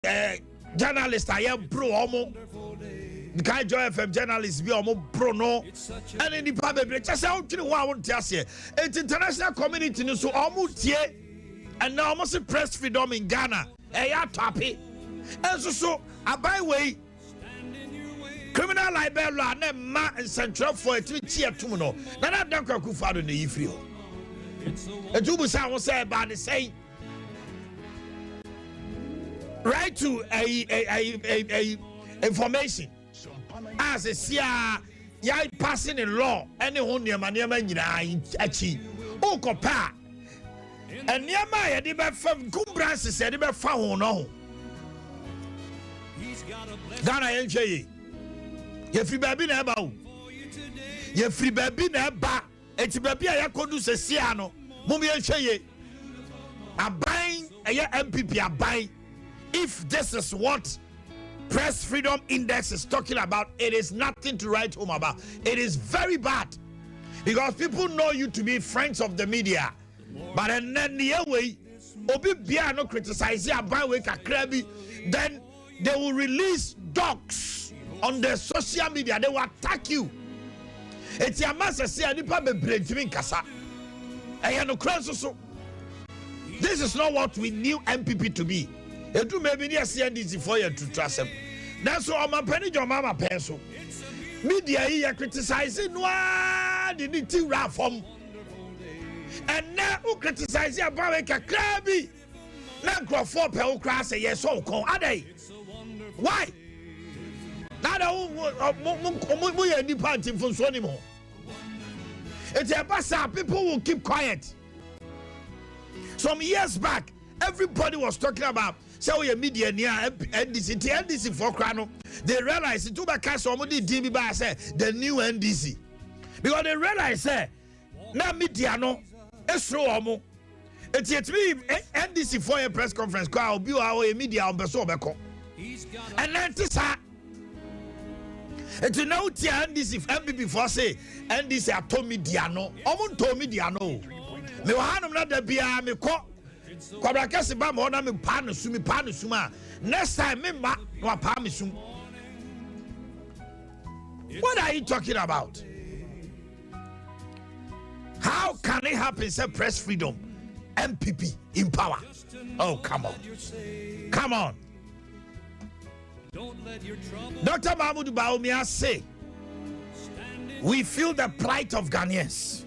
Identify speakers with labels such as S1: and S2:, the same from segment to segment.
S1: Journalist a yɛboro wɔn nkae, Joy FM journalist bi a wɔn boro no ɛne nipa bebree kyɛ sɛ wotwene ho a wonte aseɛ. Eti international community no so wɔn tie ɛna wɔn se press freedom in Ghana ɛyɛ atɔape. Ɛnso so aban wei criminal libel law na mma nsɛntwerɛfoɔ ɛtumi kyi ɛtum no, Nana Dankwa Akufo-Addo na eyi firi hɔ. Etu busa ho sɛ ɛbaa ne sɛn right to ɛyi ɛyi ɛyi ɛyi information a sɛ sia yɛ passing the law ɛne ho nneɛma nneɛma nyinaa akyi, okɔpɛ a nneɛma a yɛde bɛfa encumbrances yɛde bɛfa ho no ho. Ghana, yɛnhwɛ yie. Yɛfiri baabi na ɛba o, yɛfiri baabi na ɛba. Eti baabi a yɛakɔdu sɛ sia no, mom yɛnhwɛ yie. Aban ɛyɛ NPP aban, if this is what Press Freedom Index is talking about, it is nothing to write home about. It is very bad because people know you to be friends of the media, but then the way obi bia no criticize aban wei kakra bi, then they will release dogs on the social media. They will attack you. Eti ama sɛ sɛ nipa bebree ntumi nkasa. Ɛyɛ nokorɛ nso so, this is not what we knew NPP to be. Edu maybe ne yɛsi NDC foɔ yɛ tutu asɛm, nanso ɔmampanin gye ɔma ama pɛn so media yi yɛ criticize noa de ne ti wura fam. Ɛnɛ wo criticize abawe kakraa bi na nkurɔfoɔ pɛ wo koraa sɛ yɛsɔ wo kɔn adɛn? Why? Na ada wo mo mo yɛ nipa nti mfonsoɔ nim ho. Eti ɛba saa, people will keep quiet. Some years back, everybody was talking about sɛ woyɛ media ni a NDC, nti NDC foɔ koraa no, they realize. Nti wobɛka sɛ ɔmo de din bi baa sɛ the new NDC because they realize sɛ na media no esoro wɔn. Eti etumi NDC foɔ yɛ press conference kɔ a, obi wɔ ha ɔyɛ media, ɔmpɛ so ɔbɛkɔ. Ɛnɛ nti saa eti na wotia NDC, NPP foɔ se NDC atɔ media no, ɔmo ntɔ media no o. Mewɔ hanom na da biara mekɔ Kwabra Kɛse ba ma hɔ na mepaa no sum, mepaa no sum a, next time me mma na wapaa me sum. What are you talking about? How can it happen sɛ press freedom, NPP in power? Oh, come on, come on. Dr. Mahmoud Bawumia say we feel the plight of Ghanaians.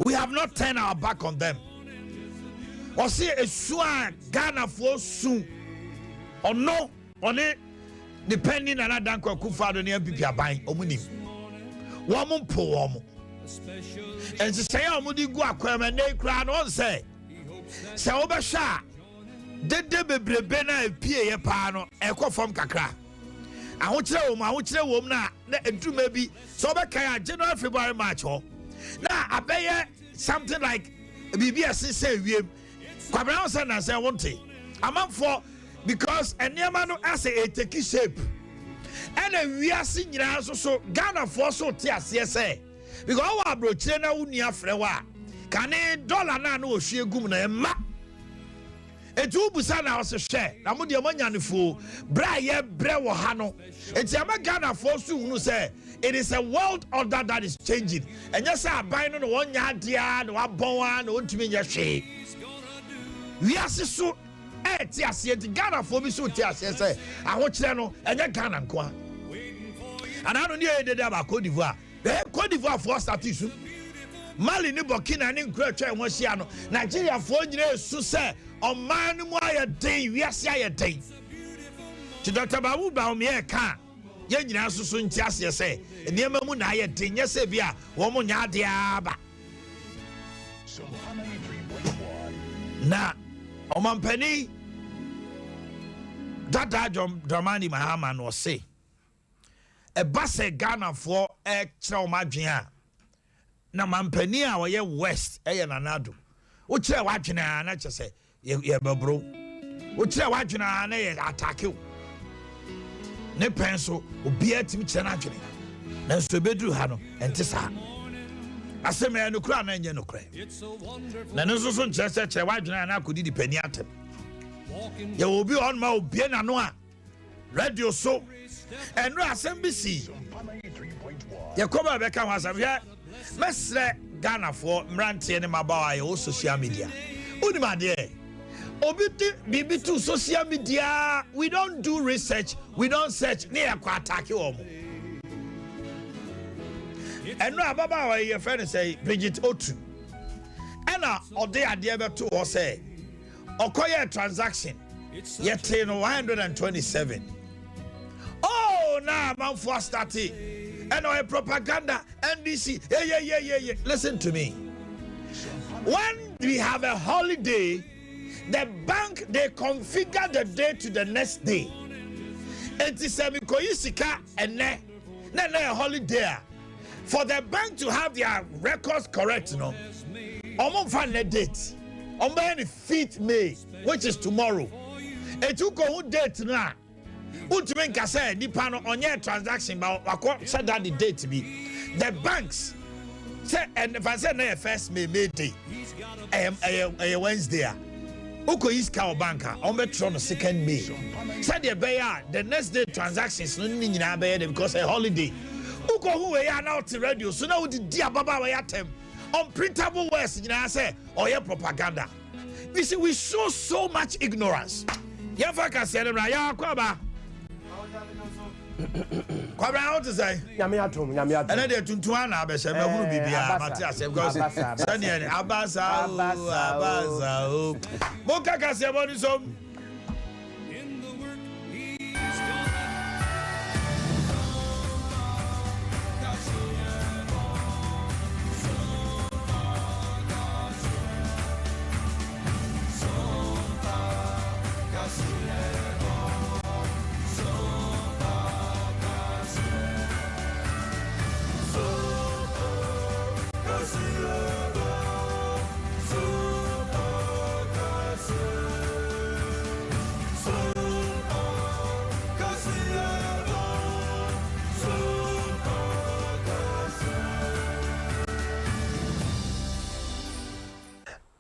S1: We have not turned our back on them. Ɔsi esu a Ghanafoɔ su, ɔno ɔne ne panyin Nana Dankwa Akufo-Addo ne NPP aban, ɔmo nim wɔn mpo wɔn nhyehyɛeɛ a wɔde gu akwan mu. Ɛnɛ koraa no, ɔn sɛ wobɛhwɛ a, dede bebrebe no a epie yɛ paa no ɛkɔ fam kakra. Ahokyerɛ wɔ mu, ahokyerɛ wɔ mu na eduruma bi sɛ ɔbɛkae a, January, February, March hɔ na abɛyɛ something like biribi a ɛsensɛn wiem. Kwabena ho sɛ nansɛn wonte amanfoɔ because nneɛma no asɛ ɛtake shape. Ɛna wiase nyinaa nso so, Ghanafoɔ so te aseɛ sɛ because ɔwɔ aburokyire na wo nua frɛ wɔ a, kane dɔla no a na wɔhwie gum no ɛma eti wobusa na ɔsɛ hwɛ na mo deɛ moanya no foo berɛ a yɛbrɛ wɔ ha no. Eti ama Ghanafoɔ so hunu sɛ it is a world order that is changing. Ɛnyɛ sɛ aban no na wɔnyɛ adeɛ a na wabɔn a na wɔntumi nyɛ hwee. Wiase so ɛɛte aseɛ, nti Ghanafoɔ bi so te aseɛ sɛ ahokyerɛ no ɛnyɛ Ghana nko a. Anaa no ne yɛ dede aba Cote d'Ivoire, ɛɛ Cote d'Ivoire foɔ start su, Mali ne Burkina ne nkura atwa ɛho ahyia no, Nigeriafoɔ nyinaa esu sɛ ɔman no mu ayɛ den, wiase ayɛ den. Nti Dr. Mahmoud Bawumia ɛka a, yɛn nyinaa nso so nti aseɛ sɛ nneɛma mu na ayɛ den, nyɛ sɛ bi a wɔn nyɛ adeɛ aba. Na ɔmampanin dada John Dramani Mahama no, ɔse ɛba sɛ Ghanafoɔ ɛkyerɛ wɔn adwene a, na mampanin a ɔyɛ west ɛyɛ Nana Addo. Wokyerɛ w'adwene a, na kyerɛ sɛ yɛbɛboro. Wokyerɛ w'adwene a, na yɛ attack wo. Ne pɛn so obiara tumi kyerɛ n'adwene, nanso ebɛduru ha no, ɛnte saa. Asɛm ɛyɛ nokorɛ a na ɛnyɛ nokorɛ, na ɛno nso so nkyerɛ sɛ kyerɛ w'adwene a na akɔdidi panin atɛm. Yɛwɔ obi wɔ hɔnom a obie n'ano a radio so ɛno asɛm bi si yɛkɔ ba bɛka ho asɛm. Hwɛ, mɛsrɛ Ghanafoɔ mmeranteɛ ne mmabaawa a yɛwɔ social media, wonim adeɛ, obi de biribi to social media, we don't do research, we don't search, ne yɛkɔ attack wɔn mo. Ɛno ababaawa yi yɛfrɛ no sɛ Bridget Otu, ɛna ɔde adeɛ bɛto hɔ sɛ ɔkɔyɛ transaction, yɛtee no 127. Oh, na amanfoɔ astart ɛna ɔyɛ propaganda NDC yeyeyeyeye. Listen to me, when we have a holiday, the bank, they configure the day to the next day. Enti sɛ mekɔyi sika ɛnɛ na ɛnɛ yɛ holiday a, for the bank to have their records correct no, ɔmo nfa nnɛ date, ɔmo bɛyɛ ne 5th May, which is tomorrow. Etu kɔ date no a, wontumi nka sɛ nipa no ɔnyɛ transaction ba wakɔ sɛ da de date bi. The banks sɛ ɛnfa sɛ ɛnɛ yɛ 1st May, May Day, ɛyɛ Wednesday a, wokɔ yi sika wɔ bank a, ɔmo bɛtwerɛ no 2nd May sɛdeɛ ɛbɛyɛ a the next day transactions no ne nyinaa bɛyɛ de, because ɛyɛ holiday. Wokɔ ho wei a, na wote radio so na wode di ababaawa yɛ atɛm, unprintable words nyinaa sɛ ɔyɛ propaganda. You see, we show so much ignorance. Yɛmfa kaseɛ no mmra. Yɛakɔ aba, Kwabra, wote sɛ?
S2: Nyame atom, Nyame atom.
S1: Ɛnɛ deɛ tuntum ana abɛhyɛ mahunu biribiaa.
S2: Abasa.
S1: Mate asɛm because
S2: Abasa, abasa.
S1: sɛneɛ ne abasa o.
S2: Abasa o.
S1: Abasa o. Monka kaseɛ bɔ ne som.
S3: In the work he's gonna.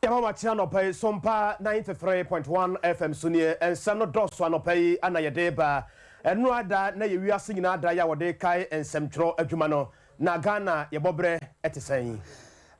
S2: Yɛma wakyerɛ anɔpa yi Sompa 93.1 FM so nie. Nsɛm no dɔso anɔpa yi ana yɛde ba. Ɛno ada na yɛ wiase nyinaa da yɛ a wɔde kae nsɛmtwerɛ adwuma no, na Ghana yɛbɔ berɛ ɛte sɛn?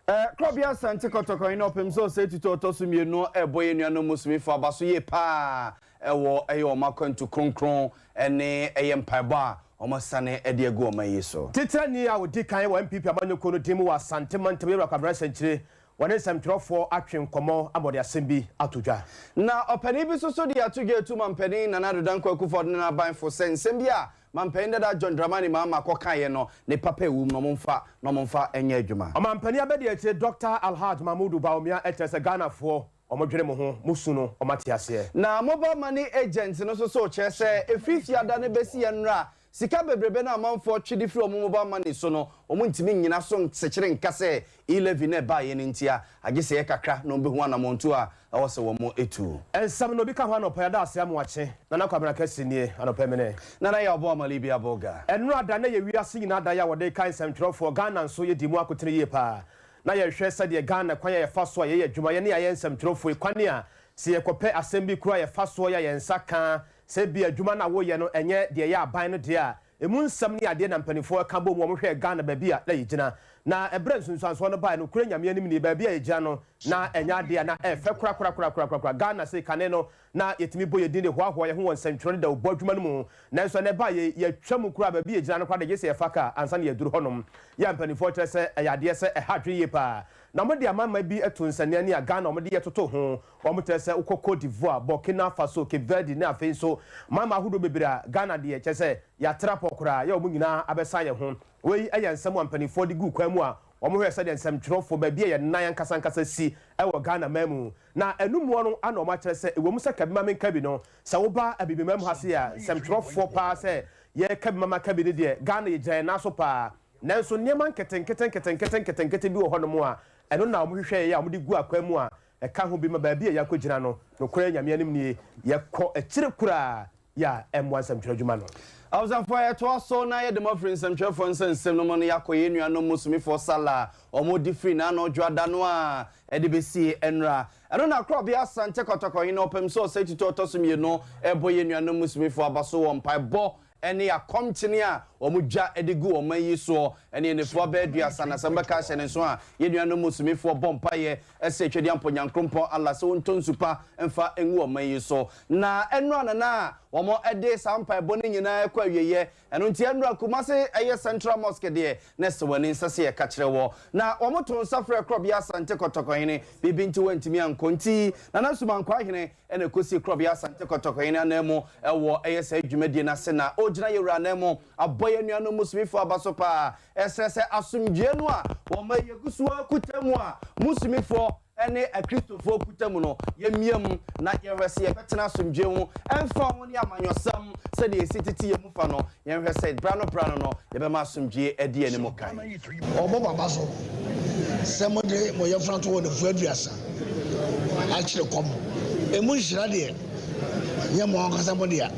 S4: Korɔbea Asante Kɔtɔkɔ ne ɔpem sɛ ɔsɛ tutu ɔtɔ so mmienu ɛbɔ yɛ nuanom muslimifo aba so yie paa ɛwɔ ɛyɛ ɔmo akwantu kronkron ɛne ɛyɛ mpaebɔ a ɔmo asane ɛde agu ɔman yi so.
S2: Titenani a wɔdi kan wɔ NPP amanyɔkuo no din mu wɔ Asante mantam, yɛwura Kwabena Sɛnkyire, wɔne nsɛmtwerɛfoɔ atwe nkɔmmɔ ama wɔde asɛm bi ato dwa.
S4: Na ɔpanin bi nso so de ato dwa etu mampanin Nana Addo Dankwa Akufo-Addo ne n'abanfo sɛ nsɛm bi a mampanin dada John Dramani Mahama kɔkaeɛ no, ne papa ewu mu na ɔmo mfa na ɔmo mfa nyɛ adwuma.
S2: Ɔmampanin abɛdi akyire Dr Alhaj Mahmudu Bawumia kyerɛ sɛ Ghanafoɔ, ɔmodwene mo ho, mo su no ɔmate aseɛ.
S4: Na mobile money agent no nso so kyerɛ sɛ efiri fiada no bɛsi yɛn nnora, sika bebrebe no amanfoɔ twe de firi ɔmo mobile money so no, ɔmo ntumi nyina so nsekyere nka sɛ e-levy na ɛbaeɛ no ntia, agye sɛ yɛ kakra na ɔmbɛhu anammɔntu a ɛwɔ sɛ wɔn etu.
S2: Nsɛm no obi ka ho anɔpa yɛda ase amoakye. Nana Kwabena Kɛse nie anɔpa mene.
S4: Nana yɛ ɔbɔ amali bi abɔga.
S2: Ɛno ada na yɛ wiase nyinaa da yɛ a wɔde kae nsɛmtwerɛfoɔ. Ghana nso yɛdi mu akotene yie paa na yɛhwɛ sɛdeɛ Ghana kwan a yɛfa so a yɛyɛ adwuma, yɛne ayɛ nsɛmtwerɛfoɔ yi, kwan a sɛ yɛkɔpɛ asɛm bi kora yɛfa soɔ yɛ a yɛn nsa ka sɛ bi adwuma no a woyɛ no ɛnyɛ deɛ ɛyɛ aban no deɛ a ɛmu nsɛm ne adeɛ na mpanimfoɔ ka bɔ mu. Wɔn Ghana baabi a na yɛgyina na ɛberɛ nsunsuansoɔ no baeɛ no kura, Nyame anim nie, baabi a yɛgyina no na ɛnyɛ adeɛ a na ɛfɛ korakorakorakorakora. Ghana sɛ kane no na yɛtumi bɔ yɛdin de hoahoa yɛn ho wɔ nsɛntwerɛ no da wobɔ adwuma no mu, nanso ɛnɛ ba yɛ yɛtwa mu koraa, baabi yɛgyina no koraa de gye sɛ yɛfa kaa ansa na yɛduru hɔnom. Yɛ mpanimfoɔ kyerɛ sɛ ɛyɛ adeɛ sɛ ɛha adwene yie paa na wɔde amama bi to nsɛnneani a Ghana wɔde yɛ toto ho. Wɔn kyerɛ sɛ wokɔ Cote d'Ivoire, Burkina Faso, Cape Verde ne afei nso mama ahodoɔ bebree a, Ghana deɛ kyerɛ sɛ yɛatra pɔ koraa yɛ wɔn nyinaa abɛsa yɛn ho. Wei yɛ nsɛm a mpanimfoɔ de gu kwan mu a wɔn hwɛ sɛdeɛ nsɛmtwerɛfoɔ baabi a yɛn nan ankasa ankasa si wɔ Ghana man mu. Na ɛnumuo no ana wɔn akyerɛ sɛ ɛwɔ mu sɛ kabi ma menka bi no, sɛ woba Abibimam ha se a, nsɛmtwerɛfoɔ paa sɛ yɛka bi mama ka bi no deɛ, Ghana yɛgyina yɛn nan so paa, nanso nneɛma nketenkete nketenkete nketenkete bi wɔ hɔnom a ɛno na wɔn hwehwɛ yɛ a wɔde gu akwan mu a ɛka ho bi ma baabi a yɛakɔgyina no. Nokorɛ Nyame anim nie, yɛkɔ akyire koraa. yɛ a ɛmmoa nsɛmtwerɛ adwuma no.
S4: Abusuafoɔ, yɛtoa so na yɛde mo afiri nsɛmtwerɛfoɔ nsɛnsɛm no mu no, yɛakɔ yɛn nuanom Muslimifoɔ Salah a wɔdi firi n'ano dwoada no a ɛde bɛsie nnora. Ɛno na Korɔbea Asante Kɔtɔkɔhene ɔpem sɛ ɔsɛe tutu ɔtɔ so mmienu rebɔ yɛn nuanom Muslimifoɔ aba so wɔ mpaebɔ ne akɔmkyene a wɔdwa de gu ɔman yi soɔ ne nnafua bɛyɛ 30 na sɛ mobɛka ahyɛ ne nso a, yɛn nuanom Muslimifoɔ bɔ mpaeɛ srɛ Twedeampɔ Nyankoropɔn Allah sɛ ɔntɔ nsu pa mfa ngu ɔman yi so. Na ɛnora na na wɔde saa mpaebɔ no nyinaa rekɔ awieɛ. Ɛno nti ɛnora Kumasi ɛyɛ Central Mosque deɛ na ɛsɛ w'ani nsɛ sɛ yɛka kyerɛ wɔ. Na wɔtoo nsa frɛɛ Korɔbea Asante Kɔtɔkɔhene, biribi nti wantumi ankɔ nti Nana Sumankwaa Hene na ɛkɔsii Korɔbea Asante Kɔtɔkɔhene ananmu wɔ ɛyɛ saa dwumadie no ase na ɔregyina yɛn wura ananmu abɔ yɛn nuanom Muslimifoɔ aba so paa ɛsrɛ sɛ asomdwoeɛ no a wɔma yɛgu so ara kuta mu a Muslimifoɔ ne Akristofoɔ kuta mu no yɛmmia mu na yɛnhwɛ sɛ yɛbɛtena asomdwoeɛ ho ɛmfa ho ne amanyɔsɛm sɛdeɛ ɛsi tete yɛn mu fa no yɛnhwɛ sɛ berano berano no yɛbɛma asomdwoeɛ adi yɛn anim kan.
S5: Ɔbɔ mo aba so sɛ mode mo yafunu ato hɔ nnafua 30 akyere kɔm. Emu nhyira deɛ, nyɛ mo ankasa mo dea,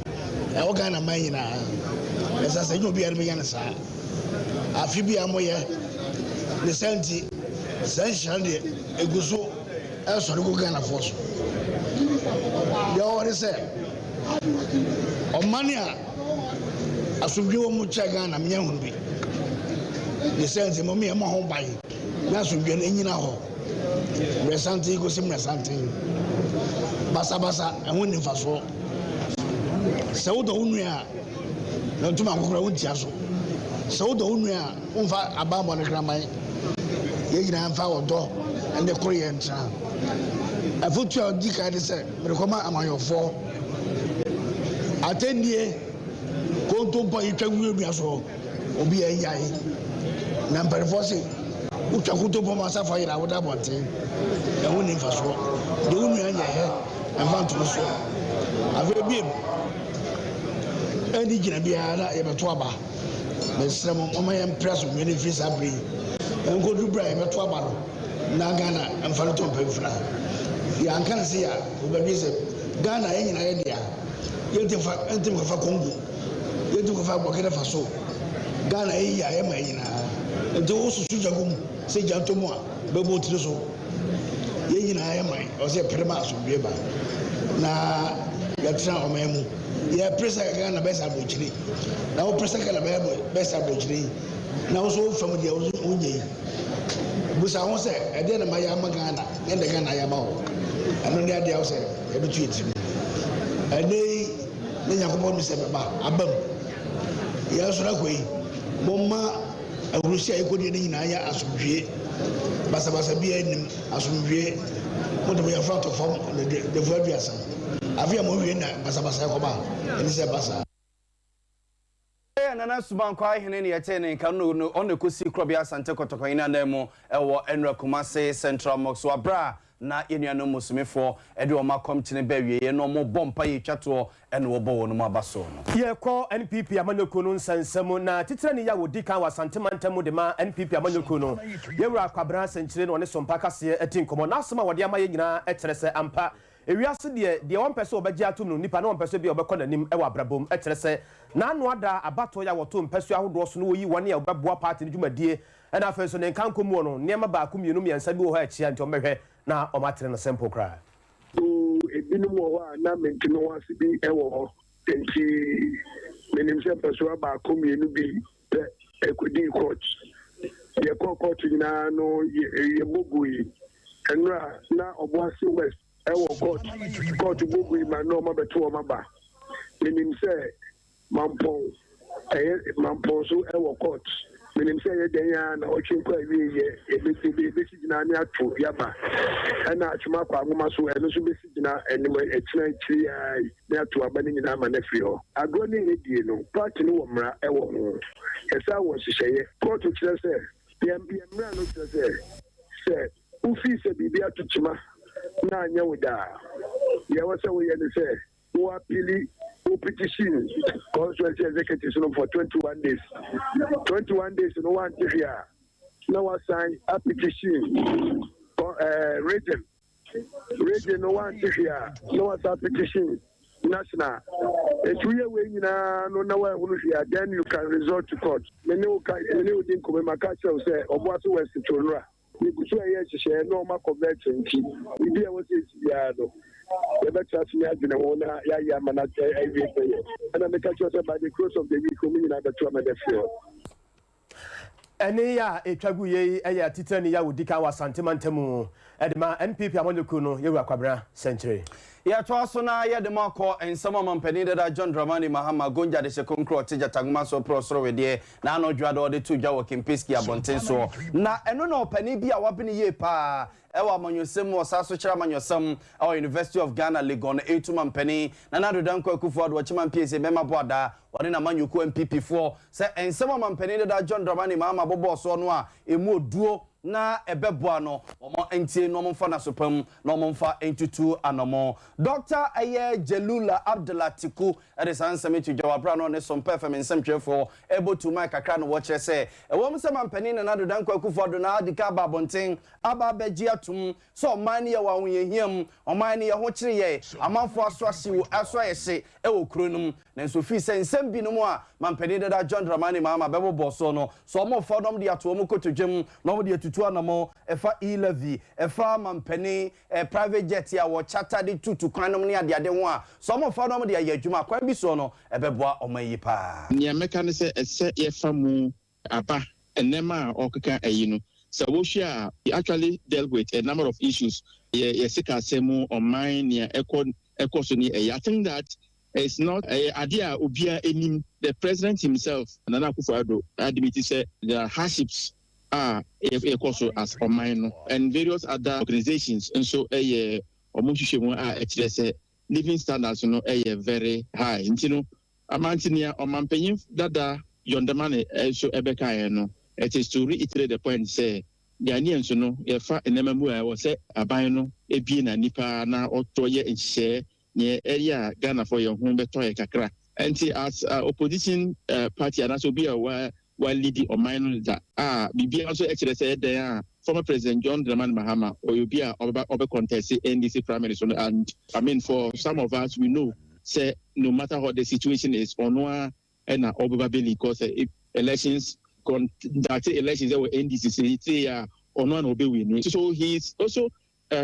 S5: ɛwɔ Ghana man nyinaa. Ɛsɛ sɛ ɛnyɛ obiara na bɛnya no saa. Afe biara moyɛ ne saa nti, saa nhyira no deɛ, ɛgu so sɔre gu Ghanafoɔ so. Deɛ ɛwɔ hɔ ne sɛ, ɔman a asomdwoe wɔ mu kyɛn Ghana menya nhunu bi. Ne saa nti, mom yɛmmɔ ho ban na asomdwoe no nnyina hɔ mmerɛsanten kɔsi mmerɛsanten. Basabasa, ɛho nni mfasoɔ. Sɛ wodɔ wo nua a, na ntoma nkokora wontia so. Sɛ wodɔ wo nua a, womfa abanbɔ ne kraman. Yɛn nyinaa mfa ɔdɔ ne koroyɛ ntena. Afotu a ɔdi kan ne sɛ merekɔma amanyɔfoɔ. Atɛnnie, kontompo a yɛtwa gu yɛn nua soɔ, obiara nnyae. Na mpanimfoɔ se, wotwa kontompo ma asafo ayera a, woda abɔnten. Ɛho nni mfasoɔ. Deɛ wo nua nyɛeɛ, mfa nto no so. Afei bio, ɛnni gyina biara na yɛbɛto aba. Mesrɛ mo, momma yɛmpere asomdwoeɛ no mfiri saa berɛ yi nkɔduru berɛ a yɛbɛto aba no na Ghana mfa no to mpamfira. Yɛanka no sei a, wɔbɛdwene sɛ Ghana yɛn nyinaa yɛ dea. Yɛntumi mfa yɛntumi nkɔfa Congo, yɛntumi nkɔfa Burkina Faso. Ghana yɛ yie a, yɛma yɛn nyinaa. Nti wososo gya gu mu sɛ gya ntɔ mu a, bɛbɔ wo tiri so. Yɛn nyinaa yɛ man, ɛwɔ sɛ yɛpere ma asomdwoeɛ ba na yɛtena ɔman mu. Yɛpere sɛ Ghana bɛyɛ sɛ aburokyire, na wopere sɛ Ghana bɛyɛ bɛyɛ sɛ aburokyire yi, na wo nso wo fam deɛ wonyɛ yi. Busa ho sɛ, ɛdeɛ na mayɛ ama Ghana, na ɛdeɛ Ghana ayɛ ama wo. Ɛno ne adeɛ a wo sɛ yɛbɛtu yɛn tirim. Ɛnɛ yi, na Nyankopɔn nim sɛ bɛba, aba mu. Yɛn nso na kɔ yi, momma ahurusi a yɛkɔdie no nyinaa nyɛ asomdwie. Basabasa biara nnim, asomdwie. Mode mo yafunu ato fam nnafua 30. Afe a mowie na basabasa kɔba a, ɛne sɛ ɛba saa.
S4: Ɛyɛ Nana Subankwaa Hene ne yɛtee ne nka no no ɔna ɛkɔsii Korɔbea Asante Kɔtɔkɔhene ananmu wɔ Ɛnora Kumase Central Mosque so aberɛ a na yɛn nuanom Muslimifoɔ de wɔn akɔmkyene ba awieɛ na wɔrebɔ mpaeɛ twa toɔ na wɔbɔ wɔn aba soɔ no.
S2: Yɛkɔ NPP amanyɔkuo no nsɛnsɛm na titenani a ɔdi kan wɔ Asante mantam mu de ma NPP amanyɔkuo no, Yɛwura Kwabena Sɛnkyire na ɔne Sompa Kaseɛ adi nkɔmmɔ. N'asɛm a ɔde ama yɛn nyinaa kyerɛ sɛ ampa ewiase deɛ, deɛ wɔmpɛ sɛ wɔbɛgye atom no nnipa na wɔmpɛ sɛ ebia wɔbɛkɔ n'anim wɔ abrabɔ mu. Kyerɛ sɛ n'ano ada abatoɔ yi a wɔtoo mpasua ahodoɔ so na wɔyi wɔn a wɔbɛboa party no dwumadie ɛna afei nso ne nkanko muo no, nneɛma baako mmienu mmiɛnsa bi wɔ hɔ a ɛkyea nti wɔbɛhwɛ na wɔatene no simple koraa.
S6: So ebinom wɔ hɔ a na mente me ho ase bi wɔ hɔ? Enti menim sɛ mpɛsoa baako mmienu bi pɛ ɛkɔdii court. Yɛkɔɔ court nyinaa no yɛbɔ gui. Ɛnora na Ɔboase West wɔ court, court bɔ gui ma na wɔabɛto wɔn aba. Menim sɛ Mampɔn, ɛyɛ Mampɔn so wɔ court. Menim sɛ ɛyɛ dɛn ara na ɔtwe nkɔ awieɛ, yɛbɛsi gyina ne ato yaba. Ɛna Atwom akɔ Anwoma so, ɛno nso bɛsi gyina anim ɛkyena akyiri ara yi ne ato aba no nyinaa ama no afiri hɔ. Agorɔ ne yɛdie no, party no wɔ mmara wɔ ho. Yɛsan wɔ nhyehyɛeɛ. Kɔɔto kyerɛ sɛ, yɛn mmara no kyerɛ sɛ, sɛ wofii sɛ biribi ato kyema na anyɛ wo dɛ a, deɛ ɛwɔ sɛ woyɛ ne sɛ, Wo appeali, wo petition constituency executives no for 21 days. 21 days no wante hwee a, na wasan apetition eh, region. Region no wante hwee a, na wasan petition. National. Enti woyɛ wei nyinaa no na woanhunu hwee a, then you can resort to court. Me ne wo ka, me ne wo di nkɔmmɔ yi, maka akyerɛ wo sɛ Ɔboase West to nnora. Yɛgu so reyɛ nhyehyɛeɛ na wɔakɔ vetting nti, biribi a ɛwɔ sɛ ɛsi biara no, yɛbɛtra ase ne adwene ho na yɛayɛ ama no awie pɛyɛ. Ɛna meka kyerɛ wo sɛ by the close of the week, wɔn nyinaa bɛto ama no afiri hɔ.
S2: Ɛnne yi a ɛtwa guiɛ yi yɛ atitenani yi a ɔdi kan wɔ Asante mantam mu de ma NPP amanyɔkuo no, Yɛwura Kwabena Sɛnkyere.
S4: Yɛtoa so na yɛde mo akɔ nsɛm a Ɔmampanin dada John Dramani Mahama Gonja de hyɛ konkro ɔte gyata nwoma so reporɔ soro wedeɛ na ano dwoa de ɔde to dwa wɔ Kempinski abɔnten soɔ. Na ɛno na ɔpanin bi a wabene yie paa wɔ amanyɔsɛm mu ɔsan so kyerɛ amanyɔsɛm wɔ University of Ghana, Legon retu mampanin Nana Addo Dankwa Akufo-Addo Ɔkyema Mpiesie Bɛma Boadaa ɔne n'amanyɔkuo NPP foɔ sɛ nsɛm a ɔmampanin dada John Dramani Mahama bobɔɔ soɔ no a ɛmu ɔduo na ɛbɛboa no wɔn ntie na wɔmfa no aso pa mu na wɔmfa ntutu anɔmɔ. Dɔkta ɛyɛ Jalula Abdullah Tiku de saa nsɛm yi to dwa wɔ aberɛ a na ɔne Sompa FM nsɛmtwerɛfoɔ rebɔ tumae kakra na wɔkyerɛ sɛ ɛwɔ mu sɛ mampanin Nana Addo Dankwa Akufo-Addo na adi kan aba abɔnten aba abɛgye atom sɛ ɔman no yɛ wɔ ahohiahia mu, ɔman no yɛ ho kyere yɛn, amanfoɔ aso ahye o, aso ayɛ hye wɔ kuro no mu. Nanso ɛfiri sɛ nsɛm binom a Mampanin dada John Dramani Mahama bɛbobɔ soɔ no, sɛ wɔrefa na wɔde ato wɔn kotodwe mu na wɔde atutu anamɔn, ɛfa E-levy, ɛfa mampanin private jet a wɔcharter de tutu kwan nom ne adeade ho a, sɛ wɔrefa na wɔde ayɛ adwuma kwan bi soɔ no, ɛbɛboa ɔman yi paa.
S7: Nea mɛka ne sɛ ɛsɛ yɛfa mu aba nneɛma a ɔkeka ayi no sɛ wohwɛ a he actually dealt with a number of issues yɛ yɛ sikasɛm mu ɔman nea ɛkɔ ɛkɔ so ne ɛyɛ I think that it's not ɛyɛ adeɛ a obiara anim the president himself Nana Akufo-Addo admit sɛ there are hardships a ɛkɔ so as ɔman no and various other organizations nso ɛyɛ wɔn nhwehwɛmu a ɛkyerɛ sɛ living standards no ɛyɛ very high nti no Ama nti nea ɔmampanyin dada John Dramani nso bɛkaeɛ no, it is to reiterate the point sɛ Ghanaians no yɛfa nneɛma mu a ɛwɔ sɛ aban no bue n'ani paa na ɔtɔ yɛ nhyehyɛɛ nea ɛyɛ a Ghanafoɔ yɛn ho bɛtɔ yɛ kakra. Nti as opposition party anaasɛ obi a wa wa leadi ɔman no deda a biribiara nso kyerɛ sɛ ɛdɛn a former President John Dramani Mahama ɔyɛ obi a ɔbɛba ɔbɛ contest NDC primaries no and I mean for some of us we know sɛ no matter what the situation is ɔno ara na ɔbɛba bɛ lead cause if elections conduct elections ɛwɔ NDC sɛ sei a ɔno ara na ɔbɛ win so he is also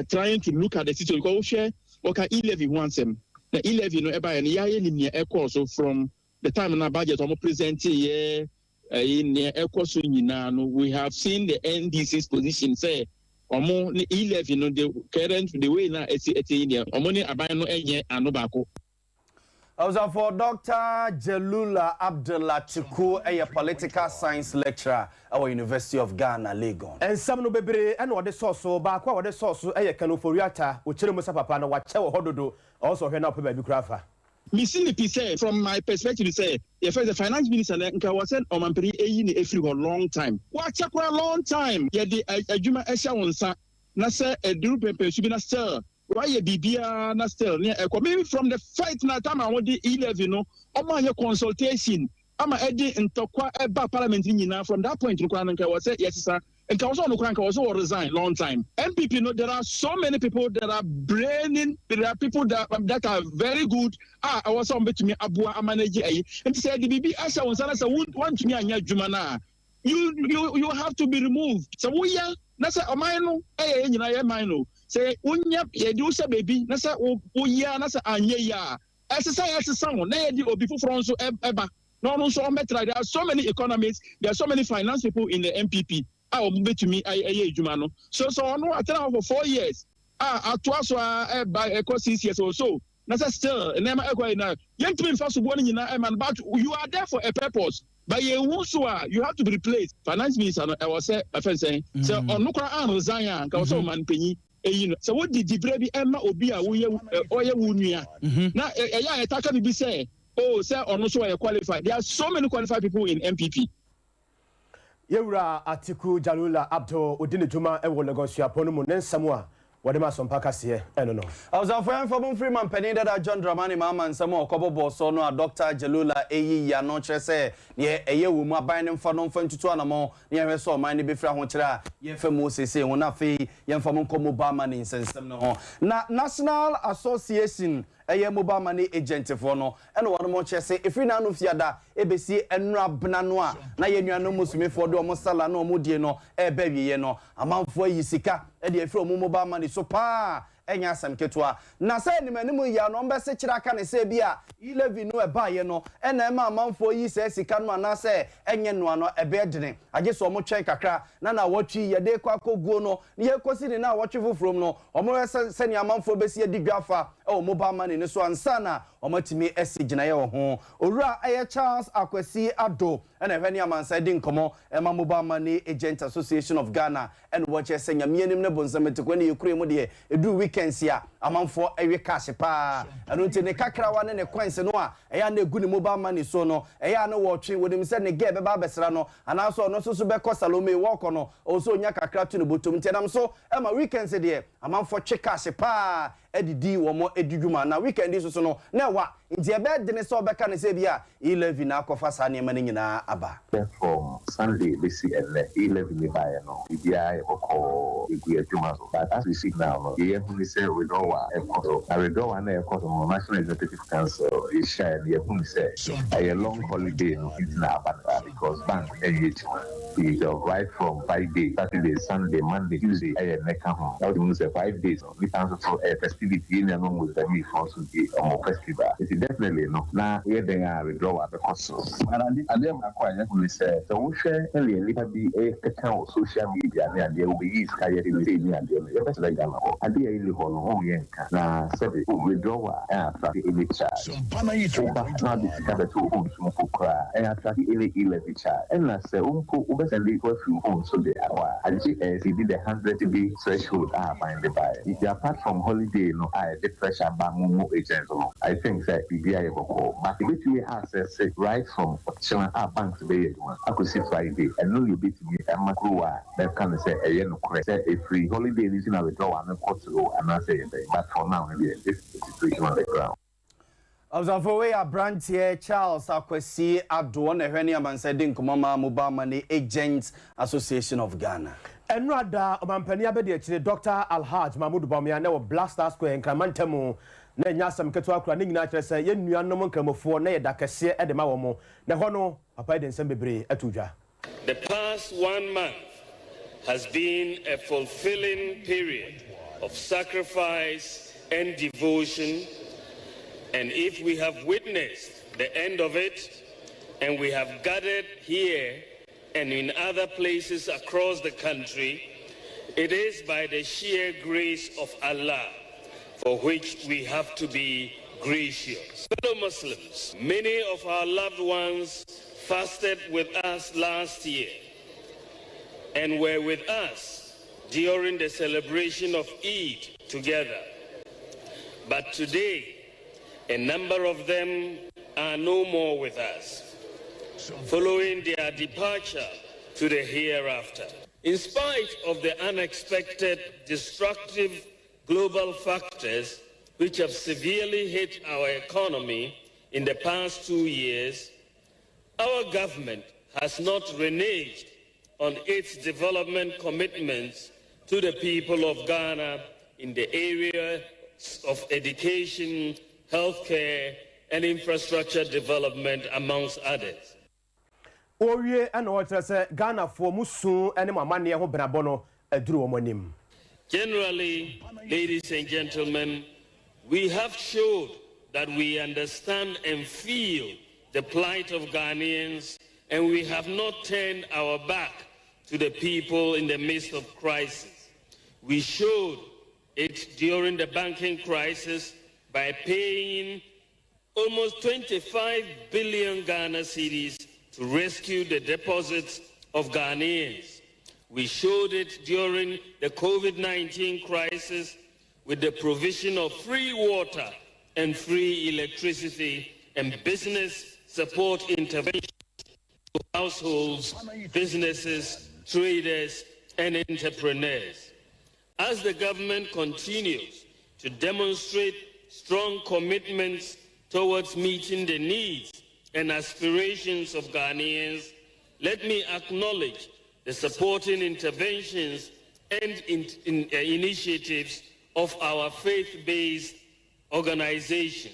S7: trying to look at the situation because wohwɛ ɔka e-levy ho asɛm na e-levy no ɛbaeɛ no yɛayɛ nim nea ɛkɔɔ so from the time na budget ɔmo present yɛ ɛyi nea ɛkɔ so nyinaa no, we have seen the NDC's position sɛ ɔmo ne e-levy no, the current the way na ɛsi ɛte yi deɛ, ɔmo ne aban no ɛnyɛ ano baako.
S4: Abusuafoɔ, Dɔkta Jalula Abdullah Tiku yɛ Political Science Lecturer wɔ University of Ghana, Legon.
S2: Nsɛm no bebree na wɔde sɔɔ so. Baako a wɔde sɔɔ so yɛ Ken Ofori-Atta. Wɔkyerɛ mu sɛ papa no wakyɛ wɔ hɔ dodo, ɔwɔ sɛ ɔhwɛ na ɔpɛ baabi koraa fa.
S7: Mesi no pi sɛ from my perspective sɛ yɛfrɛ no sɛ finance minister no nka ɛwɔ sɛ ɔmanpanin ɛyi no ɛfiri hɔ long time. Wakyɛ koraa long time. Yɛde adwuma ɛhyɛ wo nsa na sɛ ɛduru pɛmpɛnso bi na still wayɛ biribiara na still nea ɛkɔ maybe from the fight na time a wɔde e-levy no wɔn anyɛ consultation ama ɛde ntɔkwa ɛba parliament no nyinaa from that point no koraa no nka ɛwɔ sɛ yɛsesa Nka wɔ sɛ ɔno koraa nka wɔ sɛ wɔ resign long time. NPP no there are so many people that are braining, there are people that, that are very good a ɛwɔ sɛ wɔn bɛtumi aboa ama no agye ayi. Nti sɛ yɛde biribi ahyɛ wɔn nsa na sɛ wɔntumi anyɛ adwuma no a, you you you have to be removed. Sɛ woyɛ na sɛ ɔman no ɛyɛ yɛn nyinaa yɛ man no, sɛ wonyɛ yɛde wo hyɛ baabi na sɛ woyɛ na sɛ anyɛ yie a, ɛsɛ sɛ yɛsesa wo na yɛde obi foforɔ nso ɛba. Na ɔno nso ɔmmɛtra. There are so many economists, there are so many finance people in the NPP a wɔn bɛtumi ayɛ adwuma no. So sɛ ɔno atena hɔ for 4 years a atoa so a ɛba ɛkɔ 6 years or so na sɛ still nneɛma ɛkɔ yi na yɛntumi nfa soboɔ no nyinaa ɛma no, but you are there for a purpose, but yɛn hu so a you have to be replaced. Finance minister no ɛwɔ sɛ ɛfɛn sɛn sɛ ɔno koraa an resign a nka wɔ sɛ ɔman panyin eyi no sɛ wodi dibrɛ bi ɛma obi a woyɛ ɔyɛ wo nua na ɛyɛ a yɛta ka bibi sɛ oh sɛ ɔno nso ɔyɛ qualified. There are so many qualified people in NPP.
S2: Yɛwura Atiku Jalula Abdul odi ne dwuma wɔ Legon Suapɔn no mu ne nsɛm a wɔde ma Asɔmpa kaseɛ ɛno no.
S4: Abusuafo, yɛmfa mo mfiri mampanin dada John Dramani Mahama nsɛm a ɔkɔbɔbɔɔ so no a Dr. Jalula eyi yi ano kyerɛ sɛ deɛ ɛyɛ wɔ mu aban no mfa no mfa ntutu anammɔn na yɛhwɛ sɛ ɔman no bɛfiri ahokyerɛ a yɛfa mu seesei ho. Na afei yɛmfa mo nkɔ mobile money nsɛnsɛm no ho na National Association Ɛyɛ mobile money agent foɔ no ɛna wɔn kyerɛ sɛ ɛfiri n'ano fiada ɛbɛsi ɛnura bena no a na yɛn nuanom muslimifoɔ de wɔn sala na wɔn die no ɛɛbɛ wieɛ no, amanfoɔ ayi sika ɛde afiri wɔn mobile money so paa. Ɛnyɛ asɛm ketewa na sɛ anim anim yi a na ɔmbɛse kyerɛ aka ne sɛ bi a e-levy no ɛbaeɛ no ɛna ɛma amanfoɔ yi sɛ sika no anaasɛ ɛnyɛ noa no, ɛbɛyɛ dene agye sɛ ɔmo twɛn kakra na wɔtwe yɛde kɔ akɔguo no na yɛkɔsi ne na wɔtwe foforɔ mu no, ɔmo yɛ sɛ sɛnea amanfoɔ bɛsi adi dwa afa ɛwɔ mobile money no so ansa na ɔmo atumi asi gyinaeɛ wɔ ho. Owura ɛyɛ Charles Akwasi Ado ɛna ɛhwɛ ne amansa di nkɔmmɔ ɛma Mobile Money Agent Association of Ghana, ɛna wɔkyerɛ sɛ Nyame anim ne bonsam ntikwa ne yɛkura mu deɛ, ɛduru weekends a, amanfoɔ ɛwe cash paa. Ɛno nti ne kakrawa ne ne coins no a ɛyɛ a na ɛgu ne mobile money so no, ɛyɛ a na wɔtwe wɔnim sɛ ne gɛ bɛba abɛsra no anaasɛ ɔno nso so bɛkɔ Salome wɔkɔ no, ɔwɔ sɛ ɔnya kakra to ne bɔtɔm. Nti ɛnam so ɛma weekends deɛ, amanfoɔ twe cash paa ɛdidi wɔn adi dwuma. Na weekend yi soso no na ɛwa, nti ɛbɛyɛ dene sɛ ɔbɛka ne sɛ bi a e-levy na akɔfa saa nneɛma no nyinaa aba.
S8: From Sunday bɛsi ɛnnɛ, e-levy ne baeɛ no, biribiara yɛ bɔkɔɔ, ɛgu adwuma so. But as we speak now no, yɛyɛ hu ne sɛ withdrawal ɛkɔ so, na withdrawal na ɛkɔ so no, National Executive Council yɛhyiaeɛ no, yɛhu ne sɛ ɛyɛ long holiday no nti na aba no saa, because bank ɛnyɛ adwuma because right from Friday, Saturday, Sunday, Monday, Tuesday, ɛyɛ nnɛ ka ho, na wode hu sɛ 5 days no, nipa nso so ɛyɛ festivity. Yɛn nuanom Muslimfoɔ nso di ɔmo festival, nti definitely no na yɛ den a withdrawal bɛkɔ so. But adeɛ baako a yɛhu ne sɛ wohwɛ sɛdeɛ nipa bi ɛkeka wɔ social media ne adeɛ, wobɛyi sika yɛ de sei ne adeɛ no, yɛbɛsrɛ Ghana hɔ adeɛ a ɛnni hɔ no, wɔn yɛ nka na sɛbe withdrawal ɛyɛ attract any charge. Woba na wode sika bɛto wo phone so mpo koraa, ɛyɛ attract any e-levy charge. Ɛna sɛ wo mpo wobɛsend afiri wo phone so de akɔ a, agye ɛexceed the 100 cedi threshold a aban de baeɛ. Nti apart from holiday no a yɛde pressure ba mo mo agent no, I think sɛ biribiara yɛ bɔkɔɔ, but ebɛtumi access right from ɔkyena a banks bɛyɛ adwuma akɔsi Friday. Ɛno yɛ obɛtumi ɛma kuro a bɛka no sɛ ɛyɛ nokorɛ sɛ ɛfiri holiday no si na withdrawal no kɔ soro anaasɛ yɛ bɛn. But for now no deɛ, this is the situation on the ground.
S4: Ɔsafo wei, aberanteɛ Charles Akwasi Adoɔ na ɛhwɛ ne amansa di nkɔmmɔ ma Mobile Money Agents Association of Ghana.
S2: Ɛno ada ɔmampanin abɛdi akyire, Dr Alhaj Mahmood Bawumia, na wɔ Black Star Square Nkraman ntamu na ɛnya asɛm ketewa kora ne nyinaa kyerɛ sɛ yɛn nuanom Nkramofoɔ na yɛda kɛseɛ de ma wɔn mo. Na ɛhɔ no, papa yi de nsɛm bebree ato dwa.
S9: The past one month has been a fulfilling period of sacrifice and devotion, and if we have witnessed the end of it, and we have gathered here and in other places across the country, it is by the sheer grace of Allah, for which we have to be gracious. Fellow Muslims, many of our loved ones fasted with us last year and were with us during the celebration of Eid together. But today, a number of them are no more with us, following their departure to the hereafter. In spite of the unexpected destructive global factors which have severely hit our economy in the past 2 years, our government has not reneged on its development commitments to the people of Ghana in the areas of education, healthcare, and infrastructure development, amongst others.
S2: Wɔwie ɛna wɔkyerɛ sɛ Ghanafoɔ mu su ne mo amanneɛ ho benabɔ no aduru wɔn anim.
S9: Generally, ladies and gentlemen, we have showed that we understand and feel the plight of Ghanaians, and we have not turned our back to the people in the midst of crisis. We showed it during the banking crisis by paying almost 25 billion Ghana cedis to rescue the deposits of Ghanaians. We showed it during the COVID-19 crisis with the provision of free water and free electricity and business support interventions to households, businesses, traders, and entrepreneurs. As the government continues to demonstrate strong commitments towards meeting the needs and aspirations of Ghanaians, let me acknowledge the supporting interventions and initiatives of our faith-based Organizations.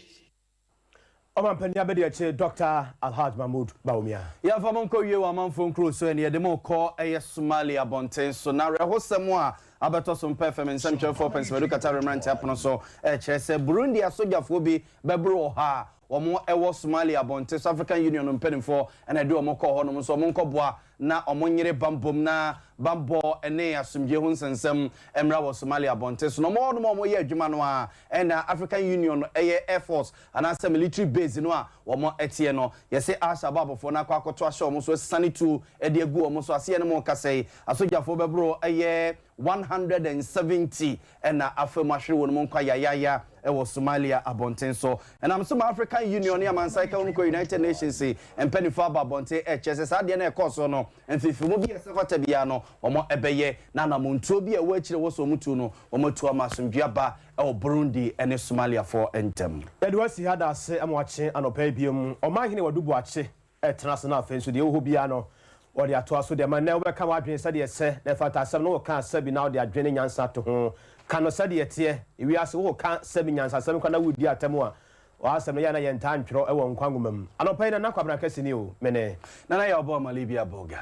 S2: Ɔmanpanin Abadiakyire Dɔkta Alhaj Mahmood Bawumia.
S4: Yɛmfa mo nkɔ wie wɔ amanfoɔ nkuro so ɛne yɛde mo rekɔ ɛyɛ Somalia abɔnten so na awerɛhosɛm a abɛtɔ so mpɛ fam nsɛmtwerɛfoɔ Pɛnsɛmadu Katare mmeranteɛ apono so ɛrekyerɛ sɛ Burundi asogyafoɔ bi bɛboro ɔha a wɔn ɛwɔ Somalia abɔnten so African Union mpanimfoɔ na ɛde wɔn kɔɔ hɔnom nso wɔn nkɔboa na wɔnyere bammɔ mu na bammɔ ne asomdwoe ho nsɛnsɛm mmra wɔ Somalia abɔnten so. Na wɔn hɔnom a wɔyɛ adwuma no ara na African Union no ɛyɛ Air Force anaasɛ military base no a wɔteɛ no. Yɛse Al-Shabaabfoɔ no akɔ akɔto ahyɛ wɔn so asiane tuo de agu wɔn so. Aseɛ no mo rekasa yi, asogyafoɔ bɛboro ɛyɛ 170 na afa mu ahwere wɔn mu nkwa yayaaya wɔ Somalia abɔnten so. Ɛnam so ma African Union ne Amansan Nkabom United Nations mpanyimfo aba abɔnten rekyerɛ sɛ saa adeɛ no a ɛkɔɔ so no, mfeefeemu bi a ɛsɛ fata biara no, wɔbɛyɛ, na anammɔntuo bi a ɛwɔ akyire a ɛwɔ sɛ wɔtu no, wɔatu ama asomdwoeɛ aba wɔ Burundi ne Somaliafoɔ ntam.
S2: Yɛde wo asi ha da ase ma wakye anɔpa yi biom. Ɔmanhene Wadu Boakye retena ase na afei nso deɛ ɛwɔ hɔ biara no wɔde atoa so de ama. Nnɛ wobɛka w'adwene sɛdeɛ ɛsɛ na ɛfata. Asɛm no woka sɛbi na wode adwene ne nyansa to ho. Ka no sɛdeɛ ɛteɛ. Ewiase woreka sɛbi nyansasɛm koraa na woredi atɛm a, w'asɛm no yɛ a na yɛntaa ntwerɛ wɔ nkwa nwoma mu. Anɔpa yi Nana Kwabena Kɛse ni o, mene.
S4: Nana Yaw Boamah Libya Boga.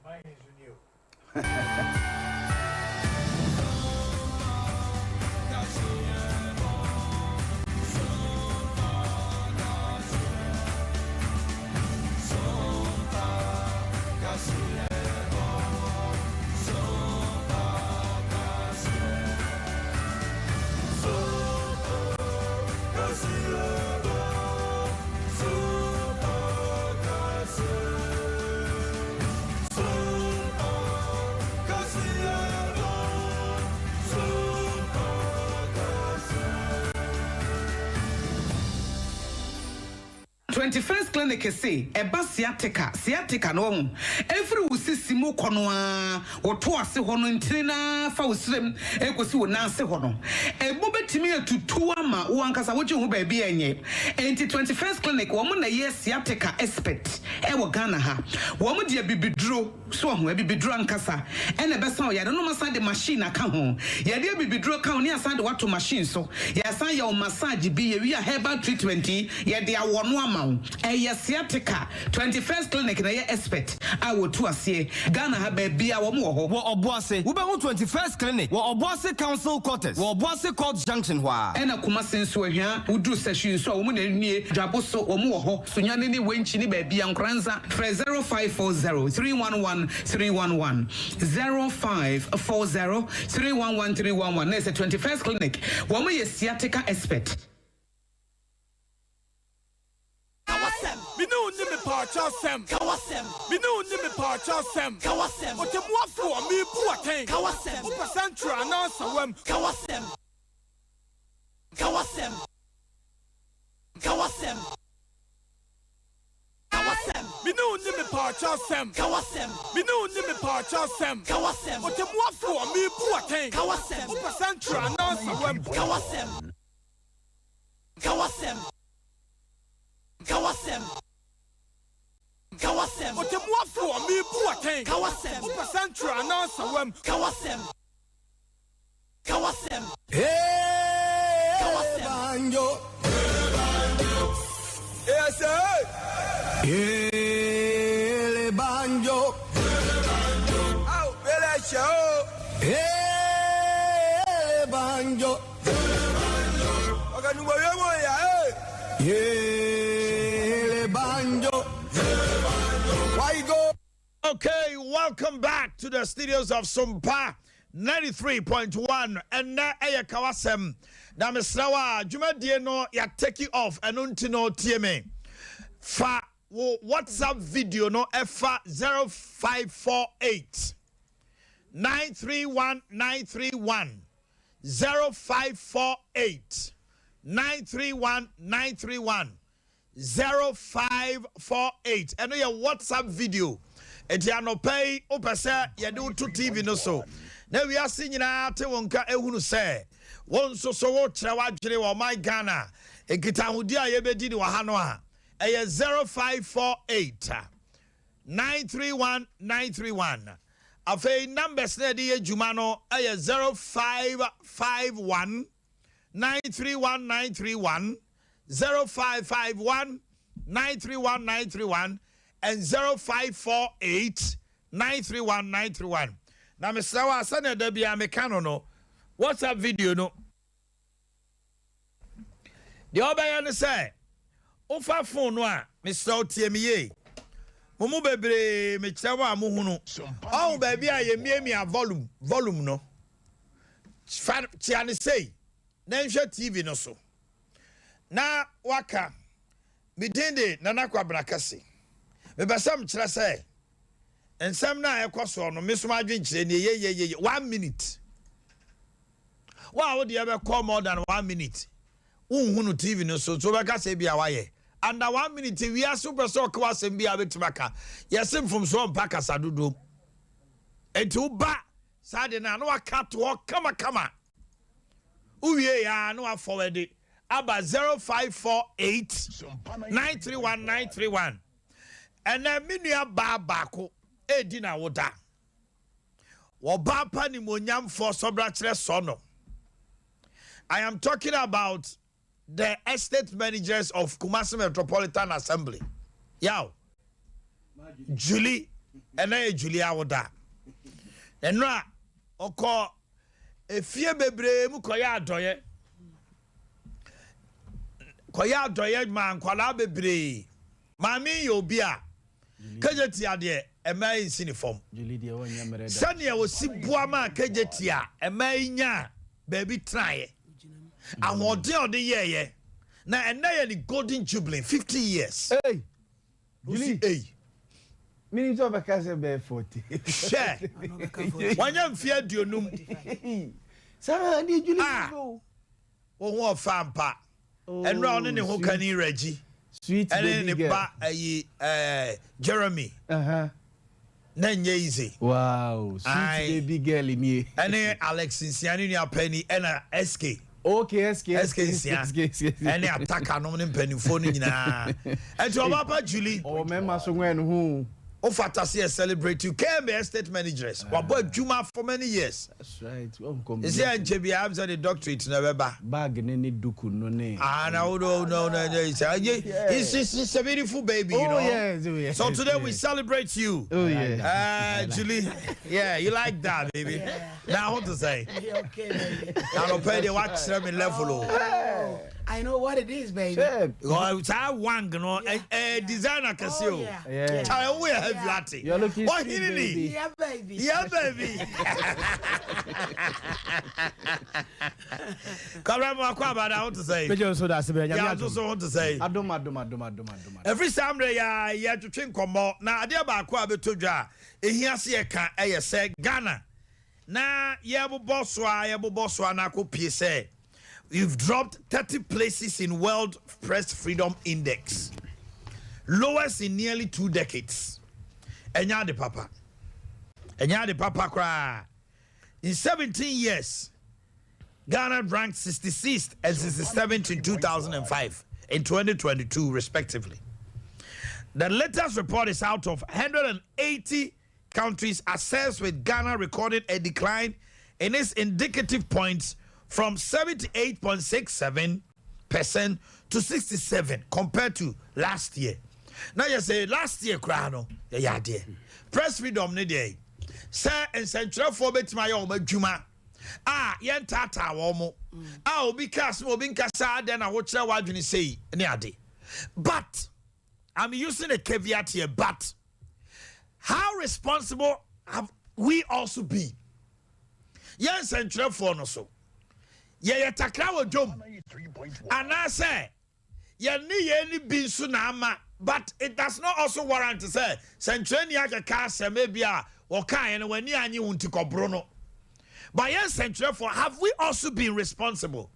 S1: Ɔmanhene nso ni o.
S10: 21st Clinic se ɛba sciatica, sciatica no wahu, ɛfiri wo sisi mu kɔ no ara, wo to ase hɔ no ntini no ara fa wo srem ɛkɔsi wo nan ase hɔ no, ɛmu bɛtumi atutu ama wo ankasa wogye wo ho baabi a ɛnyɛ. Enti 21st Clinic wɔn na ɛyɛ sciatica expert ɛwɔ Ghana ha. Wɔn de abibiduro. So wahu? Abibiduro ankasa na ɛbɛsa wo yare no. Wɔasan de machine aka ho. Yɛde abibiduro ka ho na yɛasan de wo ato machine so. Yɛasan yɛ wo massage bi. Yɛwie a herbal treatment yi, yɛde awɔ no ama wo. Ɛyɛ sciatica. 21st Clinic na ɛyɛ expert a wɔtu aseɛ. Ghana ha baabiara wɔn wɔ hɔ.
S11: Wɔ Ɔboase, wobɛhu 21st Clinic wɔ Ɔboase Council Quarters wɔ Ɔboase Court Junction hɔ ara.
S10: Ɛna Kumasi nso, Ahwia, woduru Sahwi nso a, wɔn na nie. Dwabo so, wɔn wɔ hɔ. Sunyani ne Wenchi ne baabi a Nkoranza frɛ 0540 311 311 0540 311 311 na ɛsɛ 21st clinic wɔn yɛ sciatica expert.
S12: Me ne wo nni mepaakyɛw sɛm. Me ne wo nni mepaakyɛw sɛm. Ɔtɛmmuafoɔ, merebu wo atɛn. Wopɛ sɛ nkyerɛ anaa nsawam? Me ne wo nni mepaakyɛw sɛm. Me ne wo nni mepaakyɛw sɛm. Ɔtɛmmuafoɔ, merebu wo atɛn. Wopɛ sɛ nkyerɛ anaa nsawam? Ɔtɛmmuafoɔ, merebu wo atɛn. Wopɛ sɛ nkyerɛ anaa nsawam?
S1: Okay, welcome back to the studios of Sumpa 93.1. Ɛnnɛ ɛyɛ kawasɛm na mesrɛ wo a dwumadie no yɛatake off ɛno nti no tie me fa wo WhatsApp video no ɛfa 0548 931 931 0548 931 931 0548 ɛno yɛ WhatsApp video enti anɔpa yi wopɛ sɛ yɛde wo to TV no so na wiase nyinaa te wo nka ehunu sɛ wo nso so wokyerɛ w'adwene wɔ ɔman Ghana nkitahodi a yɛbɛdi ne wɔ ha no a ɛyɛ 0548 931 931 afei numbers na yɛde yɛ dwuma no ɛyɛ 0551. 931 931, 0551 931 931 and 0548 931 931. Na mesrɛ wo a, sɛnea da biara meka no, WhatsApp video no, deɛ ɔbɛyɛ ne sɛ wofa phone no a, mesrɛ wo, tie me yie. Mo mu bebree, mekyerɛ wo a mohunu ɔho baabi a yɛmiamia volume no, fa kyea ne sei na nhwɛ TV no so na waka me din de Nana Kwabena Kɛse. Mepɛ sɛ mekyerɛ sɛ nsɛm no a ɛkɔ soɔ no, me so adwenkyerɛ nie yeyeyeye. One minute wo a wode ɛbɛkɔ more than one minute, wonhu no TV no so nso wobɛka sɛ bi a wayɛ under one minute. Wiase, wopɛ sɛ ɔka w'asɛm bi a wobɛtumi aka, yɛse mfomsoɔ mpa kasa dodoɔ. Enti woba saa de no a, na waka to hɔ kamakama. Wowie ya na wafɔwɛde aba 0548 931 931. Ɛnɛ me nua baa baako ɛredi na woda wɔbaa pa nimonyamfoɔ sɔbrakyerɛ sɔ no. I am talking about the estate managers of Kumasi Metropolitan Assembly. Yaw Julie, ɛnɛ yɛ Julie awoda. Ɛno a ɔkɔ efie bebree mu kɔyɛ adɔyɛ maa nkwadaa bebree. Maame yɛ obi a Kejetia deɛ, ɛmɛ yi nsi ne fam.
S13: Julie deɛ, wɔnyɛ mmerɛ da.
S1: Sɛnea wɔsi boa maa Kejetia ɛmɛ yi nya baabi tenaeɛ, ahoɔden a ɔde yɛɛyɛ, na ɛnɛ yɛ ne golden jubilee, 50 years.
S13: Hey,
S1: Julie.
S13: Julie.
S1: Ei.
S13: Menim sɛ ɔbɛka sɛ bɛyɛ 40.
S1: Hwɛ, wɔnyɛ mfe 50.
S13: Saa deɛ, Julie.
S1: Ah.
S13: O.
S1: Wɔn ho ɔfa mpa. Ɛnura ɔne ne ho kani Reggie
S13: Sweet
S1: ɛne
S13: baby
S1: ne
S13: girl.
S1: ba ayi Jeremy na nyɛ easy.
S13: Wow, sweet
S1: Aye.
S13: baby girl nie.
S1: Ɛne Alex Nsia ne nua panyin ɛna SK.
S13: Okay, SK.
S1: SK Nsia
S13: SK, SK.
S1: ɛne Ataka nom ne mpanimfoɔ no nyinaa. Ɛnti ɔba pa Julie.
S13: Ɔwɔ mmarima so nwɛn no ho.
S1: Wofata sɛ yɛ celebrate you. KMA estate managers, wabɔ adwuma for many years.
S13: That's right. Wɔn
S1: ɛsɛ yɛ nkyɛ biara sɛ de doctorate na ɛbɛba.
S13: Bag ne ne duku no ne.
S1: Ah, no, no, no, no, no. It's a beautiful baby, you
S13: Oh,
S1: know.
S13: yes, oh, yes.
S1: So today we celebrate you.
S13: Oh, yeah.
S1: Julie, yeah, you like that, baby. Now, what to say?
S14: Okay, baby.
S1: Now, no pay the watch me level.
S14: Oh, I know what it is, baby.
S1: Oh, saa wang no, designer kɛse o.
S14: Oh, yeah.
S1: Charlie, we have heavy.
S13: You're looking
S1: What
S13: sweet,
S1: hitting
S13: baby.
S1: it?
S14: Yeah, baby.
S1: Yeah, baby. Kabra mo akɔ abada, what to say?
S2: Bɛgye nso da ase bɛ Nyame
S1: Yeah,
S2: adom.
S1: so what to say?
S4: Adom, adom, adom, adom, adom.
S1: Ɛfiri saa mmerɛ yɛ yɛtwetwe nkɔmmɔ na adeɛ baako a bɛtɔ dwa a ɛhia sɛ yɛka ɛyɛ sɛ Ghana na yɛbobɔ so a na akɔ pie sɛ we've dropped 30 places in World Press Freedom Index, lowest in nearly 2 decades. Ɛnyɛ ade papa, ɛnyɛ ade papa koraa. In 17 years, Ghana ranked 66th and 67th in 2005 in 2022 respectively. The latest report is out of 180 countries assessed, with Ghana recorded a decline in its indicative points from 78.67% to 67 compared to last year. Now you say last year koraa no yɛyɛ adeɛ. Press freedom ne deɛ, sɛ nsɛntwerɛfoɔ bɛtumi ayɛ wɔn adwuma a yɛntaataa wɔn mo a obi kaa sɛ obi nkasa adɛn na wokyerɛ w'adwene sei ne ade. But I'm using a caveat here, but how responsible have we also been? Yɛn nsɛntwerɛfoɔ no so yɛyɛ takra wɔ dwom anaasɛ yɛne yɛn ni bi nso na ama, but it does not also warrant sɛ sɛntwerɛni akeka asɛm ebi a wɔkaeɛ no w'ani anye wo nti kɔboro no. But yɛn nsɛntwerɛfoɔ, have we also been responsible?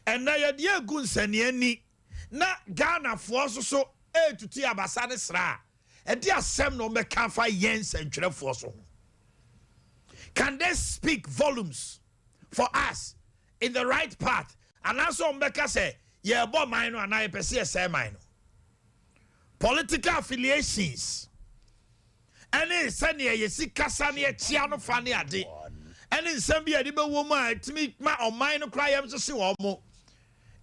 S1: Ɛnna yɛde egu nsɛnniɛ ni na Ghanafoɔ nso so etutu abasa ne sra a ɛde asɛm na wɔbɛka fa yɛn nsɛntwerɛfoɔ so ho. Can they speak volumes for us in the right path, anaasɛ wɔn bɛka sɛ yɛrebɔ man no anaa yɛpɛ sɛ yɛsɛe man no? Political affiliations ɛne sɛnea yɛsi kasa ne yɛkyia no fa ne ade ɛne nsɛm bi a yɛde bɛwɔ mu a ɛtumi ma ɔman no koraa yɛm sese wɔn mo.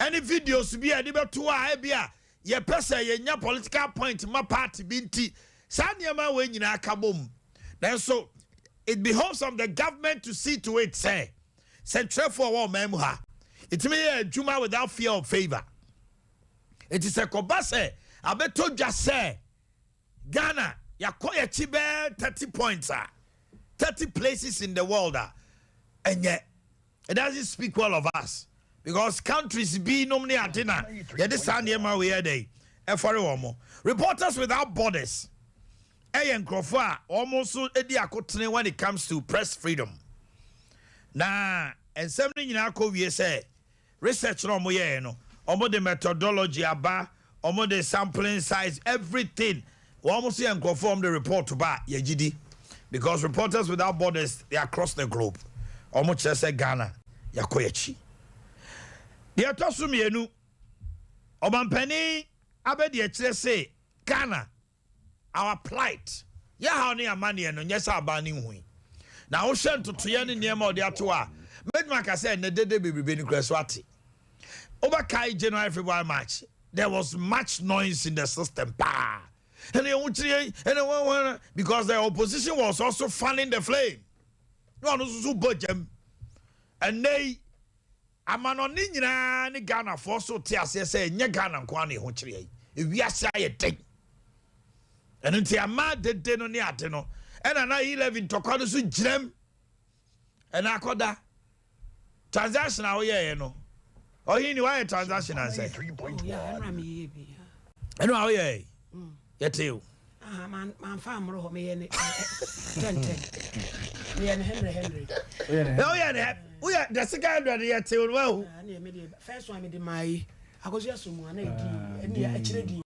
S1: Ɛne videos bi a yɛde bɛto a ebi a yɛpɛ sɛ yɛnya political point ma party bi nti, saa nneɛma wei nyinaa ka bom. Nanso it behoves on the government to see to it sɛ sɛntwerɛfoɔ a wɔwɔ ɔman mu ha ɛtumi yɛ adwuma without fear of favour. Eti sɛ kɔba sɛ abɛtɔ dwa sɛ Ghana yɛakɔ yɛkyi bɛɛ 30 points a, 30 places in the world a, ɛnyɛ, it doesn't speak well of us, because countries bi nom ne ade na yɛde saa nneɛma wei yɛ dɛ ɛfɔre wɔn mo. Reporters Without Borders ɛyɛ nkurɔfoɔ a wɔn nso di akotene when it comes to press freedom, na nsɛm no nyinaa kɔ wie sɛ research na wɔn yɛɛ no, wɔn de methodology aba, wɔn de sampling size, everything. Wɔn nso yɛ nkurɔfoɔ wɔn de report ba a yɛgye di, because Reporters Without Borders, they are across the globe. Wɔn kyerɛ sɛ Ghana yɛakɔ yɛkyi. Deɛ ɛtɔ so mmienu, ɔmampanin abɛdi akyerɛ sɛ Ghana, our plight, yɛhaw ne amanneɛ no nyɛ sɛ aban ne nhui, na wohwɛ ntotoeɛ ne nneɛma a ɔde ato a, mɛtumi aka sɛ ɛnɛ dede bebrebe no kura so ate. Wobɛkae January, February, March, there was much noise in the system paa, ɛne ɛho kyerɛ ɛne wɔn wɔn, because the opposition was also fanning the flame na ɔno nso so bɔ gyam. Ɛnɛ yi amanɔne nyinaa ne Ghanafoɔ so te aseɛ sɛ ɛnyɛ Ghana nko ara na ɛho kyerɛ yi, ewiase ayɛ den. Ɛno nti ama dede no ne ade no ɛna na 11 ntɔkwa no so gyinam. Ɛna akɔda transaction a woyɛɛ no, ɔhene ni wayɛ transaction ansɛ ɛno a woyɛɛ yɛte o.
S14: Mamfa mmoro hɔ, meyɛ ne 10 10, meyɛ ne 100 100.
S1: Na woyɛ ne woyɛ the second 100 yɛte o no wahu.
S14: First one mede maa yi Akosua so mu ana ɛdi ɛne akyerɛ din.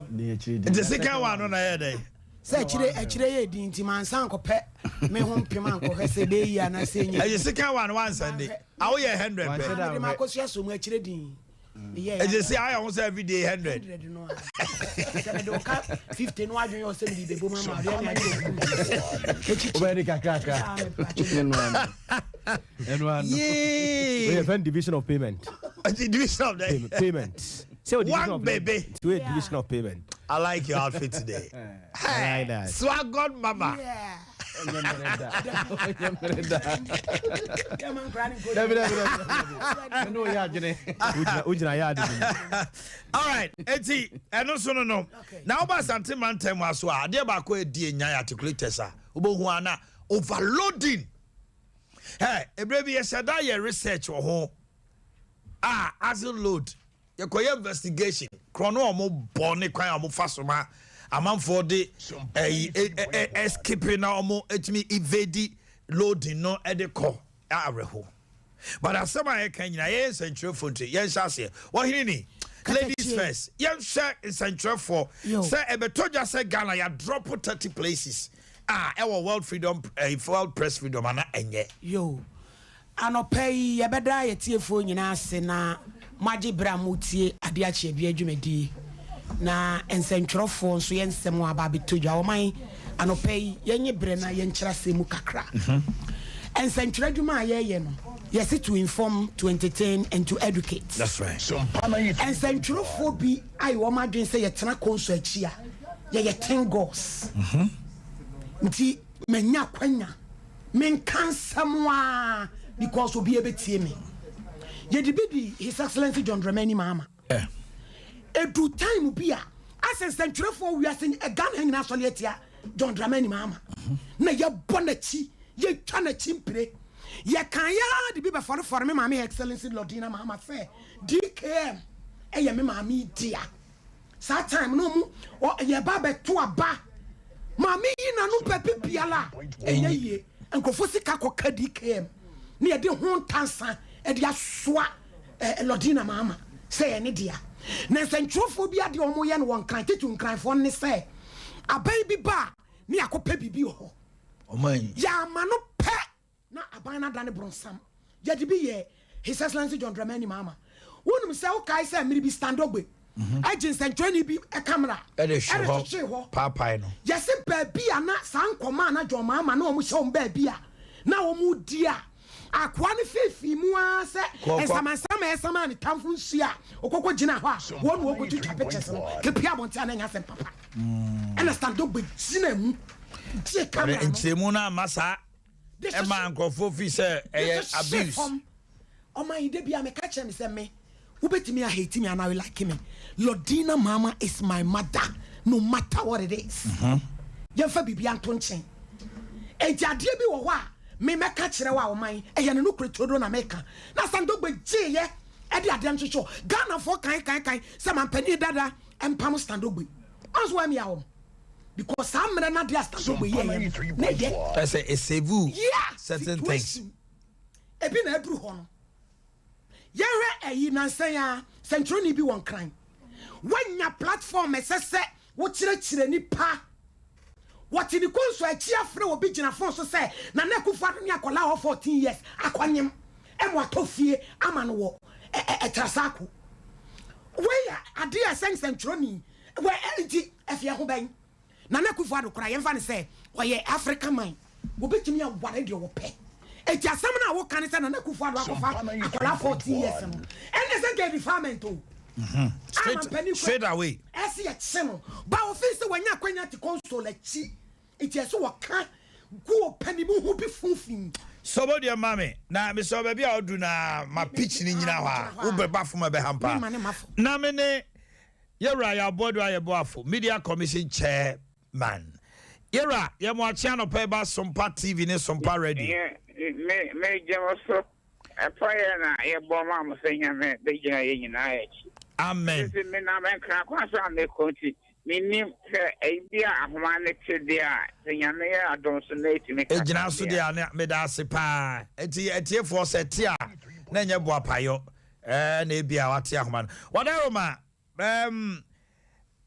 S1: Nti second one no na yɛ dɛ?
S14: Sɛ akyire akyire yɛ din nti mansa nkɔpɛ me ho mpem ankɔhwɛ sɛ ɛbɛyi anaasɛ ɛnyɛ.
S1: Ɛyɛ second one wansande a woyɛ 100 pɛ.
S14: Mede ma Akosua so mu akyerɛ din.
S1: Ɛgye sɛ ayɛ ho sɛ everyday 100.
S14: 100 no a sɛ mede wo ka 50 no adwene yɛ sɛ mede bɛbom ama adeɛ ne adeɛ.
S13: Wobɛyɛ de kakrakra ɛno ano.
S1: Yee.
S2: Wɔyɛ fɛn division of payment.
S1: Division of the
S2: payment. Sɛ o division
S1: One
S2: of
S1: baby.
S2: Nti o yɛ division of payment.
S1: I like your outfit today.
S2: I like that.
S1: Swag God mama.
S13: Dabi, dabi, dabi, ɛne oyɛ adwene.
S2: Wogyina yɛ ade bi.
S1: All right, eti ɛno so no, na woba Asante mantam aso a, adeɛ baako a ɛdi enya articulators a wobɛhu ana overloading. Ɛ ebere bi yɛhyɛ da yɛ research wɔ ho a, axle load, yɛkɔyɛ investigation korɔ no a ɔmo bɔ ne kwan a ɔmo fa so ma amanfoɔ de ɛyi ɛ ɛ escape na ɔmo etumi evade loading no ɛde kɔ awerɛho. But asɛm a yɛka nyinaa, yɛyɛ nsɛntwerɛfoɔ nti yɛnhyɛ aseɛ. Wɔhene ni, ladies first, yɛnhwɛ nsɛntwerɛfoɔ sɛ ɛbɛtɔ dwa sɛ Ghana yɛadrop 30 places a ɛwɔ world freedom, world press freedom ana ɛnyɛ?
S14: Yo, anɔpa yi yɛbɛda yɛtiefoɔ nyinaa ase na moagye berɛ a motie Adeɛ Akyeɛ Bia dwumadie, na nsɛntwerɛfoɔ nso yɛ nsɛm a aba abɛtɔ dwa ɔman. Anɔpa yi yɛnye berɛ na yɛnkyerɛ asɛm mu kakra. Nsɛntwerɛ adwuma a yɛyɛ no, yɛse to inform, to entertain and to educate.
S1: That's right.
S14: Nsɛntwerɛfoɔ bi ayɛ wɔn adwene sɛ yɛtena console akyi a, yɛyɛ tengos, nti manya kwanya menka nsɛm a because obi ɛbɛtie me. Yɛde bi di His Excellency John Dramani Mahama. Edu time bi a asɛ nsɛntwerɛfoɔ wiase Ghana nyinaa sɔre atia John Dramani Mahama na yɛbɔ n'akyi, yɛtwa n'akyi mpire, yɛka yɛa de bi bɛfɔrefɔre me maame Excellency Lordina Mahama sɛ DKM ɛyɛ me maame dea. Saa time no mu yɛba bɛto aba, maame yi nano baabi biara ɛnyɛ yie, nkurɔfoɔ sika kɔka DKM ne yɛde ho ntansa ɛde asoa Lordina Mahama sɛ yɛ ne dea. Na nsɛntwerɛfoɔ bi adeɛ ɔmo yɛ no wɔ Nkran titi, Nkranfoɔ ne sɛ aban bi ba a ne akɔpɛ biribi wɔ hɔ.
S1: Ɔman
S14: yɛama no pɛ na aban no adane borɔnsam. Yɛde bi yɛ His Excellency John Dramani Mahama. Wonim sɛ wokae sɛ mmere bi Stan Dogbe agye nsɛntwerɛni bi camera
S1: ɛde hwe hɔ.
S14: Hwehwee hɔ.
S1: Paapae no.
S14: Yɛse baabi a na saa nkɔmɔ a na John Mahama na wɔn hyɛ wɔn baabi a na wɔn di a. Akoa no feefee mu ara sɛ nsamansaman a ɛsamaa ne tamfo nsuo a ɔkɔkɔ gyina hɔ a wɔn na wɔkɔtwitwa pictures no kɛpue abɔnten a na ɛnyɛ asɛm papa. Ɛna Stan Dogbe gyina mu gyee camera no.
S1: Nkyerɛmu no amma saa ɛma nkurɔfoɔ fi sɛ ɛyɛ abuse.
S14: Ɔman yi da bi a meka kyerɛ me sɛ me wobɛtumi a hate me anaa you like me Lordina Mama is my mother no matter what it is. Yɛmfa biribi anto nkyɛn. Enti adeɛ bi wɔ hɔ a me mɛka kyerɛ wo a ɔman ɛyɛ no nokorɛ turodoo na meka. Na Sandogbe gyeeɛ ɛde adeɛ no hyehyɛ hɔ. Ghanafoɔ kan kan kan sɛ mampanin dada mpam Sandogbe. Ɔn so wamia wɔn because saa mmerɛ no adeɛ a Sandogbe yɛɛyɛ no na ɛyɛ.
S1: Ɛsɛ ɛsave
S14: Yeah,
S1: certain things.
S14: situation. Ebi na aduru hɔ no. Yɛnhwɛ ɛyi nansa yi ara, sɛnkyerɛwni bi wɔ Nkran. Wanya platform ɛsɛ sɛ wokyerɛkyerɛ nipa. Wɔte ne konso akyi afrɛ obi gyina phone so sɛ Nana Akufo-Addo ne akwadaa a ɔwɔ 14 years akɔnyem ma watɔ fie ama no wɔ Trasacco. Wei yɛ adeɛ a ɛsɛ nsɛnkyerɛwni wɔ nti ɛfeɛ ho bɛn? Nana Akufo Addo koraa yɛmfa no sɛ ɔyɛ Africa man, wɔbɛtumi aware deɛ wɔpɛ. Enti asɛm no a woka ne sɛ Nana Akufo Addo akɔfa akwadaa 14 years no, ɛnna sɛ nka defilement o.
S1: Straight, straight away.
S14: Ɛsɛ yɛkye no. Ba ofii sɛ wanya akwanya te console akyi, nti ɛsɛ wɔka gu ɔpanimu ho bi funfun.
S1: Sɔbɔ deɛ ma me na mesɛ baabi a ɔdu na ma pitch ne nyina hɔ a wobɛba fam ɛbɛha mpa na me ne Yɛwura Yaw Boadu Ayeboafo, Media Commission Chair man. Yɛwura, yɛ mo akye anɔpa yi ba Sompa TV ne Sompa Radio.
S15: Yɛ, me, me gye mo so. Mpaeɛ na yɛ bɔ ma mo sɛ Nyame bɛ gyina yɛ nyinaa akyi.
S1: Amen.
S15: Sisi me nam nkra kwan so a me kɔ nti, me nim sɛ ebi a ahoma no te deɛ a, sɛ Nyame yɛ adom so na etumi kasa
S1: Egyina so
S15: deɛ a.
S1: deɛ a, ne, meda ase paa. Nti atiefoɔ sɛ ɛte a, na ɛnyɛ boapayɔ. Ɛɛ na ebia wate ahoma no. Wadaroma, um,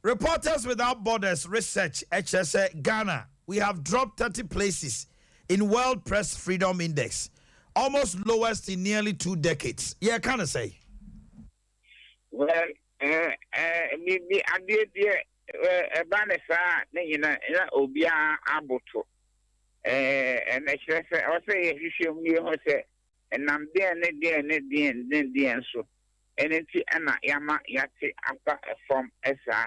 S1: Reporters Without Borders research kyerɛ sɛ Ghana, we have dropped 30 places in World Press Freedom Index, almost lowest in nearly two decades. Yɛka no sɛn?
S15: Well, eh, eh, biribi adeɛ deɛ eh, ɛba ne saa a ne nyina na obiara aboto. Eh, ɛna kyerɛ sɛ ɛwɔ sɛ yɛhwehwɛ mu yɛhu sɛ Ɛnam deɛn ne deɛn ne deɛn ne deɛn so? Ɛno nti na yɛama yɛate aba fam saa.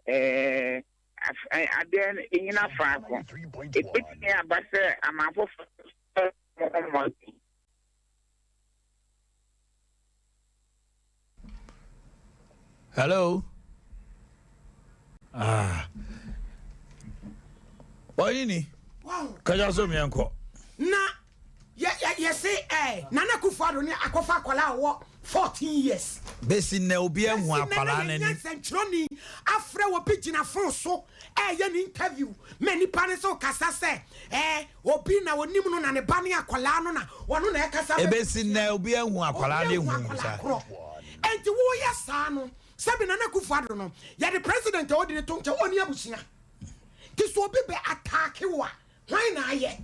S15: Ɛɛ, adeɛ no nnyina faako. Ɛbɛtumi aba sɛ aman foforɔ nso bɔ wɔn ho mmɔden.
S1: Hello. Ah. Ɔyi ni. Kɛjɛ so miɛ nkɔ.
S14: Na yɛ yɛ yɛse ɛɛ Nana Akufo Addo ne akɔfa akwadaa a ɔwɔ 14 years.
S1: Besi nnɛ obi ahu akwadaa no
S14: anim. Besi nnɛ na yɛnya nsɛnkyerɛwni afrɛ obi gyina phone so ɛɛyɛ ne interview ma nipa no nso kasa sɛ ɛɛ obi na onim no na ne ba ne akwadaa no na ɔno na ɛkasa.
S1: Ebesi nnɛ obi ahu akwadaa no ehu
S14: saa. Enti woyɛ saa no sɛbi Nana Akufo Addo no yɛde president a ɔdi ne to nkyɛn ɔni abusua nti so obi bɛ ataake wo a Hwan na ayɛ?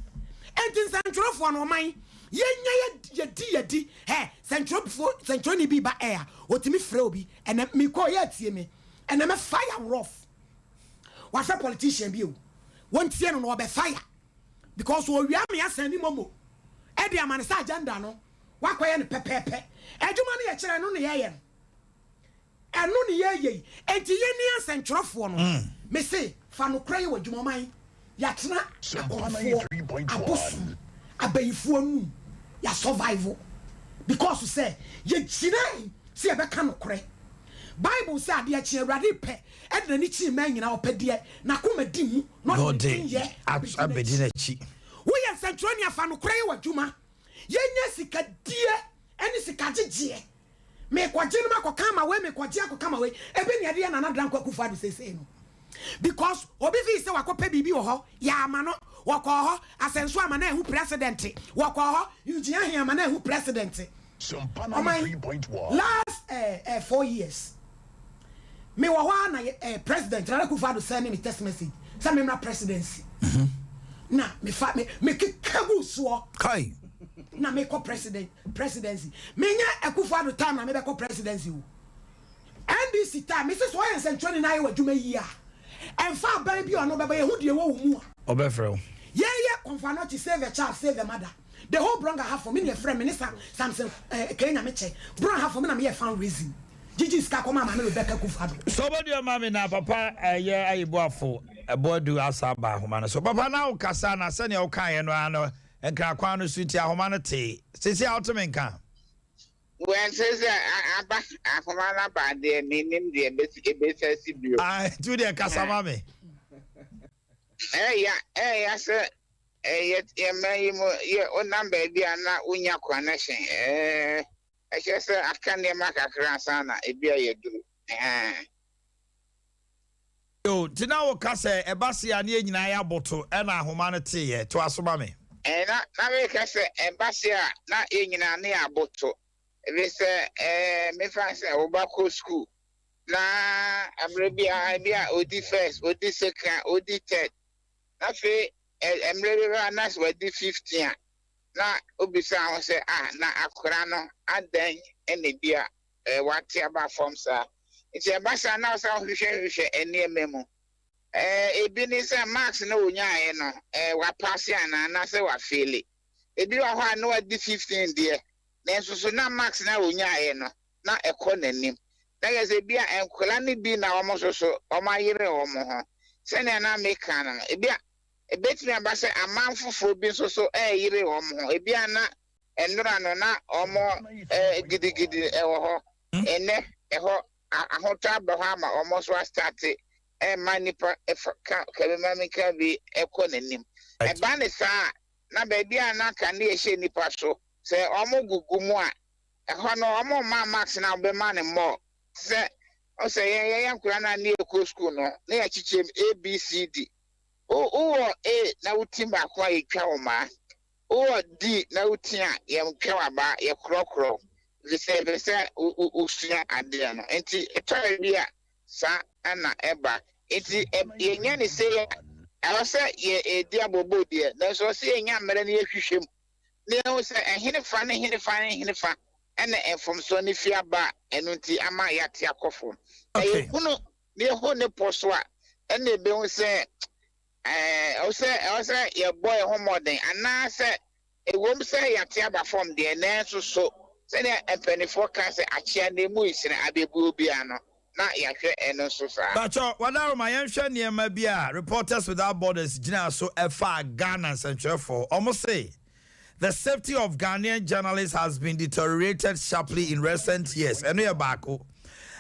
S14: Enti nsɛntwerɛfoɔ no, ɔman, yɛnya yɛ yɛdi yɛdi hɛ sɛntwerɛfoɔ sɛntwerɛni bi ba ɛ a ɔtumi frɛ obi ɛnɛ mekɔ yɛ atie me ɛnɛ mɛ fire rough wafrɛ politician bi o wɔntie no na ɔbɛ fire because ɔwia me asan ni momo ɛde ama no sɛ agenda no wakɔyɛ no pɛpɛɛpɛ adwuma no yɛkyerɛ no na yɛyɛ no. Ɛno ne yɛyɛ yi. Enti yɛn ni asɛntwerɛfoɔ no. Mese, fa nokorɛ yɛ w'adwuma. Ɔman, yɛatena akɔmfoɔ, abosom, abayifoɔ anum. Yɛ survive because sɛ yɛgyinae sɛ yɛbɛka nokorɛ. Bible sɛ adeɛ kye Awurade pɛ de n'ani kye mmaa nyinaa, ɔpɛ deɛ n'akoma di mu na ɔde ne denyɛ abɛdi n'akyi. Woyɛ nsɛntwerɛni a, fa nokorɛ yɛ w'adwuma. Yɛnya sikadie ne sikagyegyeɛ. Mekɔgye no makɔka ama wei, mekɔgye akɔka ama wei. Ebi na yɛde yɛ Nana Dankwa Akufo Addo seesei no. Because obi fii sɛ wakɔpɛ biribi wɔ hɔ, yɛama no. Wɔkɔɔ hɔ, Asɛnso ama no ahu president. Wɔkɔɔ hɔ, Eugene Ahe ama no ahu president. Ɔman, last eh, eh, 4 years, mewɔ hɔ ara na eh, president Nana Akufo Addo send me text message sɛ memmra presidency. Na mefa me mekeka gu soɔ.
S1: Kai.
S14: Na mekɔ president presidency. Menyɛ Akufo Addo time na mebɛkɔ presidency o. NDC time, mese sɛ ɔyɛ nsɛntwerɛni na ayɛ w'adwuma yie a, ɛmfa aban bi a ɔno bɛba yɛhu deɛ ɛwɔ wo mu a.
S1: Ɔbɛfrɛ wo.
S14: Yɛyɛ Komfo Anokye save a child, save a mother. The whole Brong Ahafo me na yɛfrɛ me ne Sam Samson eh, Kay Nyamekyɛ. Brong Ahafo me na meyɛɛ fundraising gyegyee sika kɔmaa Maame Rebecca Akufo-Addo.
S1: Sɛ ɔbɛdua ma me na papa ɛyɛ ayiboafo ɛboadu asa aba ahoma no so. Papa na wo kasa na sɛnea wo kaeɛ no ara no nkra kwan no so nti ahoma no tee. Seesei a wote me nka?
S15: Well seesei a aba ahoma no aba deɛ mennim deɛ ɛbɛsi asi bio.
S1: Ah nti wo deɛ kasa ma me.
S15: Ɛyɛ ɛyɛ sɛ yɛ yɛ man yi mu yɛ wonam baabi a na wonya connection ɛɛ ɛkyerɛ sɛ aka nneɛma kakra ansa na ebi a yɛduru ɛhɛn.
S1: Yo, nti na woka sɛ ɛba se a ne yɛn nyinaa yɛaboto ɛna ahoma no teeɛ. Toa so ma me.
S15: Ɛɛ na na meka sɛ ɛba se a na yɛn nyinaa ne yɛaboto efisɛ ɛɛ mefa sɛ wo ba kɔ sukuu na mmerɛ bi a ebi a odi first, odi second, odi third na afei ɛ mmerɛ bi ba na sɛ wadi 15 a na wobisa ho sɛ ah na akora no adɛn ɛna ebi a ɛ wate aba fam saa. Nti ɛba saa na ɔsan hwehwɛhwehwɛ nneɛma mu. Ɛ ebi ne sɛ marks na onyaeɛ no ɛ wapaase anaa anaasɛ wafeele. Ebi wɔ hɔ a na wadi 15 deɛ nanso so na marks na onyaeɛ no na ɛkɔ n'anim. Na kyerɛ sɛ ebi a nkwadaa no bi na wɔn nso so wɔayere wɔn ho. Sɛnea na meka no, ebi a ebetumi aba sɛ aman foforɔ bi nso so reyere wɔn ho. Ebi a na nnora no na wɔn gidigidi wɔ hɔ. Ɛnnɛ ɛhɔ ahotɔ aba hɔ ama wɔn nso astate ɛrema nnipa ka ka bi ma menka bi kɔ n'anim. Ɛba ne saa a, na baabi a na anka ne yɛhyɛ nnipa so sɛ wɔgugu mu a, Ɛhɔ no ɔmo mma marks no a wɔbɛma no more te sɛ wohu sɛ yɛn yɛyɛ nkwadaa no a ne yɛkɔ school no na yɛakyekyɛ mu A B C D. Wo wowɔ A na wo ti baako a yɛtwa wo mmaa. Wowɔ D na wo ti a yɛntwa wo abaa yɛkorɔkorɔ wo ɛfiri sɛ yɛpɛ sɛ wo wo wosua adeɛ no. Nti ɛtɔ da bi a saa na ɛba. Nti ɛ yɛnya no sei a ɛwɔ sɛ yɛ yɛdi abooboo deɛ nanso ɛwɔ sɛ yɛnya mmerɛ na yɛhwehwɛ mu na yɛahu sɛ ɛhenefa ne henefa ne henefa na mfomsoɔ no fi aba a ɛno nti ama yɛate akɔ fam. Na yɛhunu na yɛhu ne pɔ so a, ɛnna yɛbɛhu sɛ ɛwɔ sɛ ɛwɔ sɛ yɛbɔ yɛn ho mmɔden anaasɛ ɛwom sɛ yɛate aba fam deɛ, nanso so sɛdeɛ mpanimfoɔ ka sɛ akyea na emu resene abɛbuo biara no, na yɛahwɛ ɛno nso saa.
S1: Pakyɛ Wadaroma yɛnhwɛ nneɛma bi a Reporters Without Borders gyinaa so faa Ghana nsɛntwerɛfoɔ. Wɔn se, The safety of Ghanaian journalists has been deteriorated sharply in recent years. Ɛno yɛ baako.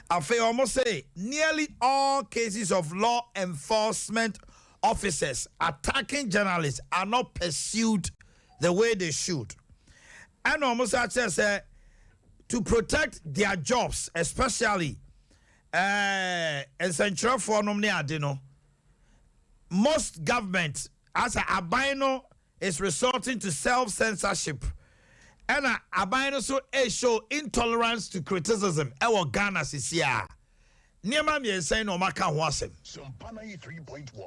S1: Afei wɔn se, Nearly all cases of law enforcement officers attacking journalists are not pursued the way they should. Ɛna wɔn san kyerɛ sɛ to protect their jobs especially ɛɛ nsɛnkyerɛfoɔ nom ne ade no most government asɛ aban no is resorting to self censorship ɛna aban no so show intolerance to criticism ɛwɔ Ghana sisi a nneɛma mmiɛnsa yi na wɔn aka ho asɛm.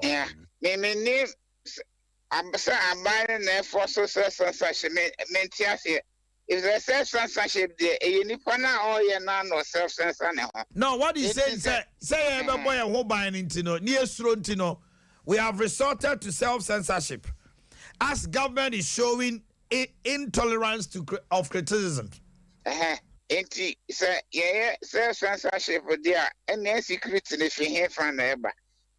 S15: Yeah, me me ni Sɛ aban no na ɛfɔ so sɛ censorship me mente aseɛ efisɛ self censorship deɛ ɛyɛ nipa no a ɔreyɛ no ara na ɔself censor ne ho.
S1: No, what he's
S15: Enti
S1: saying
S15: sɛ
S1: sɛ sɛ yɛbɛbɔ yɛn ho ban no nti no, ne yɛsuro nti no, we have resorted to self censorship as government is showing intolerance to of criticism.
S15: Ɛhɛ, enti sɛ yɛyɛ self censorship deɛ a, ɛnneɛ insecurity no fi hefa na ɛba?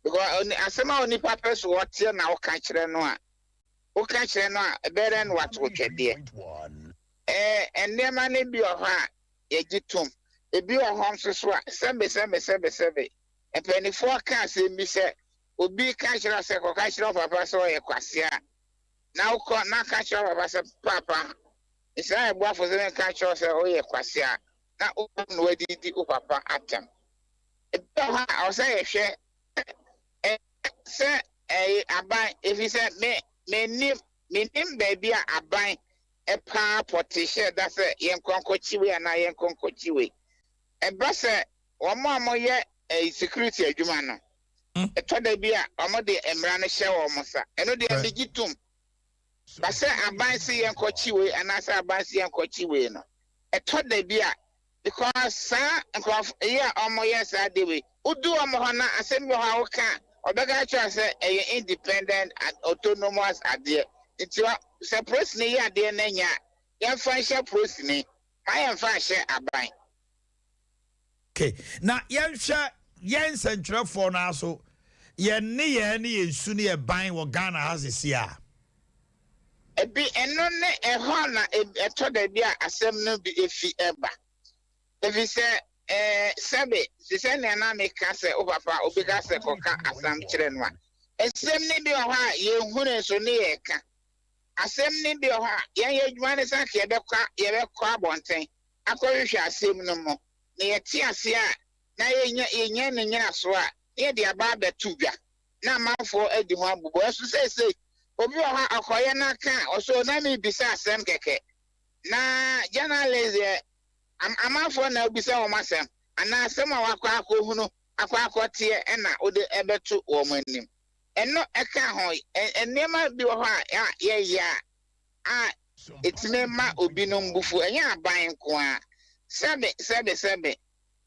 S15: Because oni asɛm a onipa pɛ so ɔteɛ na woka kyerɛ no a, woka kyerɛ no a, ɛbɛyɛ dɛn na wato twɛdeɛ? Ɛɛ, nneɛma no bi wɔ hɔ a yɛgye tom. Ebi wɔ hɔ nso so a, sɛbe sɛbe sɛbe sɛbe. Mpanimfoɔ ka asɛm bi sɛ, obi ka kyerɛ wo sɛ kɔka kyerɛ wo papa sɛ ɔyɛ kwasea a, na wokɔ na ka kyerɛ wo papa sɛ, Paapa, mesrɛ ayɛboafo sɛ menka kyerɛ wo sɛ woyɛ kwasea, na wobom na woadidi wo papa atɛm. Ebi wɔ hɔ a, ɛwɔ sɛ yɛhwɛ sɛ ɛyɛ aban, efisɛ me mennim mennim baabi a aban paa pɔtee hyɛɛ da sɛ yɛnkɔ nkɔkye wei anaa yɛnkɔ nkɔkye wei. Ɛba sɛ wɔn a wɔyɛ ɛyi security adwuma no, ɛtɔ da bi a wɔde mmara no hyɛ wɔn nsa. Ɛno deɛ megye tom. Ba sɛ aban se yɛnkɔkye wei anaasɛ aban se yɛnkɔkye wei no, ɛtɔ da bi a Because saa nkurɔfo yi a wɔyɛ saa ade wei, wodu wɔn hɔ na asɛm bi wɔ hɔ a woka a, wɔbɛka akyerɛ wo sɛ ɛyɛ independent and autonomous adeɛ. Nti Sɛ polisini yɛ adeɛ na ɛnyɛ a, yɛmfa nhyɛ polisini, mma yɛmfa nhyɛ aban.
S1: Okay, na yɛnhwɛ yɛn nsɛntwerɛfoɔ no ara so, yɛn nneyɛɛ ne yɛn su ne yɛn ban wɔ Ghana ha seesei a.
S15: Ebi, ɛno ne ɛhɔ na ɛtɔ da bi a asɛm no bi fi ba. Efisɛ, ɛɛ, sɛbe, te sɛ nea na meka sɛ wo papa, obi ka sɛ kɔka asɛm kyerɛ no a, nsɛm no bi wɔ hɔ a yenhunuu nso ne yɛreka. Asɛm no bi wɔ hɔ a, yɛn yɛn adwuma ne sɛ anka yɛbɛkɔ, yɛbɛkɔ abɔnten akɔhwehwɛ asɛm no mu, na yɛte ase a, na yenya, yenya ne nnyinaso a, na yɛde aba abɛto dwa, na amanfoɔ adi ho abubuo. Nanso seesei, obi wɔ hɔ a, ɔkɔyɛ na aka a, ɔse, O, na merebisa asɛm kɛkɛ. Na journalist deɛ, am, amanfoɔ na wobisa wɔn asɛm, anaa asɛm a wakɔ akɔhunu, akɔ akɔteɛ na wode bɛto wɔn anim. Ɛno ka ho. Ɛ, nneɛma bi wɔ hɔ a, a yɛyɛ a, a ɛtumi ma obinom bo fu, ɛnyɛ aban nko ara. Sɛbe, sɛbe, sɛbe,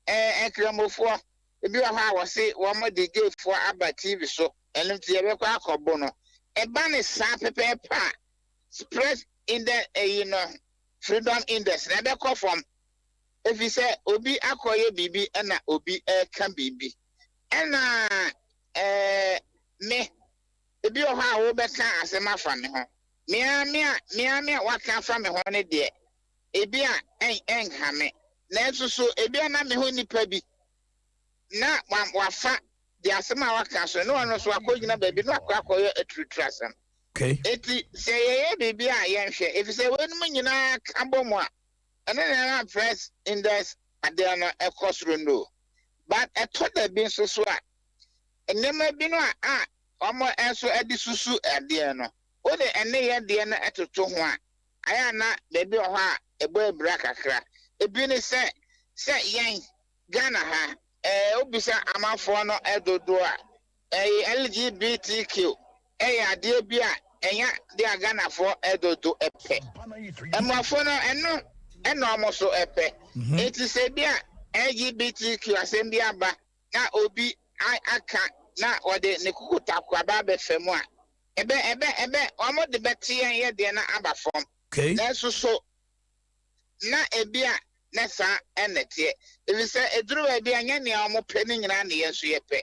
S15: ɛɛ, Nkramofoɔ, ebi wɔ hɔ a wɔse wɔde gayfoɔ aba TV so, ɛno nti yɛbɛkɔ akɔbo no. Ɛba no saa pɛpɛɛpɛ a, press index ɛyi no, freedom index no ɛbɛkɔ fam, efisɛ obi akɔyɛ biribi ɛna obi ɛreka biribi. Ɛna ɛɛ, me, ebi wɔ hɔ a wobɛka asɛm afa me ho, me ara me a, me ara me a woaka afa me ho no deɛ, ebia ɛn, ɛnha me. Nanso so ebia na me ho nipa bi na wa, wafa deɛ asɛm a waka so, na ɔno nso wakɔgyina baabi na wakɔ akɔyɛ aturuturasɛm. Enti sɛ yɛyɛ biribi a yɛnhwɛ, efisɛ weinom nyinaa ka bɔ mu a, ɛno na ɛma press index adeɛ no kɔ soro no o. But ɛtɔ da bi nso so a, nneɛma bi no a a wɔn nso de susu adeɛ no, wode ɛne yɛn deɛ no toto ho a, ayɛ a na baabi wɔ hɔ a ɛbɔ abira kakra. Ebi ne sɛ, sɛ yɛn Ghana ha, ɛɛ wobisa amanfoɔ no dodoɔ a, ɛyɛ LGBTQ yɛ adeɛ bi a ɛnyɛ adeɛ a Ghanafoɔ dodo pɛ. Mmorɔfo no, ɛno na wɔn nso pɛ. Enti sɛ bi a LGBTQ asɛm bi aba na obi aka na ɔde ne kukutaku aba abɛfa mu a, ɛbɛ, ɛbɛ, ɛbɛ, wɔde bɛte yɛn yɛ deɛ no aba fam. Nanso so na ebi a na saa na ɛteɛ? Efisɛ ɛduru baabi a, ɛnyɛ nea wɔpɛ no nyinaa na yɛn nso yɛpɛ.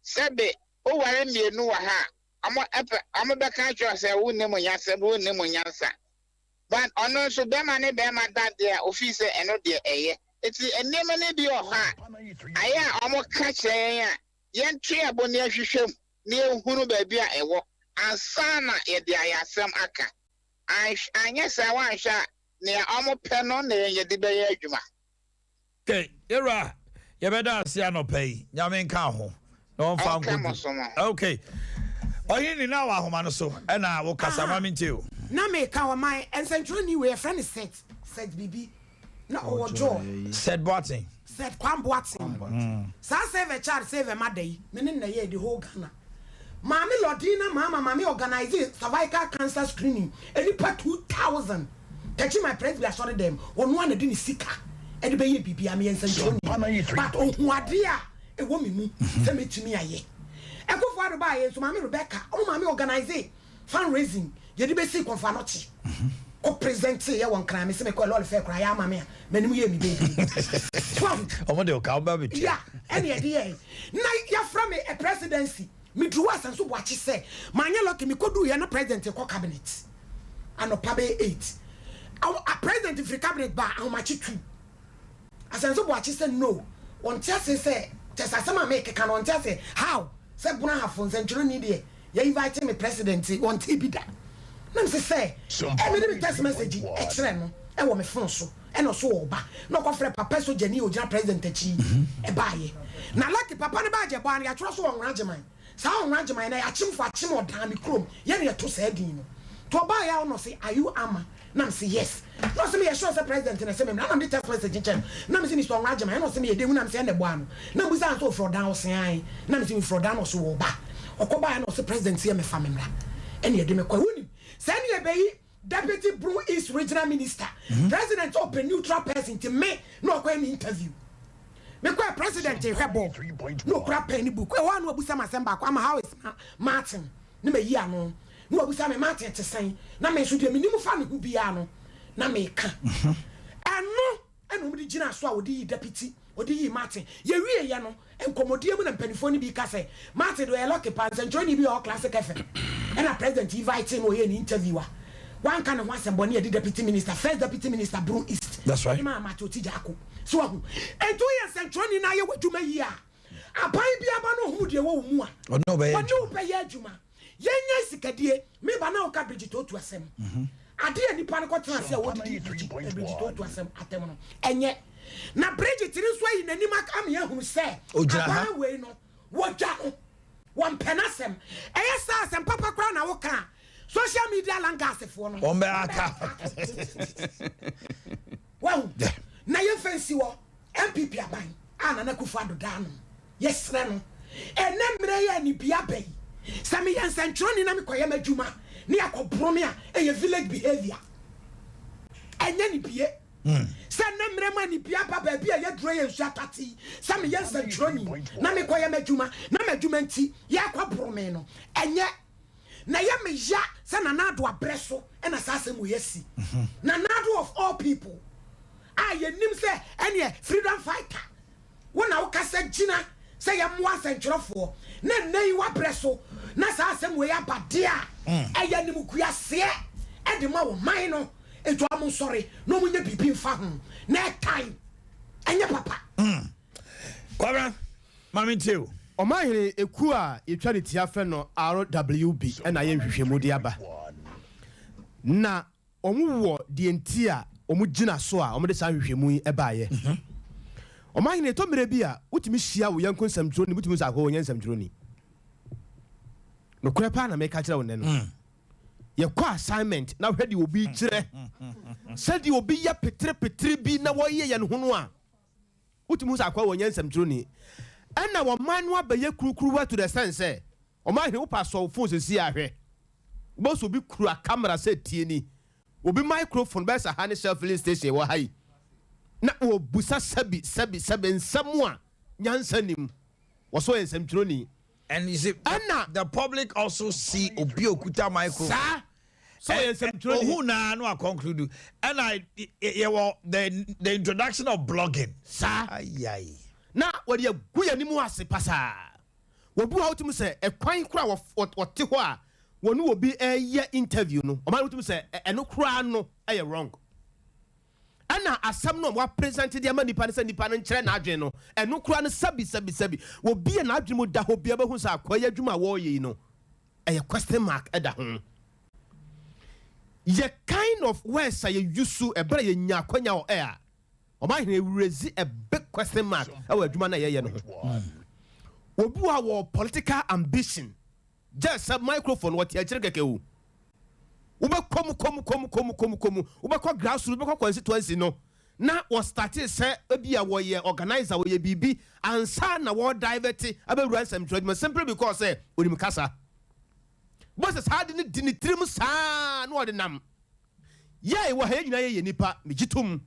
S15: Sɛbe woware mmienu wɔ ha a, wɔpɛ, wɔbɛka akyerɛ wo sɛ wonnim nyansa, wonnim nyansa. But ɔno nso bɛrima ne bɛrima da deɛ a, ofii sɛ ɛno deɛ ɛyɛ. Nti nneɛma no bi wɔ hɔ a, ayɛ a wɔka kyerɛ yɛn a, yɛnto yɛn bo na yɛnhwehwɛ mu na yɛnhunu baabi a ɛwɔ ansa na yɛde ayɛ asɛm aka. Anhwɛ, anyɛ saa woanhwɛ a, nea wɔpɛ no na yɛn yɛde bɛyɛ adwuma.
S1: Okay yɛwura yɛbɛda ase anɔpa yi nyame nka ho na ɔmfa nkodu okay ɔhene ni na wɔ ahoma no so ɛna wo kasa ma mente o.
S14: Na meka ɔman nsɛntwerɛni wei yɛfrɛ no Seth Seth biribi na ɔwɔ Joy.
S1: Seth Boateng.
S14: Seth Kwame Boateng. Saa save a child save a mother yi me ne no na ɛyɛɛ the whole Ghana. Maame Lordina Mahama maame organise cervical cancer screening nnipa 2000 Takyi my presby asɔre dɛm ɔno ara na de ne sika de bɛyɛ biribiara meyɛ nsɛnkyerɛwni but ɔhu adeɛ a ɛwɔ me mu sɛ mɛtumi ayɛ. Akufo Addo baeɛ nso maame Rebecca ɔmo maame organise fundraising yɛde bɛsii Kɔmfo Anokye kɔ presentee yɛ wɔ Nkran mese mekɔɛ lɔre fare koraa yɛ ama me a m'anim yɛɛ me beebee so ahu.
S1: Ɔmo de ɔka ɔba bɛtua.
S14: Ya ɛne ɛde yɛɛ na yɛafrɛ me a presidency meduru hɔ Asanso Boakye sɛ manyɛ lucky mekɔduu yɛ na president rekɔ cabinet anɔpa bɛyɛ 8 aw a president firi cabinet baa ahomakye 2 Asɛnso Boakye sɛ no, ɔnte aseɛ sɛ kyɛ sɛ asɛm a meekeka no ɔnte aseɛ how sɛ Brong Ahafo nsɛntwerɛni deɛ yɛ invite me president ɔntee bi da na mese sɛ eh mede me text message kyerɛ no wɔ me phone so ɛna ɔso ɔɔba na ɔkɔfrɛ papa sogyani a ɔgyina president akyi ɛbaayɛ na lucky papa no baagye ɛbɔ ano yɛatwerɛ so Ɔnwona Agyeman saa Ɔnwona Agyeman na yɛakyemfo akyem ɔdaa me kurom yɛne yɛto saa din no nti ɔbaayɛ a ɔna ɔse are you Ama Na mese yes. Na ɔse meyɛ sure sɛ president na ɛse me mmra. Na mede text message kyerɛ no. Na mese Mister Ɔnwura Agyeman. Ɛna ɔse meyɛ dɛn hu na mese ɛna ɛbɔ ano. Na mbusaa no sɛ ɔfiri ɔdan ɔse ae. Na mese mefiri ɔdan na ɔse wɔɔba. Ɔkɔ baeɛ na ɔse president se yɛ mefa me mmra. Ɛna yɛde me kɔɛ. Wonim sɛ ɛne yɛbɛyi deputy Brong East regional minister. President sɛ ɔpɛ neutral person nti me na ɔkɔyɛ me interview. Mekɔɛ president rehwɛ bɔɔl na ɔkura pen ne book. Ɛhɔ a na wabusa me asɛm baako ama how is Martin? Na mayi ano. Na wabisa me, Martin te sɛn? Na me nso deɛ menim fa ne ho biara no, na meka. Ɛno na wɔde gyinaa so a wɔde yii deputy, wɔde yii Martin. Yɛwieeɛ no, nkɔmmɔdie mu na mpanimfoɔ no bi ka sɛ, Martin deɛ ɔyɛ lucky paa, nsɛntwerɛni bi a ɔwɔ Classic FM ɛna President invitee no, ɔyɛɛ ne interview a wanka ne ho asɛm bɔne a ɛde deputy minister, first deputy minister Brong East,
S1: That's right.
S14: de maa Martin Oti-Gyako. So wahu? Enti woyɛ nsɛntwerɛni na ayɛ w'adwuma yie a, aban bi aba na ɔhunu deɛ ɛwɔ wo mu a,
S1: Ɔne wo bɛyɛ
S14: ɔne wo bɛyɛ adwuma. Yɛnyɛ sikadie. Me ba na woka Bridget Otu asɛm. Ade a nipa no kɔtena ase a wɔdidi Bridget eh, Bridget Otu asɛm atɛm no, ɛnyɛ. Na Bridget no nso ayi n'anim aka ama yɛahunu sɛ
S1: Ogyina ha.
S14: abaa wei no, wɔdwa no. Wɔmpɛ n'asɛm. Ɛyɛ saa asɛm papa koraa na woka a, social media langasefoɔ no,
S1: Wɔn bɛ aka.
S14: Wahu?
S1: Yeah.
S14: Na yɛmfa nsi hɔ, NPP aban a Nana Akufo-Addo da ano, yɛsrɛ no, ɛnnɛ mmerɛ yi a anibue aba yi, sɛ meyɛ nsɛntwerɛni na mekɔyɛ m'adwuma ne yɛakɔboro me a, ɛyɛ village behaviour. Ɛnyɛ anibue. Sɛ nnɛ mmerɛ mu anibue aba baabi a yɛaduro yɛ nsuo atate yi, sɛ meyɛ nsɛntwerɛni na mekɔyɛ m'adwuma na m'adwuma nti yɛrekɔboro me no, ɛnyɛ. Na ɛyɛ me ya sɛ Nana Addo abrɛ so na saa asɛm wei asi. Nana Addo of all people a yɛnim sɛ ɛneɛ freedom fighter, wo na wokasa gyina sɛ yɛmmoa nsɛntwerɛfoɔ na nnɛ yi woabrɛ so na saa asɛm wei aba deɛ a, ɛyɛ animguaseɛ de ma ɔman no. Nti wɔn nsɔre na wɔn nyɛ biribi mfa ho na ɛtan ɛnyɛ papa.
S1: Kwabena, ma me ntie o.
S2: Ɔmanhene ekuo a yɛtwa ne tia frɛ no RWB na ayɛ nhwehwɛmu de aba. Na wɔwɔ deɛ nti a wɔgyina so a wɔde saa nhwehwɛmu yi baeɛ. Ɔmanhene, ɛtɔ mmerɛ bi a wotumi hyia wo yɔnko nsɛmtwerɛni, wotumi hu sɛ akoa ɔnyɛ nsɛmtwerɛni. Nokorɛ paa na meka kyerɛ wo nnɛ no. Yɛkɔ assignment na hwɛ deɛ obi kyerɛ, sɛdeɛ obi yɛ peterepetere bi na wɔyɛ yɛn ho no a, Wotumi hu sɛ akoa wɔ nyɛ nsɛmtwerɛni. Ɛna ɔman no abɛyɛ kurukuruwa to the extent sɛ, ɔman hene wopɛ asɔ wo phone sesie a hwɛ, wobɛhu sɛ obi kura camera sɛ tie ni, obi microphone bɛyɛ sɛ ha ne Shell filling station wɔ ha yi, na wɔbusa sɛbi sɛbi sɛbi nsɛm a nyansa nnim. Wɔsɛ ɔyɛ nsɛmtwerɛni.
S1: And you see,
S2: Ɛna
S1: the public also see obi okuta microphone.
S2: Saa. Sɛ ɔyɛ nsɛmtwerɛni.
S1: Ohun naa no a conclude. Ɛna yɛwɔ the the introduction of blogging.
S2: Saa.
S1: Ayayi.
S2: Na wɔde agu yɛn anim ase pasaa. Obi wɔ hɔ a wotumi sɛ ɛkwan koraa a wɔte hɔ a wɔne obi reyɛ interview no, ɔma no wotumi sɛ ɛno koraa no yɛ wrong. Ɛna asɛm no a wɔapresent de ama nipa no sɛ nipa no nkyerɛ n'adwene no, ɛno koraa no sɛbi sɛbi sɛbi, obi a n'adwene mu da hɔ biara bɛhu sɛ akoa yi adwuma a wɔreyɛ yi no, ɛyɛ question mark ɛda ho. Yɛ kind of words a yɛ use ɛberɛ a yɛnya akwanya wɔ air a, ɔma hene raise a big question mark ɛwɔ adwuma no a yɛyɛ no ho. Obi wɔ hɔ a wɔ political ambition, gyɛ sɛ microphone wɔte akyire kɛkɛ o. Wobɛkɔ mu kɔ mu kɔ mu kɔ mu kɔ mu kɔ mu, wobɛkɔ grassroots, wobɛkɔ constituency no, na wɔ startee sɛ ebia wɔyɛ organiser, wɔyɛ biribi ansa na wɔ divert abɛwura nsɛmtwerɛ adwuma simply because sɛ onim kasa. Wobɛhu sɛ saa ade no di ne tirim saa na ɔde nam. Yɛɛ wɔ ha yɛn nyinaa yɛyɛ nnipa, megye tom.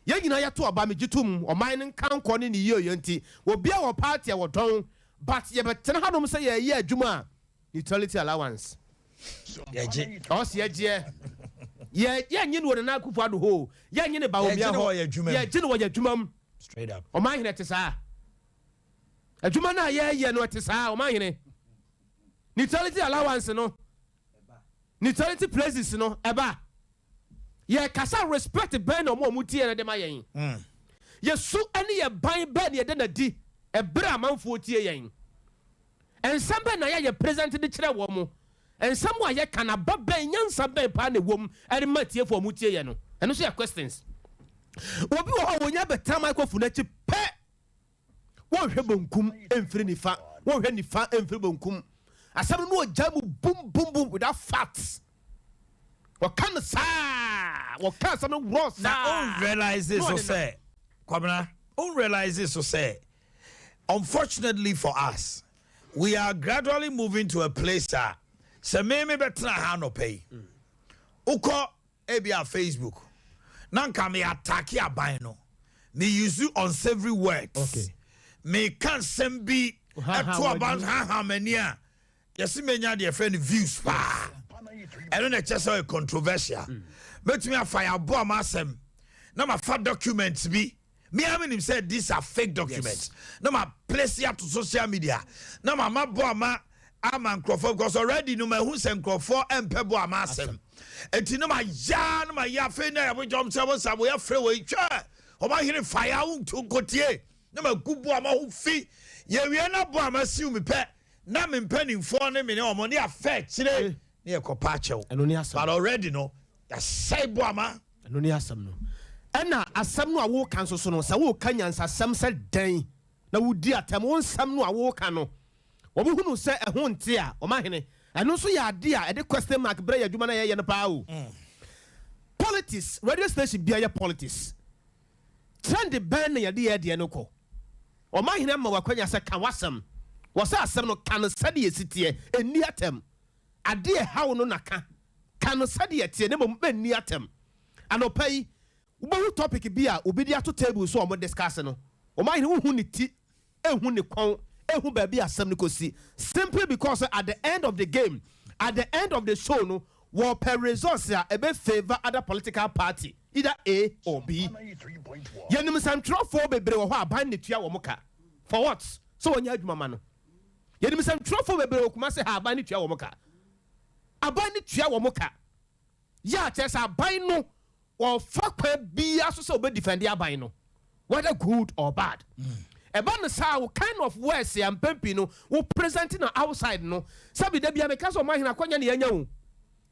S2: Yɛn nyinaa yɛto aba, megye tom. Ɔman no nkankɔ ne ne yieyɔ nti, obiara wɔ party a wɔdɔn, but yɛbɛtena hanom sɛ yɛreyɛ adwuma a, neutrality allowance.
S1: Yɛgye.
S2: Ɔse yɛgyeɛ. Yɛ yɛnye no wɔ Nana Akufo Addo hɔ o. Yɛnye no Bawumia
S1: Yɛgye no
S2: hɔ.
S1: wɔ yɛn adwuma mu.
S2: Yɛgye no wɔ yɛn adwuma mu.
S1: Straight up.
S2: Ɔman hene ɛte saa. Adwuma no a yɛyɛ no ɛte saa ɔman hene. Neutrality allowance no, neutrality places no ɛba. Yɛkasa respect bɛn na ɔmo a ɔmo tie no de ma yɛn. Yɛ su ne yɛ ban bɛn na yɛda no adi ɛberɛ a amanfoɔ tie yɛn. Nsɛm bɛn na yɛayɛ present de kyerɛ wɔn? Nsɛm a yɛka no, aba bɛn, nyansa bɛn paa na ɛwom de ma atiefo a wɔtie yɛn no? Ɛno nso yɛ questions. Obi wɔ hɔ a wɔnya bɛtena microphone akyi pɛ, wɔnhwɛ bonkum mfiri nifa, wɔnhwɛ nifa mfiri bonkum. Asɛm no na ɔgya mu bum bum bum without facts. Wɔka no saa, wɔka asɛm no worɔ saa.
S1: Na ɔnrealise so sɛ, Kwabena, ɔnrealise so sɛ Unfortunately for us, we are gradually moving to a place a sɛ me me bɛtena ha anɔpa yi, wokɔ ebi a Facebook na nka me atake aban no, me use unsavory words,
S2: okay.
S1: me ka nsɛm bi ɛto aban haha m'ani a, yɛsi menya deɛ fɛ no views paa. Ɛno na ɛkyɛ sɛ ɔyɛ controversial. Mɛtumi afa yɛ aboa ma asɛm na mafa documents bi. Me ara menim sɛ these are fake documents. Na ma place ato social media na ma ma boa ma ama nkurɔfoɔ, because already no mahu sɛ nkurɔfoɔ mpɛ boa ma asɛm. Enti no ma yaa no ma yɛ afei na yɛbɛgyɔm sɛ wɔn sa wɔyɛ frɛ wɔ yi twɛ wɔn ahene fa ya wo nto nkotie na ma gu boa ma ho fi yɛwie na boa ma siw mi pɛ na me mpanimfoɔ ne me ne wɔn ne afɛ akyire ne yɛkɔ pa akyɛw.
S2: Ɛno ne asɛm.
S1: But already no yɛasɛe boa ma.
S2: Ɛno ne asɛm no. Ɛna asɛm no a woka nso so no, sɛ woka nyansasɛm sɛ dɛn na wodi atɛm, wo nsɛm no a woka no, wɔhunu sɛ ɛho nte a, ɔmahene, ɛno nso yɛ adeɛ a ɛde question mark brɛ yɛn adwuma no a yɛyɛ no paa o. Politics, radio station biara yɛ politics. Trend bɛn na yɛde yɛn deɛ no kɔ? Ɔmahene ama wo akwanya sɛ ka w'asɛm. Wɔ sɛ asɛm no, ka no sɛdeɛ ɛsi teɛ, ɛnni atɛm. Adeɛ a ɛha wo no na ka. Ka no sɛdeɛ ɛteɛ na mmom nni atɛm. Anɔpa yi, wobɛhu topic bi a obi de ato table so a wɔn discuss no. Ɔmahene, wonhu ne ti, nhu ne kɔn, nhu baabi a asɛm no kɔsi. Simply because at the end of the game, at the end of the show no, wɔpɛ results a ɛbɛ favour other political party, either A or B. Yɛnim nsɛntwerɛfoɔ bebree wɔ hɔ a aban na ɛtua wɔn ka. For what? Sɛ wɔnyɛ adwuma ma no. Yɛnim nsɛntwerɛfoɔ bebree wɔ Kumasi ha a aban no tua wɔn ka. Aban no tua wɔn ka. Yɛ a kyerɛ sɛ aban no wɔfa kwan biara so sɛ wɔbɛ defend aban no whether good or bad. Ɛba no saa wo kind of words a mpɛn pii no wo present no outside no, sɛbi da biara meka sɛ ɔmanhene akwanya na yɛanya o.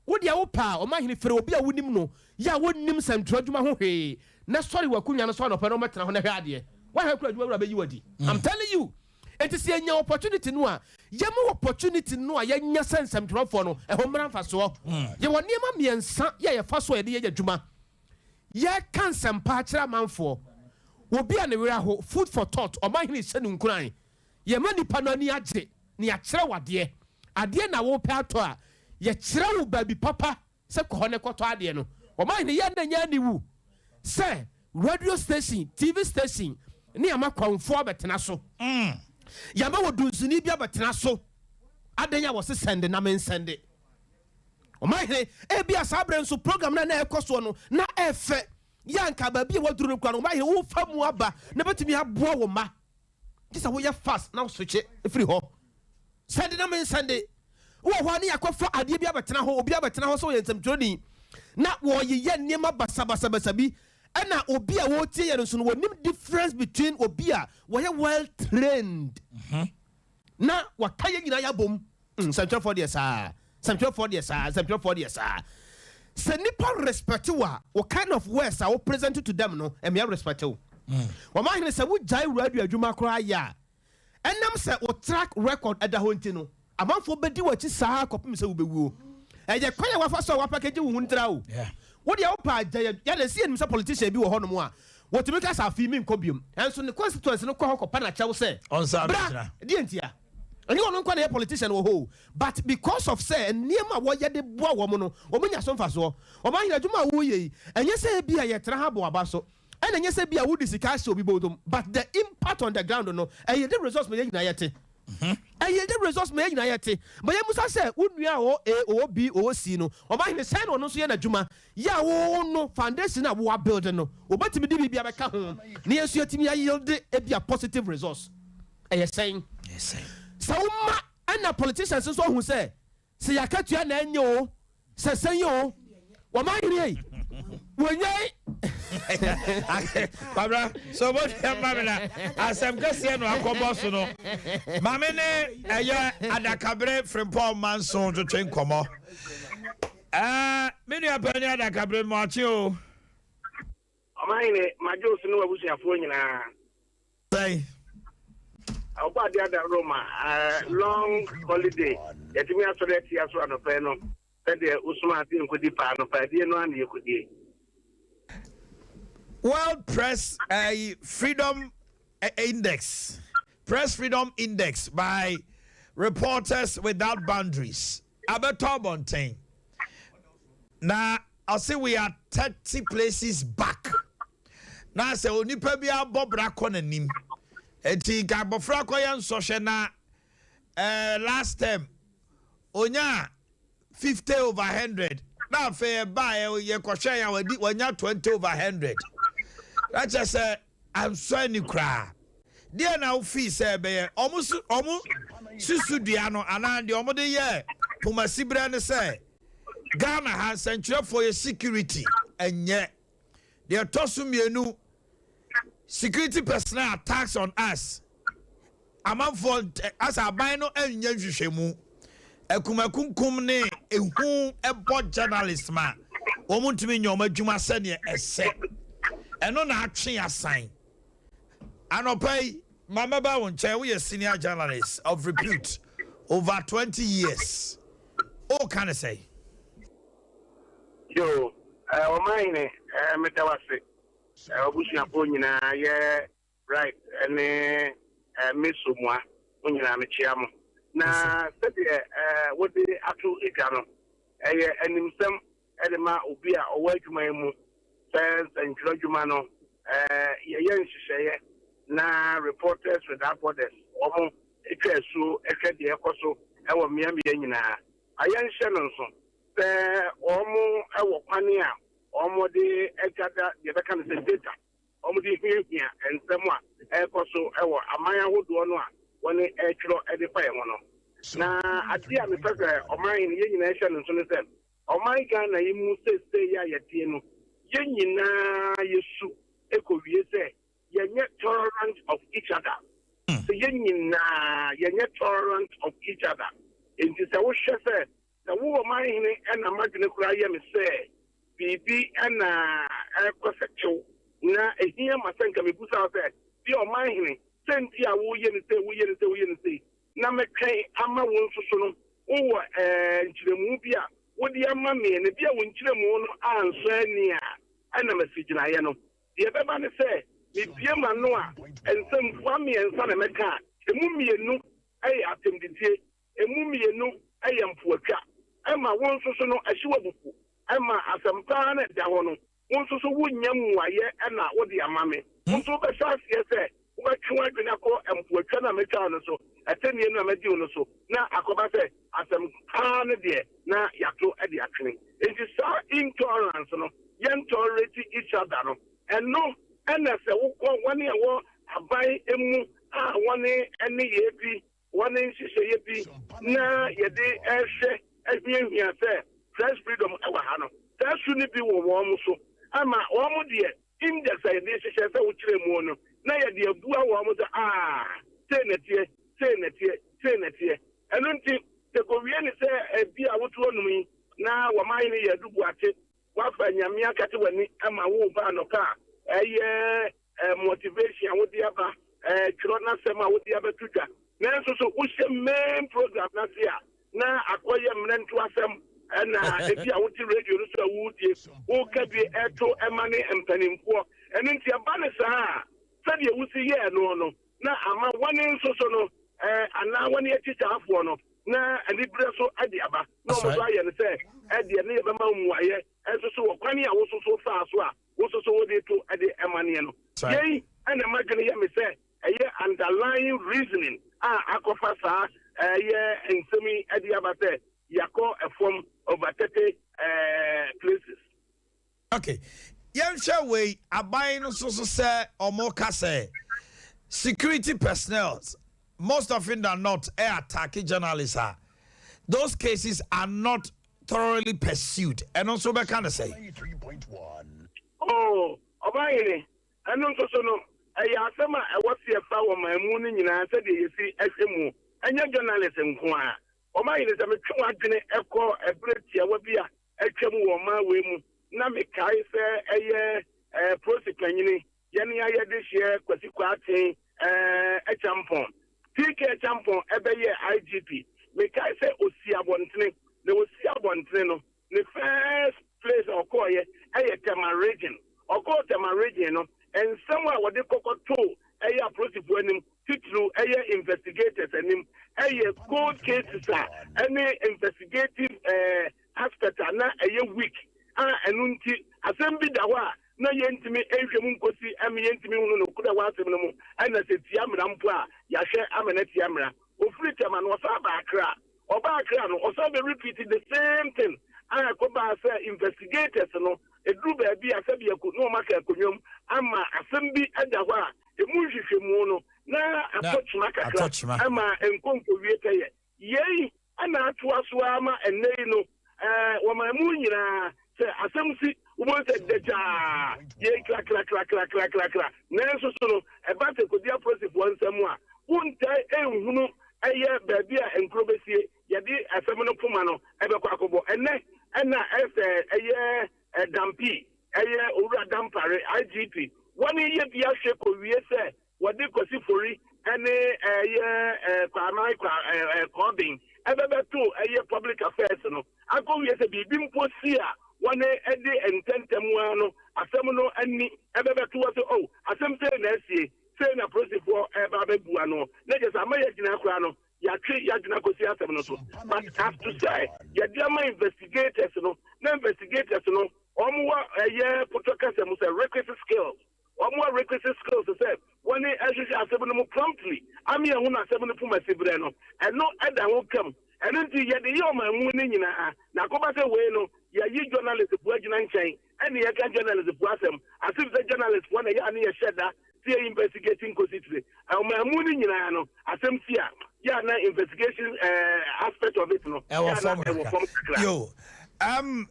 S2: Wo deɛ wo pɛ a ɔmanhene frɛ obi a wonim no yɛ a wonnim sɛntwerɛ adwuma ho hwee na sɔre w'akonwa no so anɔpa na ɔmmɛtena hɔ na hwɛ adeɛ. Woahwɛ koraa adwuma wura bɛyi wo adi. I'm telling you. Enti sɛ yɛnya opportunity no a, yɛma opportunity no a yɛanya sɛ nsɛmtwerɛfoɔ no, ɛho mmra mfasoɔ. Yɛwɔ nneɛma mmiɛnsa yɛ a yɛfa so a yɛde yɛ adwuma. Yɛka nsɛmpa kyerɛ amanfoɔ. Obi a ne werɛ aho, food for thought, ɔmanhene hyɛ no nkuran. Yɛma nipa no ani agye na yɛakyerɛ wo adeɛ. Adeɛ na wopɛ atɔ a, yɛkyerɛ wo baabi papa sɛ kɔ hɔ na kɔtɔ adeɛ no. Ɔman no yɛ na ɛnyɛ aniwu sɛ radio station, TV station ne ama kwanfoɔ abɛtena so. Yɛama wɔ dunsini bi abɛtena so. Adɛn a wɔse sɛnde na mensɛnde. Ɔman hene, ebia saa berɛ nso program no a na ɛrekɔ soɔ no na ɛfɛ. Yɛ anka baabi a waduru no koraa no, ɔman hene wofa mu aba na bɛtumi aboa wo mma. Gye sɛ woyɛ fast na wosokye firi hɔ. Sɛnde na mensɛnde. Wowɔ hɔ a ne yɛakɔfa adeɛ bi abɛtena hɔ, obi abɛtena hɔ sɛ ɔyɛ nsɛmtwerɛni na wɔreyeyɛ nneɛma basabasabasa bi, ɛna obi a ɔretie yɛn nso no wɔnim difference between obi a wɔyɛ well trained na waka yɛn nyinaa yɛabom. Nsɛmtwerɛfoɔ deɛ saa, nsɛmtwerɛfoɔ deɛ saa, nsɛmtwerɛfoɔ deɛ saa. Sɛ nipa respect wo a, wo kind of words a wo present to them no, ɛmea respect wo. Wɔn ahene sɛ wogyae radio adwuma koraa yɛ a, Ɛnam sɛ wo track record da hɔ nti no, amanfoɔ bɛdi w'akyi saa ara kɔpem sɛ wobɛwuo. Ɛyɛ kwan a wafa so a wapakegye wo ho ntira o. Wo deɛ wopɛ a gya yɛ yɛde sɛ yɛnim sɛ politician bi wɔ hɔnom a wɔtumi ka sɛ afei menkɔ biom. Nanso ne constituency no kɔ hɔ kɔpa no akyɛw sɛ bra. Deɛ ntia? Ɛnyɛ ɔno nko na ɛyɛ politician wɔ hɔ o, but because of sɛ nneɛma a wɔyɛ de boa wɔn no, wɔnya so mfasoɔ. Ɔmanhene, adwuma a woreyɛ yi, ɛnyɛ sɛ ebia yɛtra ha bɔ w'aba so. Ɛna ɛnyɛ sɛ bia wode sika ahyɛ obi bɔtɔm, but the impact on the ground no, ɛyɛ de results ma yɛn nyinaa yɛte. Ɛyɛ de results ma yɛn nyinaa yɛte. Ma yɛmmisa sɛ, wo nua a ɔwɔ A, ɔwɔ B, ɔwɔ C no, ɔmahene sɛn na ɔno nso yɛ n'adwuma? Yɛ a wo no, foundation a wo abuild no, obetumi de biribi abɛka ho na yɛn nso yɛatumi ayield ebia positive results. Ɛyɛ sɛn? Sɛ woma ɛna politicians nso ahu sɛ Sɛ yɛakatua na ɛnyɛ o, sɛ sɛn o, wɔn ahene ei, wɔnyae.
S1: Kwabra, sɛ ɔbɛdua ma me na asɛm kɛseɛ no akɔbɔ so no, ma me ne ɛyɛ adakabere frimpɔn manso twetwe nkɔmmɔ. Ɛɛ, me nua panin adakabere mmoakye o.
S16: Ɔmanhene, magye wo so ne w'abusuafoɔ nyinaa.
S1: Sɛn?
S16: Ɔbɔ adeɛ ada Roma, long holiday, yɛtumi asɔre atia so anɔpa yi no, sɛdeɛ wosomaa sɛ yɛnkɔdi paa no, paadie no ara na yɛkɔdie.
S1: World Press uh, Freedom Index, Press Freedom Index by Reporters Without Boundaries abɛtɔ abɔnten na ɔse we are 30 places back. Na sɛ onipa bi abɔ bra kɔ n'anim nti nka abɔfra kɔyɛ nsɔhwɛ na eh, last term onya. 50 over 100, na afei ɛbaeɛ yɛkɔhwɛ yɛ a wadi wanya 20 over 100, na kyerɛ sɛ ansɔ ani koraa. Deɛ na wofii sɛ ɛbɛyɛ ɔmo su ɔmo susu dua no anaa deɛ ɔmo de yɛ pomasiberɛ ne sɛ Ghana ha nsɛntwerɛfoɔ yɛ security ɛnyɛ. Deɛ ɛtɔ so mmienu, security personnel attacks on us, amanfoɔ asa aban no nyɛ nhwehwɛmu, akumakunkum ne ehu ɛbɔ journalist ma wɔn ntumi nyɛ wɔn adwuma sɛdeɛ ɛsɛ. Ɛno na atwe asan. Anɔpa yi maame ba wɔn nkyɛn, woyɛ senior journalist of repute over 20 years, o ka ne sɛ.
S16: Yo, ɔman hene, meda wase. Ɔbusuafoɔ nyinaa yɛ right ɛne mesomua mo nyinaa mekyia mo. Na sɛdeɛ wode ato edwa no, ɛyɛ animsɛm ɛde ma obi a ɔwɔ adwuma yi mu sɛ nsɛntwerɛ adwuma no, yɛyɛ nhyehyɛeɛ na Reporters Without Borders wɔn atwa asuo ɛhwɛ deɛ ɛkɔ so ɛwɔ mmeammea nyinaa. Ayɛ nhyɛ no nso sɛ wɔn ɛwɔ kwane a wɔn de ɛgada deɛ bɛka no sɛ data, wɔn de hiahia nsɛm a ɛrekɔ so ɛwɔ aman ahodoɔ no a wɔne ɛretwerɛ ɛde fa yɛn ho no. Na adeɛ a mepɛ sɛ ɔman yi yɛn nyinaa hyɛ no nso no sɛ ɔman Ghana yi mu seesei yi a yɛteɛ no, yɛn nyinaa yɛsu ɛkɔwie sɛ yɛnyɛ tolerant of each other, sɛ yɛn nyinaa yɛnyɛ tolerant of each other. Nti sɛ wohwɛ sɛ wowɔ ɔman hene ɛna madwene koraa yɛ me sɛ biribi ɛna ɛkɔ sɛ kyew na ehia ma sɛ nka mebusa wo sɛ bi ɔman hene sɛ nti a woyɛ ne sɛ woyɛ ne sɛ woyɛ ne sɛ na mɛtwɛn ama wo nso so no wowɔ nkyerɛmu bi a wode ama me na bi a wo nkyerɛmu no ansɔ ani a ɛna masi gyinaeɛ no. Deɛ ɛbɛba ne sɛ mebie ma no a, nsɛmfua mmiɛnsa na mɛka a emu mmienu yɛ atɛmdidie, emu mmienu yɛ mpoatwa, ɛma wo nso so no ɛhye w'abufu, ɛma asɛm paa na ɛda hɔ no wo nso so wonya mmuayɛ ɛna wode ama me. Wo nso wobɛhyɛ aseɛ sɛ wobɛtwe w'adwene akɔ mpoatwa no a mɛtwa no so, ɛtɛnnie no a mɛdi wo no so, na akɔba sɛ asɛm paa no deɛ na yɛato de atwene. Nti saa intolerance no, yɛn tolerate each other no, ɛno ɛna sɛ wokɔ wɔne ɛwɔ aban mu a wɔne ɛne yɛ bi wɔne nhyehyɛeɛ bi na yɛde ɛhwɛ ahiahia sɛ press freedom ɛwɔ ha no, saa su no bi wɔ wɔn mo so ama wɔn deɛ index a yɛde hyehyɛ sɛ wokyerɛ mu no na yɛde abua wɔn sɛ aa sei na teɛ, sei na teɛ, sei na teɛ. Ɛno nti sɛ kɔwie ne sɛ ebi a woto anum yi na wɔn ayɛ no yɛ adubu ate wafa Nyame akate w'ani ama wo ba anɔpa a ɛyɛ motivation a wode aba, twerɛ n'asɛm a wode abɛto dwa, nanso so wohyɛ main program n'ase a na akɔyɛ mmerɛnto asɛm, ɛna ebi a wote radio no so a wodie woka bi ɛto ɛma ne mpanimfoɔ. Ɛno nti ɛba ne saa a, sɛdeɛ wosi yɛɛ no na ama wɔne nso so no anaa wɔne akyitaafoɔ no na aniberɛ so ɛde aba na wɔn nso ayɛ no sɛ ɛdeɛ ne yɛbɛma mmuayɛ ɛnso so wɔ kwan a wososo faa so a wososo wode to ɛde ɛma neɛ no. Yei ɛna madwene yɛ me sɛ ɛyɛ underlying reasoning a akɔfa saa ɛyɛ nsɛm yi ɛde aba sɛ yɛakɔ ɛfam over 30 places.
S1: Okay, yɛnhwɛ wei, aban no so so sɛ ɔmo ka sɛ security personnel most often than not ɛ attack journalists a, those cases are not thoroughly pursued. Ɛno nso bɛka ne sɛ.
S16: Oh, ɔbaa ɛno nso so no ɛyɛ asɛm a ɛwɔ se ɛfa wɔ man mu no nyinaa sɛdeɛ yɛsi ɛhwɛ mu. Ɛnyɛ journalist nko a. Ɔman yene, sɛ metwe w'adwene ɛkɔ ɛberɛ tiawa bi a atwa mu wɔ ɔman wei mu na mekae sɛ ɛyɛ polisi panyini yɛne ayɛde hyeɛ Kwasi Kwarteng Acheampong, TK Acheampong, ɛbɛyɛ IGP, mekae sɛ osi abɔntene na osi abɔntene no, ne first place a ɔkɔɔyɛ ɛyɛ Tema Region. Ɔkɔɔ Tema Region no, nsɛm a wɔde kɔkɔtoo ɛyɛ apolisifoɔ anim, titiriw ɛyɛ investigators anim, ɛyɛ cold cases a ɛne investigative aspect a na ɛyɛ weak a ɛno nti asɛm bi da hɔ a na yɛntumi nhwɛ mu nkosi ɛmi yɛntumi hunu no kura wɔ asɛm no mu, ɛna sɛ tia mmara mpo a yɛahwɛ ama no tia mmara. Ofiri Tema no, ɔsan ba Akra. Ɔba Ɔbaa Accra no, ɔsan bɛ repeat the same thing a ɛkɔbaa sɛ investigators no, ɛduru baabi a sɛbi ako na wɔn aka akonnwa mu ama asɛm bi da hɔ a ɛmu nhwehwɛmu no na atɔ kyema kakra ɛma ɛnkɔ nkɔwie pɛyɛ. Yei na atoa so ara ma ɛnnɛ yi no, wɔman mu nyinaa, sɛ asɛm si, wobɛhu sɛ dagyaa, yei krakrakrakrakrakra. Nanso so no, ɛba sɛ ɛkɔdi apolisifoɔ nsam a, wontae nhunu ɛyɛ baabi a nkuro bɛsie, yɛde asɛm no poma no bɛkɔ akɔbɔ. Ɛnnɛ na ɛsɛ ɛyɛ Dampii, ɛyɛ Owura Dampare, IGP, wɔyɛ bi ahwɛ kɔwie sɛ Wɔde Kwasi Fori ne ɛyɛ Kwame Kɔɔben ɛbɛbɛto ɛyɛ Public Affairs no akɔwie sɛ biribi mpo si a wɔne ɛde ntɛntɛm ara no asɛm no ani ɛbɛbɛto hɔ sɛ oh asɛm sei na asie, sei na polisifoɔ ɛreba abɛbu ano na kyerɛ sɛ ama yɛagyina koraa no yɛatwe yɛadwene akɔsi asɛm no so but as to sɛ yɛde ama investigators no na investigators no wɔn wɔ ɛyɛ potɔ kasa mu sɛ requisite skills. Wɔn requisite skills sɛ wɔne ɛhwehwɛ asɛm no mu promptly ama yɛahunu asɛm no poma siberɛ no, ɛno da ho kam. Ɛno nti yɛde yɛ ɔmanmu no nyinaa, na akɔba sɛ wei no yɛayi journalistfoɔ agyina nkyɛn ɛne yɛka journalistfoɔ asɛm as if sɛ journalistfoɔ na ɛyɛ a ne yɛhyɛ da sɛ yɛ investigate nkɔsi tire. Ɔmanmu no nyinaa no asɛm si a, yɛ a na investigation aspect of it no
S1: ɛwɔ
S16: yɛ a na
S1: fam
S16: ɛwɔ
S1: kakra.
S16: fam kakra.
S1: Yo, um,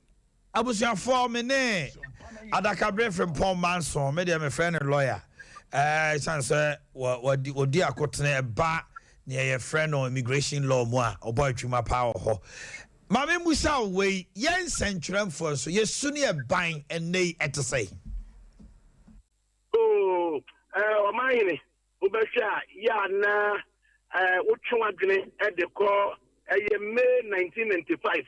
S1: Abusuafoɔ me ne Adakabere Frimpong Manson, me deɛ mefrɛ no lawyer, ɛsiane sɛ wɔdi ɔdi akotene ɛba neɛ yɛfrɛ no immigration law mu a ɔbɔ adwuma paa wɔ hɔ. Ma me mmusa wo wei, yɛn nsɛntwerɛmfoɔ nso yɛsu ne yɛban ɛnnɛ yi ɛte sɛn?
S16: Oo, eh, ɔmanhene, wobɛhwɛ a, yɛ a na eh, wotwe w'adwene de kɔ ɛyɛ May 1995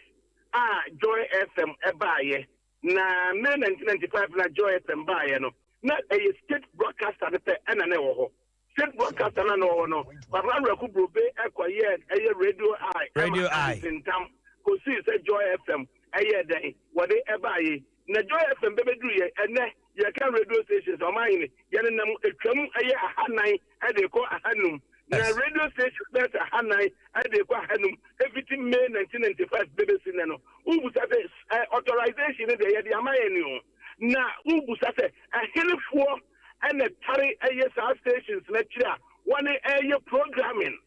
S16: a Joy FM baeɛ. Na May 1995 na Joy FM baeɛ no, na ɛyɛ state broadcaster no pɛ ɛna na ɛwɔ hɔ. State broadcaster no na ɛwɔ hɔ no, Kwabena Werɛko Brobe kɔyɛɛ ɛyɛ Radio Eye
S1: Radio
S16: ɛma
S1: Eye.
S16: Ntentam kɔsii sɛ Joy FM ɛyɛɛ dɛn, wɔde ɛbaeɛ. Na Joy FM bɛbɛduru yɛ ɛnɛ yɛka radio stations a ɔman hene yɛnenam atwam ɛyɛ ahanan de rekɔ ahanum na radio stations bɛyɛ sɛ ahanan de rekɔ ahanum ɛfiti May 1995 bɛbɛsi nnɛ no wobusa sɛ authorization no deɛ yɛde ama yɛn o na wobusa sɛ ɛhenefoɔ ɛna tare ɛyɛ saa stations no akyiri a wɔne ɛyɛ programming.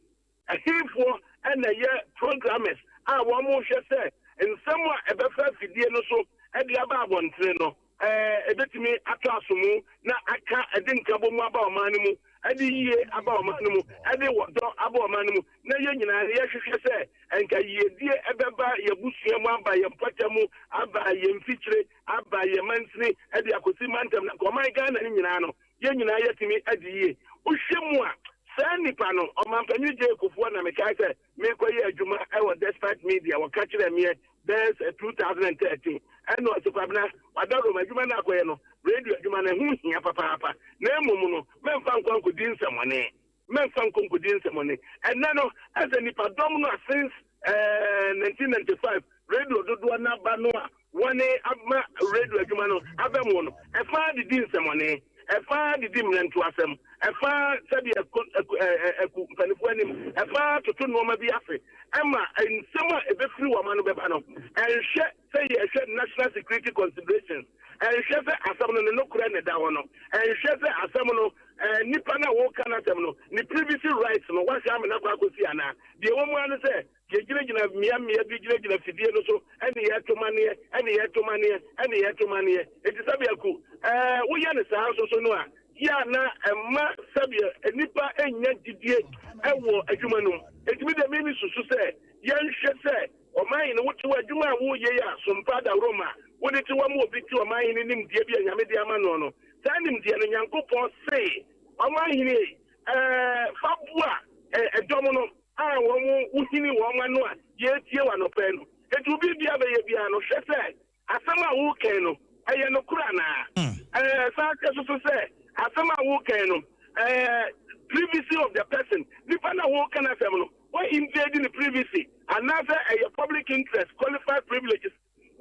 S16: Ɛhefoɔ na ɛyɛ programmers a wɔhwɛ sɛ nsɛm a ɛbɛfa afidie no so de aba abɔntene no, ɛbɛtumi atɔ asomu na aka ɛde nkabɔmu aba ɔman no mu, ɛde yie aba ɔman no mu, ɛde wɔdɔ aba ɔman no mu, na yɛn nyinaa yɛhwehwɛ sɛ nka yiedie ɛbɛba yɛn abusua mu, aba yɛn mpɔtam mu, aba yɛn mfikyire, aba yɛn mansini, ɛde akɔsi mantam, na nka ɔman Ghana no nyinaa no, yɛn nyinaa yɛatumi adi yie. Wohwɛ mu a, saa nipa no, Ɔmanpanyin Jay Kufuor na mekae sɛ merekɔyɛ adwuma wɔ Despite Media, wɔka kyerɛɛ meɛ bɛyɛ sɛ 2013, ɛna ɔse, Kwabena, w'adaworoma, adwuma no a akɔyɛ no, radio adwuma no, ɛho hia papaapa, na mmom no, mɛmfa nkɔ nkɔdi nsɛmmɔne. Mɛmfa nkɔ nkɔdi nsɛmmɔne. Ɛnnɛ no, ɛsɛ nnipadɔm no a since eh, 1995 radio dodoɔ no aba no a wɔne ama radio adwuma no aba mu no, ɛfa ara de di nsɛmmɔne, ɛfa ara de di mmerɛntoasɛm, ɛfa ara sɛdeɛ ɛkɔ ɛku ɛku mpanimfoɔ anim, ɛfa ara toto nneɛma bi ase ɛma nsɛm a ɛbɛfiri wɔn ano bɛba no, ɛnhwɛ sɛ yɛhwɛ national security considerations, ɛnhwɛ sɛ asɛm no ne nokorɛ na ɛda hɔ no, ɛnhwɛ sɛ asɛm no Eh, nipa no a woreka n'asɛm no, ne privacy rights no, woahwɛ amena kɔ akɔsi anaa? Deɛ ɛwɔ mu ara ne sɛ, yɛgyinagyina mmeammea bi gyinagyina fidie no so ne yɛreto maneɛ, ne yɛreto maneɛ, ne yɛreto maneɛ. Enti sɛbea ku, eh, woyɛ no saa nso so no a, yɛ a na ɛmma sɛbea nnipa nnya gyidie wɔ adwuma no mu. Enti me deɛ me mesusu sɛ yɛnhwɛ sɛ ɔman hene wote hɔ adwuma a woreyɛ yi a sompa adaworoma a wode te hɔ ma obi te ɔman hene nimdeɛ bi a Nyame de ama noɔ no, Saa nimdeɛ no, Nyankopɔn see ɔmanhene ei, ɛɛ, fa boa ɛdɔm no a wɔn wohini wɔn ano a yɛretie wo anɔpa yi no. Enti wo biribiara bɛyɛ biara no, hwɛ sɛ asɛm a worekɛn no, ɛyɛ nokorɛ anaa. Ɛɛ, san hwɛ nso so sɛ asɛm a worekɛn no, ɛɛ, privacy of the person, nipa no a woreka n'asɛm no, wo invade ne privacy, anaasɛ ɛyɛ public interest, qualified privileges,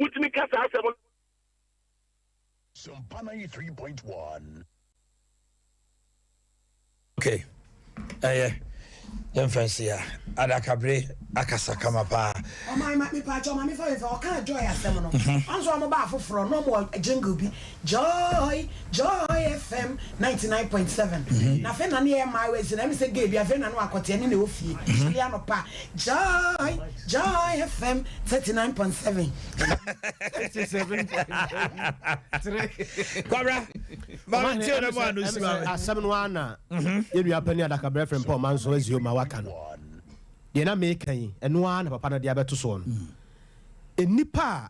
S16: wotumi ka saa asɛm no.
S17: Sompa 93.1.
S1: Okay. Ɛyɛ. Yɛmfa nsi ha. Adakabere akasa kama paa.
S14: Ɔman ma mepaakyɛw ma mefa wei fa ɔkaa Joy asɛm no ɔn sɛ ɔmo baa foforɔ na ɔmo wɔ jingle bi Joy Joy FM 99.7 na afei na ne yɛ mmaayewa si na ɛmi sɛ gay bi afei na ne wakɔte ɛne na ɛwɔ fie sɔre anɔpa Joy Joy FM 39.7.
S13: 37.3.
S1: Kwabra maame tie na mu ano si maame.
S2: Asɛm no ara na yɛn nua panin adakaberɛ Frimpong Manso Azio ma waka no. Deɛ na meka yi, ɛno ara na papa no de abɛto soɔ no. Nnipa a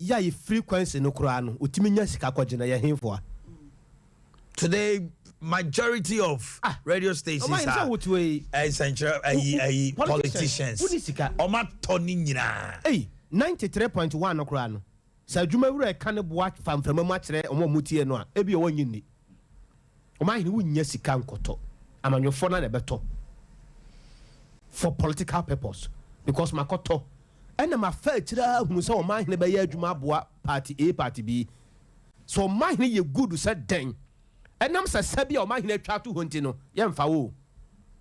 S2: yɛ a yɛ frequency no koraa no, wɔtumi nya sika kɔgye no, ɛyɛ henfoa?
S1: Today majority of radio stations
S2: Ɔman sɛ
S1: are
S2: wotu yi.
S1: nsɛnkyerɛ ayi ayi politicians.
S2: Wodi sika.
S1: Ɔmo atɔ ne nyinaa.
S2: Ei, 93.1 no koraa no, Sɛ adwumawura reka ne bo afa mframa mu akyerɛ wɔn a wɔtie no a, ebia wɔrennye nni. Ɔmanhene, wunnya sika nkɔtɔ. Amanyɔfoɔ no ara na ɛbɛtɔ for political purpose because makɔtɔ ɛna mafa akyire ara hunu sɛ ɔmanhene bɛyɛ adwuma aboa party A party B. Sɛ ɔmanhene yɛ good sɛ dɛn, ɛnam sɛ sɛ bi a ɔmanhene atwa ato hɔ nti no, yɛmfa wo o.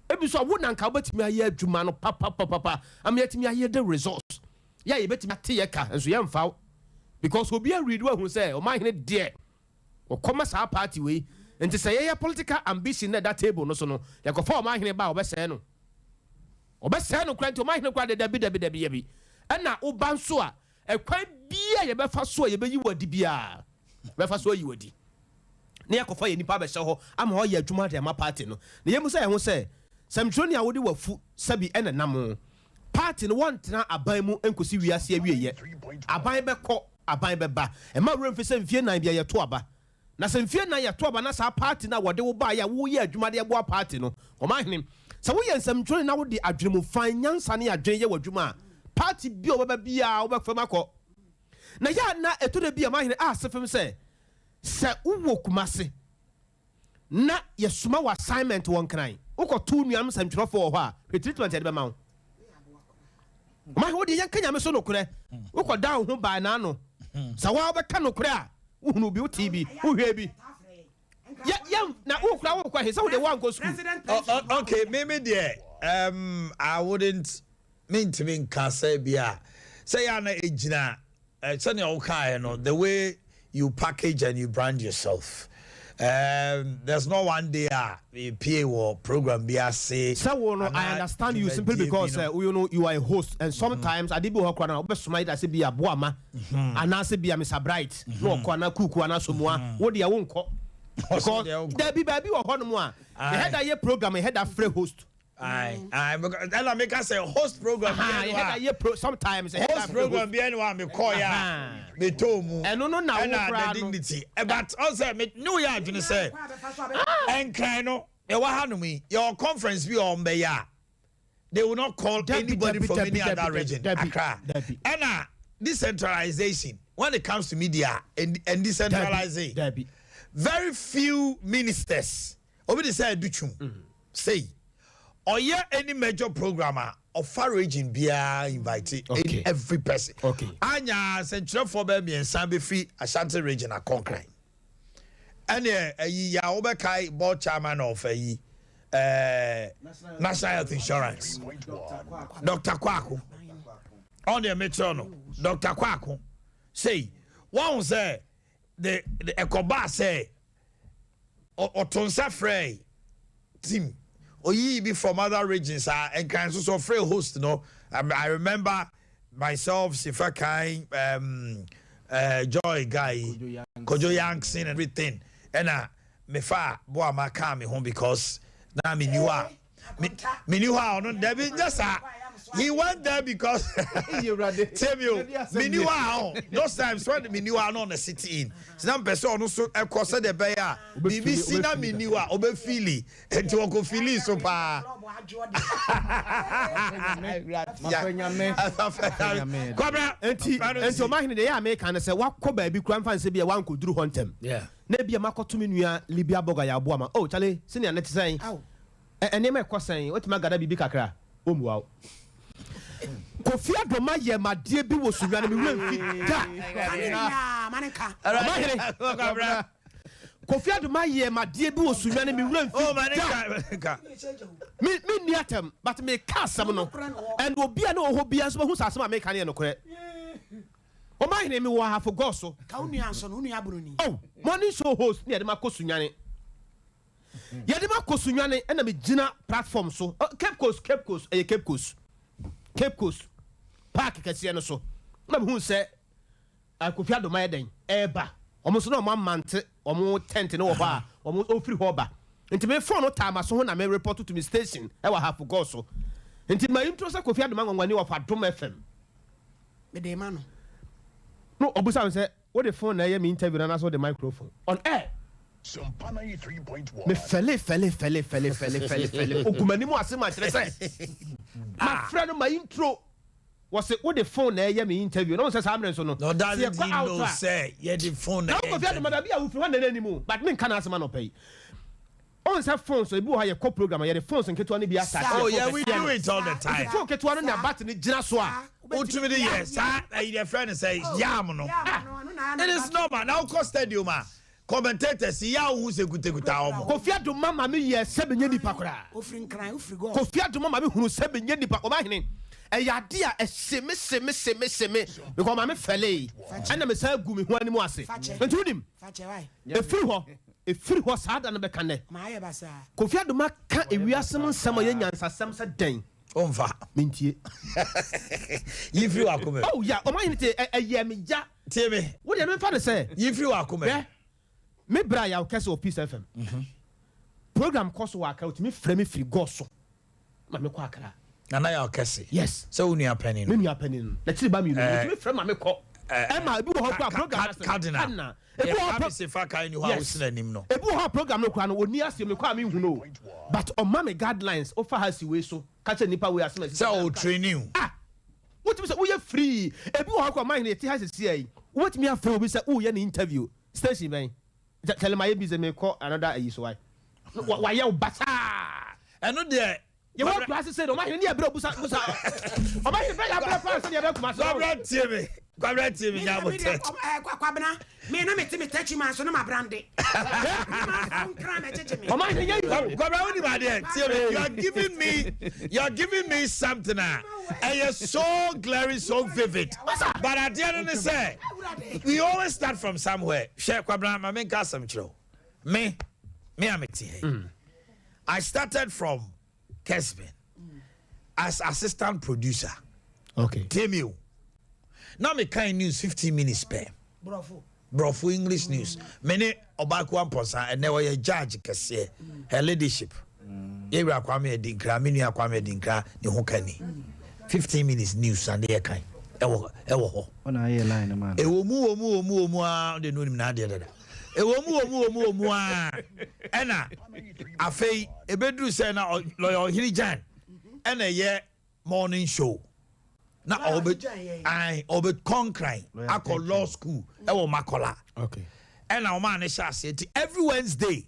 S2: Ebi nso a wo na anka wobɛtumi ayɛ adwuma no papapapapa ama yɛatumi ayɛ the results. Yɛ a yɛbɛtumi ate yɛ ka nso yɛmfa wo because obi aread wahu sɛ ɔmanhene deɛ wɔkɔma saa party wei nti sɛ yɛyɛ political ambition na ɛda table no so no yɛkɔfa ɔmanhene ba a ɔbɛsɛe no ɔbɛsɛe no koraa nti ɔmanhene koraa deɛ dabi dabi dabi yabi ɛna woba nso a ɛkwan bia yɛbɛfa so a yɛbɛyi wo adi biara bɛfa so ayi wo adi na yɛakɔfa yɛn nnipa abɛhyɛ hɔ ama wɔayɛ adwuma de ama party no na yɛmmisa yɛn ho sɛ sɛmtwerɛni a wode wafu sɛbi ɛna nam Party no wɔntena aban mu nkosi wiase awieɛ. Aban bɛkɔ, aban bɛba. Mma wo werɛ mfi sɛ mfie nan bia yɛto aba. Na sɛ mfie nan yɛto aba na saa party no a wɔde wo baeɛ a woreyɛ adwuma de aboa party no, Ɔmanhene, sɛ woyɛ nsɛmtwerɛni na wode adwene mu fann, nyansa ne adwene yɛ w'adwuma a, party bi a wobɛba biara wobɛfam akɔ. Na yɛ a na ɛtɔ da bi a Ɔmanhene a asefem sɛ, sɛ wowɔ Kumase, na yɛsoma wo assignment wɔ Nkran, wokɔto wo nuanom nsɛntwerɛfoɔ wɔ hɔ a, hwɛ treatment a yɛde bɛma wo. Ɔma wo deɛ yɛnka Nyame so nokorɛ, wokɔda wo ho baa n'ano. Sɛ woa wobɛka nokorɛ a, wohunu bi, wotee bi, wohwɛɛ bi. Yɛ, yɛ, na wokora wokɔ he sɛ wo deɛ woankɔ sukuu.
S1: Oh, oh, okay, me me deɛ, um, I wouldn't, mentumi nka sɛ bi a, sɛ yɛ a na ɛgyina Sɛnea wokaeɛ no, the way you package and you brand yourself. Um, there's not one day a mepie wɔ program bi ase.
S2: Sɛ wo no, I
S1: anaa
S2: understand you simply
S1: dwumadie bi
S2: because
S1: no.
S2: sɛ wo no you are a host and sometimes ade bi wɔ hɔ koraa no a wobɛsoma either sɛ bi a Boama anaasɛ bi a Mister Bright na ɔkɔ anaa Kuku anaa Somoa, wo deɛ wonkɔ
S1: Ɔsɛ
S2: because
S1: deɛ wonkɔ.
S2: dabi baabi wɔ hɔnom a
S1: Aye.
S2: yɛhɛ da yɛ program yɛhɛ da frɛ host.
S1: Aye, aye, because ɛna meka sɛ host program bi ɛni hɔ
S2: yɛ pro sometimes
S1: host program bi ɛni hɔ a mekɔ yɛ a metɔ mu.
S2: Ɛno no na wo
S1: ɛna
S2: koraa
S1: the
S2: no.
S1: dignity. Eh, but ɔsɛ me ne wo yɛ adwene sɛ ɛnkran no yɛwɔ ha nom yi yɛwɔ conference bi a wɔn bɛyɛ a they will not call
S2: Dabi,
S1: anybody
S2: dabi,
S1: from
S2: dabi,
S1: any
S2: dabi,
S1: other
S2: dabi,
S1: region
S2: dabi,
S1: Accra
S2: dabi.
S1: ɛna decentralization when it comes to media and and decentralizing
S2: Dabi, dabi.
S1: very few ministers Obi te sɛ Adutwum sei, ɔyɛ any major program a, ɔfa region biara invite
S2: Okay.
S1: every person.
S2: Okay.
S1: Anya nsɛnkyerɛfoɔ bɛyɛ mmiɛnsa bɛfiri Ashanti region akɔnkran. Ɛneɛ ayi ya wobɛkae board chairman of ayi eh, National Health Insurance Dr. Kwako. Ɔn deɛ mekyerɛ no Dr. Kwako sei wɔn sɛ de de ɛkɔbaa sɛ ɔto nsa frɛɛ team oyii bi from other regions a nkran nso so ɔfrɛɛ host no I remember myself Sifa Kan um, uh, Joy guy Kojo Yankson and everything ɛna mefa Boama kaa me ho because na menni hɔ a Meni hɔ a ɔno dabi nyɛ saa he went there because tie mi o meni hɔ a ɔ those times when meni hɔ a na ɔna sit in sinna mpɛ sɛ ɔno so ɛkɔ sɛdeɛ ɛbɛyɛ a biribi si na meni hɔ a ɔbɛ fili nti ɔkɔ fili so paa. Kwabra
S2: nti nti ɔmahene deɛ ɛyɛ a meka no sɛ wakɔ baabi kura mfa nsɛ bi a wankɔduru hɔ ntɛm na ebi a makɔto me nua Libya bɔga yɛ aboa ma oh chale sɛnea ne te sɛn Ɛ nneɛma ɛkɔ sɛn? Woatumi agada biribi kakra? Ɔmmua wo. Kofi Adoma yɛɛ me adeɛ bi wɔ Sunyani, me werɛ mfi da.
S14: Ka ne nyinaa, ma ne nka.
S2: Ɔmahene, Kofi Adoma yɛ madeɛ bi wɔ Sunyani me wura mfi
S1: Oh, ma ne
S2: da.
S1: ka ka.
S2: Me me nni atɛm but me ka asɛm no and obi a na ɔwɔ hɔ biara nso bɛhu sɛ asɛm a meka no yɛ nokorɛ. Ɔmanhene me wɔ Ahafo Gɔɔ so.
S14: Ka wo nua nso no, wo nua Broni.
S2: Oh, morning show host ne yɛde ma kɔ Sunyani. Yɛde ma kɔ Sunyani ɛna me gyina platform so. Oh, Cape Coast, Cape Coast, ɛyɛ Cape Coast. Cape Coast park kɛseɛ no so. Na mehu sɛ Kofi Adoma yɛ dɛn ɛɛba. Wɔn nso na wɔn amante wɔn tent no wɔ hɔ a wɔn ɔfiri hɔ ba. Nti me phone no taa m'aso ho na me report to me station ɛwɔ Ahafo Gɔɔ so. Nti ma intro sɛ Kofi Adoma nwanwani of Adom FM.
S14: Mede ma no.
S2: No ɔbusa me sɛ wode phone na ɛyɛ me interview no anaasɛ wode microphone? On air. Me fɛle fɛle fɛle fɛle fɛle fɛle fɛle ogu m'anim ase ma kyerɛ sɛ mafrɛ no ma intro. Wɔse wode phone na ɛyɛ me interview na wohu sɛ saa mmerɛ nso no
S1: Na
S2: sɛ
S1: doesn't
S2: yɛkɔ
S1: he
S2: out
S1: know
S2: a
S1: sɛ yɛde phone na
S2: na
S1: ɛyɛ
S2: wo Kofi Adoma
S1: interview?
S2: baabi a wofiri hɔ na n'anim o but menka n'asɛm anɔpa yi. Wohu sɛ phones ebi wɔ hɔ a yɛkɔ program a yɛde phones nketewa no bi attach
S1: Oh
S2: yɛ phone
S1: yeah we
S2: kɛseɛ
S1: do
S2: no.
S1: it all the
S2: Nti
S1: time.
S2: phone ketewa no na battery no gyina so a.
S1: Wotumi de yɛ saa ɛyi deɛ frɛ no sɛ yam no. It is normal na wokɔ stadium a Commentators yi a wohu sɛ kutakuta wɔn.
S2: Kofi Adoma ma me yɛɛ sɛ menyɛ nipa koraa. Kofi Adoma ma me hunu sɛ menyɛ nipa. Ɔmahene, ɛyɛ ade a ɛhye me hye me hye me hye me because ɔma me fɛlee ɛna me san gu me ho anim ase. Nti wonim, ɛfiri hɔ, ɛfiri hɔ saa da no bɛka nnɛ. Kofi Adoma ka ewiase mu nsɛm a ɛyɛ nyansasɛm sɛ dɛn?
S1: Ɔmfa.
S2: Mentie.
S1: Yi firi w'akoma mu.
S2: Oh yeah, ɔmahene te, ɛyɛɛ me ya.
S1: Tie me.
S2: Wo deɛ memfa no sɛ.
S1: Yi firi w'akoma mu.
S2: Hwɛ, me bra Yaw Kɛse wɔ Peace FM. Program kɔ so wɔ Accra, otumi frɛ me firi Gɔɔ so ma me kɔ Accra.
S1: Nana Yaw Kɛse.
S2: Yes.
S1: Sɛ wo nua panin no.
S2: Me nua panin no. N'akyiri ba mmienu no, otumi frɛ ma me kɔ. Ɛma ebi wɔ hɔ koraa program no ase.
S1: Cardinal.
S2: Cardinal. Ebi wɔ hɔ
S1: Yɛ Kwame Sefa Kayi ni hɔ a
S2: Yes.
S1: wosi n'anim no.
S2: Ebi wɔ hɔ a program no koraa no, ɔnni aseɛ, mekɔ a menhu no o. But ɔma me guidelines, wofa ha si wei so, ka kyerɛ nipa wei asɛm a ɛsisi.
S1: Sɛ ɔretraini wo.
S2: Ah! Wotumi sɛ woyɛ free. Ebi wɔ hɔ koraa ɔman hene yɛte ha sesia yi, wobɛtumi afrɛ obi sɛ woreyɛ no interview, station bɛn? Kyale mayɛ busy merekɔ another ayi so why? Wayɛ wo basaa.
S1: Ɛno deɛ
S2: Yɛwɔ akura sese no ɔman hene ne yɛbrɛ busa busa ɔman hene bɛ yɛabrɛ paa sɛ ne yɛbɛ kuma so.
S1: Kwabena tie me Kwabena tie me nya abotɛ.
S14: Kwabena me na mete me takyi man so na ma brande.
S2: Ɔman hene nyɛ yi.
S1: Kwabena wo nim adeɛ tie me you are giving me you are giving me something a ɛyɛ so glaring so vivid but adeɛ no ne sɛ we always start from somewhere hwɛ Kwabena ma me nka asɛm kyerɛ wo me me a mete ha yi I started from Kesben as assistant producer.
S2: Okay.
S1: Tie me o. Na me kan news 15 minutes pɛ.
S14: Brɔfo.
S1: Brɔfo English news. Me ne Ɔbaakoa Mpɔnsa ɛnɛ ɔyɛ judge kɛseɛ. Her ladyship. Yɛwura Kwame Adinkra, me nua Kwame Adinkra ne ho kani. 15 minutes news ade yɛ kan ɛwɔ ɛwɔ hɔ.
S13: Ɔna ayɛ line no ma no.
S1: Ɛwɔ mu wɔ mu wɔ mu wɔ mu aa ɔde no onim n'adeɛ dada. Ɛwɔ mu wɔ mu wɔ mu wɔ mu aa ɛna afei ɛbɛduru sɛ na lɔya Ɔhene Gyan ɛna ɛyɛ morning show na ɔbɛ ae ɔbɛ kɔnkran akɔ law school ɛwɔ Makola ɛna ɔmaa ne hyɛ aseɛ nti every Wednesday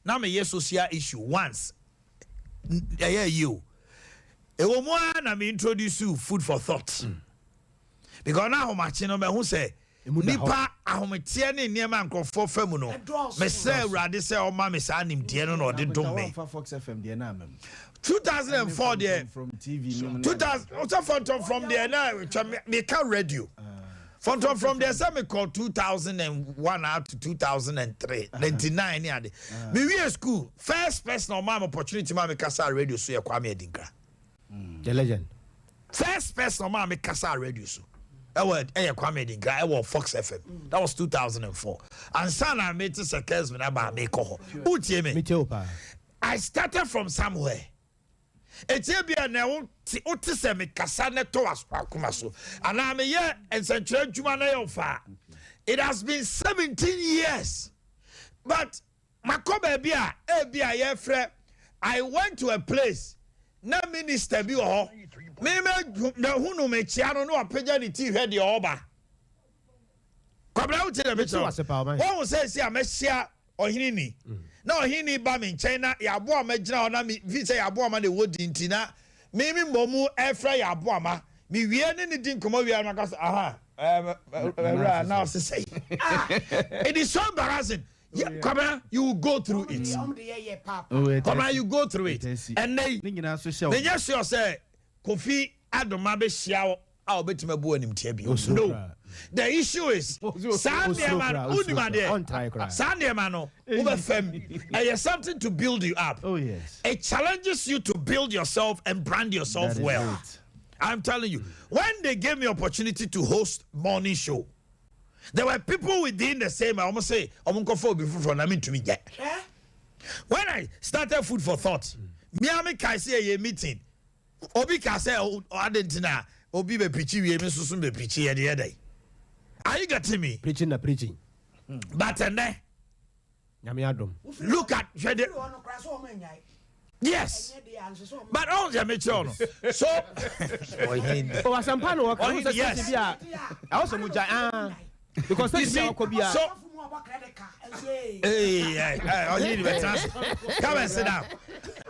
S1: na meyɛ social issue once ɛyɛ yie o ɛwɔ mu ara na me introduce you food for thought mm. because na ahomakye no mahu sɛ nipa ahometeɛ ne nneɛma nkurɔfoɔ fa mu no mesrɛ awurade sɛ ɔma me saa nimdeɛ no na ɔde dom me 2004 deɛ 2000 wosɛ fɔntɔn from deɛ na twɛ meka radio ah. Fɔntɔmfrɔm deɛ sɛ mekɔ 2001 out to 2003 99 ne ade mewie school first person ɔmaa me opportunity ma me kasa radio so yɛ Kwame Adinkra
S2: the legend
S1: first person ɔmaa me kasa radio so ɛwɔ ɛyɛ Kwame Adinkra ɛwɔ Fox FM that was 2004 ansa na mete sɛ Kesman aba a mekɔ hɔ wotie me I started from somewhere Enti ebia nea wote wote sɛ mekasa na ɛtɔ w'akoma so anaa meyɛ nsɛnkyerɛ adwuma na ɛyɛ wo fɛ a, it has been 17 years but makɔ baabi a ebi a yɛfrɛ I went to a place na minister bi wɔ hɔ me mahu no mekyia no na wapagya ne ti hwɛ deɛ ɔba Kwabena wote deɛ mekyerɛ wɔn sɛ esi a mɛhyia ɔhene ni. Na ɔhene ni ba me nkyɛn na Yɛaboama gyina hɔ na me fi sɛ Yɛaboama na ɛwɔ din nti na me me mmɔ mu ɛfrɛ Yɛaboama. Me wie ne ne di nkɔmmɔ wie a na maka sɛ aha ɛɛ ɛwura na ɔse sɛi. It is so embarrassing. Yeah, Kwabena, you will go through it. Kwabena, you go through it. Ɛnɛ yi, menyɛ sure sɛ Kofi Adoma bɛhyia wo a ɔbɛtumi abu animtia bio. No. The issue is, saa nneɛma no, wonim adeɛ, saa nneɛma no, wobɛfam. Ɛyɛ something to build you up.
S13: Oh, yes.
S1: It challenges you to build yourself and brand yourself well.
S13: It.
S1: I'm telling you, when they gave me opportunity to host morning show, there were people within the same. I almost say, I'm going for before na me get. When I started Food for Thought, Miami kai sɛ a meeting. Obi ka sɛ adentina obi be preachi wie me nso be preachi yɛ de yɛ. Are you getting me?
S2: Preaching na preaching.
S1: But and then
S2: Nyame adom.
S1: Look at yes, but all the mature no. So
S2: oh, asampa no wɔka
S1: yes.
S2: Bi a ɛwɔ sɛ mo gya ah because
S1: You
S2: sɛ
S1: see,
S2: bi a ɔkɔ bi a
S1: so hey, hey, hey, oh, you need to come and sit down.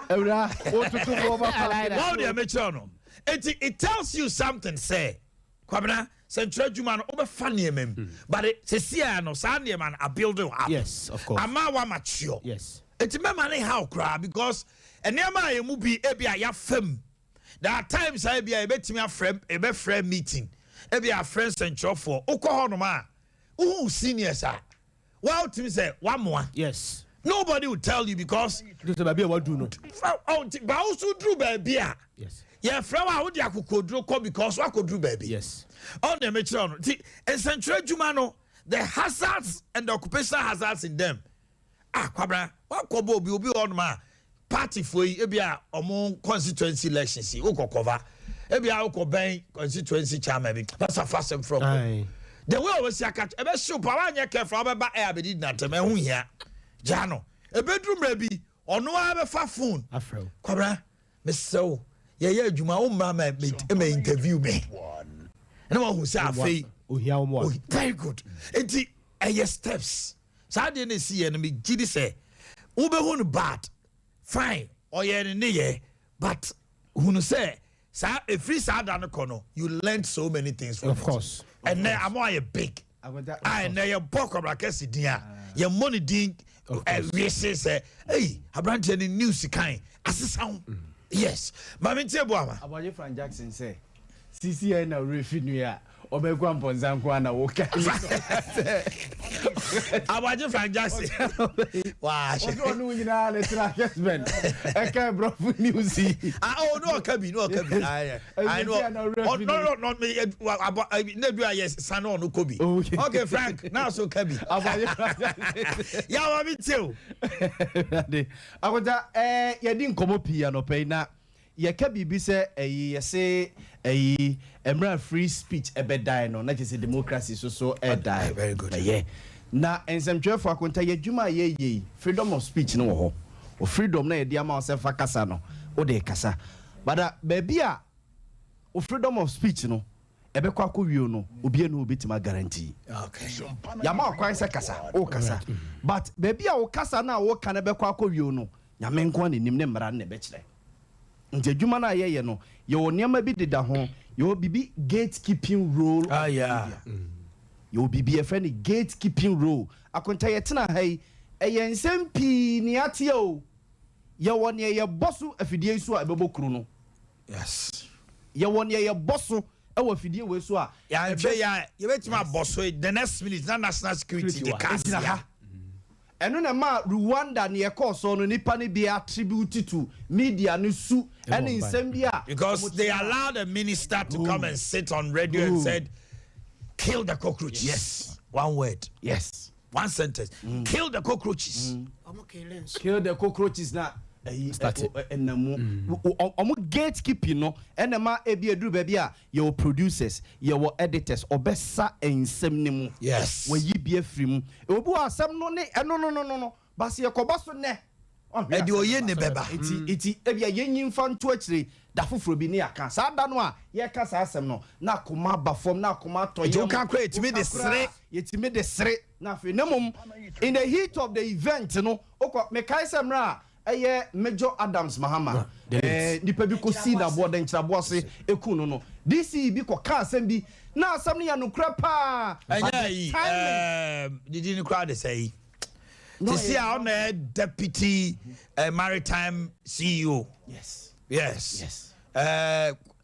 S13: Ewura otutu bɔ ɔba pa.
S1: All the mature no. It tells you something. Sɛ, Kwabena, sɛ adwuma no wobɛfa nneɛma mu, but sesia no saa nneɛma no a building up.
S2: Yes, of course.
S1: Ama wa mature.
S2: Yes.
S1: Enti mɛma ne haw koraa because nneɛma a yɛmu bi ebi a yɛafam, there are times a ebi a yɛbɛtumi afrɛ, yɛbɛfrɛ meeting, ebi afrɛ nsɛnkyerɛfoɔ, wokɔ hɔnom a wohu seniors a wotumi sɛ wamoa.
S2: Yes.
S1: Nobody will tell you because
S2: Just baabi a wadu no.
S1: Oh, nti ba wo so duru baabi a
S2: Yes.
S1: yɛfrɛ wo a wode akokoduro kɔ because woakɔduru baabi.
S2: Yes.
S1: Ɔno deɛ mekyerɛ no, nti nsɛnkyerɛ adwuma no, the hazards and the occupational hazards in them, ah, Kwabra, wakɔbɔ obi hɔnom a partyfoɔ yi ebi a ɔmo constituency elections yi wokɔ cover, ebi a wokɔ bɛn constituency chairman bi pasa fa asɛm frɔ
S2: Aye.
S1: the way a wɔsi aka ɛbɛhyew pa, wanyɛ careful wabɛba ɛ abɛdi natam ɛho hia gya no, ebeduru mmerɛ bi ɔno ara bɛfa phone.
S2: Afrɛ wo.
S1: Kwabra, mesrɛ wo, yɛyɛ adwuma wo mmra ma interview me na wahu sɛ afei
S2: ohia wo mu a.
S1: Oh, very good. Nti ɛyɛ steps. Saa deɛ no ɛsi yɛ no, megye di sɛ wobɛhu no bad, fine, ɔyɛ ne ne yɛ, but hunu sɛ saa ɛfiri saa da no kɔ no, you learned so many things from
S2: Of
S1: it.
S2: course.
S1: Ɛnɛ ama ayɛ big a ɛnɛ yɛbɔ Kwabra Kɛse din a yɛmmɔ ne din ɛwiese sɛ ei aberanteɛ ne news kan asesa ho. Yes, maame ntie bu ama.
S4: Abɔgye Frank Jackson sɛ CCN na owurɛ nua a ɔbɛkɔ mpɔnsa nko ana woka.
S1: Abɔgye Frank Jackson waa
S4: ɔsɛ ɔno nyinaa ne tena Kesben ɛka brɔfo news yi.
S1: Ah, oh, no, ɔka bi, no, ɔka bi. Aye, aye, no, oh, no, no, no, me, wa, abo, ne du ayɛ san no ɔno kɔ bi. Okay, Frank, now so ka bi.
S4: Abɔgye Frank Jackson.
S1: Ya wa mi tie o.
S4: Awurade. Akonta, yɛdi nkɔmmɔ pii anɔpa yi na yɛka biribi sɛ ɛyi yɛse ɛyi mmerɛ free speech ɛbɛdae no na kyerɛ sɛ democracy so so ɛdae.
S1: Very good.
S4: Ɛyɛ na nsɛmtwerɛfoɔ, Akonta, yɛ adwuma a yɛyɛ yi, freedom of speech no wɔ hɔ o, freedom na yɛde ama wo sɛ fa kasa no, wode kasa bada baabi a o freedom of speech no ɛbɛkɔ akɔ wie no, obiara ne obɛtumi aguarantee. Yàmà ɔkwan sɛ kasa o kasa, but baabi a o kasa na o ka no bɛkɔ akɔ wie no, Nyame nko na nim ne mmara no na ɛbɛkyerɛ. Nti adwuma no a yɛyɛ no, yɛwɔ nneɛma bi deda ho, yɛwɔ biribi gatekeeping role of
S1: Ah, yeah.
S4: media. Yɛwɔ biribi yɛfrɛ no gatekeeping role. Akonta, yɛtena ha yi, ɛyɛ nsɛm pii ne ateɛ o, yɛwɔ nea yɛbɔ so afidie yi so a ɛbɛbɔ kuro no. Yɛwɔ nea yɛbɔ so ɛwɔ afidie wei so a
S1: Yɛahwɛ yɛ a yɛbɛtumi abɔ so the next minute na national security de kaa
S4: Ɛgyina ha. Ɛno na ma Rwanda ne ɛkɔɔ so no, nipa no bi attribute to media no su ɛne nsɛm bi a
S1: Because they allowed a minister to come and sit on radio and said, "Kill the cockroaches."
S4: Yes.
S1: One word.
S4: Yes.
S1: One sentence. Kill the cockroaches.
S4: Kill the cockroaches na ɛyi
S2: Start it.
S4: ɛnam mu ɔmo gatekeeping no ɛna ma ebi eduru baabi a yɛwɔ producers, yɛwɔ editors, ɔbɛsa nsɛm ne mu. Wɔyi bi afiri mu, obi wɔ asɛm no ne ɛno no basi yɛkɔba so nɛ.
S1: Ɛde oye ne bɛba.
S4: Eti ebi a yɛnyi nfa nto akyire da foforɔ bi ne yɛaka saa da no a yɛka saa asɛm no na akoma aba fam na akoma atɔ
S1: Nti
S4: yɛm.
S1: woka koraa yɛtumi de
S4: Woka koraa,
S1: sere.
S4: yɛtumi de sere na afei ne mom in the heat of the event no, wokɔ mekae sɛ mmerɛ a ɛyɛ Major Adams Mahama
S2: the late.
S4: nipa bi kɔ sii naboɔ dɛnkyerɛboɔ ase eku no DCE bi kɔ ka asɛm bi na asɛm no yɛ nokorɛ paa. But
S1: Ɛnyɛ
S4: the
S1: yi
S4: timing-
S1: didi ni koraa de sɛ yi. Sisi a ɔna yɛ deputy maritime CEO.
S4: Yes.
S1: Yes.
S4: Yes.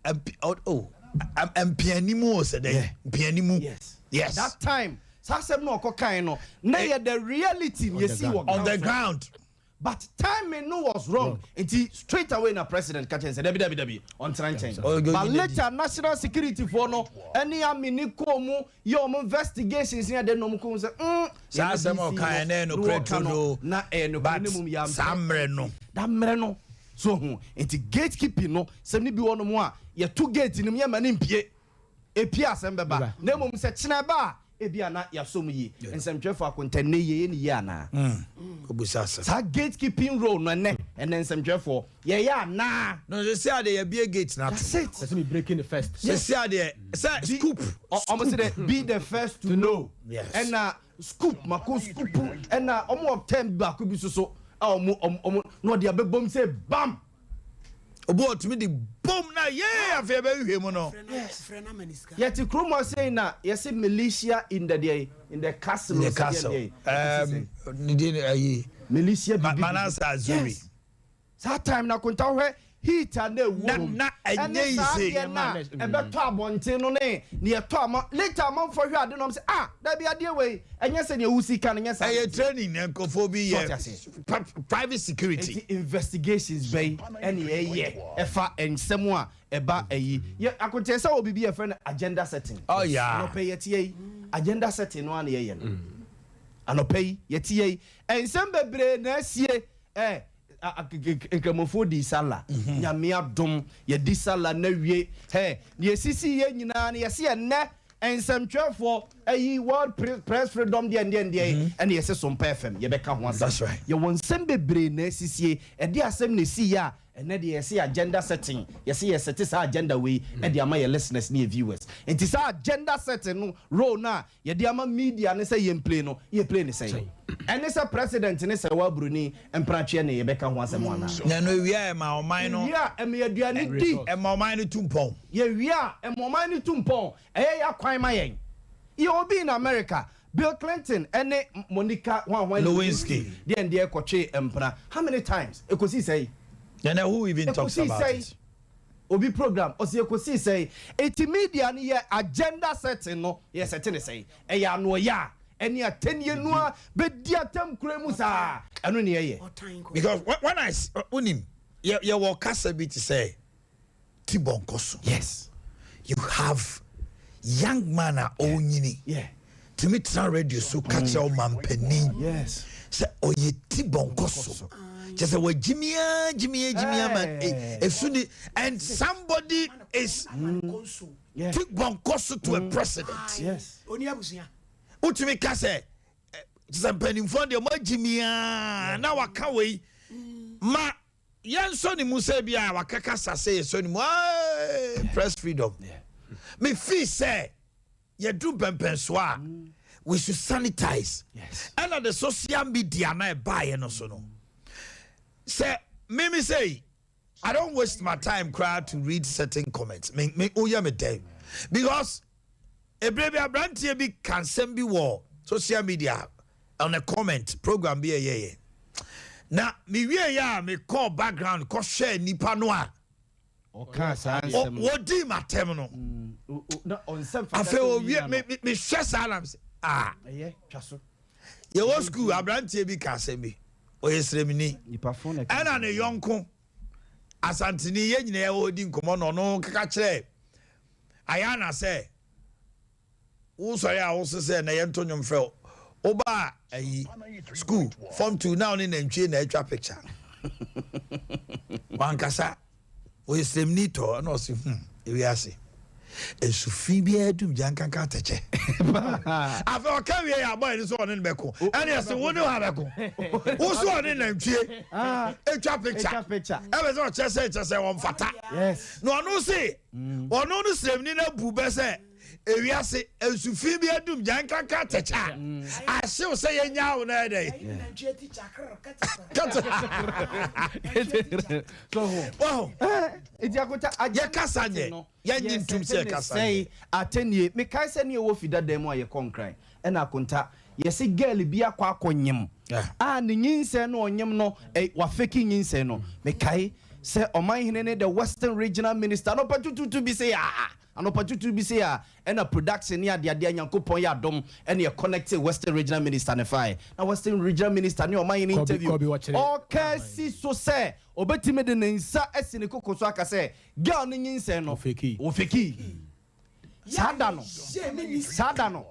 S1: MP, oh, oh, mpianimu o sɛ dɛ. Mpianimu.
S4: Yes.
S1: Yes.
S4: That time, saa asɛm no ɔkɔ kan no, na yɛ the reality ni yɛsi wɔ
S1: On the ground.
S4: But timing no was wrong. Nti straight away na president ka kyerɛ sɛ dabi dabi dabi, ɔntena nkyɛn. But later national security foɔ no ɛne army ne kɔɔ mu yɛ ɔmo investigations ne ade na ɔmo kɔn sɛ
S1: Saa asɛm a ɔka yɛ na ɛyɛ nokorɛ turodoo.
S4: Na ɛyɛ nokorɛ
S1: But
S4: ne mum yɛ
S1: saa mmerɛ no.
S4: Da mmerɛ no so ho nti gatekeeping no sɛm ne bi wɔ nom a yɛto gate no mu yɛma ne mpie epie asɛm bɛba na mmom sɛ kyena ɛba a ebia na yɛasɔ mu yie. Nsɛmtwerɛfoɔ akonta nnɛ yi yɛyɛ ne yie anaa?
S1: Obusa asɛm.
S4: Saa gatekeeping role no ɛnnɛ ɛnnɛ nsɛmtwerɛfoɔ yɛyɛ anaa?
S1: No sɛsi adeɛ yɛbie gate no ato.
S4: That's it.
S2: Ɛsɛ mi breaking the first.
S1: Sɛsi adeɛ sɛ scoop.
S4: Ɔmo sɛ dɛ be the first to know.
S1: Yes.
S4: Ɛna scoop mako scoop ɛna ɔmo wɔ term baako bi soso a ɔmo ɔmo ɔmo na ɔde abɛbom sɛ bam.
S1: Obi wɔ tumi de bom na yee afei ɛbɛhwehwɛ mu no.
S4: Yɛte kurom ha sei na yɛse militia in the deɛ in the castle.
S1: In the castle. Ne din ayi.
S4: Militia bibi.
S1: Manasa Azuri.
S4: Yes. Saa time na konta wohwɛ heat a na ɛwɔ mu.
S1: Na ɛnyɛ
S4: Ɛne saa
S1: easy.
S4: adeɛ na ɛbɛtɔ abɔnten no ne ne yɛtɔ ama later amanfoɔ hwɛ ade nom sɛ ah dabi adeɛ wei ɛnyɛ sɛ nea wusi ka no nyɛ saa.
S1: Ɛyɛ training na nkurɔfoɔ bi
S4: So ɔte aseɛ.
S1: yɛ private security.
S4: Nti investigations bɛyi ɛne yɛyɛ ɛfa nsɛm a ɛba ɛyi yɛ akokyɛ sɛ wɔ biribi yɛfrɛ no agenda setting.
S1: Oh yeah.
S4: Anɔpɛ yɛte yɛ yi agenda setting no ara na yɛyɛ no. Anɔpɛ yi yɛte yɛ yi nsɛm bebree na asie ɛ Nkramofoɔ dii sala. Nyame adom yɛdi sala no awie. Hɛ, deɛ ɛsisii yɛ nyinaa no yɛse ɛnnɛ nsɛmtwerɛfoɔ ayi World Press Freedom deɛ ndeɛ ndeɛ ɛne yɛse Sompa FM yɛbɛka ho asɛm. Yɛwɔ nsɛm bebree na asisie. Ɛdeɛ asɛm na ɛsiiɛ a ɛnnɛ deɛ yɛse agenda setting, yɛse yɛsɛte saa agenda wei de ama yɛ listeners ne yɛ viewers. Nti saa agenda setting no role no a Yɛde ama media no sɛ yɛn play no, yɛ play no sɛn? Ɛne sɛ president ne sɛwa broni mpratweɛ ne yɛbɛka ho asɛm anaa?
S1: Na ɛno ewie a ɛma ɔman no.
S4: Ewie a ɛma yɛ aduane di.
S1: Ɛma ɔman no tu mpɔn.
S4: Yɛwie a ɛma ɔman no tu mpɔn. Ɛyɛ yɛ akwan ma yɛn. Yɛ obi in America, Bill Clinton ɛne Monica hwan hwan
S1: Lewinsky.
S4: Deɛ ndeɛ kɔtwee mpena. How many times? Ɛkɔsii sɛn?
S1: And who even talks
S4: Ɛkɔsii
S1: about
S4: sɛn?
S1: it?
S4: Obi program ɔsi ekosii sɛn? Eti media no yɛ agenda setting no yɛ sɛte ne sɛn? Ɛyɛ anoɔyɛ a ɛne atɛnie no a bɛdi atɛm kura mu saa ɛno ne ɛyɛ.
S1: Because when I wonim yɛ yɛwɔ kasa bi te sɛ ti bɔnkɔ so.
S4: Yes.
S1: You have young man a ɔnyini.
S4: Yeah.
S1: Tumi tena radio so ka kyerɛ ɔmampanin.
S4: Yes.
S1: Sɛ ɔyɛ ti bɔnkɔ so. Kyerɛ sɛ wagyimia gyimia gyimia ma esu ni and somebody is ti bɔnkɔ so to a president.
S4: Yes.
S14: Oni abusua.
S1: Wotumi ka sɛ kyerɛ sɛ mpanimfoɔ deɛ ɔmo agyimia na waka wei ma yɛnsɔ ne mu sɛ bi a waka kasa sɛ yɛsɔ ne mu press freedom. Me feel sɛ yɛduru mpɛmpɛnsoɔ a we should sanitize. Ɛna the social media na ɛbaeɛ no so no sɛ mimi sɛ I don't waste my time koraa to read certain comments. Me me woyɛ me dɛn because ebire bi aberanteɛ bi ka nsɛm bi wɔ social media on a comment program bi ɛyɛyɛ na mewie yɛ a mekɔɔ background kɔhwɛ nipa no a
S4: Ɔkaa saa nsɛm no.
S1: Wɔdii m'atɛm no. Afei owie mehwɛ saa na mesɛ ah. Yɛwɔ sukuu aberanteɛ bi ka asɛm bi ɔyɛ sremni ɛna ne yɔnko asanteni yɛn nyinaa yɛwɔ di nkɔmmɔ na ɔno keka kyerɛ Ayana sɛ Wosɔre a wose sɛ na yɛnto nnwom frɛ wo. Wobaa ayi school form 2 na wo ne nantwie na atwa picture. Wankasa ɔyɛ sremni tɔ ɛna ɔse hmm ewiase nsu fi biara dum gya nkanka atɛkyɛ. Afei ɔka wie yɛ abɔ ɛne so ɔne no bɛko ɛne ɛse wo ne hɔ abɛko. Wo so ɔne nantwie atwa picture ɛbɛ sɛ ɔkyerɛ sɛ kyerɛ sɛ wɔmfata. Na ɔno se ɔno no sremni no abu bɛ sɛ. Ewiase nsufi bi adum gya nkanka atɛkyɛ a ahyew sɛ yɛnyaa wo no ayɛ dɛn? Wahu? Yɛkasa nyɛ, yɛnnye ntom sɛ yɛkasa nyɛ.
S4: Atɛnie, mekae sɛ ne yɛwɔ fi dada mu a yɛkɔ Nkran ɛna Akonta, yɛse girl bi akɔ akɔ nyem a ne nyinsɛn no ɔnyem no wafeki nyinsɛn no, mekae sɛ Ɔmanhene ne the Western Regional Minister anɔpa tutuutu bi se aa Anɔpa tutuuru bi sei a ɛna production ne adeade a Nyankopɔn yɛ adom ɛna yɛ connectee Western Regional Minister no faeɛ. Na Western Regional Minister ne ɔmanhene interview ɔka si so sɛ ɔbɛtumi de ne nsa asi ne koko so aka sɛ girl no nyinsɛn no ɔfekii. Saa da no, saa da no,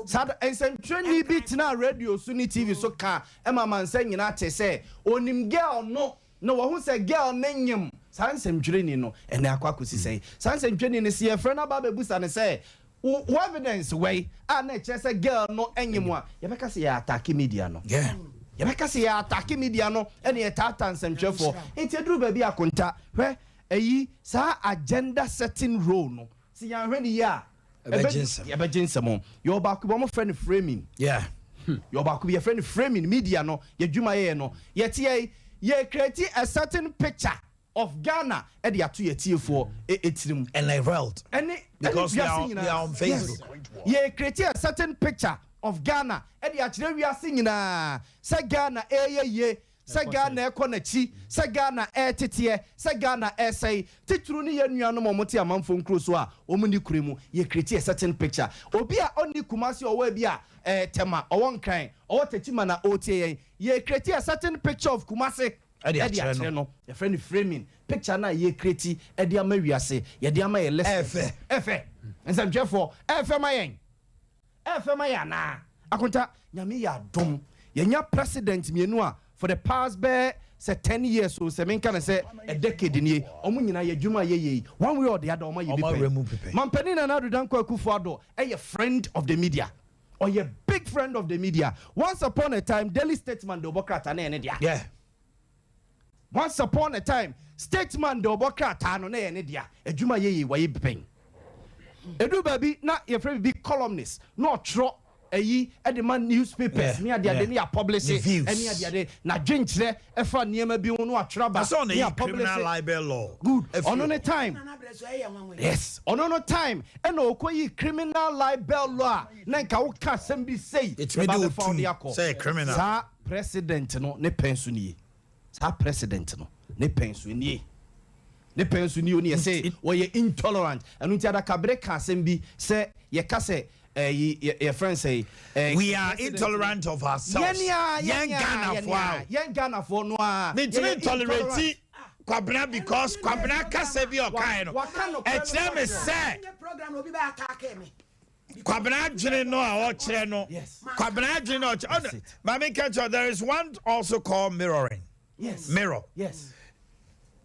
S4: saa da, nsɛntwerɛni bi tenaa radio so ne TV so ka ma amansan nyinaa tee sɛ ɔnim girl no Na wahu sɛ girl no nyem saa nsɛmtwerɛni no, ɛnɛ akɔ akɔsi sɛn? Saa nsɛmtwerɛni no, sɛ yɛfrɛ no aba abɛbusa no sɛ, wo wo evidence wɛn a na ɛkyerɛ sɛ girl no nyem a, yɛbɛka sɛ yɛ attacke media no. Yɛbɛka sɛ yɛ attacke media no ɛna yɛtaataa nsɛmtwerɛfoɔ. Nti ɛduru baabi a Akonta, hwɛ, ɛyi, saa agenda setting role no, Sɛ yɛanhwɛ no yie a,
S1: Ɛbɛgye nsam.
S4: Ɛbɛgye nsam. Yɛwɔ baako bi, wɔfrɛ no framing.
S1: Yeah.
S4: Yɛwɔ baako bi, yɛfrɛ no framing. Media no, yɛn adwuma yɛyɛ no, yɛte yɛ, yɛ create a certain picture of Ghana de ato yɛn atiefoɔ tirim.
S1: And the world.
S4: Ɛne, ɛne
S1: Because we
S4: wiase
S1: are, we
S4: nyinaa.
S1: are on
S4: Yes.
S1: Facebook.
S4: Yɛ create a certain picture of Ghana de akyerɛ wiase nyinaa sɛ Ghana ɛreyɛ yie, Sɛ Ghana ɛkɔ n'akyi, sɛ Ghana ɛreteteɛ, sɛ Ghana ɛresɛe, titiriw ne yɛn nuanom a wɔte amanfoɔ nkuro so a wɔn nni kure mu, yɛ create a certain picture. Obi a ɔnni Kumasi ɔwɔ ebi a ɛɛ Tema, ɔwɔ Nkran, ɔwɔ Techiman a ɔretie yɛn, yɛ create a certain picture of Kumasi
S1: Ɛde
S4: ɛde
S1: akyerɛ
S4: akyerɛ
S1: no.
S4: no. Yɛfrɛ no framing. Picture no a yɛ create ɛde ama wiase, yɛde ama yɛn listeners no.
S1: Ɛɛfɛ.
S4: Ɛɛfɛ. Nsɛmtwerɛfoɔ, ɛɛfɛ ma yɛn. Ɛfɛ ma yɛ anaa? Akonta, Nyame yɛ adom yɛnya president mienu a for the past bɛyɛ sɛ 10 years o sɛ menka no sɛ a decade nie, ɔmo nyinaa yɛ adwuma a yɛyɛ yi one way or the other ɔmo ayɛ bi pɛn. Mampanin Nana Addo Dankwa Akufo Addo yɛ friend of the media, ɔyɛ big friend of the media. Once upon a time Daily Statesman de ɔbɔ krataa na ɛyɛ ne dea. Once upon a time, Statesman de ɔbɔ krataa no na ɛyɛ ne dea. Adwuma yɛ yie, wayɛ bi pɛn. Ɛduru baabi na yɛfrɛ biribi columnist, na ɔtwerɛ ayi de ma newspapers ne adeade ne yɛapublish ne adeade. N'adwenkyerɛ ɛfa nneɛma bi ho na watwerɛ aba ne yɛapublish. Good. Ɔno ne time. Yes. Ɔno no time ɛna ɔkɔyi criminal libel law a na nka woka asɛm bi sei yɛba bɛfa wo de akɔ. Saa President no ne pɛn so nie. Saa president no ne pɛn so nie. Ne pɛn so nie o ne yɛse wɔyɛ intolerant. Ɛno nti adakabere ka asɛm bi sɛ yɛka sɛ ɛyi yɛfrɛ no sɛ ɛɛ.
S1: We are intolerant of ourselves.
S4: Yɛn a
S1: Yɛn
S4: yɛn a
S1: Ghanafoɔ
S4: yɛn
S1: a
S4: a yɛn Ghanafoɔ no a
S1: Mentumi
S4: yɛyɛ
S1: ntolerate
S4: intolerant.
S1: Kwabena because Kwabena kasa bi a ɔkaeɛ no
S4: Waka nokorɛ no
S1: ɛkyerɛ me
S4: akyerɛ.
S1: sɛ Kwabena adwene no a ɔkyerɛ no Kwabena adwene no ɔkyerɛ ɔno maame nka kyerɛ there is one also called mirroring
S4: yes.
S1: mirror
S4: yes.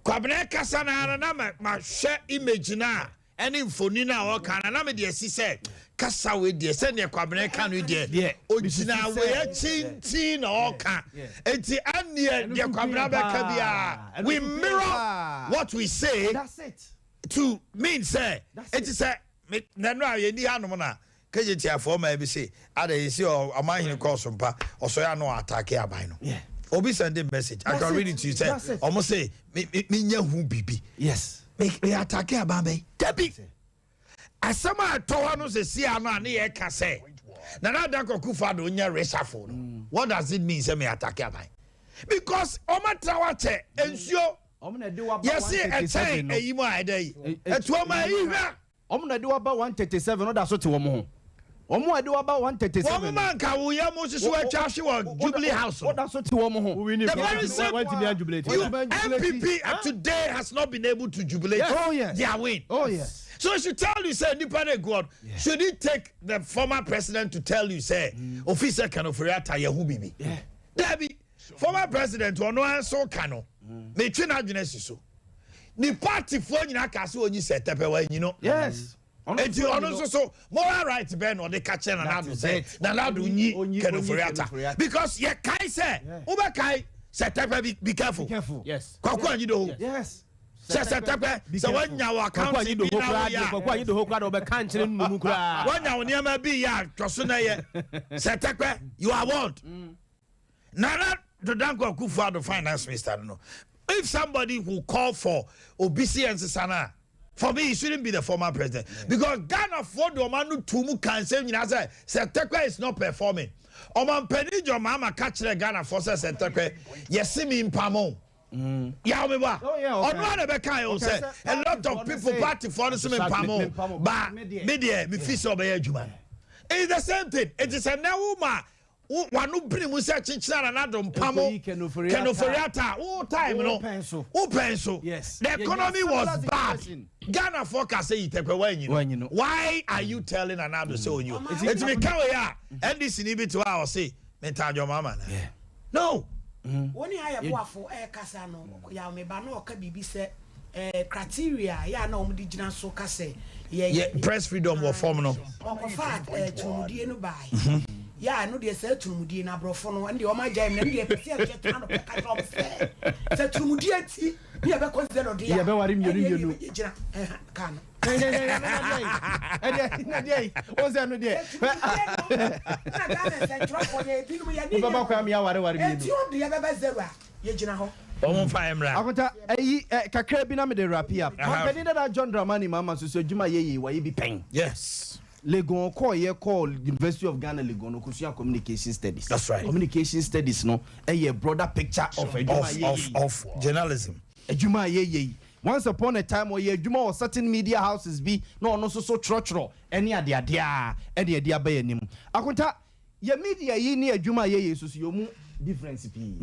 S1: Kwabena kasa na ara na ma ma hwɛ image na ɛne mfoni na ɔka na na me deɛ si sɛ kasa wei deɛ sɛdeɛ Kwabena ka no deɛ ogyina wei akyi nti na ɔka eti ɛneɛ deɛ Kwabena bɛka biara we mirror what we say to mean sɛ eti sɛ. Me, na ɛno a yɛnni hanom na KJTiafoɔ maa bi se, adɛn yɛsi ɔman hene kɔɔ so mpa, ɔsɔre a na ɔatake aban no. Obi sɛnde message, I can read it to you sɛ, ɔmo se, me, me, menya hu biribi.
S4: Yes.
S1: Me, me atake aban bɛyi. Dabi! Asɛm a ɛtɔ hɔ no sɛ si ano a ne yɛka sɛ, Nana Addo Akufo-Addo nyɛ reshuffle no. What does it mean sɛ me atake aban? Because ɔmo atra hɔ akyɛ, nsuo. Yɛse ɛkyɛn ayi mu a ɛdɛ yi ɛtoa mu a ɛyi hwa.
S4: Wɔn na ɛde wo aba 137 woda so te wɔn ho. Wɔn a ɛde wo aba 137.
S1: Wɔn ma nka wo yam soso atwa ahwe wɔ Jubilee House no.
S4: Woda so te wɔn ho.
S1: The very same you NPP today has not been able to jubilate
S4: oh, yes.
S1: their win.
S4: Oh yes.
S1: So it should tell you say nipa ne God should it take the former president to tell you say officer Ken Ofori-Atta yɛ ho bibi. Dabi. Former president ɔno ara nso ka no metwe n'adwene asi so ne partyfoɔ nyinaa ka sɛ ɔnyi sɛ tɛpɛ wanyi no
S4: yes
S1: eti ɔno nso so moral right bɛn na ɔde ka kyerɛ Nana Addo sɛ Nana Addo nyi Ken Ofori-Atta because yɛ kae sɛ wobɛkae sɛ tɛpɛ be careful
S4: yes
S1: Kwaku Anyidoho
S4: yes.
S1: Sɛ sɛ tɛpɛ sɛ wanya wɔ accounting bi na woyɛ a.
S2: Kwaku anyi doho koraa de ɔbɛka nkyerɛ nnumu koraa.
S1: Wanya wo nneɛma bi yɛ a twɔ so na yɛ. Sɛ tɛpɛ you are warned. Nana Dodanko Akufo Addo finance minister no if somebody who call for obi si yɛn sesa no a for me he shouldn't be the former president because Ghana foɔ de ɔmo ano tuu mu ka nsɛm nyinaa sɛ sɛ tɛpɛ is not performing. Ɔmanpanin John Mahama ka kyerɛɛ Ghana foɔ sɛ sɛ tɛpɛ yɛse mi mpamo. Yaw me ba. Ɔno ara na ɛbɛka yɛ o sɛ a lot of people party foɔ no so me mpamo ba me deɛ me fi sɛ ɔbɛyɛ adwuma no. It's the same thing. It is ɛnɛ wo ma wano biri mu sɛ kyekyere Nana Addo mpamo Ken Ofori-Atta wo time no wo pɛn so the economy was bad. Ghana foɔ ka sɛ yi tɛkwɛ wanyi no why are you telling Nana Addo sɛ onyi o? Eti me ka wei a NDC ni bi te hɔ a ɔse me ntaa John Mahama na. No.
S14: Wo ne ayɛ boafo ɛrekasa no, yaw me ba na ɔka biribi sɛ eh, criteria a yɛ a na wɔde gyina so ka sɛ yɛ.
S1: Yɛ press freedom wɔ fam no.
S14: Ɔkɔfaa eh, tunumudie no bae. Yɛ a ɛno deɛ saa tunumudie no aborɔfo no ɛno deɛ wɔn agyae mu na ɛno deɛ ɛpɛ sɛ yɛhwɛ tena no pɛ ka kyerɛ wɔn sɛ sɛ tunumudie nti ne yɛbɛkɔ zero deɛ a
S13: Yɛbɛware mmienu
S14: ɛdeɛ
S13: mmienu.
S14: yɛgyina ɛha kaa no.
S13: Wobɛba kwan mi awareware mmienu.
S1: Wɔn mfa yɛ mmra.
S4: Akonta, ɛyi ɛ kakra bi na mede wrap up. Mampanin dada John Dramani Mahama nso so adwuma yɛ yie wayɛ bi pɛn.
S1: Yes.
S4: Legon ɔkɔɔ yɛ kɔɔ University of Ghana Legon no ɔkɔsua communication studies.
S1: That's right.
S4: Communication studies no ɛyɛ broader picture of adwuma yɛ yie.
S1: Of of journalism.
S4: Adwuma a yɛyɛ yi, once upon a time ɔyɛ adwuma wɔ certain media houses bi na ɔno nso so twerɛtwerɛ ne adeadeɛ a ɛne ɛde aba yɛn anim. Akonta, yɛn media yi ne adwuma a yɛyɛ yi nso so yɛwɔ mu difference pii.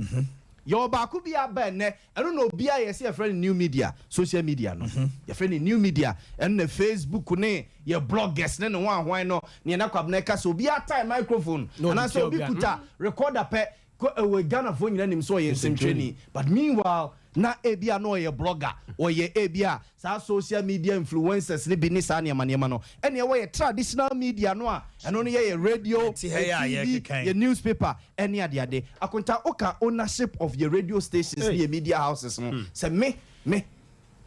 S4: Yɛwɔ baako bi a aba ɛnnɛ, ɛno na obiara yɛ sɛ yɛfrɛ no new media, social media no. Yɛfrɛ no new media, ɛno na Facebook ne yɛ bloggers ne ne ho ahwan no, nea na Kwabena ɛka sɛ obiara tae microphone anaasɛ obi kuta recorder pɛ, Kɔ ɛwɔ Ghanafoɔ nyina nim sɛ ɔyɛ nsɛmtwerɛni but meanwhile na ebia na ɔyɛ blogger, ɔyɛ ebia saa social media influencers no bi ne saa nneɛma nneɛma no. Ɛna ɛwɔ yɛ traditional media no a ɛno no yɛ yɛ radio,
S1: Ɛte ha yi
S4: yɛ
S1: a
S4: TV,
S1: yɛkeka yi.
S4: yɛ newspaper ɛne adeade. Akonta woka ownership of yɛ radio stations ne yɛ media houses no, sɛ me, me.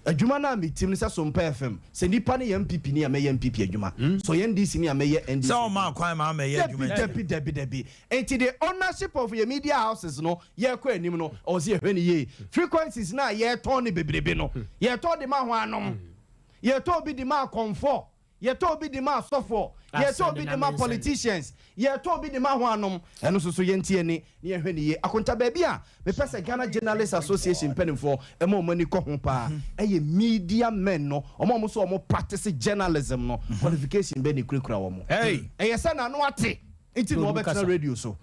S4: Adwuma no a metim no sɛ Sompa FM, sɛ nipa no yɛ NPP ni a mɛyɛ NPP adwuma, sɛ ɔyɛ NDC ni a mɛyɛ NDC
S1: Sɛ
S4: adwuma.
S1: ɔmaa kwan ma mɛyɛ adwuma
S4: Dabi,
S1: nti.
S4: dabi, dabi, dabi. Nti the ownership of yɛ media houses no yɛrekɔ anim no, ɛwɔ sɛ yɛhwɛ no yie. Frequencies no a yɛretɔn no bebrebe no, yɛretɔn de ma hwannom? Yɛretɔn bi de ma akɔmfoɔ? Yɛtɔ obi de ma asɔfoɔ, yɛtɔ obi de ma politicians, yɛtɔ obi de ma hwannom? Ɛno nso so yɛnte ani na yɛnhwɛ no yie. Akonta, baabi a mepɛ sɛ Ghana Journalists Association mpanimfoɔ ma wɔn ani kɔ ho paa yɛ media men no, wɔn a wɔn nso wɔn practice journalism no, qualification bɛn na ɛkurakura wɔn? Ɛyɛ sɛ n'ano ate nti na ɔbɛtena radio so?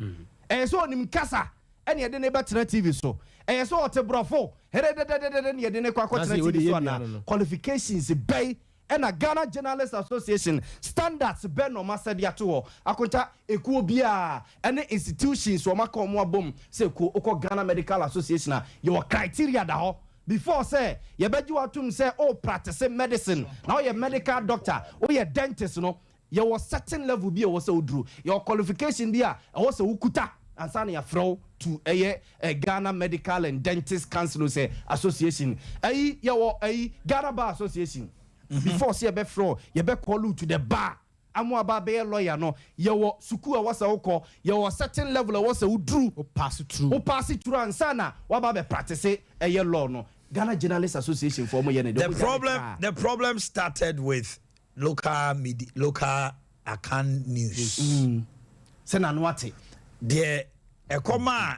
S4: Ɛyɛ sɛ ɔnim kasa ɛna yɛde no bɛtena TV so? Ɛyɛ sɛ ɔte borɔfo herɛdɛdɛdɛdɛ na yɛde no kɔ akɔtena TV so anaa? Qualifications bɛn Ɛna Ghana Journalists Association standards bɛ na wɔn asɛde ato hɔ. Akonta, ekuo biara ɛne institutions wɔn aka wɔn abom sɛ ekuo. Wokɔ Ghana Medical Association a, yɛwɔ criteria da hɔ before sɛ yɛbɛgye wo atom sɛ wo practice medicine na woyɛ medical doctor, woyɛ dentist no, Yɛwɔ certain level bi a ɛwɔ sɛ woduru. Yɛwɔ qualification bi a ɛwɔ sɛ wokuta ansa na yɛafrɛ wo to ɛyɛ Ghana Medical and Dentist Council o sɛ Association. Ɛyi yɛwɔ ɛyi Ghana Bar Association. Before sɛ yɛbɛfrɛ wo, yɛbɛ call wo to the bar ama waba abɛyɛ lawyer no, yɛwɔ sukuu a ɛwɔ sɛ wokɔ, yɛwɔ certain level a ɛwɔ sɛ woduru.
S2: Wo pass through.
S4: Wo pass through ansa na waba abɛ practice ɛyɛ law no. Ghana Journalists Association foɔ wɔyɛ no deɛ,
S1: The
S4: wɔgya no
S1: problem,
S4: koraa.
S1: the problem started with Local media, local Akan news.
S4: Mm. Sɛ n'ano ate.
S1: Deɛ ɛkɔmaa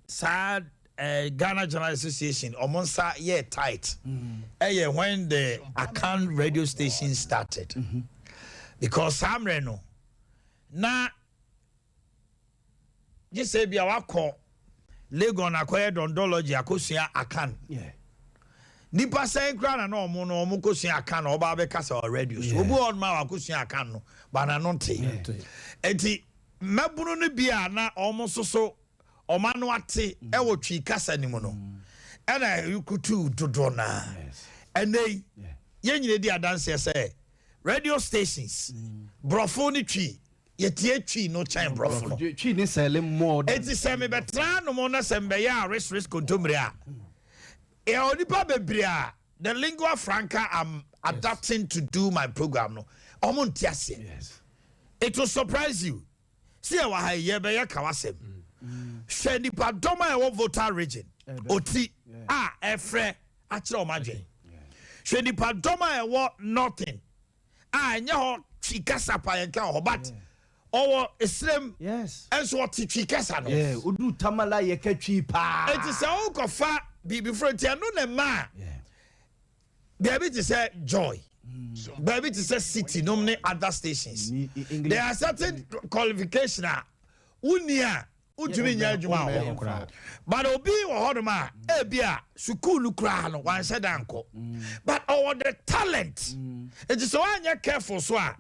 S1: saa eh, Ghana Journal Association ɔmo nsa yɛ tight ɛyɛ mm. when the Akan radio station started mm -hmm. because saa mmerɛ no na Gye sɛ ebia wakɔ Legon akɔyɛ dondology akɔsua Akan. Nipa sɛn koraa na na ɔmo no ɔmo kɔsua Akan na ɔba abɛkasa wɔ radio so. Obi wɔ hɔ nom a wakɔsua Akan no ba n'ano nte. Enti mmabunu no bi a na ɔmo nso so ɔmo ano ate ɛwɔ Twi kasa no mu no ɛna ɛkutu dodoɔ no ara. Ɛnnɛ yi yɛn nyinaa di adanseɛ sɛ radio stations borɔfo ne Twi Yɛtie Twi no kyɛn Borɔfo no.
S4: Twi ne sɛle more than.
S1: Enti sɛ mebɛtra anom na sɛ mebɛyɛ a res res kontommire a, yɛwɔ nnipa bebree a the lingua franca I'm adapting to do my program no, ɔmo nte aseɛ. It will surprise you. Sɛ yɛwɔ ha yi, yɛbɛyɛ ka w'asɛm. Hwɛ nipadɔm a ɛwɔ Volta region, Oti a ɛfrɛ akyerɛ wɔn adwene. Hwɛ nipadɔm a ɛwɔ Northern a ɛnyɛ hɔ Twi kasa pa yɛnka wɔ hɔ but ɔwɔ esrem nso ɔte Twi kasa no.
S4: Yeah, odu Tamale a yɛka Twi paa.
S1: Eti sɛ wokɔfa biribi foforɔ nti ɛno na ɛma baabi te sɛ Joy, baabi te sɛ City nom ne other stations. There are certain qualification a wonni a wontumi nyɛ adwuma wɔ hɔ. But obi wɔ hɔnom a ebi a sukuu no koraa no wanhyɛ da nkɔ. But ɔwɔ the talent. Nti sɛ woanyɛ careful so a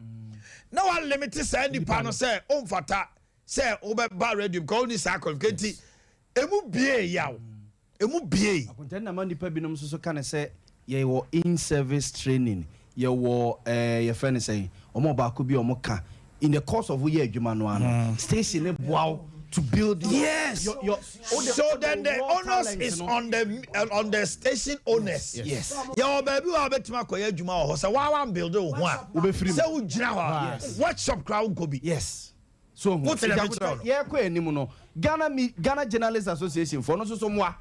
S1: na wa limit saa nipa no sɛ ɔmfata sɛ wobɛba radio because wonni saa qualification. Nti emu bie yaw. Emu bie.
S4: Akontani na ma nnipa binom nso so ka no sɛ yɛwɔ in service training, yɛwɔ eh, yɛfrɛ no sɛn, wɔn ɔbaako bi a wɔn ka in the course of woyɛ adwuma no ara no, station no boa wo to build your,
S1: Yes.
S4: your, your, wode,
S1: So
S4: wode
S1: then the
S4: raw
S1: onus
S4: talent
S1: is
S4: no.
S1: on the on the station owners.
S4: Yes.
S1: Yɛwɔ baabi wɔ a wobɛtumi akɔyɛ adwuma wɔ hɔ sɛ woa wan build wo ho a
S4: Wobɛfiri mu.
S1: sɛ wogyina hɔ a
S4: Yes.
S1: workshop koraa wonkɔ bi.
S4: Yes. So ho.
S1: Wote deɛ
S4: Nti
S1: mekyerɛ wo no?
S4: Yɛkɔ anim no, Ghana me Ghana Journalists Association foɔ no nso so mmoa.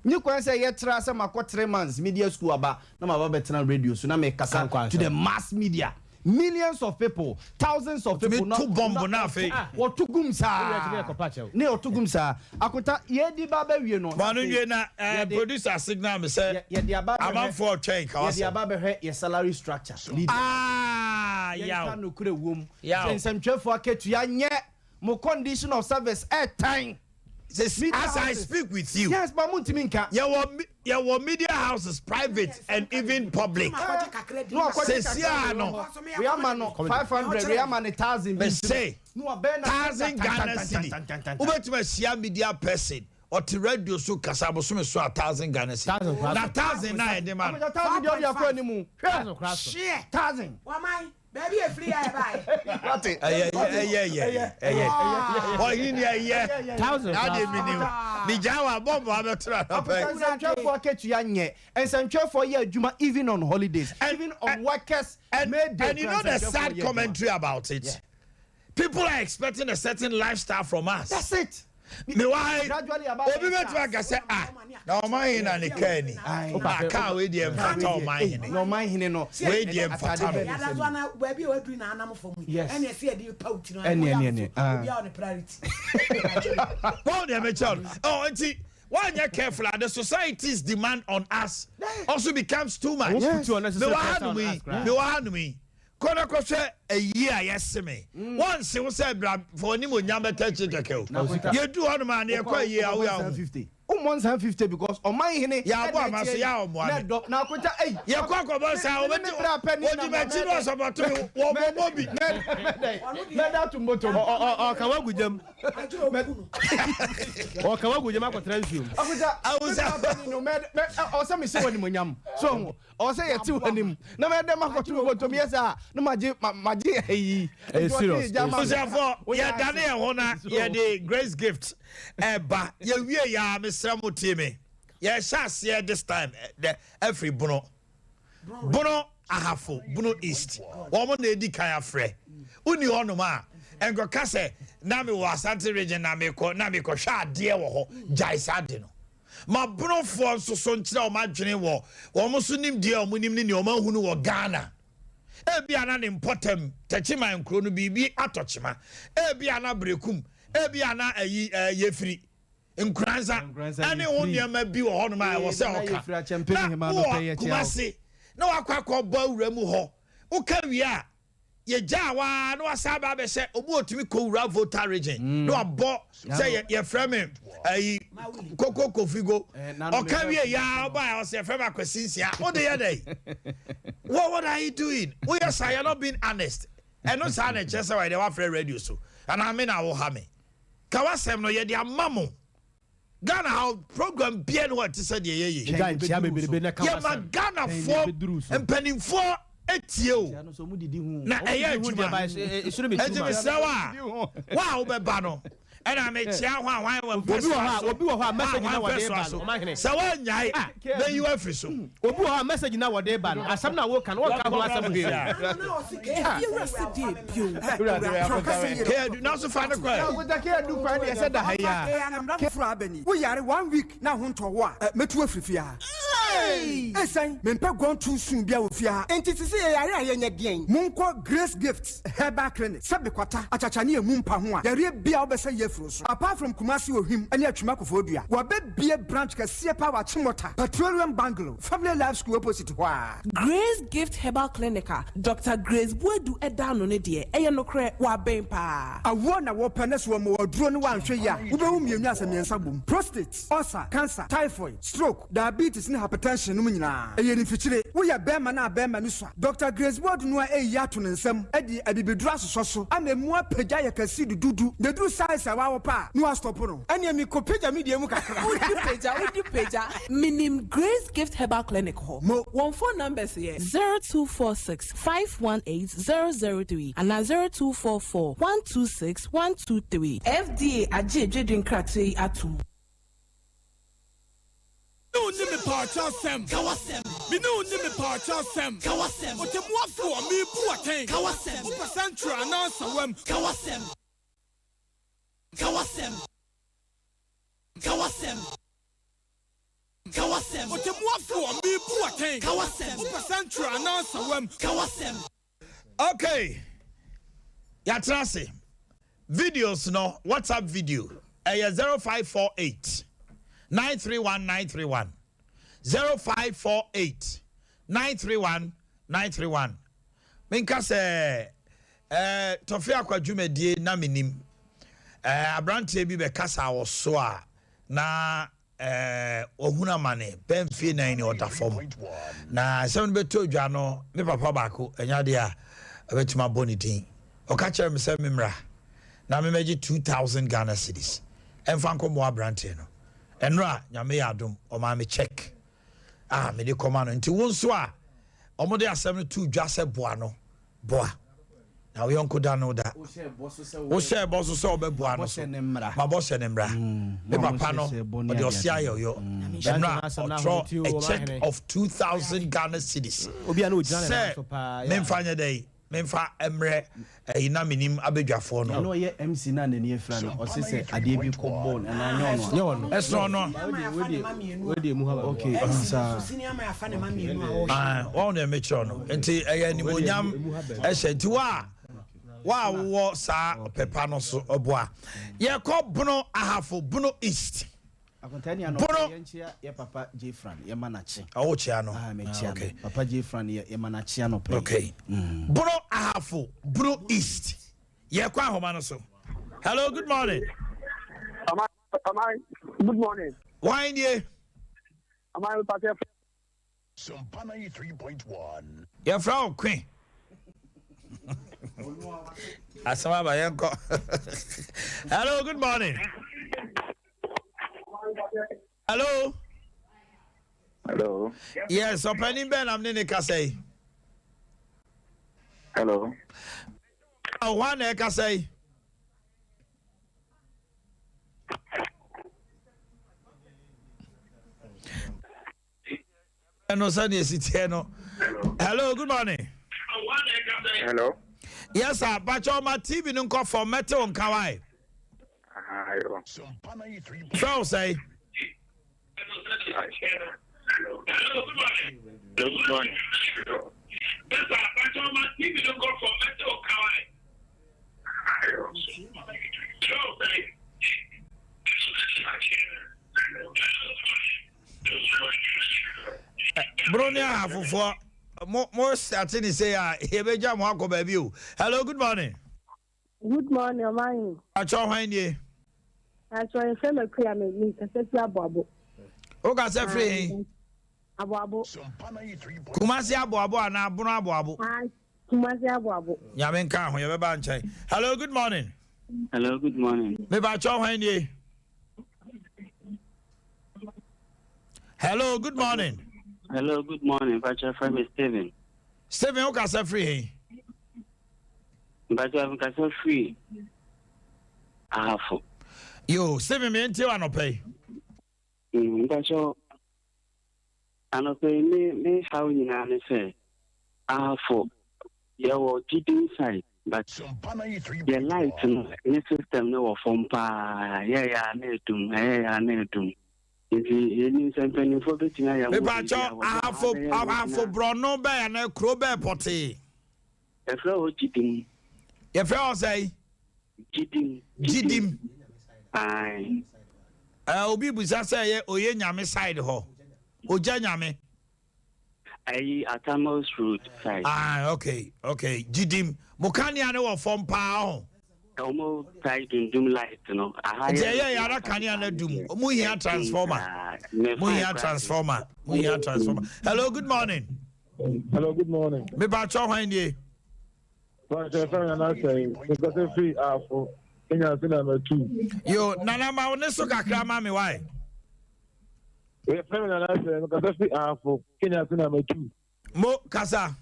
S4: Nyi kwan sɛ yɛtra sɛ makɔ 3 months media school aba na maba bɛtena radio so na mekasa to the mass media. Millions of people, thousands of people.
S1: Tumi to bomb na afei.
S4: Wɔto gum saa. Ne ɔto gum saa. Akonta yɛdi ba bɛwie no.
S1: Ma no nwie na producer signal me sɛ
S4: yɛde aba bɛhwɛ
S1: amanfoɔ twɛn ka
S4: yɛde
S1: wasɛm.
S4: Aba bɛhwɛ yɛ salary structure. Leader.
S1: Ah, yaw.
S4: Yɛnka nokorɛ wom.
S1: Yaw.
S4: Sɛ nsɛmtwerɛfoɔ akatua nyɛ mo condition of service ɛtan.
S1: As I speak with you.
S4: Yes, but muntimi nka.
S1: Yɛwɔ media houses, private and even public. Sesia no.
S4: We ama no 500, we ama no 1,000.
S1: Me say 1,000 Ghana cedi. Wobɛtumi ahyia media person ɔte radio so kasa abosome so a 1,000 Ghana cedi. Na 1,000 na yɛde ma no.
S4: 1,000 deɛ ɔde akɔ anim. Hwɛ. 1,000.
S14: Waman baabi efiri yɛ ɛba
S4: Wate.
S1: Ɛyɛ ɛyɛ ɛyɛ ɛyɛ. Ɔyin ni ɛyɛ.
S4: 1,000.
S1: Adi mi ni o. Nìjà wa bɔmbu abɛtena
S4: Akonta
S1: nɔpɛ.
S4: nsɛntwerɛfoɔ akatua nyɛ. Nsɛntwerɛfoɔ yɛ adwuma even on holidays, even on workers May Day.
S1: And you know the sad commentary about it?
S4: Yeah.
S1: People are expecting a certain lifestyle from us.
S4: That's it.
S1: Me why?
S4: Gradually about
S1: Obi bɛtumi aka sɛ ah na ɔman hin na ne kaa ni. Na kaa wei deɛ mfata ɔman hene.
S4: Na ɔman hene no.
S1: Wei deɛ mfata no.
S14: Yàrá so ana baabi a waduru na anam fam yi.
S4: Yes.
S14: Ɛna ɛsɛ yɛde pa wo ti no.
S4: Ɛne, ɛne, ɛne, ah.
S14: Obi a ɔne priority.
S1: Wɔn deɛ mekyɛw no. Oh, nti wɔnyɛ careful ah, the society's demand on us also becomes too much.
S2: Yes. Put you
S1: Me wɔ
S2: unnecessary
S1: ha nom
S2: pressure
S1: yi,
S2: on us,
S1: me wɔ ha nom yi. Kɔnɔ kɔhwɛ ayi a yɛse me. Wɔn se wo sɛ bra fɔ onim onyam bɛtɛ akyi kɛkɛ o. Yɛdu hɔ nom a ne yɛkɔ ayi a woyɛ ahu.
S4: 50 womɔ nsan 50 because ɔman hene
S1: Yɛabɔ ama so, yɛ ɔmoa me.
S4: na na akonta ei
S1: Yɛkɔ akɔbɔ nsa
S4: me bra pɛ ni
S1: odi m'akyi no ɔsɔpɔto me wɔ bɔbɔ bi.
S4: Mɛda to mbɔtɔm.
S2: Ɔka wagu gyam. Ɔka wagu gyam akɔtena nsuom.
S4: Akonta me bra pɛ ni no mɛ mɛ ɔsɛ mi se wɔ nimonyam so ɔsɛ yɛte wɔ anim na mɛdɛ makɔto mbɔtɔm yɛ sɛ na magye magye ayi.
S2: Ɛyɛ serious.
S1: Busuafo, yɛdane yɛn ho na yɛde Grace Gift ɛba. Yɛwie yɛ a mesrɛ mo tie me. Yɛhyɛ aseɛ this time dɛ ɛfiri Bono Ahafo, Bono East. Wɔn na edi kan afrɛ. Wonni hɔnom a nkɔka sɛ na mewɔ Asante Region na mekɔ na mekɔhwɛ adeɛ wɔ hɔ. Gyae saa de no. Ma Bonofoɔ nso so nkyerɛ wɔn adwene wɔ wɔn nso nimdeɛ a wɔn nim ne nea wɔn ahunu wɔ Ghana. Ebi ana ne mpɔtam Tɛkyiman nkuro no biribi atɔ kyema. Ebi ana Berekum, ebi ana ayi Yɛfiri Nkuransa ɛne ho nneɛma bi wɔ hɔnom a ɛwɔ sɛ ɔka na wowɔ Kumase na wakɔ akɔbɔ awura mu hɔ. Woka wie a yɛgyaa waa na wasa aba abɛhyɛ obi otumi kɔ wura Volta Region na wabɔ sɛ yɛfrɛ me ayi Koko Kofigo. Ɔka wie yaa ɔba a ɔsɛ yɛfrɛ me Akwasi Nsia. Wode yɛ dɛ what are you doing? Woyɛ saa, you're not being honest. Ɛno saa na ɛkyerɛ sɛ wɔyɛ deɛ wafrɛ radio so anaa me na woha me ka wasɛm no. Yɛde ama mo Ghana ha program bia ne wɔte sɛ deɛ yɛyɛ.
S2: Gya nkyia bebrebe na ka
S1: yɛma
S2: wasɛm.
S1: Ghanafoɔ mpanimfoɔ etie o na ɛyɛ adwuma. Ɛnti mesrɛ wo a wo a wobɛba no. Ɛna mekyea hwan hwan wɔ
S2: Obi wɔ hɔ
S1: mpɛsoa
S2: a
S1: so.
S2: obi wɔ hɔ a
S1: Hwan
S2: message
S1: hwan
S2: na wɔde
S1: mpɛsoa
S2: ba
S1: so.
S2: no ɔmahene.
S1: Sɛ woannyae, mɛyi wo afiri so.
S2: Obi wɔ hɔ a message na wɔde ba no asɛm na woka no wɔnka ho asɛm hwee o.
S1: Keadu, nanso fa no kɔ ɛ.
S13: Akonta Keadu kwan deɛ sɛ da ha yi a.
S17: Foforɔ aba ni. Wo yare one week na ho ntɔ wo a, mɛtu afiri fie ha. Esiane mempɛ gone too soon bia wɔ fie ha. Enti sese yɛyare a yɛnyɛ deɛn? Monkɔ Grace Gift Herbal Clinic sɛ bekwata, akyakya ne emu mpa ho a, yareɛ bia wobɛsa yi afiri wo so. Apart from Kumasi Ohwim ne Atwima Koforidua, wɔabɛbue branch kɛseɛ paa wɔ Achimota, Petroleum Bungalow, Family Life School opposite hɔ ara.
S18: Grace Gift Herbal Clinic a Doctor Grace Boadu da ano no deɛ, ɛyɛ nokorɛ, wɔaben paa.
S17: Awoɔ na wopɛ na sɛ wɔma wo aduro no woanhwɛ yie a, wobɛwu mmienu asɛ mmiɛnsa bom. Prostate, ulcer, cancer, typhoid, stroke, diabetes ne hypertension nom nyinaa, ɛyɛ mfikyire. Woyɛ bɛɛma na abɛɛma no sua. Dɔkta Grace Boadu no a eyi ato ne nsam de abibiduro asosɔ so ama emu apagya ayɛ kɛse dududu na eduru size a wawopɛ a na wastɔpo no. Ɛneɛ mekɔ pagya me deɛ mu kakra.
S18: Wodi pagya, wodi pagya. Menim Grace Gift Herbal Clinic hɔ.
S17: Mo.
S18: Wɔn phone numbers yɛ. 0246 518 003 anaa 0244 126 123. FDA agye dwedi nkratoɔ yi atom.
S12: Me ne wo nni mepaakyɛ asɛm.
S19: Ka w'asɛm.
S12: Me ne wo nni mepaakyɛ asɛm.
S19: Ka w'asɛm.
S12: Ɔtɛmmuafoɔ, merebu wo atɛn.
S19: Ka w'asɛm.
S12: Wopɛ sɛ nkyerɛ anaa nsawam.
S19: Ka w'asɛm. Ka w'asɛm. Ka w'asɛm. Ka w'asɛm.
S12: Ɔtɛmmuafoɔ, merebu wo atɛn.
S19: Ka w'asɛm.
S12: Wopɛ sɛ nkyerɛ anaa nsawam.
S19: Ka w'asɛm.
S1: Okay, yɛatena ase. Videos no, WhatsApp video, ɛyɛ 0548 931 931. 0548 931 931. Menka sɛ eh, Tɔfe Akwa dwumadie na menim. Eh, aberanteɛ bi bɛkasa wɔ so a na Ɛɛ, wahunu amane bɛyɛ mfeɛ nan ni, ɔda fam. Na asɛm no bɛtɔ dwa no, me papa baako, ɛnyɛ adeɛ a ɛbɛtumi abɔ ne din. Ɔka kyerɛɛ me sɛ memmra na memmɛgye 2000 Ghana cedis ɛmfa nkɔmmoa aberanteɛ no. Ɛnora, Nyame yɛ adom, ɔmaa me check a mede kɔma no. Nti wo nso a wɔde asɛm no too dwa sɛ boa no, Boa na wo yɔnko da no da. Wohyɛɛ bɔ so sɛ wobɛboa no so. Ma bɔhyɛ no mmra. Me papa no, ɔde ɔse ayɛ ɔyɔ. Ɛno a, ɔtwerɛ a check of 2000 Ghana cedis sɛ memfa nyɛ dɛn? Memfa mmrɛ ɛyi na menim abadwafoɔ no.
S4: Ɛna ɔyɛ MC no a n'ani afira no, ɔse sɛ adeɛ bi kɔ bɔɔ no anaa nyɛ ɔno a.
S1: Ɛsono ɔno.
S4: Okay, saa.
S1: Wɔn deɛ mekyerɛ no nti ɛyɛ animonyam ɛhyɛ nti wo a wo a wowɔ saa pɛpa no so ɔboa yɛkɔ bono ahafo bono east
S4: Akontaa ni anɔpa
S1: bono
S4: yɛnkyea yɛ papa Jefran yɛma no akye.
S1: Ɔwo kyea no
S4: Ah, mekyea no.
S1: okay.
S4: Papa Jefran yɛ yɛma no akye anɔpa yi.
S1: Okay. Bono ahafo bono east yɛkɔ ahoma no so hello good morning.
S6: Aman, aman, good morning.
S1: Wine nie.
S6: Aman, pàṣẹ.
S20: Sompa 93.1.
S1: Yɛfrɛ wo Kwe. Asɛm aba yɛnkɔ. Hello, good morning. Hello.
S21: Hello.
S1: Yes, ɔpanin bɛn nam ne ne kasa yi?
S21: Hello.
S1: Hwan na ɛkasa yi? Ɛno sɛdeɛ ɛsi teɛ no. Hello, good morning.
S21: Hello.
S1: Yes, sir. Bakyɛ ɔma TV no nkɔ fam mɛte wo nka wae. Frɛ wo sɛe.
S21: Good morning.
S1: Bro ne ahafofoɔ mo mo ate ne sei a yɛbɛgya mo akɔ baabi o. Hello, good morning.
S22: Good morning, ɔman.
S1: Akyɛ hwan nie?
S22: Akyɛ yɛfrɛ me Akua me me kasa firi Aboabo.
S1: Wo kasa firi he?
S22: Aboabo.
S1: Kumasi Aboabo anaa Abono Aboabo?
S22: Ah, Kumasi Aboabo.
S1: Nyame nka ho yɛbɛba nkyɛn. Hello, good morning.
S23: Hello, good morning.
S1: Me ba kyɛ hwan nie? Hello, good morning.
S23: Hello, good morning. Pacho frɛ me Steven.
S1: Steven, wo kasa firi he?
S23: Mpacho me kasa firi Ahafo.
S1: Yo, Stephen, me ntie anɔpa yi.
S23: Mpakyɛw, anɔpa yi me me haw nyinaa ne sɛ ahafo yɛwɔ gyidin side but yɛ light no ne system no wɔ fam paa yɛyɛ a na edum ɛyɛ a na edum nti yɛnim sɛ mpanimfoɔ bɛtumi ayɛ ho biribi
S1: Mepakyɛw,
S23: a wɔde
S1: ahafo
S23: abɛyɛ
S1: ahafo
S23: road no a
S1: borɔno bɛɛ anaa kuro bɛɛ pɔtee?
S23: Yɛfrɛ hɔ Gyidim.
S1: Yɛfrɛ hɔ sɛn?
S23: Gyidim.
S1: Gyidim.
S23: Ae.
S1: Uh, obi busa sɛ ɛyɛ oye nyame side hɔ. Ogya nyame.
S23: Ayi Atamos road side.
S1: Ah, okay, okay. Gyidim. Mo kanea ne wɔ fam paa ho.
S23: Ɔmo tae dundum light no. Aha
S1: Nti
S23: yɛ
S1: ɛyɛ yàrá kanea na dum. Mo hia transformer. Mo hia transformer. Mo hia transformer. Hello, good morning.
S3: Hello, good morning.
S1: Me pa cho hwan nie?
S3: Pa cho fa na say, me kasa free afo. Enya se na matu.
S1: Yo, nana ma wo ne so kakra ma me why?
S3: We fa na na say, me kasa free afo. Kenya se na matu.
S1: Mo kasa.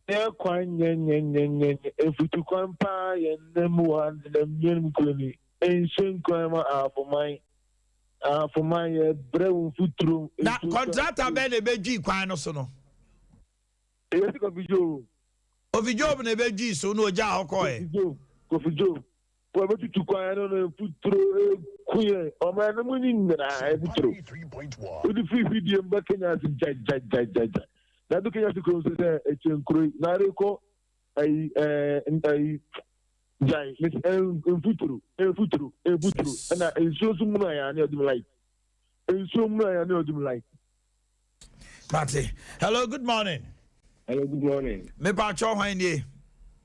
S3: Yɛ kwan nyɛ nyɛ nyɛ nyɛ nyɛ efutu kwan paa yɛ nnam wɔ nam nyɛ mu ni. Nhyɛ nkwan ma afo man. Afoma yɛ brɛ wo mfuturo.
S1: Na kɔntrata bɛn na ebedwi kwan no so no?
S3: Eyɛ si Kofi Job.
S1: Kofi Job na ebedwi so na ogya hɔ kɔɛ.
S3: Kofi Job Kofi Job wɔ ebetutu kwan no na mfuturo eku yɛ ɔman no mu ni nyinaa mfuturo. Wodi firi fidie mu bɛ Kenya ase gyagyagyagyagya. Na do Kenya ase kurom sɛ sɛ ekyɛ nkuro yi na arekɔ ayi ɛɛ ayi gyae mfuturo mfuturo mfuturo ɛna nsuo nso munu ayɛ ane ɔdum light nsuo munu ayɛ ane ɔdum light.
S1: Mate. Hello, good morning.
S5: Hello, good morning.
S1: Me pa cho hwan nie?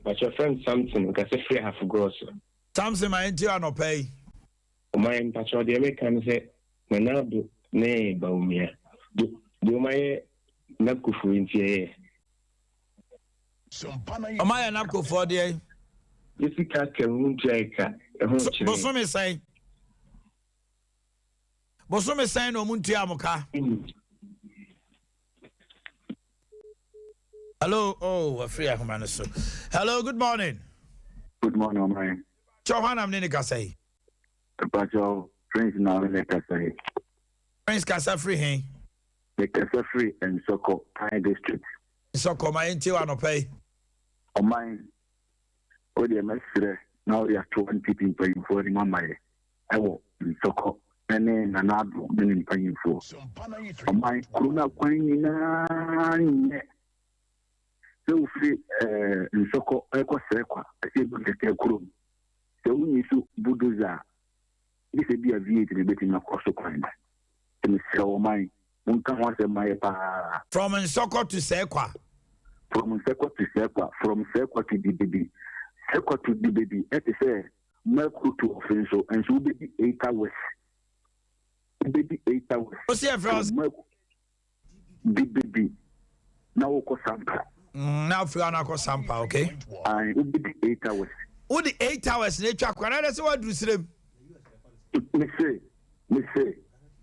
S5: Pacho friend Samson, nkasa firi Ahafo Grosso.
S1: Samson ma yɛntie anɔpa yi.
S5: Ɔman mpacho deɛ meka ne sɛ Nana Addo ne Bawumia deɛ ɔmayɛ NABCOfoɔ nti ɛyɛ.
S1: Ɔma yɛ NABCOfoɔ deɛ.
S5: Yɛ sika aka mu ntua yɛ ka ɛho kyerɛ.
S1: Bosome sɛn? Bosome sɛn na ɔmo ntua mo ka? Hello, oh, afiri ahoma no so. Hello, good morning.
S21: Good morning, ɔman.
S1: Kyɛ hɔ anam ne ne kasa yi?
S21: Mpakyɛw, Prince na me ne kasa yi.
S1: Prince kasa firi he?
S21: Mekasa firi Nsɔkɔ, Pine District.
S1: Nsɔkɔ, ma yɛntie wɔ anɔpa yi.
S21: Ɔman, wo deɛ mɛsrɛ na wode ato NPP mpanyimfoɔ anim ama yɛ ɛwɔ Nsɔkɔ ne Nana Addo ne ne mpanyimfoɔ. Ɔman, kuro no akwan nyinaa nyɛ sɛ wofiri ɛɛ Nsɔkɔ ɛkɔ Sɛkwa ɛsɛ edu kɛkɛ kurom. Sɛ wonyi so bulldozer a, gye sɛ bi a V8 na ebetumi akɔ so kwan no. Nti mesrɛ ɔman, monka ho asɛm ma yɛ paa.
S1: From Nsɔkɔ to Sɛkwa.
S21: From Nsɛkwa to Sɛkwa, from Sɛkwa to Dibebi. Sɛkwa to Dibebi ɛte sɛ Mercury to Ɔfe nso, nso wobɛdi 8 hours. Wobɛdi 8 hours.
S1: Wosi ɛfrɛ wo
S21: From Mercury Dibebi na wokɔ Sampa.
S1: Na afiri hɔ na akɔ Sampa, okay.
S21: Aye, wobɛdi 8 hours.
S1: Wode 8 hours na etwa kwan, na ɛsɛ waduru serem.
S21: Mese, mese,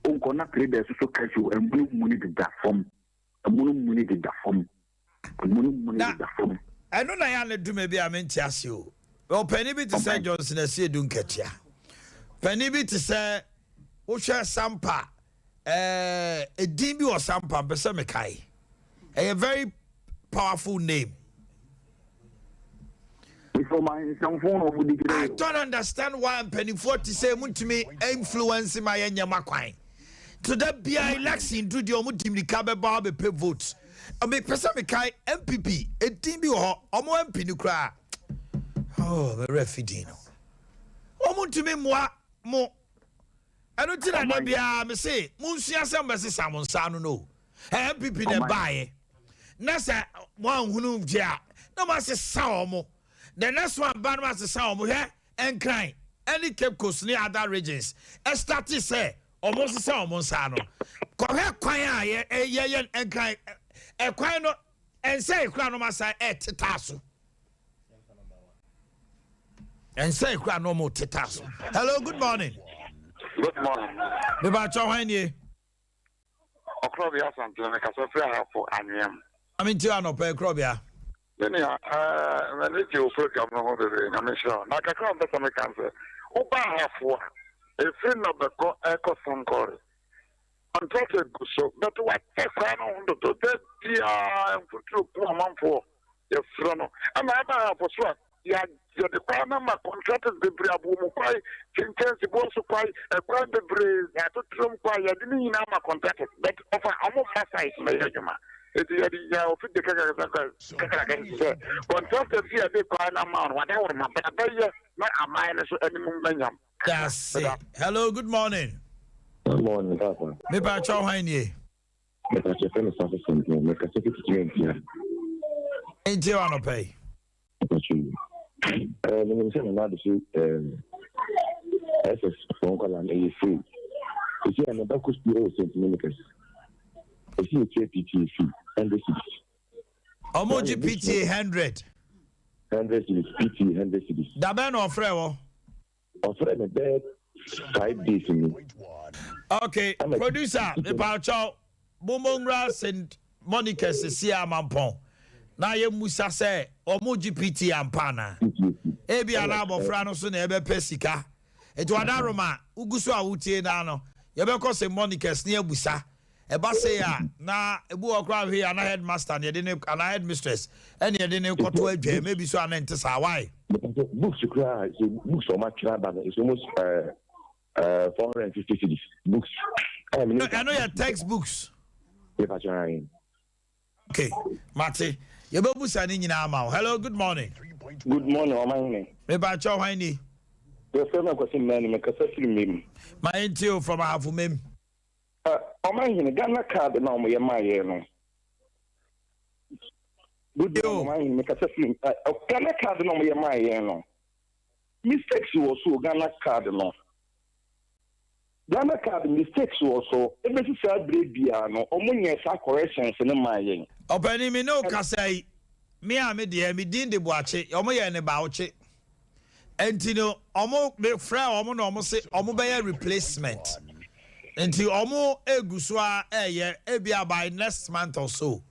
S21: wonkɔ na traders so cash o, ɛmunu muni deda fam. Ɛmunu muni deda fam. Ɛmunu muni deda fam.
S1: Ɛno na yɛ a ne dwuma bi a mente ase o. Ɔpanin bi te sɛ Johnson Asiedu Nketia. Panin bi te sɛ wohwɛ Sampa, ɛɛ edin bi wɔ Sampa mpɛ sɛ mekae. Ɛyɛ very powerful name. I don't understand why mpanimfoɔ te sɛ mutumi influence ma yɛ nyɛma kwan. To da bia election du deɛ ɔmo di mirika bɛba abɛpɛ vote. Mepɛ sɛ mekae NPP edin bi wɔ hɔ ɔmo MP no koraa. Oh, me werɛ fi din no. Ɔmo ntumi mmoa mo. Ɛno ti na da biara me se monsua sɛ mobɛsesa mo nsa ano no. NPP na ɛbaeɛ. Na sɛ mo anhunu gye a na mo asesa ɔmo. The next one ba no mo asesa ɔmo hwɛ Nkran ɛne Cape Coast ne other regions ɛstarte sɛ ɔmo sesa ɔmo nsa ano. Kɔhwɛ kwan a yɛ yɛ yɛ Nkran ɛkwan no ɛnsɛ ekura no ma san ɛtetaa so. Ɛnsɛ ekura no ɔmo tetaa so. Hello, good morning.
S21: Good morning.
S1: Mepa kyɛw hwan nie?
S21: Ɔkorɔbea Asante, mekasa firi Ahafo Anwea mu.
S1: Ame nti anɔpa Ɛkorɔbea.
S7: Me nua, eh, m'ani gye wo program no ho bebree, Nyame nhyira wo. Na kakra a mpɛ sɛ meka ne sɛ, woba Ahafo a, ɛfiri Nnɔbɛkɔ ɛkɔ Sankore, contractor gu so, but wakyɛ kwan no ho dodo, da biara mfuturo ku amanfoɔ, yɛfrɛ no. Ɛna aba Ahafo so a, Yɛ yɛde kwan no ama contractors bebree aboɔ mu kwae, kyenkyɛnse boɔ so kwae, ɛkwan bebree, atotorom kwae, yɛde ne nyinaa ama contractors but ɔfa ɔmo mma site na yɛ adwuma. Eti yɛde nya ofide kakraka kakraka sɛ contractors yi yɛde kwan no ama no wadaworo ma bra bɛyɛ na aman no so anim mmɛnyam.
S1: Dase. Hello, good morning.
S5: Good morning, Papa.
S1: Me pa cho hwan nie?
S5: Me pa cho fɛ me safo sɛmpɔn, me kasa fi titiri ntia.
S1: Ntie wa no pɛ.
S5: Mpakyɛ yi. Eh, menim sɛ Nana Addo so eh, SS foɔ nkwadaa no ɛyɛ free. Sisi a meba kɔ sukuu ɛwɔ St. Monica's. Ɛsi yɛtua PTA fee, 100 cedis.
S1: Ɔmo gye PTA 100.
S5: 100 cedis, PTA 100 cedis.
S1: Dabɛn na ɔfrɛ wɔ?
S5: Ɔfrɛ me bɛyɛ 5 days ni.
S1: Okay, producer, mepa wo kyɛw, mommɔ nwura St. Monica sisi amampɔn na yɛmmusa sɛ ɔmo gye PTA ampa anaa? Ebi ana abɔfra no so na ɛbɛpɛ sika. Nti wadaroma wogu so a wotie naa no, yɛbɛkɔ St. Monica's ne abusa. Ɛba sei a na ebi wɔ koraa hwee ana headmaster ne yɛde ne ana headmistress ɛne yɛde ne kɔto adwa maybe so ana nte saa why?
S5: Books koraa sɛ books a ɔmo atwerɛ aba no it's almost 450 cedis books.
S1: Ɛno yɛ textbooks.
S5: Mepa kyɛw ayi.
S1: Okay, mate. Yɛbɛbusa ne nyinaa ma wo. Hello, good morning.
S8: Good morning, ɔman
S1: Mepa kyɛw hwan ni?
S8: Yɛfrɛ me Akwasi Mmani, mekasa firi Mem.
S1: Ma yɛntie o from Ahafo Mem.
S8: Ɔman hene, Ghana card na ɔmo yɛ maa yɛn no. Good morning, ɔman hene, mekasa firi Ghana card na ɔmo yɛ maa yɛn no. Mistakes wɔ so Ghana card no. Ghana card mistakes wɔ so. Ebesi saa bere biara no, ɔmo nyɛ saa corrections no maa yɛn.
S1: Ɔpanin me ne wo kasa yi, me a me deɛ me din de Boakye, ɔmo yɛ ne Baokye. Nti no ɔmo me frɛ ɔmo na ɔmo se ɔmo bɛyɛ replacement. Nti ɔmo egu so a ɛyɛ ebia by next month or so.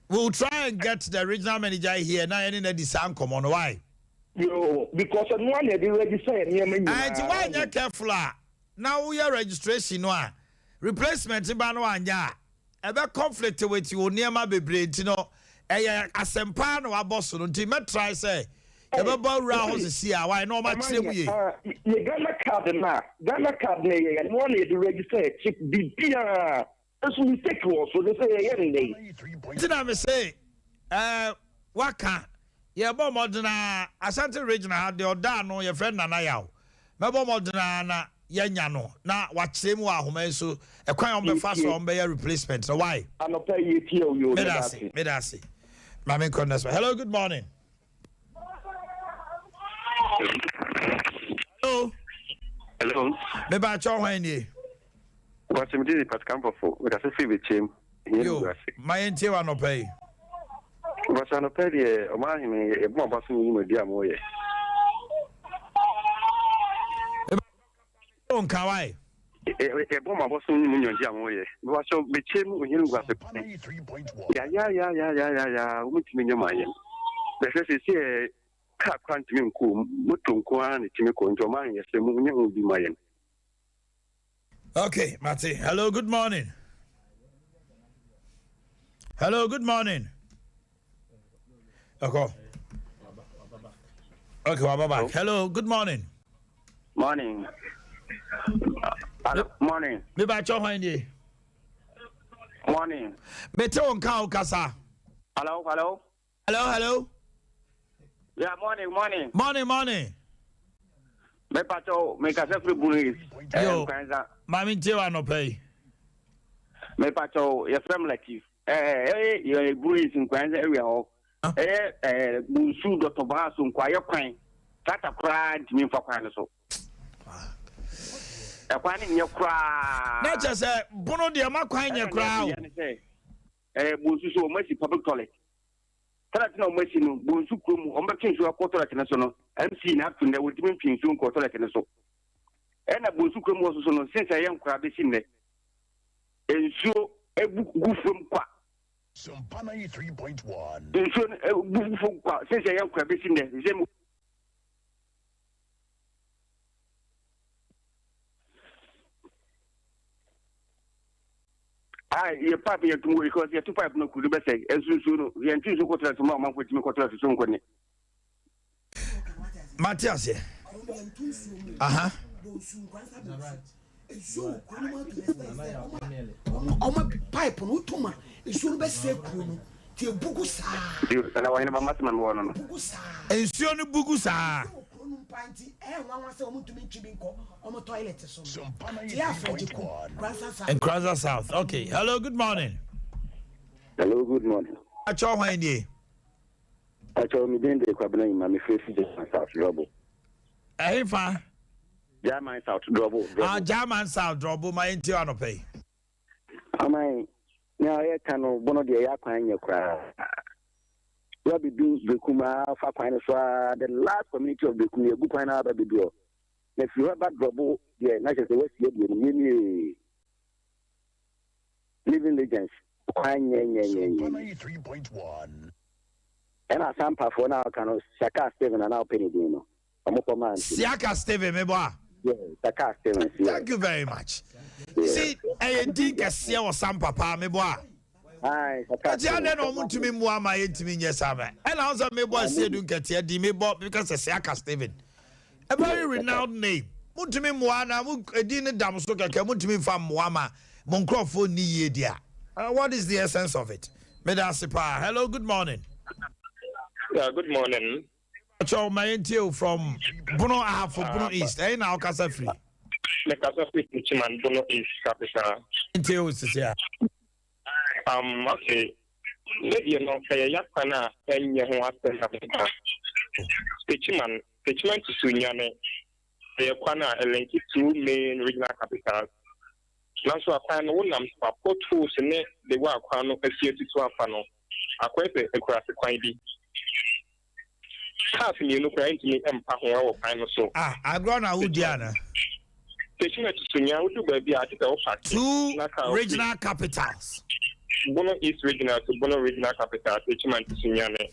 S1: We will try and get the regional manager here na yɛne no adi saa nkɔmɔ no why?
S8: Yoo, because ɛno ara na yɛde register yɛn nneɛma nyinaa.
S1: Nti woanyɛ careful a na woyɛ registration no a replacement ba no anyɛ a ɛbɛ conflict with wo nneɛma bebree nti no ɛyɛ asɛmpa na wabɔ so no nti mɛ try sɛ yɛbɛbɔ awura hɔ sisi a why na ɔma kyerɛ mu yie.
S8: Yɛ Ghana card na Ghana card na yɛ ɛno ara na yɛde register yɛ chip biribiara nso mistake wɔ so de sɛ yɛyɛ ne dɛn.
S1: Nti na me se ɛɛ waka yɛbɔ mmɔden a Ashanti region ha deɛ ɔda ano yɛfrɛ no Nana Yaw mɛbɔ mmɔden a na yɛnya no na wakyerɛ mu wɔ ahoma yi so ɛkwan a wɔbɛfa so a wɔbɛyɛ replacement no why.
S8: Anɔpa yi yɛtie wo yoo
S1: meda ase meda ase maame nkɔ next one hello good morning. Hello.
S9: Hello.
S1: Meba kyɛw hwan nie.
S9: Wɔsɛm di nipa kampɔfo mekasa firi bɛkyɛm
S1: Yo, ma yɛntie wɔ anɔpa yi.
S9: Wɔsɛ anɔpa deɛ ɔma ahene yɛbɔ aba so ne dwumadi a moyɛ.
S1: Nka wae.
S9: Yɛbɔ mo abɔ so ne mu nnwumadi a moyɛ. Wɔsɛ bɛkyɛm ohia no gu ase yayayayayaya wɔntumi nyɛ ma yɛn. Bɛhwɛ sɛ sɛ kaa kora ntumi nkɔ moto nko ara na ɛtumi kɔ nti ɔma ahene yɛsrɛ mu nyɛ ho bi ma yɛn.
S1: Okay, Mati. Hello, good morning. Hello, good morning. Okay. Okay, well, bye. Hello, good morning.
S9: Morning. Hello, morning.
S1: Me ba cho hwan nie?
S9: Morning.
S1: Me te wo nka wo kasa.
S9: Hello, hello.
S1: Hello, hello.
S9: Yeah, morning, morning.
S1: Morning, morning.
S9: Me pacho, me kasa firi Bunu East.
S1: Yo, maame ntie wa anɔpa yi.
S9: Me pacho, yɛfrɛ m Latif. Eh, eh, Bunu East Nkwanza area hɔ. Eh, eh, Bunsu Dɔtɔbaa so nkwayɛ kwan. Tata koraa ntumi mfa kwan no so. Ɛkwan no nyɛ koraa.
S1: Na kyerɛ sɛ bono deɛ ma kwan nyɛ koraa o.
S9: Eh, Bunsu so wɔn asi public toilet. Toilet na wɔn asi no, Bonsu kurom, wɔn bɛtwe nsuo akɔ toilet no so no, MC na ato nnɛ wɔntumi ntwe nsuo nkɔ toilet no so. Ɛna Bonsu kurom hɔ soso no, since ɛyɛ nkoraa bɛsi nnɛ, nsuo ebu gu fam kwa. Nsuo no bu fo kwa sɛsɛ yɛn kora bɛsi nnɛ sɛ mu. Ah, yɛ pipe yɛ tum because yɛ tu pipe no kuru bɛsɛ nso nsuo no yɛn tu nsuo kɔtɔrɔ so mu a ɔmanfo tumi kɔtɔrɔ so so nkɔ ne.
S1: Mate aseɛ. Aha.
S14: Ɔma pipe no wotom a nsuo no bɛsɛ kuro no nti ebugu saa.
S9: Nana wɔhene ba masema mewɔ no no.
S14: Bugu saa.
S1: Nsuo no bugu saa.
S14: Kuro no mpa nti ɛyɛ nwanwa sɛ wɔn ntumi ntwi bi nkɔ wɔn toilet so no. Nti yɛ afrɛgye kum Nkoranza South.
S1: Nkoranza South okay hello good morning.
S5: Hello good morning.
S1: Akyɛw hwan nie.
S5: Pakyɛw me din de Kwabena Nyima me firi fi German South Drɔbo.
S1: Ɛhefa?
S5: German South Drɔbo Drɔbo.
S1: Ah German South Drɔbo ma yɛn tie anɔpɛ yi.
S5: Aman nea ɔyɛ ka no bono deɛ yɛ akwan nyɛ koraa. Wa bedu Bekum a fa kwan no so a the last community of Bekum yɛ gu kwan no aba bedu hɔ. Na firi hɔ ba Drɔbo deɛ na kyerɛ sɛ wasi adie no yɛnie. Living Legends kwan nyɛ nyɛ nyɛ nyɛ. Ɛna Asampafoɔ no a ɔka no Siaka Stephen anaa ɔpɛ ne din no ɔmo kɔ maa nti.
S1: Siaka Stephen mebɔ a.
S5: Yeah, Siaka Stephen. Yeah.
S1: Thank you very much. You see, ɛyɛ din kɛseɛ wɔ Sampa paa mebɔ a. Ɛti adɛn na ɔmo ntumi mmoa ma yɛntumi nyɛ saa mɛ. Ɛna ɔsɛ mebɔ asiedu nkɛteɛ din mebɔ meka sɛ Siaka Stephen. A very renowned name. Montumi mmoa na mo edin no da mo so kɛkɛ montumi nfa mmoa ma mo nkurɔfoɔ nni yie di a. What is the essence of it? Meda ase paa. Hello, good morning.
S10: Yeah, good morning.
S1: Pacho, ma yɛntie o from Bono Ahafo, Bono East. Ɛyi na ɔkasa firi?
S10: Mekasa firi Techiman, Bono East capital.
S1: Ntie o sisi a.
S10: Um, okay. Me deɛ no, ɛyɛ yakwan a ɛnyɛ ho asɛm na meka. Techiman, Techiman to Sunyani, ɛyɛ kwan a ɛlinki two main regional capitals. Nanso akwan no, wonam so a, potholes ne the way akwan no asi atutu afa no, akɔyɛ sɛ akuraase kwan bi. Cars mmienu koraa ntumi mpa ho wɔ kwan no so.
S1: Ah, agorɔ na wodi ana?
S10: Station atutu nea wodu baabi a agye sɛ wo parke
S1: Two
S10: na car
S1: regional capitals.
S10: Bono East Regional to Bono Regional Capital Techiman to Sunyani.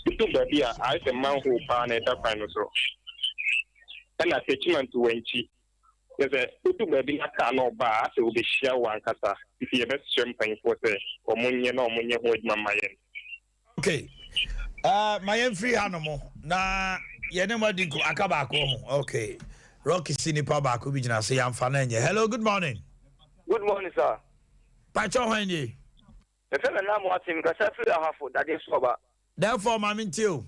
S10: Wodu baabi a ayɛ sɛ manhole paa na ɛda kwan no so. Ɛna Techiman to Wenchi. Kyerɛ sɛ wodu baabi na car no ɔba a asɛ obehyia wo ankasa. Nti yɛbɛsrɛ mpanyinfoɔ sɛ wɔn nyɛ na wɔn nyɛ ho adwuma mma yɛn.
S1: Okay. Uh, ma yɛmfiri ha no mo na yɛne mo adi nko aka baako ho. Okay. Rocky si nipa baako bi gyina so yɛamfa no anyɛ. Hello, good morning.
S11: Good morning, sir.
S1: Pakyɛ hwan nie?
S11: Mefɛ me nam ase mekasa firi Ahafo dadeɛ so ɔba.
S1: Therefore, ma mentie o.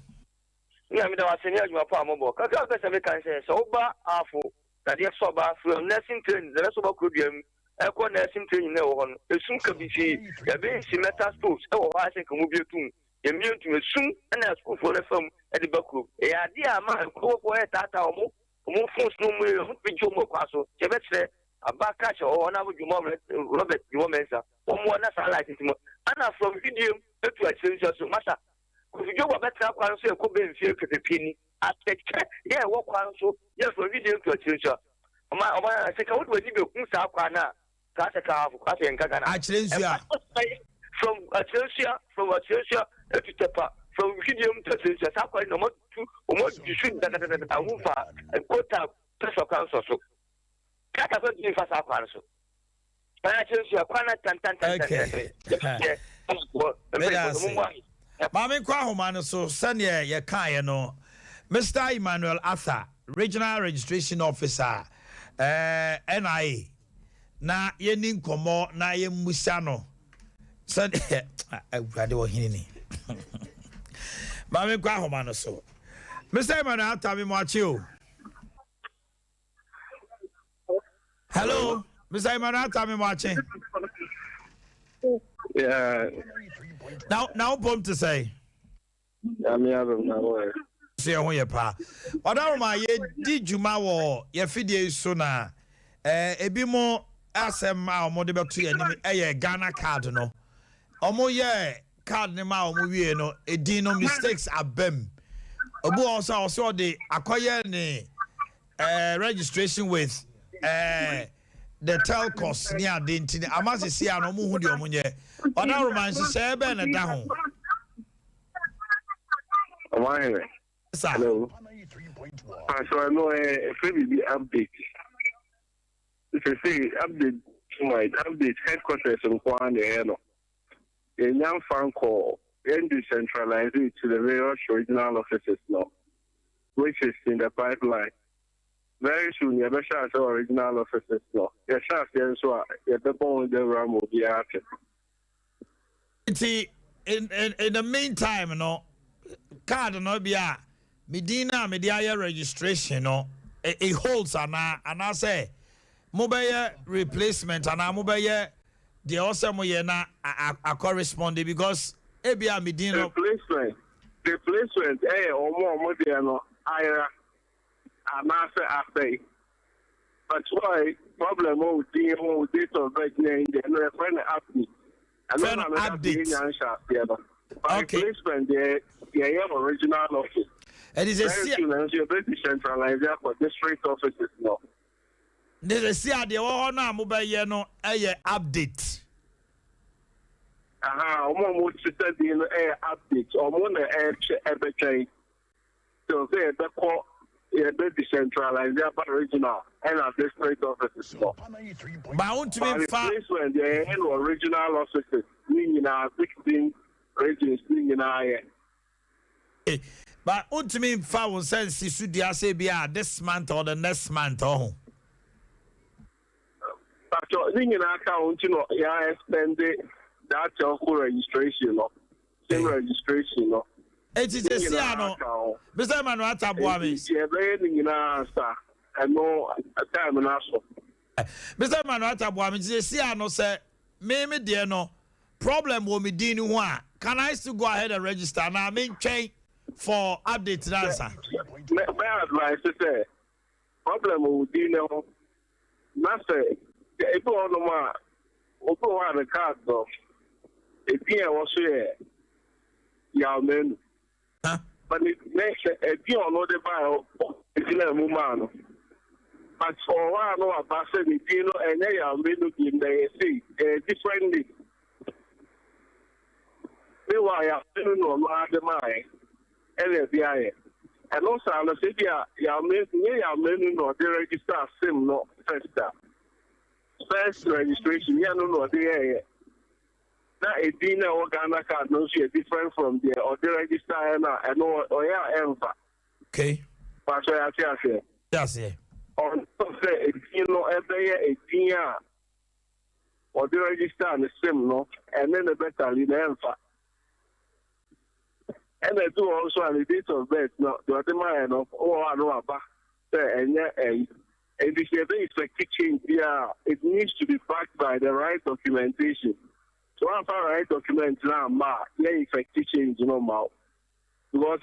S11: Nna meda wo ase ne adwuma pa a mobɔ. Kakra a mepɛ sɛ meka ne sɛ, sɛ woba Ahafo dadeɛ so ɔba from nursing training dadeɛ so ɔba kurodua mu ɛkɔ nursing training na ɛwɔ hɔ no, esum kabii yɛbɛsi metal stoves ɛwɔ hɔ a sɛ nka mobie tum yɛmmie ntum esum ɛna asukuufoɔ no fa mu ɛde ba kurom. Ɛyɛ adeɛ a ama nkurɔfoɔ ɛretaataa wɔn wɔn phones no mu yɛ wɔn tumi gye wɔn ɛkwan so. Nti yɛbɛsrɛ aba cash wɔ hɔ na Dwuma Robert Dwuma Mensah wɔn mmoa na saa light nti mu ɛna from video etu akyire nso so masa Kofi Dwobo abɛtena kwan so ɛkɔ bɛ mfie pɛpɛpɛ ni atɛkyɛ yɛ ɛwɔ kwan so yɛ from video etu akyire nso ɔma ɔma sɛ ka wode w'ani bɛhu saa kwan no a kaa sɛ kaa kaa sɛ yɛnka Ghana
S1: akyire nso a
S11: from akyire nso a from akyire nso a etu tɛpa from video mu to akyire nso a saa kwan no ɔma tu ɔma du so dadadada ho fa kota pɛsɛ kwan sɔ so kata kwan tumi fa saa kwan so.
S1: Maame nkɔ ahoma no so sɛdeɛ yɛkaeɛ no Mr. Emmanuel Arthur Regional Registration Officer eh, NIA na yɛni nkɔmmɔ na yɛmmusa no sɛdeɛ awurade ɔhene ni maame nkɔ ahoma no so Mr. Emmanuel Arthur me moakye o Hello, Mr. Emmanuel Atami Mwache.
S10: Yeah.
S1: Now, now, pom to say. Sɛ ɛho yɛ paa ɔdaroma yɛdi dwuma wɔ yɛfidie yi so na eh, ebi mo asɛm a wɔde bɛto yɛn anim ɛyɛ Ghana card no wɔyɛ card no ma wɔn wie no edin no mistakes abam obi wɔ hɔ sɛ ɔsɛ ɔde akɔyɛ ne eh, registration with eh, the telcos ne ade nti ama sisi a na wɔn hu deɛ wɔn nyɛ. Ɔdawuruma nhyehyɛeɛ bɛn na ɛda ho?
S2: Ɔmanhene.
S1: Sa.
S2: Hello. Pastor, ɛno ɛ ɛfrɛ biribi update. Sese update my update headquarters nko ara na ɛyɛ no. Yɛnya mfa nkɔ yɛn decentralize it to the various regional offices no, which is in the pipeline. Very soon yɛbɛhyɛ ase wɔ regional offices no. Yɛhyɛ aseɛ nso a yɛbɛbɔ ho dawura ma obiara ate.
S1: Nti in the meantime no, card no bi a me din no a mede ayɛ registration no, it holds anaa anaasɛ mobɛyɛ replacement anaa mobɛyɛ deɛ ɔsɛ moyɛ na akɔ respond because ebi a me din no.
S2: Replacement ɛyɛ ɔmo a ɔmo deɛ no ayera anaasɛ asɛe. But why problem wɔ din ho, date of birth ne ɛyi deɛ no yɛfrɛ no update. Ɛno
S1: Fɛ
S2: na
S1: no
S2: meka sɛ
S1: update.
S2: yɛnya nhyɛ aseɛ no. But replacement deɛ yɛyɛ original office.
S1: Ɛde sɛ
S2: Very
S1: si
S2: soon ɛno nso yɛbɛ decentralize akɔ district offices no.
S1: De sɛ si adeɛ wɔ hɔ no a mobɛyɛ no ɛyɛ update.
S2: Aha, ɔmo a ɔmo sisa din no ɛyɛ update. Ɔmo na ɛkyɛ ɛbɛtwɛn. So sɛ yɛbɛkɔ yɛbɛ decentralize aba regional ɛna district offices no.
S1: Ba wontumi
S2: But
S1: mfa.
S2: replacement deɛ yɛyɛ no wɔ regional offices ne nyinaa, 16 regions ne nyinaa yɛ.
S1: But wontumi mfa wo nsa nsi so dua sɛ bi a this month or the next month ɔho.
S2: But ne nyinaa ka ho nti no yɛ extend that telco registration no, SIM registration no.
S1: Eti
S2: Ne
S1: sɛ si
S2: nyinaa
S1: ano
S2: ka ho.
S1: Mr. Emmanuel Ataboa me.
S2: Nti yɛbɛyɛ ne nyinaa sa ɛno time no aso.
S1: Mr. Emmanuel Ataboa me, nti sɛ si ano sɛ me deɛ no problem wɔ me din no ho a, can I still go ahead and register na me ntwɛn for update na ansa?
S2: Mɛ advice sɛ problem wɔ wo din no ho na sɛ ebi wɔ hɔnom a obi wɔ hɔ a ne card no edin a ɛwɔ so yɛ Yaw Manu. But ne ne sɛ edin a ɔno de baa gyina mu maa no. But ɔwɔ hɔ a no waba sɛ ne din no ɛnyɛ Yaw Manu bi na ɛyɛ sei, ɛyɛ different name. Meanwhile, Yaw Manu na ɔno ara de maa yɛ ɛna ɛde ayɛ. Ɛno saa no sɛ ebi a Yaw Manu nyɛ Yaw Manu na ɔde register SIM no first a. First registration yɛ no na ɔde yɛɛyɛ. Na edin na ɛwɔ Ghana card no nso yɛ different from deɛ ɔde register yɛ no a, ɛno ɔyɛ a ɛmfa. Pastor, yɛate aseɛ.
S1: Aseɛ.
S2: Ɔno sɛ edin no ɛbɛyɛ edin a ɔde register ne SIM no ɛne ne bɛtali na ɛmfa. Ɛna ebi wɔ hɔ nso a ne date of birth no deɛ ɔde maa yɛ no wɔ hɔ a no waba sɛ ɛnyɛ ɛyi. Nti sɛ yɛbɛ effect change bi a, it needs to be backed by the right documentation. So wɔamfa right document na amma a, yɛ effect change no ma wo. Because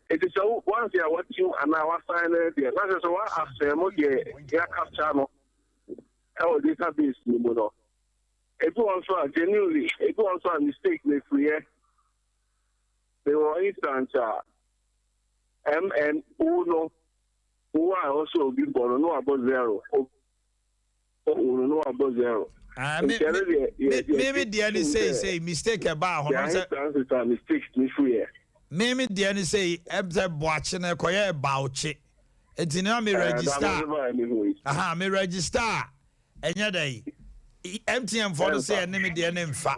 S2: it is sɛ once a watim anaa wasan no deɛ na kyerɛ sɛ wa affirm deɛ yɛacapture no ɛwɔ database no mu no. Ebi wɔ nso a genuinely, ebi wɔ nso a mistake na efiriyɛ. Mewɔ instance a MNO no wo a ɔsɛ obi bɔ no na wabɔ zero. O no na wabɔ zero.
S1: Ah, me
S2: Nti ɛno deɛ
S1: me deɛ ne sei mistake ɛbaa hɔ no
S2: There
S1: sɛ
S2: are instances a mistakes ne firi yɛ.
S1: Me deɛ ne sei ɛsɛ boakye no ɛkɔyɛ baokye nti na me register
S2: that was why me hu yi.
S1: Aha, me register a ɛnyɛ dɛ MTN fɔ no sɛ ɛne me deɛ ne mfa.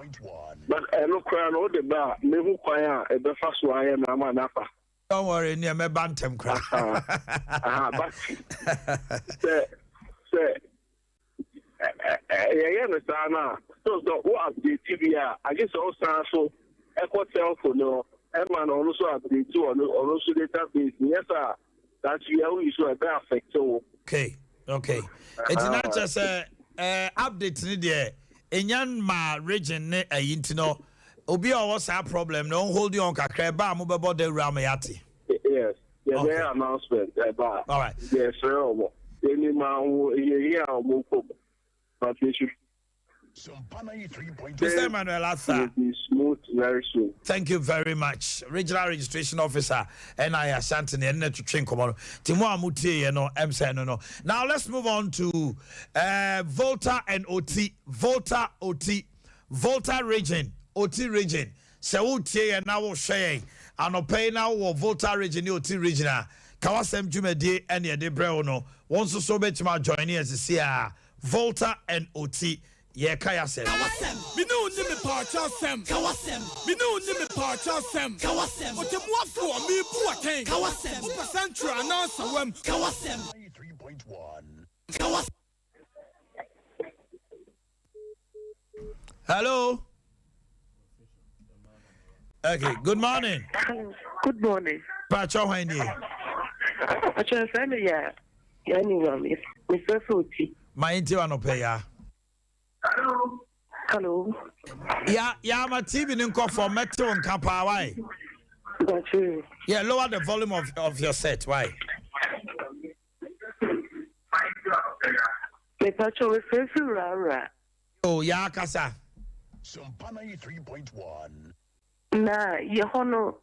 S2: But ɛno koraa no wode ba a mehu kwan a ɛbɛfa so ayɛ no ama n'afa.
S1: Don't worry, nea mɛba ntɛm koraa.
S2: Aha, but sɛ yɛyɛ no saa no a so wo update bi a agye sɛ wosan so ɛkɔ telco no ɛma no ɔno so update ɔno so database nyɛ sɛ a that wia woyi so ɛbɛ affect wo.
S1: Okay, eti na kyerɛ sɛ update ni deɛ enya ma region ne ɛyi nti no obi a ɔwɔ saa problem no ɔn hold on kakra ɛba a mobɛbɔ dawura ama yɛate.
S2: Yes, yɛbɛyɛ announcement ɛba a.
S1: All right.
S2: Yɛsrɛ ɔmo yɛnim aho yɛyi a ɔmo kɔ mu but they should
S1: Mr. Emmanuel Arthur.
S2: Will be smooth very soon.
S1: Thank you very much. Regional Registration Officer, NI Ashanti, ne ne twetwe nkɔmɔ no. Ti mo a motie yɛ no, ɛm sɛ no. Now let's move on to Volta and Oti. Volta Oti. Volta Region, Oti Region, sɛ woretie yɛn na worehwɛ yɛn anɔpa yi na wowɔ Volta Region ne Oti Region a, Ka W'asɛm dwumadie ɛne yɛde brɛ wo no, wo nso so wobɛtumi ajoine yɛn sisi a, Volta and Oti, yɛreka y'asɛm.
S12: Ka w'asɛm. Me ne wo nni mepaakyɛw asɛm. Ka w'asɛm. Me ne wo nni mepaakyɛw asɛm. Ka w'asɛm. Ɔtɛmmuafoɔ, merebu wo atɛn. Ka w'asɛm. Wopɛ sɛnkyerɛ anaa nsawam. Ka w'asɛm. Ka w'asɛm.
S1: Hello. Okay, good morning.
S13: Good morning.
S1: Pacho hwan nie?
S13: Pacho sɛ me ya ya ni wa me me sɛ so ti.
S1: Ma yɛn wa no pɛ ya.
S13: Hello.
S1: Ya ya ma TV ni nkɔ fam mɛte wo nka paa why?
S13: Pacho.
S1: Yeah, lower the volume of of your set why?
S13: Me pacho me fɛ fi wura.
S1: Oh, ya kasa.
S20: Sompa 93.1.
S13: Na yɛ hɔ no,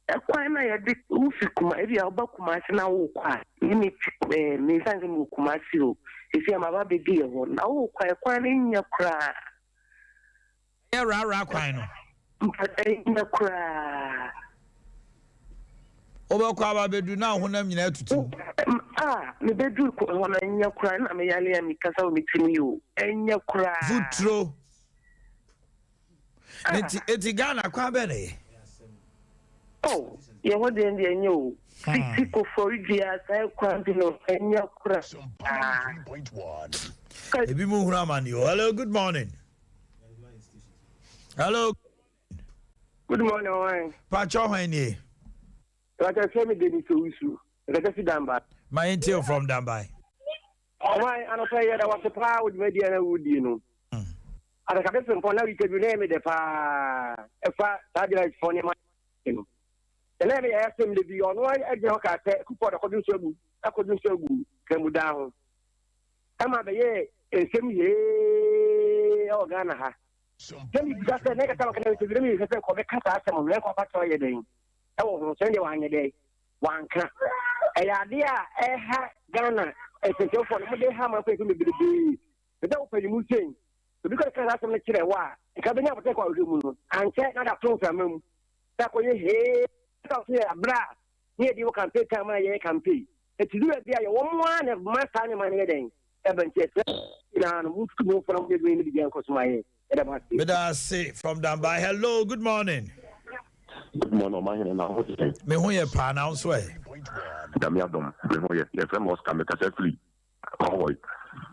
S13: ɛkwan na yɛde wofi kuma ebi a woba Kumasi na wokɔ a me me ɛɛ me nsa sɛ mewɔ Kumasi o efi a maba bɛdi yɛ hɔ na wokɔ a ɛkwan no nyɛ koraa.
S1: Ɛyɛ rara kwan no.
S13: Mpa ɛnyɛ koraa.
S1: Wobɛkɔ aba bɛdu na honam nyinaa atutu.
S13: A mebɛduru hɔ no ɛnyɛ koraa na meyale a mekasa wɔ me tirim yi o ɛnyɛ koraa.
S1: Futuro. Nti eti Ghana kwan bɛn na ɛyɛ?
S13: Oh, yɛ hɔ deɛ deɛ ɛnyɛ o. Fiti Koforidua saa kwan bi no ɛnyɛ koraa.
S1: Ebi mu hunu amane o. Hello, good morning. Hello.
S15: Good morning, Ɔwan.
S1: Pacho hwan nie?
S15: Pacho sɛ mi Dennis Owusu, nkasa fi Dambai.
S1: Ma yɛn tie from Dambai.
S15: Ɔwan anɔpɛ yɛ da wase paa wɔ dwumadi a na wodie no. Adakabe frempɔn na interview na ɛyɛ me dɛ paa ɛfa saa journalist foɔ nneɛma no. Ɛna ɛyɛ me yɛ asɛm de bi ɔno agyina hɔ kaa sɛ Kufuor akɔdwo nso agu akɔdwo nso agu Kramudaa ho. Ɛma bɛyɛ nsɛm yee ɛwɔ Ghana ha. Sɛ mebisa sɛ na ɛkasa wɔka na interview na mebisa sɛ kɔbɛka saa asɛm no na ɛkɔ afa kyerɛ yɛ dɛn ɛwɔ ho sɛ deɛ wanyɛ dɛn wanka. Ɛyɛ adeɛ a ɛha Ghana nsɛnkyerɛfoɔ no mode ha amanfoɔ yɛ bebrebe. Ɛsɛ wo panimu sei obi kɔ ka saa asɛm no kyerɛ wo a nka bɛnya abotɛ kɔ ahwehwɛ mu no ankyɛ na da to mframa mu sɛ akɔyɛ hee sɛ ɔso yɛ aberɛ a ne yɛde wɔ campaign time a yɛyɛ campaign ɛti du baabi a yɛwɔ mo a na ma saa nneɛma no yɛ dɛn ɛba nti ɛsɛ nyinaa no montutu mo mfra mo yɛdwene no biribiara nkɔ so ma yɛ ɛda mo ase.
S1: Meda ase from Dambai. Hello, good morning.
S5: Good morning, ɔman hene na ho te sɛn?
S1: Me ho yɛ paa na wo nso ɛ?
S5: Nyame adom, me ho yɛ. Yɛfrɛ me Oscar, mekasa firi Hohoe.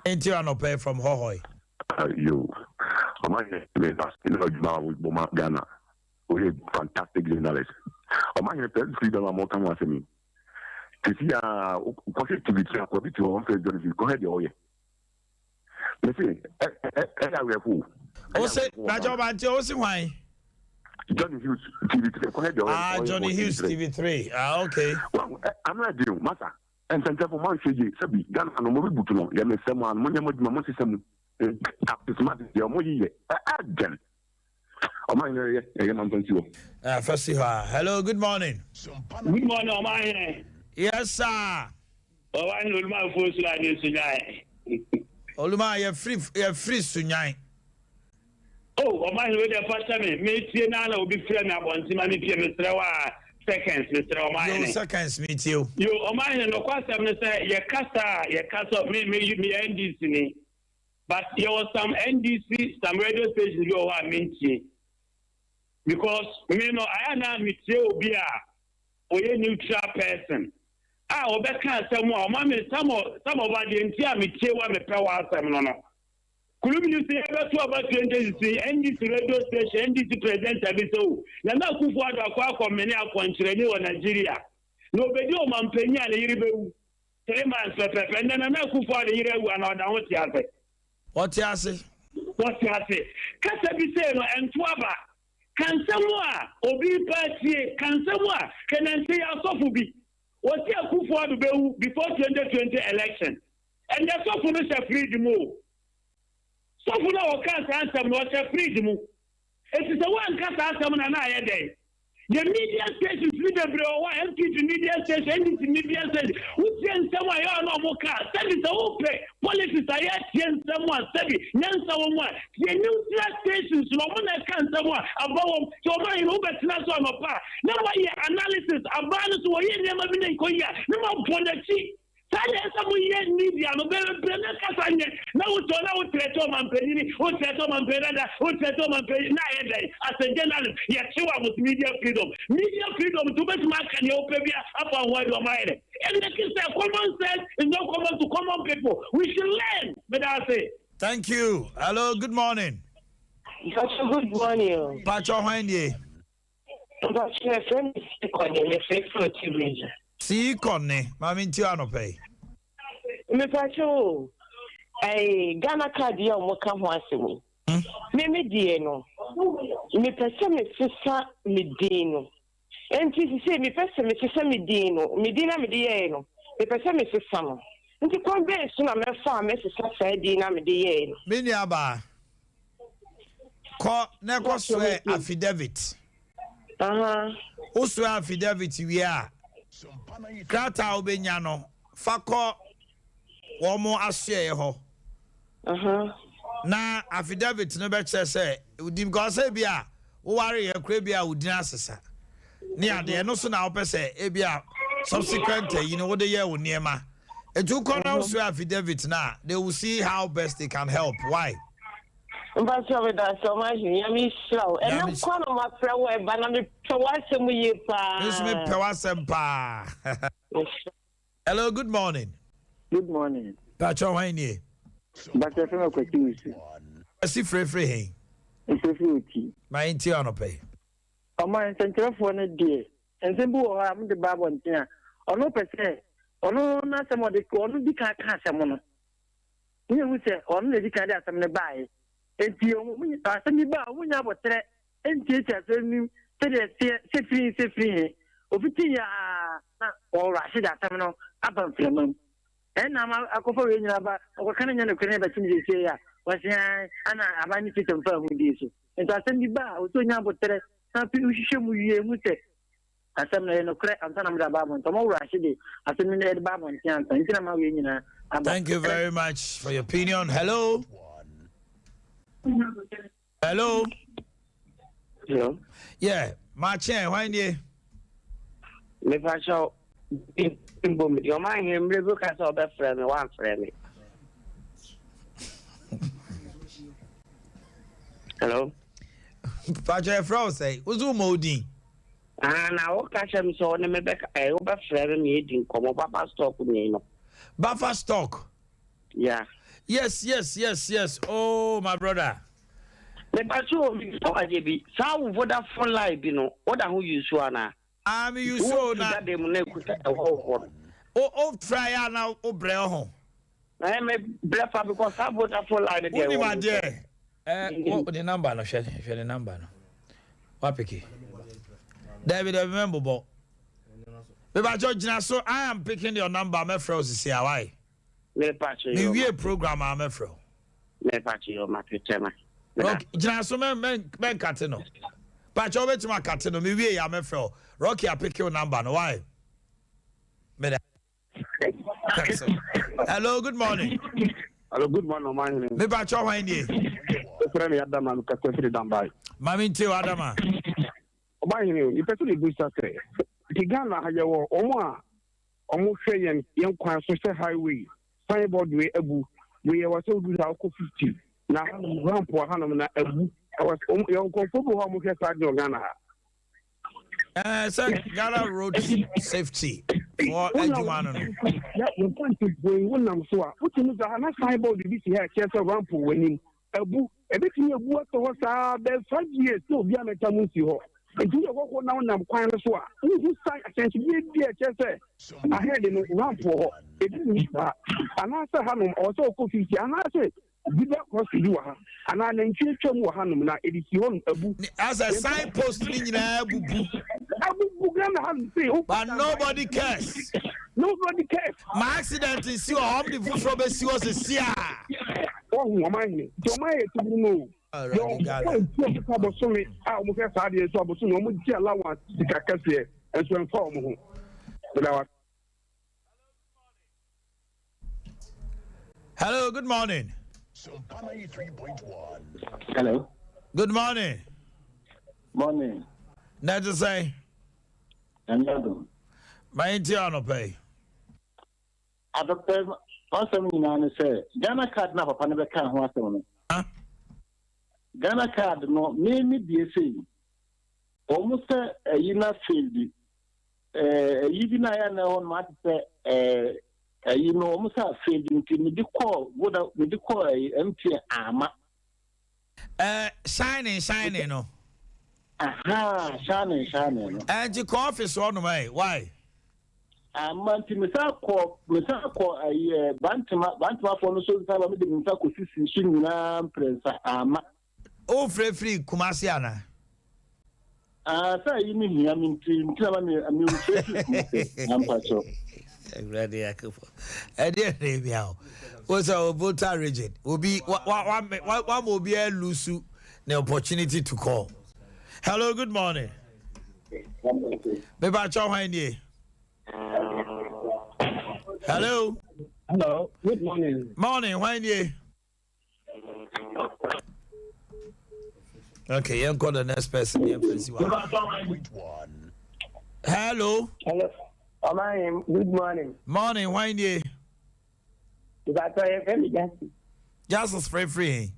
S1: Nti anɔpa yi from Hohoe.
S5: Yo, ɔman hene me da ase ne adwuma a wobɔ ma Ghana. Woyɛ fantastic journalist. Ɔman hene press freedom a moka ho asɛm yi. Sisi a kɔhwɛ TV ti akɔ bi te hɔ ɔmfrɛ John fi kɔhwɛ deɛ ɔyɛ. Mese ɛyɛ awerɛho.
S1: Ose Bàjẹ́ ọba nti ose hwan?
S5: Johnny Hughes TV3 kɔhwɛ deɛ ɔyɛ.
S1: Ah Johnny Hughes TV3 ah okay.
S5: Wɔn ano ɛden o masa. Nsɛnkyerɛfo moanhwɛ yie sɛbi Ghana no morebutu no yɛ mesrɛ mo ara no monyɛ mo adwuma monsesa mu Captain Smart deɛ ɔmo yeyɛ ɛɛdɛn Ɔman hene yɛ ɛyɛ ma mfa nsi hɔ.
S1: Eh, fa si hɔ a. Hello, good morning.
S16: Good morning, ɔman hene.
S1: Yes, sir.
S16: Ɔman hene Olumanfoɔ nso a ne Sunyan.
S1: Oluma yɛfiri yɛfiri Sunyan.
S16: Oh, ɔman hene wei deɛ fa kyɛ me. Metie na na obi frɛ me abɔnten ma mepie mesrɛ wo a seconds mesrɛ ɔman hene.
S1: Yo seconds metie o.
S16: Yo ɔman hene nɔkwasɛm ne sɛ yɛkasa a yɛkasa me me meyɛ NDC ni. But yɛwɔ some NDC some radio stations bi wɔ hɔ a mentie because me no ayɛ na metie obi a ɔyɛ neutral person a ɔbɛka asɛm a ɔma me some of some of adeɛ nti a metie wa mepɛ wɔ asɛm no no kulum ni sɛ yɛbɛto aba 2016 NDC radio station NDC presenter bi sɛ o Nana Akufo Addo akɔ akɔmene akɔnkyerɛni wɔ Nigeria na obɛdi ɔmampanyin a ne yere bɛwu 3 months pɛpɛpɛ ndɛ Nana Akufo Addo yere awu ana ɔda ho te ase.
S1: Ɔte ase.
S16: Wɔte ase. Kasa bi sei no ɛnto aba. Ka nsɛm a obi pa tie. Ka nsɛm a hwɛ nante yɛ asɔfo bi. Wɔsi Akufo Addo bɛwu before 2020 election. Ɛndɛ sɔfo no hyɛ fridge mu o. Sɔfo no a wɔka saa nsɛm no ɔhyɛ fridge mu. Eti sɛ wɔanka saa asɛm no na ayɛ dɛn? The media stations ni bebree wɔ hɔ a NPP media station, NDC media station, wotie nsɛm a ɛyɛ a na wɔn ka. Sɛbi sɛ wopɛ politics a yɛtie nsɛm a sɛbi nyansa wɔ mu a, tie neutral stations no, wɔn na ɛka nsɛm a aba wɔm. Sɛ wɔn ahene wobɛtena so anɔpa a, na wɔayɛ analysis, abaa no so wɔyɛ nneɛma bi na nkɔ yie a, na wɔabɔ n'akyi. Saa na ɛsɛ mo yɛ media no bebree na kasa nyɛ na wo tɔ na wo trɛtɛ ɔmampanyini wo trɛtɛ ɔmampanyin dada wo trɛtɛ ɔmampanyin na ayɛ dɛn as a journalist yɛ kyew a mo media freedom media freedom nti wobɛtumi aka nea wopɛ bia afa ho adi ɔma ayɛ dɛ ɛnɛ kisa common sense is not common to common people we should learn meda ase.
S1: Thank you. Hello, good morning.
S17: Mpacho good morning o.
S1: Mpacho hwan nie?
S17: Mpacho yɛfrɛ me Siikɔne, mefrɛ firi Oti region.
S1: Siikɔne, maame nti anɔpa yi.
S17: Mepacho o, ɛɛ Ghana card yi a wɔn ka ho asɛm yi. Hmm? Me me deɛ no, mepɛ sɛ mesesa me din no. Nti sisi mepɛ sɛ mesesa me din no, me din na mede yɛɛ no, mepɛ sɛ mesesa no. Nti kwan bɛn so na mɛfa a mɛsesa saa din na mede yɛɛ no?
S1: Me nuabaa. Kɔ na kɔ swear affidavit. Wo swear affidavit wie a, krataa a wobɛnya no, fa kɔ wɔn asoɛeɛ hɔ. Na affidavit no bɛkyerɛ sɛ wodi because ebi a woware yɛ kora bi a wodin asesa ne adeɛ ɛno so na wopɛ sɛ ebi a subsequent ayi no wode yɛ wo nneɛma. Nti wokɔ na wo swear affidavit no a, they will see how best they can help. Why?
S17: Mpakyɛw medase ɔmanhene Nyame nhyira wo ɛnɛ nkoa na mafrɛ wo ɛba na mepɛ w'asɛm yie paa.
S1: Me nso mepɛ w'asɛm paa. Hello good morning.
S18: Good morning.
S1: Pakyɛw hwan nie?
S18: Mpakyɛw fɛ me Kwasi Wusu.
S1: Kwasi frɛfrɛ he?
S18: Mfrɛfrɛ Oti.
S1: Ma yɛntie anɔpa yi.
S18: Ɔman nsɛnkyerɛfoɔ no deɛ nsɛm bi wɔ hɔ a mode ba abɔnten a ɔno pɛ sɛ ɔno n'asɛm ɔde ɔno di kan ka asɛm no. Ne yɛhu sɛ ɔno na edi kan de asɛm no baeɛ. Enti asɛm bi ba a, wɔnya aboterɛ ntiatia asɛm no mu sɛdeɛ ɛteɛ, sɛ firi he sɛ firi he. Ofitii a na wɔrahye de asɛm no aba mframa mu. Ɛnna ama akɔfa wei nyinaa aba, ɔkɔka no nyɛ nokorɛ na ɛbɛkye no seesei a, wɔse aane, ana aban no system fa ahudeɛ so. Nti asɛm bi ba a, ɔsɛ ɔnya aboterɛ na afei wohwehwɛ mu wie hu sɛ Asɛm no, ɛyɛ nokorɛ ansa na mode aba abɔnten. Wɔn werɛ ahye de asɛm no de ba abɔnten ansa. Nti na ma wei nyinaa aba.
S1: Thank you very much for your opinion. Hello. Hello.
S19: Hello.
S1: Yeah, Martin, why nie?
S19: Me pa kyɛw mbom deɛ ɔma ahene mmerɛ bi ka sɛ ɔbɛfrɛ me wamfrɛ me. Hello.
S1: Pakyɛ yɛfrɛ wo sɛn? Wo so woma wo din?
S19: Ah, na woka kyerɛ me sɛ wo ne me bɛka eh, wobɛfrɛ me ma yɛdi nkɔmmɔ Buffer stock ni no.
S1: Buffer stock?
S19: Yeah.
S1: Yes, yes, yes, yes. Oh, my brother.
S19: Mepa so mebisa wo adeɛ bi, saa wo Vodafone line bi no, woda ho use anaa?
S1: Ah, me use o na.
S19: Wo dada mu na ekuta ɛhɔ wɔ hɔ no.
S1: O o try a na o brɛ ho.
S19: Na yɛ me brɛ fa because saa Vodafone line no deɛ.
S1: Wonim adeɛ. Ɛ wo ne number no hwɛ hwɛ ne number no. Wapeke. Dabi dabi mɛ mbobɔ. Mebakyɛ gyina so I am picking your number mɛfrɛ wo sisi a why.
S19: Mepakyɛ
S1: Me wie program a mɛfrɛ wo.
S19: Mepakyɛ yo mate kyɛ ma.
S1: Rocky gyina so mɛ mɛ mɛ nkate no. Pakyɛ wobɛtumi akate no me wie ya mɛfrɛ wo. Rocky apeke wo number no why. Meda. Hello, good morning.
S21: Hello, good morning, ɔman hene.
S1: Me pa kyɛ hwan nie?
S21: Efrɛ me Adama, me kasa firi Dambai.
S1: Maame ntie o Adama.
S21: Ɔman hene, mepɛ sɛ mebusa sɛ, nti Ghana ha yɛwɔ wɔn a wɔn hwɛ yɛn yɛn kwan so sɛ highway signboard wei abu, wei ɛwɔ sɛ wodu ha wokɔ 50 na hanom ramp wɔ hanom na abu. Ɛwɔ sɛ yɛwɔ nkurɔfoɔ bi wɔ hɔ a wɔhwɛ saa deɛ wɔ Ghana ha.
S1: Ɛɛ sɛ Ghana road safety wɔ adwuma no no.
S21: Yɛmfa yi wonam so a wotumi sɛ ha na signboard bi si ha ɛkyerɛ sɛ ramp wɔ anim abu ebetumi abu atɔ hɔ saa bɛɛ 5 years na obi amɛta mu nsi hɔ nti woyɛ kɔkɔ na wonam kwan no so a wohu sign ahyɛnsodeɛ bi a ɛkyerɛ sɛ ahead no ramp wɔ hɔ ebi nni saa anaasɛ hanom ɔwɔ sɛ ɔkɔ 50 anaasɛ zebra crossing bi wɔ ha anaa nantwie twam wɔ hanom na ɛde si hɔnom abu.
S1: Asɛ sign post ni nyinaa abubu.
S21: Abubu Ghana ha sei.
S1: But nobody cares.
S21: Nobody cares.
S1: Ma accident nsi hɔ, ɔmo de foforɔ bɛsi hɔ sisi a.
S21: Wɔhu ɔman hene nti ɔman yɛ tibiri no o.
S4: Yɛ wɔn a nti wɔn sika bosome a wɔn hwɛ saa adeɛ nso abosome wɔn gye allowance sika kɛseɛ nso ɛnfa wɔn ho. Meda wa.
S1: Hello, good morning.
S6: Hello.
S1: Good morning.
S6: Morning.
S1: Na ɛte sɛn?
S6: Nyame adom.
S1: Ma yɛntie anɔpa yi.
S6: Adɔpɛ m'asɛm nyinaa ne sɛ Ghana card no a papa no bɛkaa ho asɛm no. Ghana card no me me die sei wɔn sɛ ɛyi na failed ɛɛ ɛyi bi na ayɛ na ɛhɔ no ate sɛ ɛɛ ɛyi no wɔn sɛ failed nti me de kɔɔ voda me de kɔɔ ɛyi MTN ama.
S1: Ɛɛ shining shining no.
S6: Aha shining shining no.
S1: Ɛnti kɔ office hɔ nom ɛyi why.
S6: Ama nti mesan kɔ mesan kɔ ayi ɛ Bantama Bantamafoɔ no so nsa ba mede me nsa kɔ sisi so nyinaa mprɛnsa ama.
S1: Wo frɛ firi Kumasi ana?
S6: Ah sɛ ayi no hia me nti nti na ma me me frɛ firi Kumasi ampa kyɛw.
S1: Awurade Nyankopɔn ɛdeɛ na ebia o wo sɛ o Volta region obi wa wa wa wa wa ma obi alusu the opportunity to call. Hello good morning. Mepakyɛw hwan nie? Hello.
S22: Hello. Good morning.
S1: Morning. Hwan nie? Okay, yɛn kɔ the next person yɛn fɛ si wa. Hello.
S22: Hello. Ọmọ good morning.
S1: Morning. Hwan nie?
S22: Ìbàtọ̀ yẹn fẹ́ mi Justice.
S1: Justice free free.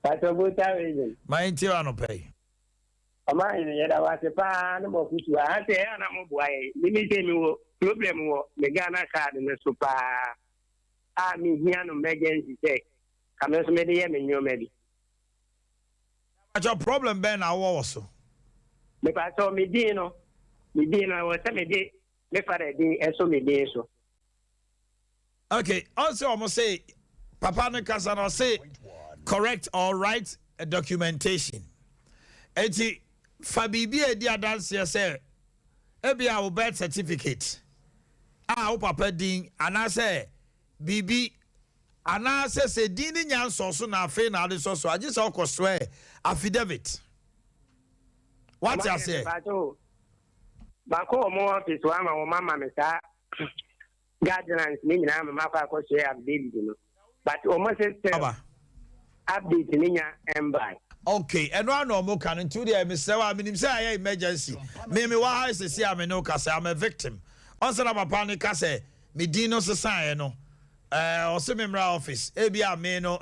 S22: Pàtó Volta region.
S1: Maa n tí wà nù pẹ́.
S22: Ɔman hene yɛda wo ase paa ne mo afutuo aha sɛ ɛyɛ a na mo boa yɛn me me sɛ me wɔ problem wɔ me Ghana card no so paa a me hia no emergency sɛ ka me nso me de yɛ me nnoɔma bi.
S1: Mepakyɛw problem bɛn na wowɔ wɔ so?
S22: Mepakyɛw me din no me din no ɛwɔ sɛ me de me father din ɛso me din so.
S1: Okay, ɔn sɛ ɔmo se papa no kasa no ɔse correct or right documentation. Eti fa biribi a edi adanseɛ sɛ ebia wo birth certificate a wo papa din anaasɛ biribi anaasɛ sɛ din no nya nsɔɔ so na afei na ade sɔ so agye sɛ ɔkɔ swear affidavit. Wate aseɛ?
S22: Makɔ wɔn office hɔ ama wɔn ama me saa guidelines ne nyinaa ama makɔ akɔhyɛ update no but wɔn sɛ still update ne nya ɛmbae.
S1: Okay, ɛno ara na wɔn ka no nti wodeɛ mesrɛ wo a menim sɛ ayɛ emergency me me wɔ ha sɛsi a me ne wo kasa I'm a victim ɔnsɛ na papa no ka sɛ me din no sesaeɛ no Ɛɛ ɔse me mmra office ebia me no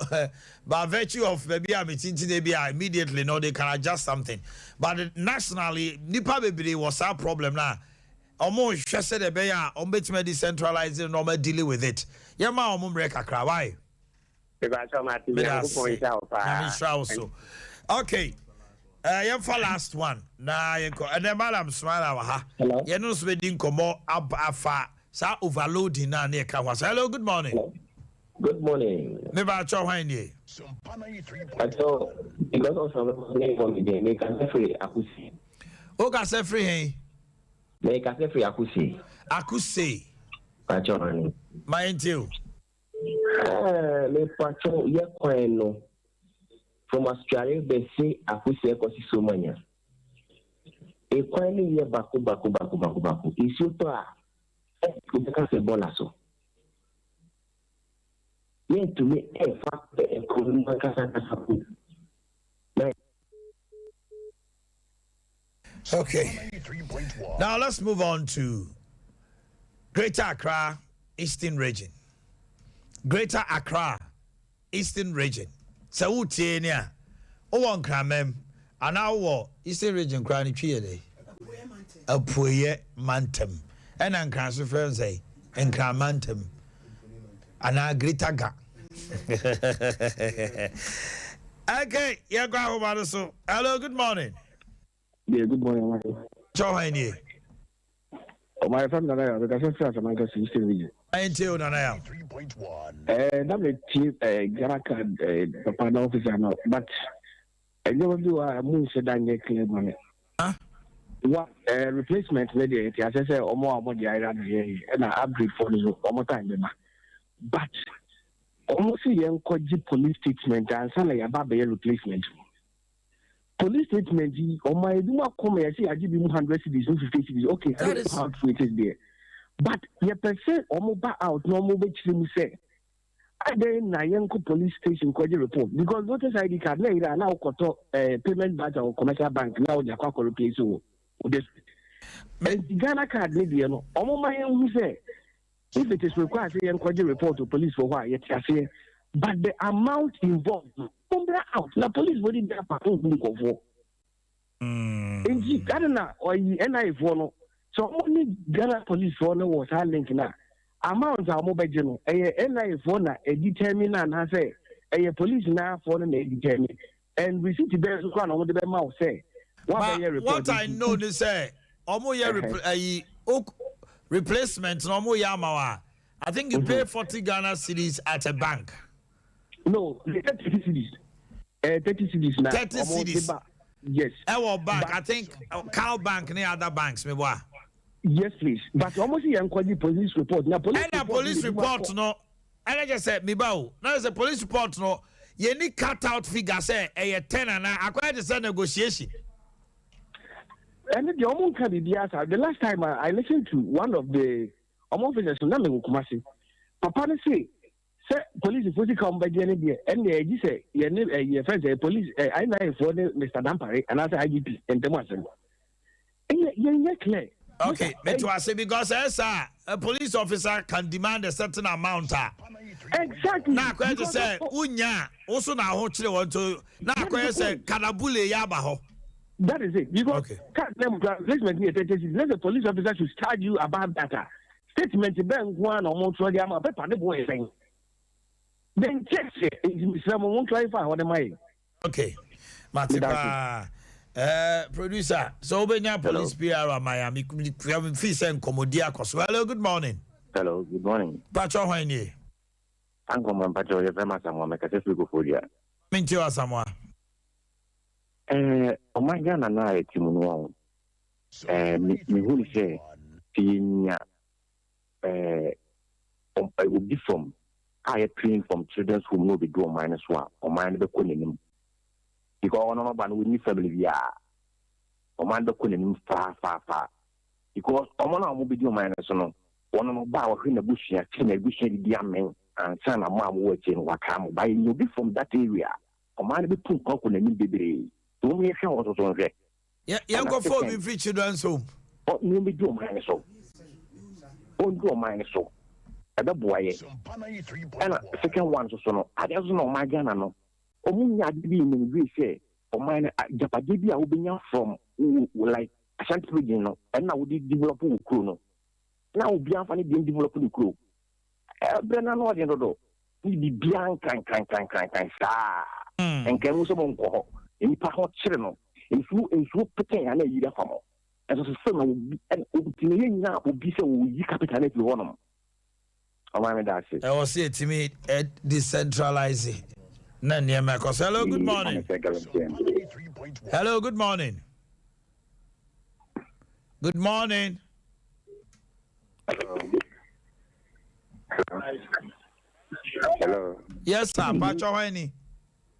S1: by virtue of baabi a me tintin ebia immediately no they can adjust something but nationally nipa bebree wɔ saa problem no a ɔmo hwɛ sɛdeɛ ɛbɛyɛ a ɔmo bɛtumi adi centralize no na ɔmo dealing with it yɛ ma ɔmo mmerɛ kakra why. Meda ase nyame nhyira wo so okay uh, yɛmfa last one na yɛnkɔ ɛnɛ malam smaila wɔ ha yɛne no nso bɛdi nkɔmmɔ afa Saa overloading no a na yɛka ho asɛm. Hello, good morning.
S5: Hello. Good morning.
S1: Me ba atwa hwan nie?
S5: Atwa because of some name for me there. Me kasa firi Akuse.
S1: O kasa firi hen?
S5: Me kasa firi Akuse.
S1: Akuse.
S5: Atwa hwan?
S1: Ma yɛn o.
S5: Eh, me patro yɛ kwan no from Astuare bɛsi Akuse ɛkɔsi Somanya. Ekwan no yɛ bako bako bako bako bako. Nsuo tɔ a, wobɛka sɛ bɔɔla so. Yɛntumi mfa kuro no mu ankasa ankasa po. Na
S1: Okay. Now let's move on to Greater Accra Eastern Region. Greater Accra Eastern Region, Sɛ woretie ni a, wowɔ Nkranmam anaa wowɔ Eastern Region koraa no twi yɛ dɛn? Apueeɛ mantam. Ɛna Nkran so frɛ no sɛn? Nkran mantam anaa Greater Ga. Okay, yɛnkɔ ahoma no so. Hello, good morning.
S24: Yeah, good morning, Amake.
S1: Kyɛ hwan nie?
S24: Ɔmo ayɛ fam Nana Yaw, mekasa firi Asamankɛse Eastern Region.
S1: Ɛntie o Nana Yaw.
S24: Eh, na metie eh, Ghana card eh, papa na officer no, but nneɛma bi wɔ a ɛmu nhyɛ da nyɛ clear ma me. Wa eh, replacement ne deɛ nti asɛ sɛ ɔmo a ɔmo de ayera no yɛ ɛna upgrade fo no so ɔmo time bɛma. But Ɔmo se yɛnkɔ gye police statement ansa na yɛaba abɛyɛ replacement no. Police statement yi ɔmo ayɛ bi mu akɔ ma yɛse yɛagye bi mu hundred cedis mu fifty cedis okay I don't know how true it is deɛ but yɛpɛ sɛ ɔmo ba out na ɔmo bɛkyerɛ mu sɛ adɛn na yɛnkɔ police station kɔgye report because voters ID card na ɛyera a na wokɔtɔ eh, payment voucher wɔ commercial bank na wode akɔ akɔ replace wɔ wo district. Nti Ghana card ne deɛ no ɔmo ma yɛnhu sɛ If it is required sɛ yɛnkɔgye report wɔ police foɔ hɔ a, yɛte aseɛ but the amount involved no, mommra out na police foɔ de bi afa ho nku nkurɔfoɔ. Nti ade na ɔyi NIA foɔ no sɛ wɔn ne Ghana police foɔ no wɔ saa link no a, amount a wɔn bɛgye no ɛyɛ NIA foɔ na ɛdetermine anaasɛ ɛyɛ police naa foɔ no na ɛdetermine and receipt bɛn nso koraa na wɔn de bɛma wo sɛ
S1: woabɛyɛ report. What I know ni sɛ wɔn yɛ repl ayi replacement na wɔn yɛ ama wa I think you pay mm-hmm. 40 Ghana cedis at a bank.
S24: No, they said 30 cedis. 30 cedis na.
S1: 30 cedis.
S24: Yes.
S1: Ɛwɔ bank, I think Cal Bank ne other banks mi bɔ a.
S24: Yes please, but wɔn si yɛn kɔgye police report na police
S1: report. Ɛna police report no. Ɛna kyɛ sɛ me ba o, na kyɛ sɛ police report no yɛnni cut out figure sɛ ɛyɛ ten anaa, akɔyɛ te sɛ negotiation.
S24: Ɛno deɛ ɔmo nka biribiara saa. The last time I listened to one of the ɔmo officers no na mewɔ Kumasi. Papa no se sɛ polisifo sika ɔmo bɛgye no deɛ ɛnneɛ ɛgye sɛ yɛne ɛyi yɛfrɛ sɛ police ɛ NIA foɔ ne Mr Dampare anaasɛ IGP ntam asɛm. Ɛnyɛ yɛnyɛ clear.
S1: Okay, me to ase because ɛsa a police officer can demand a certain amount a.
S24: Exactly.
S1: Na akɔyɛ te sɛ wonya a woso na ahokyere wɔn to na akɔyɛ sɛ kanabule yɛ aba hɔ.
S24: That is it. Because okay. card name placement near 30 cities. Let the police officer should charge you about that. Statement bɛn nko ara na wɔn twerɛ de ama paper ne boɔ yɛ sɛn. Then check sɛ nti mesrɛ mo mo clarify hɔ de ma yɛ.
S1: Okay, mate paa. Eh, producer, so wobɛnya police PR ama ya mefii sɛ nkɔmmɔdi akɔ so. Hello, good morning.
S5: Hello, good morning.
S1: Patrɔ hwan nie?
S5: Ankɔmɔ mpatrɔ yɛfrɛ m Asamoah mekasɛ firi Koforidua.
S1: Mentie wo Asamoah.
S5: Eh, ɔman Ghana no a yɛte mu no ɔho. Eh, mehu ne sɛ sɛ yɛnya eh, obi from a yɛ train from children's home na obedu ɔman no so a, ɔman no bɛkɔ n'anim. Because ɔno no ba no wɔnni family biara. Ɔman no bɛkɔ n'anim faa faa faa. Because ɔmo no a ɔmo bedi ɔman no so no, wɔn no ba a wɔhwɛ n'abusua, kyerɛ n'abusua didi amen ansa na mo a mowɔ akyire no wɔakaa mo. But yɛnya obi from that area a, ɔman no bɛtu mpɔn akɔ n'anim bebree. Nti wɔn yɛhwɛ hɔ nso so nhwɛ.
S1: Yɛ yɛnkɔfa obi mfiri children's home.
S5: Ɔ na ɔmmɛdi ɔman no so. Ɔndi ɔman no so. Ɛbɛboa yɛ. Ɛna second one nso so no, adeɛ nso na ɔman Ghana no, ɔmo nya adeɛ bi in sɛ ɔman no agyapadeɛ bi a wobɛnya from wo like Ashanti region no, ɛna wode develop wo kuro no. Na obiara mfa ne deɛ develop ne kuro. Ɛbrɛ no ano ɔden dodo. Ne biribiara nkrankrankrankrankan saa. Nka mu sɛ monkɔ hɔ. Nnipa ho kyere no. Nsuo nsuo petee a na ayiri afa mo. Ɛnso so sɛ na obi ɛna obi tumi yɛ nya obi sɛ oyi capital no afiri hɔnom. Ɔman meda ase.
S1: Ɛwɔ sɛ yɛtumi decentralize na nneɛma ɛkɔ so. Hello, good morning. Hello, good morning. Good morning.
S5: Hello.
S1: Yes, sir. Pacho hwan ni?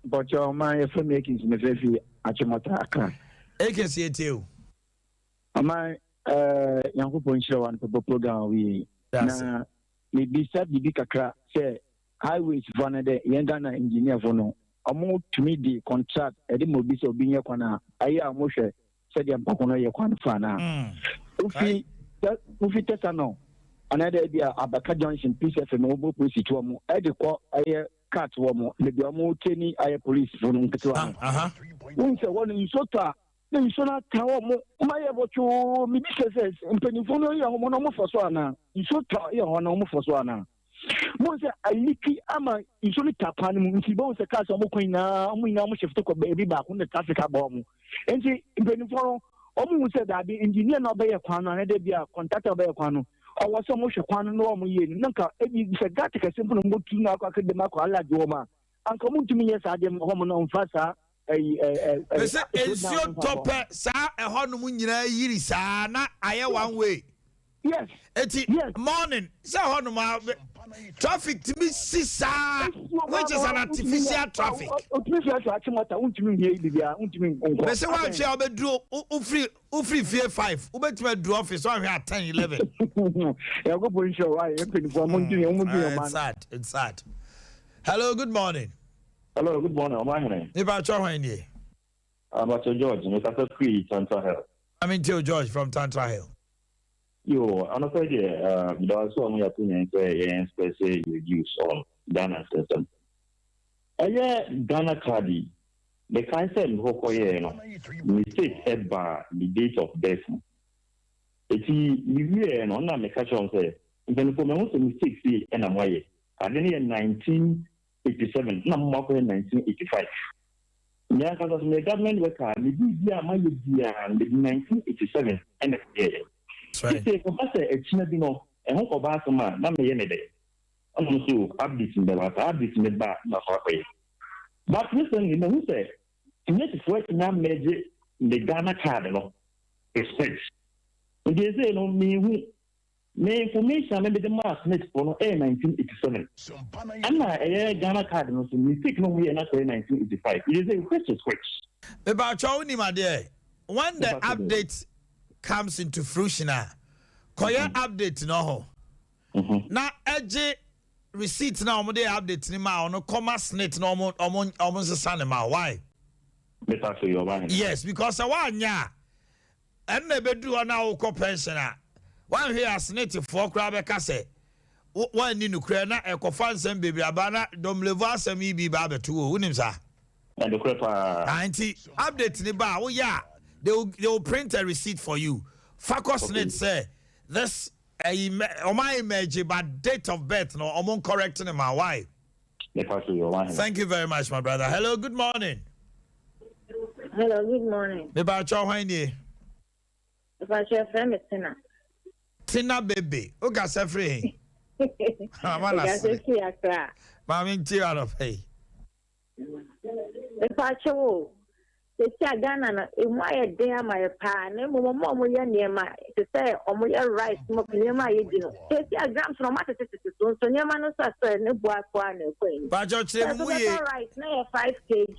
S3: Bɔkyɛ ɔman yɛfrɛ me Akins mefrɛ fi Achimota Accra.
S1: Akins yɛtie o.
S3: Ɔman ɛɛ Nyankopɔn nhyira wa no pɛpɛ program a woyɛ yi. Na mebisa biribi kakra sɛ highways fo no dɛ yɛn Ghana engineer fo no ɔmo tumi di contract ɛde ma obi sɛ obi nyɛ kwan a ayɛ a ɔmo hwɛ sɛdeɛ mpako no yɛ kwan fa anaa mm. wofi wofi tɛsa no anaa dɛ bi a abaka junction peace fm wɔbɔ polisi to wɔn ɛde kɔ ɛyɛ cat wɔ mo baabi a wɔn training ayɛ polisi fo no nketewa no wɔn sɛ wɔn nsuo tɔ a na nsuo no ata wɔn mo ma yɛ bɔtwoo mibi sɛ sɛ mpanyinfoɔ no yɛ wɔn na wɔn fɔ so anaa nsuo tɔ yɛ wɔn na wɔn fɔ so anaa mo sɛ aliki ama nsuo no ta kwan no mu nti bɔn sɛ cars a wɔn kɔ nyinaa wɔn nyinaa wɔn shift kɔ baabi baako na traffic abɔ wɔn nti mpanyinfoɔ no wɔn hu sɛ daabi engineer na ɔbɛyɛ kwan no anaa dɛbi a contractor ɔbɛyɛ kwan no ɔwɔ sɛ wɔn hwɛ kwan no na wɔn yie no na nka ebi sɛ gate kɛse mpo na wɔn bɛtu na akɔ akɛdɛm akɔ alagye wɔn a anka wɔn ntumi nyɛ saa deɛ wɔn na wɔn fa saa ɛyi ɛ ɛ.
S1: Mese nsuo tɔ pɛ saa ɛhɔ nom nyinaa yiri saa na ayɛ one way.
S3: Yes.
S1: Eti morning sɛ ɛhɔ nom a. Traffic tumi si saa which is an artificial traffic.
S3: Otumi fi aso akye mɔta wontumi nhia yi biribiara wontumi nkɔ.
S1: Mese woanhwɛ a wobɛduru wofiri wofiri fie 5 wobɛtumi aduru office woanhwɛ a 10 11.
S3: Nyankopɔn nhyira wo ayɛ mpanyinfoɔ mo ntumi mo ntumi ɔman.
S1: It's sad it's sad. Hello good morning.
S5: Hello good morning ɔman hene.
S1: Nipa atwa hwan nie.
S5: Abacho George mekasa firi Tantra Hill.
S1: Maame ntie o George from Tantra Hill.
S5: Yoo, anɔpa yi deɛ meda wo ase a wɔyɛ ato yɛn sɛ yɛn express yɛ views on Ghana nsɛnsɛm. Ɛyɛ Ghana card yi, mekae sɛ mekɔ kɔyɛɛ no, mistake ɛbaa me date of birth mu. Eti mewieɛ no na meka kyerɛ wɔn sɛ, mpaninfoɔ mahu sɛ mistake sei ɛna moayɛ. Ade no yɛ 1987 na mo akɔyɛ 1985. Me ankasa nso meyɛ government worker a me biribiara a mayɛ biara no mede 1987 na ɛkɔyɛeɛ. Seesei ɛkɔba sɛ akyina bi no ɛho kɔba asɛm a na meyɛ ne dɛn? Ɛna ɔmo se o update no bɛba, saa update no ba a na makɔ akɔyɛ. But recently mahu sɛ Tunisifoɔ atumi amɛgye me Ghana card no with Smith. Nti seesei no menhu. Me information a me mede maa Smith foɔ no ɛyɛ 1987 ɛna ɛyɛ Ghana card no nso mistake na ɔmo yɛɛ no akɔyɛ 1985 it is a which is which.
S1: Mepakyɛw wonim adeɛ when the update comes into fruition a kɔyɛ update no hɔ na ɛgye receipt na wɔn de yɛ update no ma ɔno kɔma snit na wɔn wɔn wɔn nsesa ne ma why.
S5: Mepakyɛw yɛ ɔba hene.
S1: Yes because sɛ woanyɛ a Ɛno na ɛbɛduru hɔ na wokɔ pɛnhyen a, woanhwɛ a Senetefoɔ koraa bɛka sɛ woanni nokorɛ na ɛkɔfa nsɛm bebree aba na Domlevo asɛm yi bi ba abɛto wo o, wonim saa?
S5: Nokorɛ paa.
S1: Ah, nti update no ba a, woyɛ a, they will, they will print a receipt for you. Fa kɔ Senate sɛ this ɛyi ɔmo ayɛ merge but date of birth no ɔmo ncorrect no ma why? Thank you very much my brother. Hello, good morning.
S7: Hello, good morning.
S1: Mepa kyɛw hwan nie?
S7: Mepa kyɛw frɛ me Tina.
S1: Tina baby, o kasa firi he?
S7: Mama na sere. Kasa firi Accra.
S1: Maame nti anɔpa yi.
S7: Mepa kyɛw o. Sɛsi a Ghana no, emu ayɛ den ama yɛ paa, na mmom wɔn a wɔyɛ nneɛma te sɛ wɔyɛ rice, milk, nneɛma a yɛdi no, sɛsi a grams no wɔatetetete so, nso nneɛma no nso asɛ ne bo akɔ a na ɛkɔ anim.
S1: Pakyɛw kyerɛ mu mu yie.
S7: Sɛ wobɛtɔ rice na yɛ 5 kg,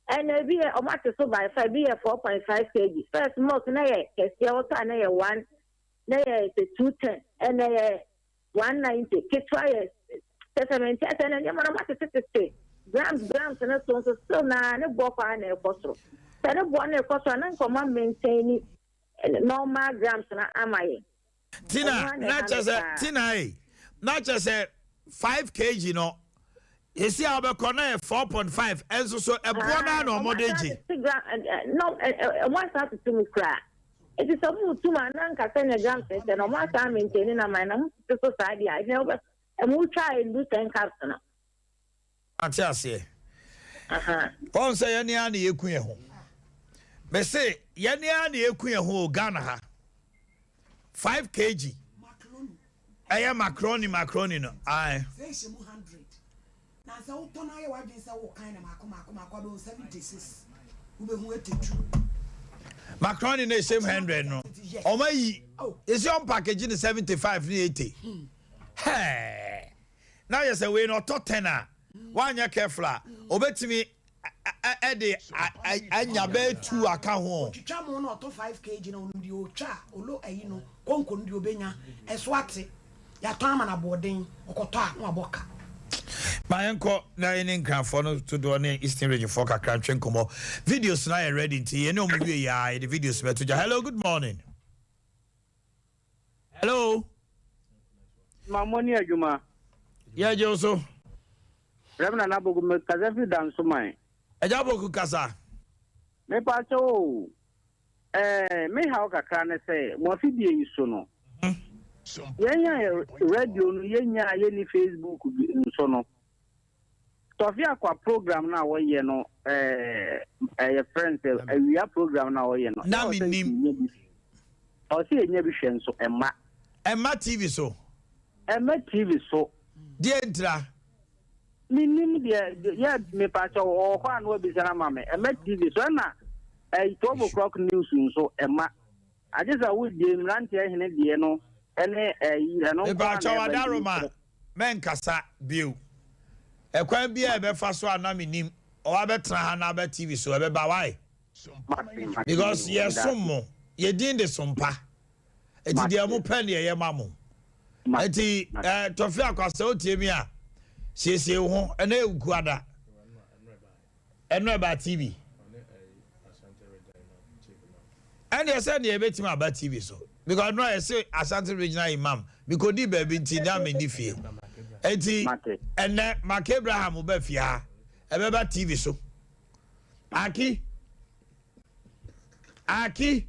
S7: ɛna ebi yɛ wɔate so by 5, ebi yɛ 4.5 kg. First milk na yɛ kɛseɛ wotɔ a na yɛ 1, na yɛ sɛ 210, ɛna yɛ 190 ketewa yɛ kyɛ sɛ mente asɛ na nneɛma no moatetetete grams grams no so nso still na ne boɔ kɔ ara na ɛkɔ soro sɛ ne boɔ no ɛkɔ soro a na nkɔma maintain ni normal grams no ama yɛn.
S1: Tina na kyɛ sɛ Tina e na kyɛ sɛ 5 kg no esi a wobɛkɔ na yɛ 4.5 ɛnso so ɛboɔ no ara na wɔde gye.
S7: Ɔmo asan atoto mu koraa. Eti sɛ ɔmo retu mu a na nka sɛnea grams no kyɛ no ɔmo asan maintain na man na ɔmo tete so saa deɛ a ɛnna wobɛ ɛmo twa a ndu ten cups no.
S1: Ate aseɛ. Wɔn sɛ yɛne ara na yɛku yɛn ho. Mese yɛne ara na yɛku yɛn ho o Ghana ha. 5 kg. Ɛyɛ macaroni macaroni no. Ae.
S14: Na sɛ wotɔ na ayɛ w'adwene sɛ wokan no mmaako mmaako mmaako a, wobɛhu 76, wobɛhu 82.
S1: Macaroni no ɛhyɛm 100 no, wɔn ayi, yɛsi wɔn package no 75 ne 80. Hɛɛ! Na yɛ sɛ wei no ɔtɔ 10 a, wanyɛ careful a, obetumi ɛde anya bɛyɛ tu aka ho.
S14: Otwitwa mo na ɔtɔ 5 kg na onim deɛ otwa a olo ayi no konko no deɛ obenya ɛso ate yɛatɔn ama no aboɔden ɔkɔtɔ a na wabɔ ka.
S1: Ma yɛnkɔ na yɛne Nkranfoɔ no dodoɔ ne Eastern Region foɔ kakra ntwe nkɔmmɔ. Videos no ayɛ ready nti yɛne wɔn wie yɛ a yɛde videos bɛto gya. Hello, good morning. Hello.
S8: Ma mo ne adwuma.
S1: Yɛgye wo so.
S8: Rev Nana Boku me kasa firi Dansoman.
S1: Agya Boku kasa.
S8: Me pa kyɛw o, eh, me haw kakra ne sɛ mo afidie yi so no, yɛn a radio no yɛnya a yɛnni Facebook bi nso no, Tɔfe Akwa program no a wɔyɛ no, eh, ɛyɛ frɛ no sɛ awia program no a wɔyɛ no,
S1: Na mennim.
S8: Ɔsɛ yɛnya bi hwɛ nso ɛmma.
S1: Ɛmma TV so.
S8: Ɛmma TV so.
S1: Deɛ ntira?
S8: Mennim deɛ yɛ mepakyɛw ɔwɔ hɔ a na wabisa no ama me. Ɛmma TV so ɛna ɛyi 12 o'clock news nso ɛmma. Agye sɛ wo deɛ mmeranteɛ hene deɛ no ɛne ɛyi ɛno nko ara na
S1: Mepakyɛw
S8: ɛba nti
S1: Adaroma
S8: mesrɛ.
S1: Mɛnkasa bio. Ɛkwan biara a ɛbɛfa so a na mennim, ɔwa bɛtena ha na aba TV so, ɛbɛba why? Because yɛsom mo, yɛ din de sompa. Eti deɛ mo pɛ ne yɛyɛ ma mo. Eti eh, Tɔfi Akwa sɛ wotie mi a, siesie wo ho, ɛnɛ yɛ Wukuada. Ɛno ɛba TV. Ɛndeɛ sɛ deɛ ɛbɛtumi aba TV so because ɛno a yɛse Ashanti Regional Imam mekɔdii baabi nti na menni fie enti ɛnɛ Mark Abraham ba fie ha ɛbɛba TV so Aki Aki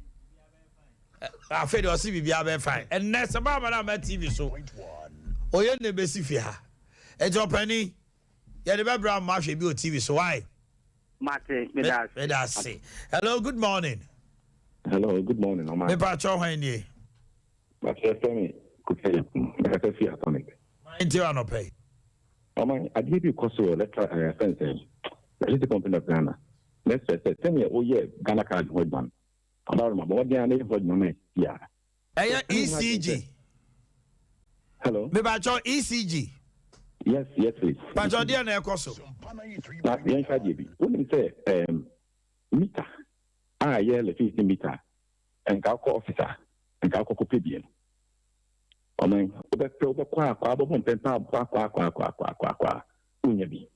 S1: afei deɛ ɔse biribiara bɛyɛ fine ɛnɛ sɛ baaba no ama TV so ɔyɛ ne bɛsi fie ha enti ɔpani Yɛde bɛbrɛ wo ma ahwɛ bi wɔ TV so why?
S8: Mate, meda ase.
S1: Meda ase. Hello, good morning.
S5: Hello, good morning, Oma.
S1: Mepa kyɛw hwan nie?
S5: Pakyɛ fɛ me Kofi Ayeku, mekasa fi Atomic.
S1: Nti anɔpɛ yi.
S5: Ɔma adeɛ bi kɔ so wɔ electoral ɛɛ fɛn sɛ Electricity Company of Ghana. Mɛsrɛ sɛ sɛnea woyɛ Ghana card ho adwuma no, ɔdaworo ma bɔ mmɔden ara na yɛ ho adwuma ma ɛsisi a.
S1: Ɛyɛ ECG.
S5: Hello.
S1: Mebakyɛw ECG.
S5: Yes, yes please.
S1: Bakyɛw deɛ na ɛkɔ so.
S5: Na yɛn hwɛ adeɛ bi. Wonim sɛ um, mita a ɛyɛ electricity meter nka wokɔ office a nka wokɔ kɔpɛ bi no. Ɔman wobɛpɛ wobɛkɔ akɔ abɔbɔ mpɛmpɛ abɔ akɔ akɔ akɔ akɔ akɔ akɔ a wonya bi.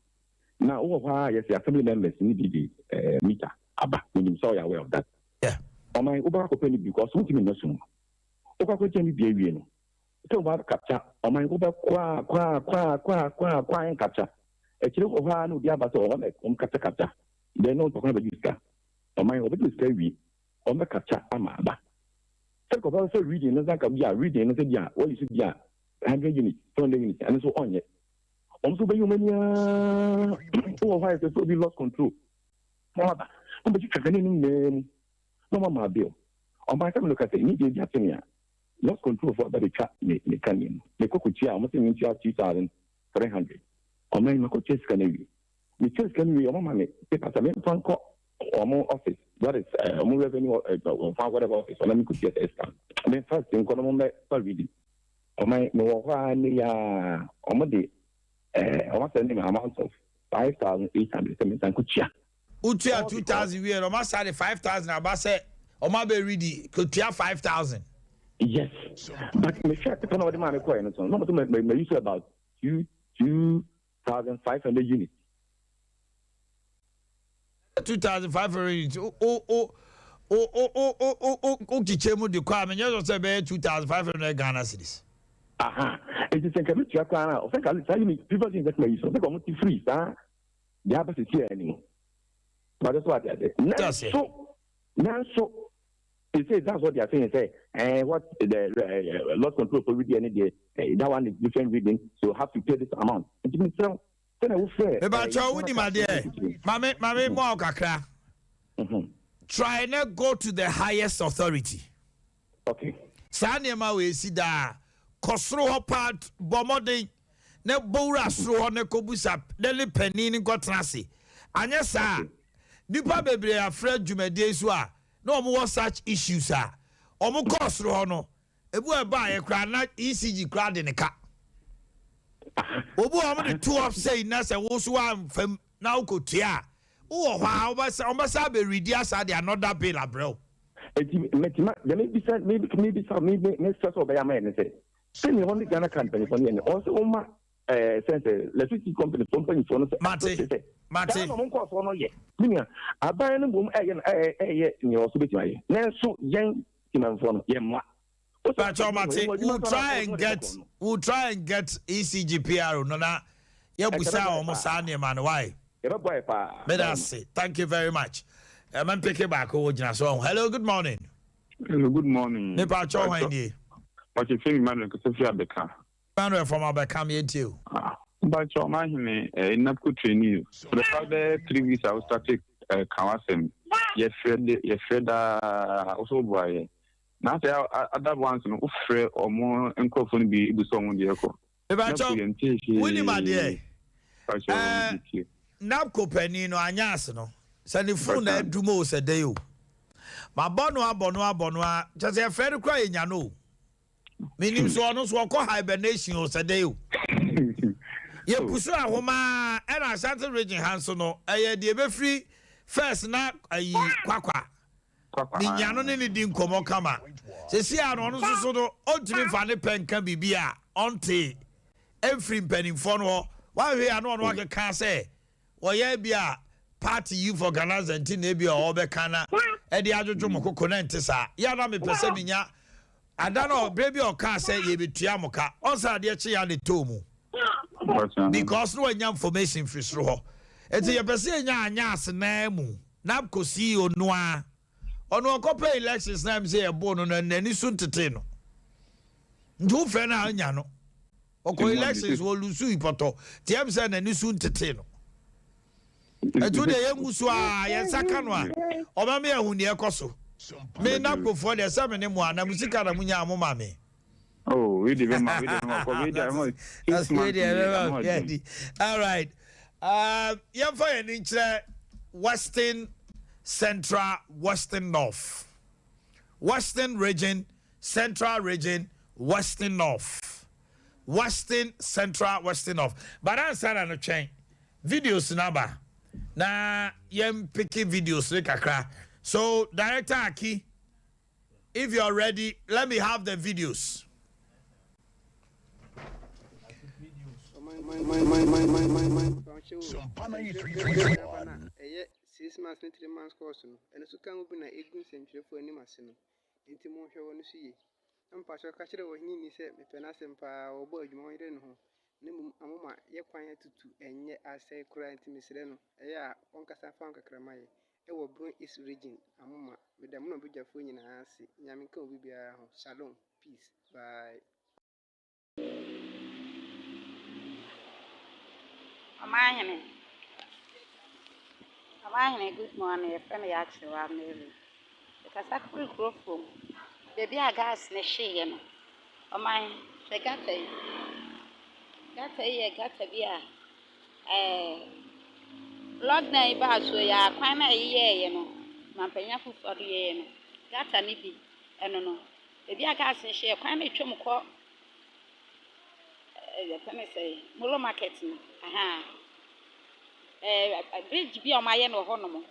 S5: Na wowɔ hɔ a yɛsɛ assembly members ne bi de eh, meter aba. Menim sɛ ɔyɛ aware of that. Ɔman wobɛkɔ akɔpɛ no bi because wontumi nna sum. Wokɔ akɔgye no bi awie no, sɛ wɔba capture ɔman wobɛkɔ a kɔ a kɔ a kɔ a kɔ a kɔ a ɛnkapture. Akyire wɔ hɔ ara na obi aba sɛ ɔhɔ na wɔn capture capture. Then na onipa ko no abɛgye sika. Ɔman wɔbɛgye sika awie, wɔn bɛ capture ama aba. Sɛ kɔba sɛ reading no nsa nka bi a reading no sɛ bi a wɔyi so bi a 100 units, 200 units ɛno nso ɔnyɛ. Wɔn nso bɛyi wɔn ani ara wɔ hɔ ayɛ sɛ sɛ obi lost control. Na wɔaba na wɔbɛtwitwa kanea no nyinaa mu na wɔama bill. Ɔmaa sɛ menoka sɛ ne deɛ bi ate me a, loss control foɔ aba bɛtwa me me kanea mu. Mekɔ kɔtua a, wɔn sɛ mentua 2300. Ɔmaa yi makɔtua sika no awie. Metua sika no wie, wɔn ama me paper sɛ memfa nkɔ wɔn office, that is eh, wɔn revenue eh, wɔn whatever office, ɔna mekɔtua saa sika no. Memfa si nkɔ na wɔn bɛfa reading. Ɔman yi, mewɔ hɔ ara nnɛ yi ara, wɔn de eh, wɔn asɛnde me amount of 5800 sɛ mensan nkɔtua.
S1: Wotua 2000 wie no, wɔn asa de 5000 aba sɛ wɔn abɛ redi, kɔtua 5000.
S5: Yes, but mehwɛ paper na wɔde maa me kɔɛ no so, na wɔn sɛ ma use about 2500 units.
S1: 2500 units, o o o o o o o o o kyekyɛ mu de kɔ a, menyɛ sɔ sɛ ɛbɛyɛ 2500 Ghana cedis.
S5: Aha, enti sɛ nka metua koraa no a, ɔsɛ nka saa unit, previous unit na mayi so, ɔsɛ nka wɔn te free saa deɛ aba sisi a anim. But so ate ase. Nanso, nanso, they say that's what they are saying. Say, eh, what the loss control for reading any day, eh, that one is different reading, so have to pay this amount. Nti mi sɛ, sɛ na wofrɛ.
S1: Mebakyɛ wo nim adeɛ, mame mame mo awo kakra. Try na go to the highest authority.
S5: Okay.
S1: Saa nneɛma wei si daa. Kɔ soro hɔ paa, bɔ mmɔden na bɔ wura soro hɔ na kɔbusa na ne panin no nkɔtena ase. Anyɛ saa a, nnipa bebree afrɛ dwumadie yi so a na wɔn wɔ such issues a, wɔn kɔɔ soro hɔ no, ebi wɔ ɛbaeɛ koraa na ECG koraa de ne ka. Obi wɔ wɔn de to hɔ sei na sɛ wo nso woamfa mu na wokɔtua a, wowɔ hɔ a wɔbɛsa wɔbɛsa abɛredi asa de another bill abrɛ wo.
S5: Enti mɛtima deɛ mebisa mebisa me me mesrɛ sɛ ɔbɛyɛ ama yɛ ne sɛ sɛnea wɔn ne Ghana card mpanyinfoɔ no yɛ no ɔwɔ sɛ wɔn ma ɛɛ sɛn sɛ electricity company foɔ mpanyinfoɔ no sɛ
S1: Mate
S5: sɛ
S1: mate.
S5: saa na wɔn nkɔɔsoɔ no yɛ me nua aban no mmom ɛyɛ no ɛyɛ ɛyɛ nea ɔso betumi ayɛ nanso yɛn timanfoɔ no yɛn mmoa.
S1: Pacho mate, we'll try and get we'll try and get ECG PRO no na yɛbusa wɔn saa nneɛma no why.
S5: Yɛbɛboa yɛ paa.
S1: Meda ase. Thank you very much. Ɛmɛ mpeke baako wɔ gyina so ɔho. Hello, good morning.
S9: Hello, good morning.
S1: Nipa atwa ɔhwan nie.
S9: Pacho Femi Emmanuel kasa firi Abɛka.
S1: Emmanuel from Abɛka mi etie o.
S9: Mpacho ɔman hene eh, NABCO trainee for the past bɛyɛ 3 weeks a wo start eh, ka w'asɛm yɛfrɛ de yɛfrɛ daa wo so woboa yɛ na afei other ones no wofrɛ ɔmo nkurɔfoɔ no bi bisa ɔmo deɛ ɛkɔ.
S1: Mebakyɛw,
S9: NABCO yɛntee hwee.
S1: wonim adeɛ?
S9: Mpakyɛw,
S1: Ɛɛ,
S9: metie.
S1: NABCO panin no, anyɛ ase no, sɛ ne phone na
S9: Mpakyɛw.
S1: adum o, sɛ dɛn o. Mabɔ no abɔ no abɔ no a, kyerɛ sɛ yɛfrɛ no koraa yɛnya no o. Menim sɛ ɔno nso ɔkɔ hibernation o, sɛ dɛn o. Yɛpusu ahoma ɛna Ashanti region ha nso no ɛyɛ deɛ ɛbɛfiri first na ayi kwakwa. Ne nya no ne ne di nkɔmmɔ kama. Sɛsi a no ɔno nso so no ɔntumi mfa ne pɛ nka biribi a ɔnte ɛmfiri mpanimfoɔ no hɔ. Wanhwɛ a na ɔno akeka sɛ wɔyɛ bi a party youth organizer nti na ebi a ɔbɛka na ɛde adwodwo mo koko na nte saa. Yɛ na mepɛ sɛ menya ada no berɛ bi a ɔkaa sɛ yɛbɛtua mo ka ɔnsa adeɛ kye ya ne too mu because no wanya information firi soro hɔ. Nti yɛpɛ sɛ yɛnya anya asenaa mu NABCO CEO no a ɔno ɔkɔpɛ elections na sɛ yɛboo no no n'ani so ntete no nti wofrɛ no a ɔnya no ɔkɔ elections wɔ lusu pɔtɔ nti ɛm sɛ n'ani so ntete no ɛtu deɛ yɛngu so a yɛnsa ka no a ɔma me ahu deɛ ɛkɔ so. Me NABCOfoɔ deɛ sɛ me ne mo a na mo sika na mo nya mo ma me.
S9: Oh, we dey ma, we dey ma, we dey ma. 6 months.
S1: All right. Yɛmfa yɛn ani nkyerɛ Western Central, Western North. Western Region, Central Region, Western North. Western Central, Western North. But ansa na no twɛn videos naba na yɛn pick videos ne kakra. So Director Aki, if you're ready, let me have the videos.
S20: Sompa 93.1.
S2: Ɛyɛ 6 months ne 3 months course no, ɛno nso ka ho bi na ɛgu nsɛntwerɛfoɔ anim ase no. Nti monhwɛ wɔ no so yie. Na mpakyɛw ka kyerɛ ɔhene ni sɛ mepɛ n'asɛm paa. Ɔbɔ adwuma, ɔnyere ne ho, na mmom amoma yɛ kwan atutu ɛnyɛ asɛe koraa. Nti mesrɛ no, ɛyɛ a ɔnkasa fa ho kakra ma yɛ ɛwɔ Brong East Region Amoma. Meda mo na ɔbadwafoɔ nyinaa ase. Nyame nka obi biara ho. Shalom, peace, bye.
S10: Ɔmanhene, Ɔmanhene, good morning. Yɛfrɛ me Yɛakyewa Mary. Mekasa firi Kurofuom. Baabi a gas no hyeeɛ no, ɔman, hwɛ gutter yi. Gutter yi yɛ gutter bi a lockdown yi baa so yi a kwan no a yɛyɛeɛ no, mampanyin Akufo Addo yɛeɛ no, gutter no bi ɛno no. Baabi a gas no hyeeɛ, kwan no atwam kɔ yɛfrɛ no sɛ Molo Market no. Ahaa. Bridge bi a wɔayɛ no wɔ hɔnom.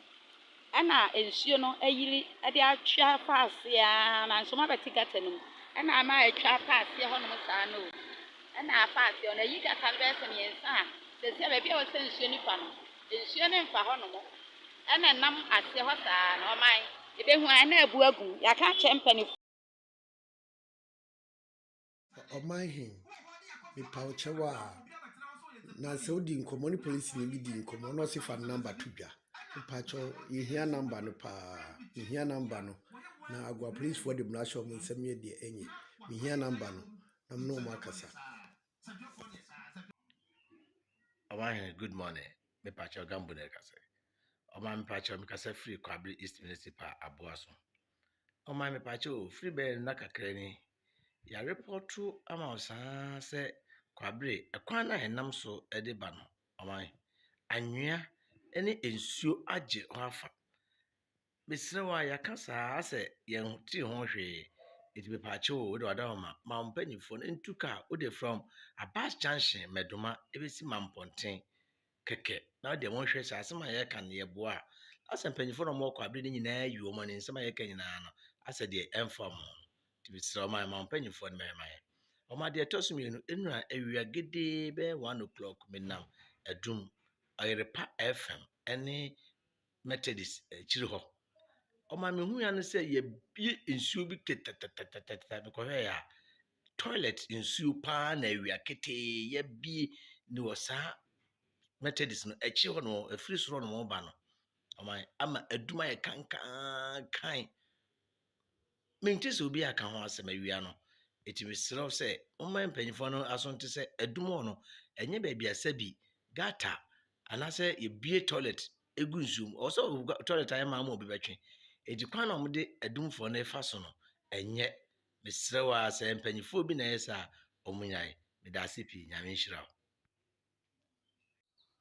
S10: Ɛna nsuo no ayiri de atwe afa aseɛ ara na nso wɔabɛte gutter no mu. Ɛna ama atwa afa aseɛ hɔnom saa no o. Ɛna afa aseɛ hɔ no, ayi gutter no bɛyɛ sɛ mmiɛnsa a seesei baabi a ɛwɔ sɛ nsuo no fa no, nsuo no mfa hɔnom. Ɛna ɛnam aseɛ hɔ saa no, ɔman, yɛbɛhu a na abu agu mu. Yɛaka akyerɛ mpanimfoɔ.
S11: Ɔman hen, mepa wo kyɛw a, na sɛ wodi nkɔmmɔ ne polisini bi di nkɔmmɔ na ɔse fa ne number to dwa. Mepa kyɛw, yɛhia number no paa. Mehia number no. Na Agoa polisifoɔ de mmara hyɛ wɔn nsam yɛ deɛ ɛnyɛ. Mehia number no na me ne wɔn akasa.
S23: Ɔmanhene, good morning. Mepakyɛw, Gambo na ɛkasa. Ɔman, mepakyɛw, mekasa firi Kwabre East Municipal Aboa so. Ɔman, mepakyɛw o, firi bɛyɛ nna kakra ni. Yɛarepɔto ama wo saa sɛ Kwabre ɛkwan no a ɛnam so de ba no, ɔman, anwea ne nsuo agye hɔ afa. Mesrɛ wo a yɛaka saa asɛ yɛntee ho hwee. Nti mepakyɛw o, wode wada hɔ ma wo mpanyinfoɔ no ntu kaa wode from Abbas Junction Mɛdoma ebesi Mampɔnten kɛkɛ na wode wɔn hwɛ sɛ asɛm a yɛreka no yɛboa a asɛ mpanyinfoɔ na wɔwɔ Kwabre no nyinaa yi wɔn ani nsɛm a yɛreka nyinaa no asɛ deɛ ɛmfa wɔn ho. Nti mesrɛ wo ma wo mpanyinfoɔ no mɛhwɛ ma yɛn. Ɔma deɛ ɛtɔ so mmienu, nnura awia gedee bɛyɛ 1 o'clock menam Adum Ɔyerepa FM ne Methodist akyiri hɔ. Ɔma mehu ya no sɛ yɛbie nsuo bi tɛtɛtɛtɛtɛ mekɔhwɛɛ a toilet nsuo paa na awia ketee yɛbie ne wɔ saa Methodist no akyiri hɔ no ɛfiri soro no wɔba no. Ɔma ama adum ayɛ kankankan. Mente sɛ obi aka ho asɛm awia no. Ɛti mesrɛ wo sɛ momma mpanyinfoɔ no aso nte sɛ adum hɔ no ɛnyɛ baabi a sɛbi gutter anaasɛ yɛbie toilet egu nsuo mu. Ɔwɔ sɛ toilet ayɛ maa ma obi bɛtwe. Eti kwan na wɔde adumfoɔ no fa so no ɛnyɛ. Mesrɛ wo a sɛ mpanyinfoɔ bi na ɛyɛ saa a wɔn nyae. Meda ase pii. Nyame nhyira wo.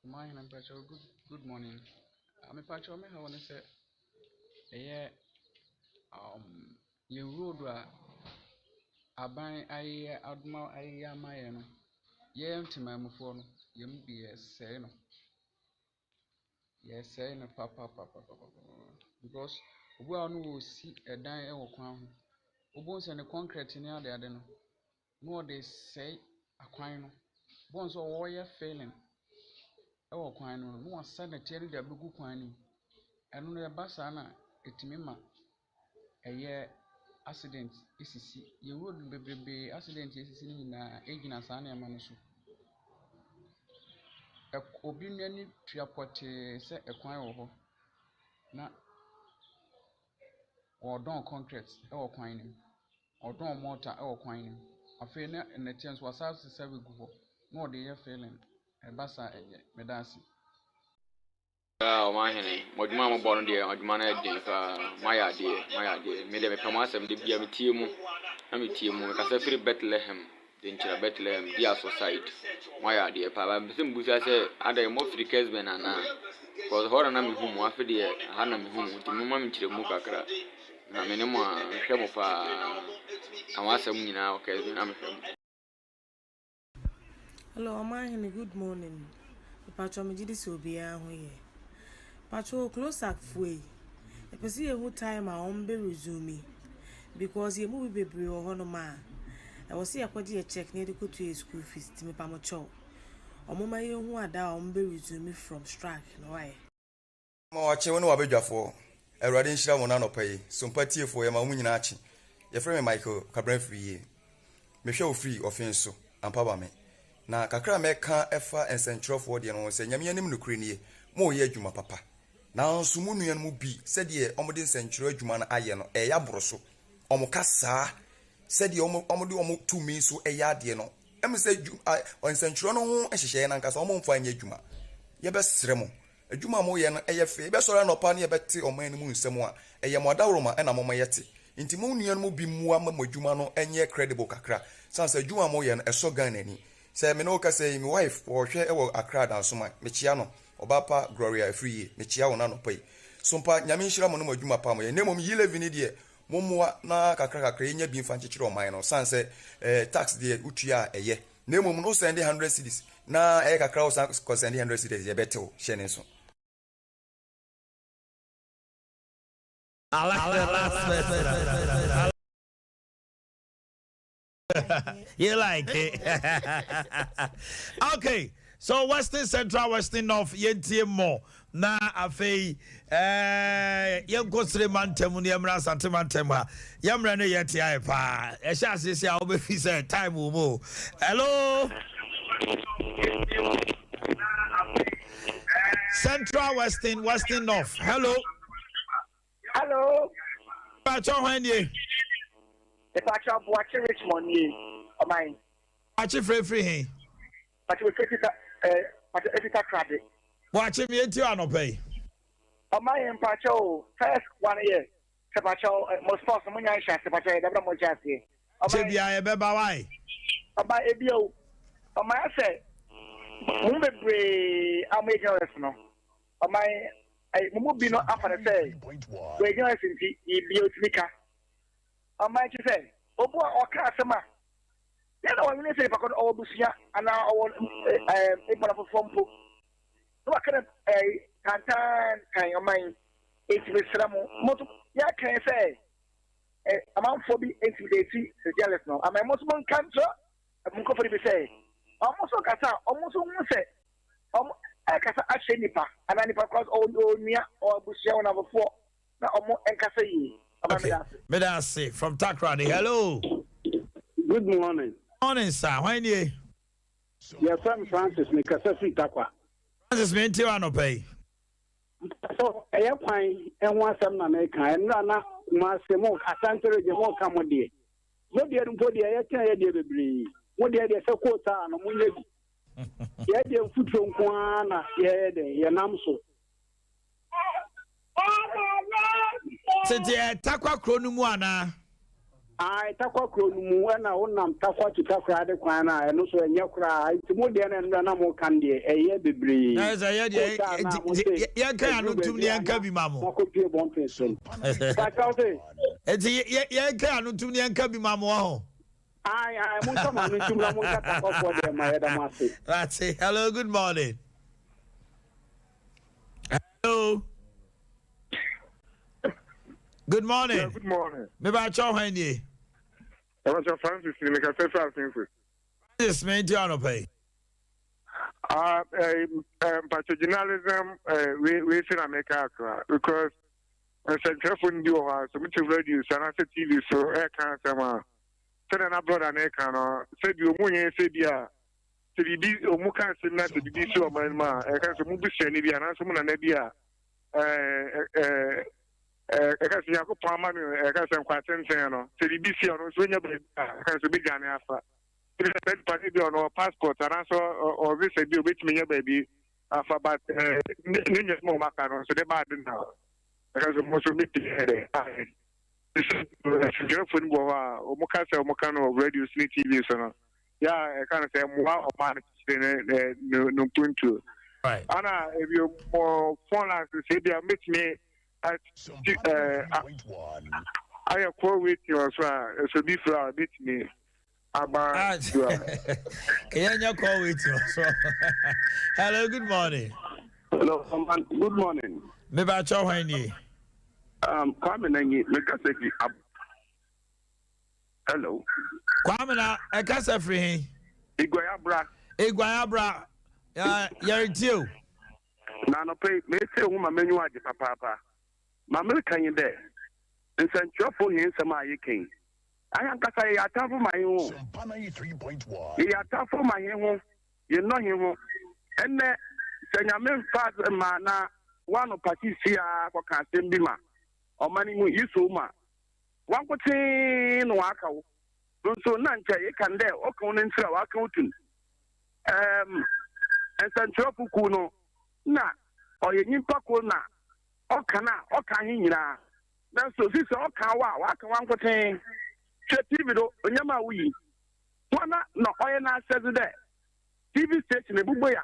S25: Ɔmanhene, mpakyɛw, good morning. Mepakyɛw, me haw ne sɛ ɛyɛ yɛn road a aban ayeyɛ adoma ayeyɛ ama yɛn no. Yɛn temanmufoɔ no, yɛn mu bi yɛresɛe no. Yɛresɛe no papapapapapa because obi wɔ hɔ a na ɔresi dan wɔ kwan ho. Wobɛhu sɛ ne kɔnkrɛte ne adeade no, na ɔde resɛe akwan no. Wobɛhu sɛ ɔreyɛ filling wɔ kwan no ho na wasa nnɛteɛ no de abɛgu kwan no mu. Ɛno no ɛba saa no a, ɛtumi ma ɛyɛ accident sisi. Yɛn road bebrebe accident a esisi no nyinaa gyina saa nneɛma no so. Ɛk obi n'ani tua pɔtee sɛ kwan wɔ hɔ na ɔredɔn concrete wɔ kwan no mu, ɔredɔn mortar wɔ kwan no mu. Afei na nnɛteɛ nso wasan asesa abɛgu hɔ na ɔde reyɛ filling. Ɛba saa a ɛnyɛ. Meda ase.
S12: Ah ɔmanhene, mo adwuma a mobɔ no deɛ adwuma no yɛ den paa. Moayɛ adeɛ, moayɛ adeɛ. Me deɛ mepɛ mo asɛm da biara metie mo na metie mo. Mekasa firi Bethlehem, Denkyira Bethlehem, Diaso side. Moayɛ adeɛ paa. But mepɛ sɛ mebusa sɛ adɛn mofiri Kesben anaa? Because hɔ na na mehu mo, afe deɛ ha na mehu mo nti momma me nkyerɛmu kakra. Na me ne mo a mehwɛ mo paa. Ka mo asɛm nyinaa wɔ Kesben na mehwɛ mo.
S13: Hello Ɔmanhene good morning mepakyɛw megye di sɛ obiara ho yɛ pakyɛw closak foɔ yi yɛpɛ sɛ yɛhu time a wɔn bɛ resume because yɛn mu bi bebree wɔ hɔnom a ɛwɔ sɛ yɛkɔgye yɛ check na yɛde kɔtua yɛ school fees nti mepamokyɛw wɔn ma yɛhu ada a wɔn bɛ resume from strike no why.
S15: Ma wɔakye wo ne w'abadwafoɔ. Awurade nhyira mo anɔpa yi. Sompa tiefoɔ, yɛma mo nyinaa akye. Yɛfrɛ me Michael Kabran Afriyie. Mehwɛ wo firi ɔfe so, ampa ba me. Na kakra a mɛka ɛfa nsɛnkyerɛwfoɔ deɛ no ho sɛ, Nyame anim nokorɛ nie, moreyɛ adwuma papa. Nanso mo nuanom bi, sɛdeɛ wɔde nsɛnkyerɛw adwuma no ayɛ no, ɛreyɛ aboro so. Wɔn kasaa, sɛdeɛ wɔde wɔn tumi so yɛ adeɛ no, ɛm sɛ nsɛnkyerɛw no ho nhyehyɛeɛ no ankasa wɔmfa nyɛ adwuma. Yɛbɛsrɛ mo, Adwuma a moyɛ no yɛ fɛ. Yɛbɛsɔre anɔpa na yɛbɛte ɔman no mu nsɛm a, ɛyɛ mo adaworoma na moma yɛte. Nti mo nuanom bi mmoa ma mo adwuma no nyɛ credible kakra. Sane sɛ adwuma a moyɛ no, ɛsɔ Ghana ani. Sɛ me ne wo kasa yi, me wife, ɔrehwɛ wɔ Accra Dansoman. Mekyea no. Ɔbaa pa Gloria Afriyie, mekyea wo no anɔpa yi. Sompa, Nyame nhyira mo ne mo adwuma pa a moyɛ. Na mmom Yi-Levy no deɛ, mommoa na kakra kakra yɛnya bi mfa nkyekyere ɔman no. Sane sɛ eh, tax deɛ wotua a, ɛyɛ. Na mmom no wosɛnde hundred cedis na ɛyɛ kakra wosan kɔsɛnde hundred cedis yɛbɛtew hyɛ ne nso.
S1: I like the last person. You like it? okay. So Western Central, Western North, yɛntie mmɔ na afei eh, yɛnkɔ sere mantam ne yɛmmra Asante mantam ha. Yɛmmerɛ no yɛ tia paa. Ɛhyɛ aseɛ sɛ a wobɛfi sɛ time wɔ mu. Hello. Central, Western, Western North. Hello.
S16: Hello.
S1: Pacho hwan nie?
S16: Pacho Boakye Richmond nie. Ɔman.
S1: Boakye frɛfiri he?
S16: Pacho efi ta eh pacho efi Takoradi.
S1: Boakye me eti anɔpa yi.
S16: Ɔman yɛ mpakyɛ o first one yɛ sɛ pakyɛ o mo sports mo nya nhyɛ ase pakyɛ yɛ dabra mo nhyɛ aseɛ.
S1: Kyɛ bia yɛ bɛba wae.
S16: Ɔman ebi o ɔman asɛ mo mu bebree a mo yɛ journalist no ɔman ɛy mo mu bi no afa no sɛ wɔyɛ journalist nti biribi otumi ka ɔman kyi sɛ obu a ɔka asɛm a Dɛn na wɔnwene sɛ nipa ko no ɔwɔ abusua anaa ɔwɔ ɛɛ mpana foforɔ mpo na waka no ɛɛ tantaantan ɔman yi enti mesrɛ mo mo nso yɛaka sɛ ɛ amanfoɔ bi intimidate journalist no ama mo nso mo nka nkyerɛ mo nkurɔfoɔ no bi sɛ wɔn nso kasa a wɔn nso hu sɛ wɔn ɛkasa akyerɛ nipa anaa nipa kora ɔwɔ nua ɔwɔ abusua wɔn afofoɔ na ɔmo nkasa yie. Ɔma
S1: Okay,
S16: meda ase.
S1: meda ase from Takoradi. Hello.
S8: Good morning.
S1: Morning sir, hwan nie?
S8: Yɛfrɛ me Francis, mekasa firi Tarkwa.
S1: Francis, mente wo anɔpa yi.
S8: So ɛyɛ kwan ho asɛm na meka. Ɛnora na Kumasi mo Asante region mo ka mo deɛ. Mo deɛ no mpo deɛ ɛyɛ kyɛn yɛ deɛ bebree. Mo deɛ deɛ sɛ kootaa no mo nyɛ bi. Yɛ deɛ mfuturo nko ara na yɛyɛ dɛn yɛnam so.
S1: Tete ɛ Tarkwa kuro no mu anaa?
S8: Ae, Tarkwa kuro no mu, ɛna wonam Tarkwa to Takoradi kwan no a, ɛno so ɛnyɛ koraa. Nti mo deɛ no ɛnora na moka no deɛ, ɛyɛ bebree.
S1: Na ɛsɛ yɛ deɛ,
S8: Kootaa no a mo se
S1: yɛnka yɛn ano
S8: ɛduru
S1: ntom
S8: baabi
S1: ne
S8: a
S1: yɛnka
S8: na
S1: bi ma mo.
S8: moakɔpue bɔmpen so no. Pakyɛ wo se?
S1: Nti yɛnka yɛn ano ntom ne yɛnka bi ma mo, ɔho.
S8: Ae ae monka mo ano ntom na monka takwafoɔ deɛ ma yɛda mo ase.
S1: Mate. Hello, good morning. Hello. Good morning.
S4: Yeah, good morning.
S1: Me ba cho hwan nie?
S4: Ɛwɔ Francis ni meka sɛ fɛ asenfo.
S1: Francis me nti anɔpa yi.
S4: Ah, eh, eh, mpacho journalism eh, we we si na meka akra because nsɛntwerɛfo no bi wɔ hɔ a sɛ mote radio so anaasɛ TV so ɛka asɛm a sɛdeɛ na brɔda no ɛka no sɛ bi ɔmu nyɛ sɛ bi a sɛ biribi ɔmu ka asɛm na sɛ biribi si ɔman no mu a ɛka sɛ ɔmu busuani bi anaasɛ ɔmu nana bi a ɛka sɛ Nyankopɔn ama no ɛka sɛ nkwa tenten no sɛ biribi si a ɔno nso ɔnya baabi a ɛka sɛ ɔbɛdwane afa ebi sɛ saa nipa no bi ɔno ɔ passport anaasɛ ɔ visa bi ɔbɛtumi nya baabi afa but ne nua mu ɔmo aka no nso de ba ade na ɛka sɛ ɔmo nso bɛtumi ayɛ dɛ ayɛ sɛ nsɛntwerɛfoɔ no bi wɔ hɔ a ɔmo ka sɛ ɔmo ka no wɔ radio so ne TV so no yɛ a ɛka no sɛ mmoa ɔman no kyekyere ne ne ne mpuntuo ana ebi mo phone lines sɛ ebi a mɛtumi ayɛ call waiting wɔ so a ɛsɛ obi frɛ a bɛtumi aba do a.
S1: Kɛyɛ nyɛ call waiting wɔ so. Hello, good morning.
S17: Hello, man. Good morning.
S1: Meba kyɛ hwan nie?
S17: Kwame Nanyi, mekasa fi ab. Hello.
S1: Kwame na ɛkasa firi he?
S17: Iguayabra.
S1: Iguayabra. Yɛretie o.
S17: Na anɔpa yi, metie ho ma m'enyiwa agye papaapa. Ma mereka nye dɛ, nsɛnkyerɛwfo hɛn nsɛm a yɛka yi, hɛn ankasa yɛyɛ atamfo ma hɛn ho. Yɛyɛ atamfo ma hɛn ho, yɛnnɔ hɛn ho. Ɛnnɛ, sɛ Nyame mfa asɛm ma na woanɔpa sisi a kɔka asɛm bi ma ɔman yi mu yi so mu a, wankotsee na wɔaka wo. Nso na nkyɛ yɛka no dɛ ɔka wo no ntsi a wɔaka wo tun. Um, nsɛnkyerɛwfo kuw no, na ɔyɛ nyimpa kor na ɔka no a ɔka he nyinaa. Nanso si sɛ ɔka wo a, waka wankotsee. Hwɛ TV do nneɛma a woyi. Hwana na ɔyɛ n'asɛdze dɛ TV station ebubue a,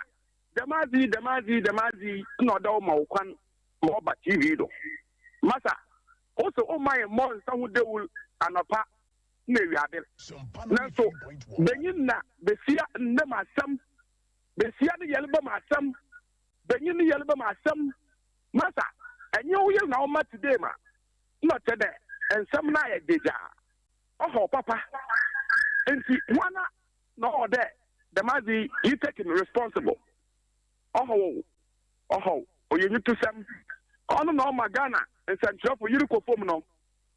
S17: dɛm adze yi, dɛm adze yi, dɛm adze yi na ɔda wo ma wo kwan ma ɔba TV do. Masa, wo se womma yɛmmɔ nsa ho dawur anɔpa na ewiaber. Nanso banyin na basia nna mu asɛm, basia ne yarba mu asɛm, banyin ne yarba mu asɛm. Masa, enye wo yer na ɔma today ma nna ɔkyerɛ dɛ nsɛm no ayɛ gyagyaa, ɔhaw papa. Ntsi woana na ɔwɔ dɛ dɛm adze yi you take no responsible? Ɔhaw o, ɔhaw, ɔyɛ enyitosɛm. Ɔno na ɔma Ghana nsɛnkyerɛwfo yer kɔ famu no.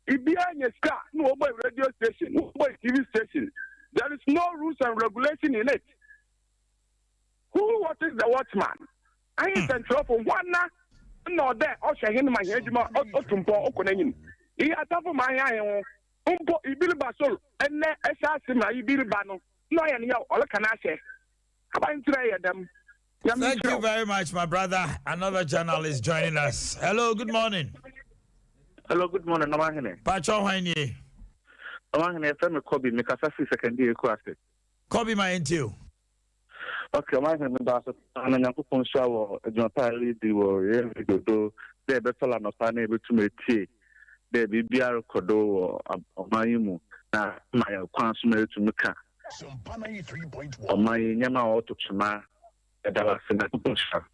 S17: Ibiara nya sika na wɔbɔ radio station, wɔbɔ TV station. There is no rules and regulation in it. Who watches the watchman? Ahe nsɛnkyerɛwfo hwana na ɔdɛ ɔhwɛ hen ma hɛn adwuma otu mpɔn ɔkɔ n'enyim? Iyi atamfo ma ahe ahe ho mpo ibi reba sor ndɛ ɛhyɛ ase ma ibi reba no na ɔyɛ no yaw ɔreka n'ahyɛ. Aban ntsi na ɛyɛ dɛm. Nyame
S1: Thank
S17: nhyira
S1: you
S17: wo.
S1: very much, my brother. Another journalist joining us. Hello, good morning.
S18: Hello, good morning, Ɔmanhene.
S1: Pacho hwan nie?
S18: Ɔmanhene, yɛfrɛ me Kobi, mekasa firi Sekandi Ekuase.
S1: Kobi ma yɛntie o.
S18: Okay, Ɔmanhene, meda ase paa na Nyankopɔn nhyira wɔ adwuma pa a ɛredi wɔ yɛn radio do dɛ yɛbɛsɔre anɔpa na yɛbɛtum etie dɛ biribiara rekɔ do wɔ ɔman yi mu na ma yɛn kwan so ma yɛtumi ka ɔman yi nneɛma a ɔto kyema. Yɛda wo ase na Nyankopɔn nhyira wo.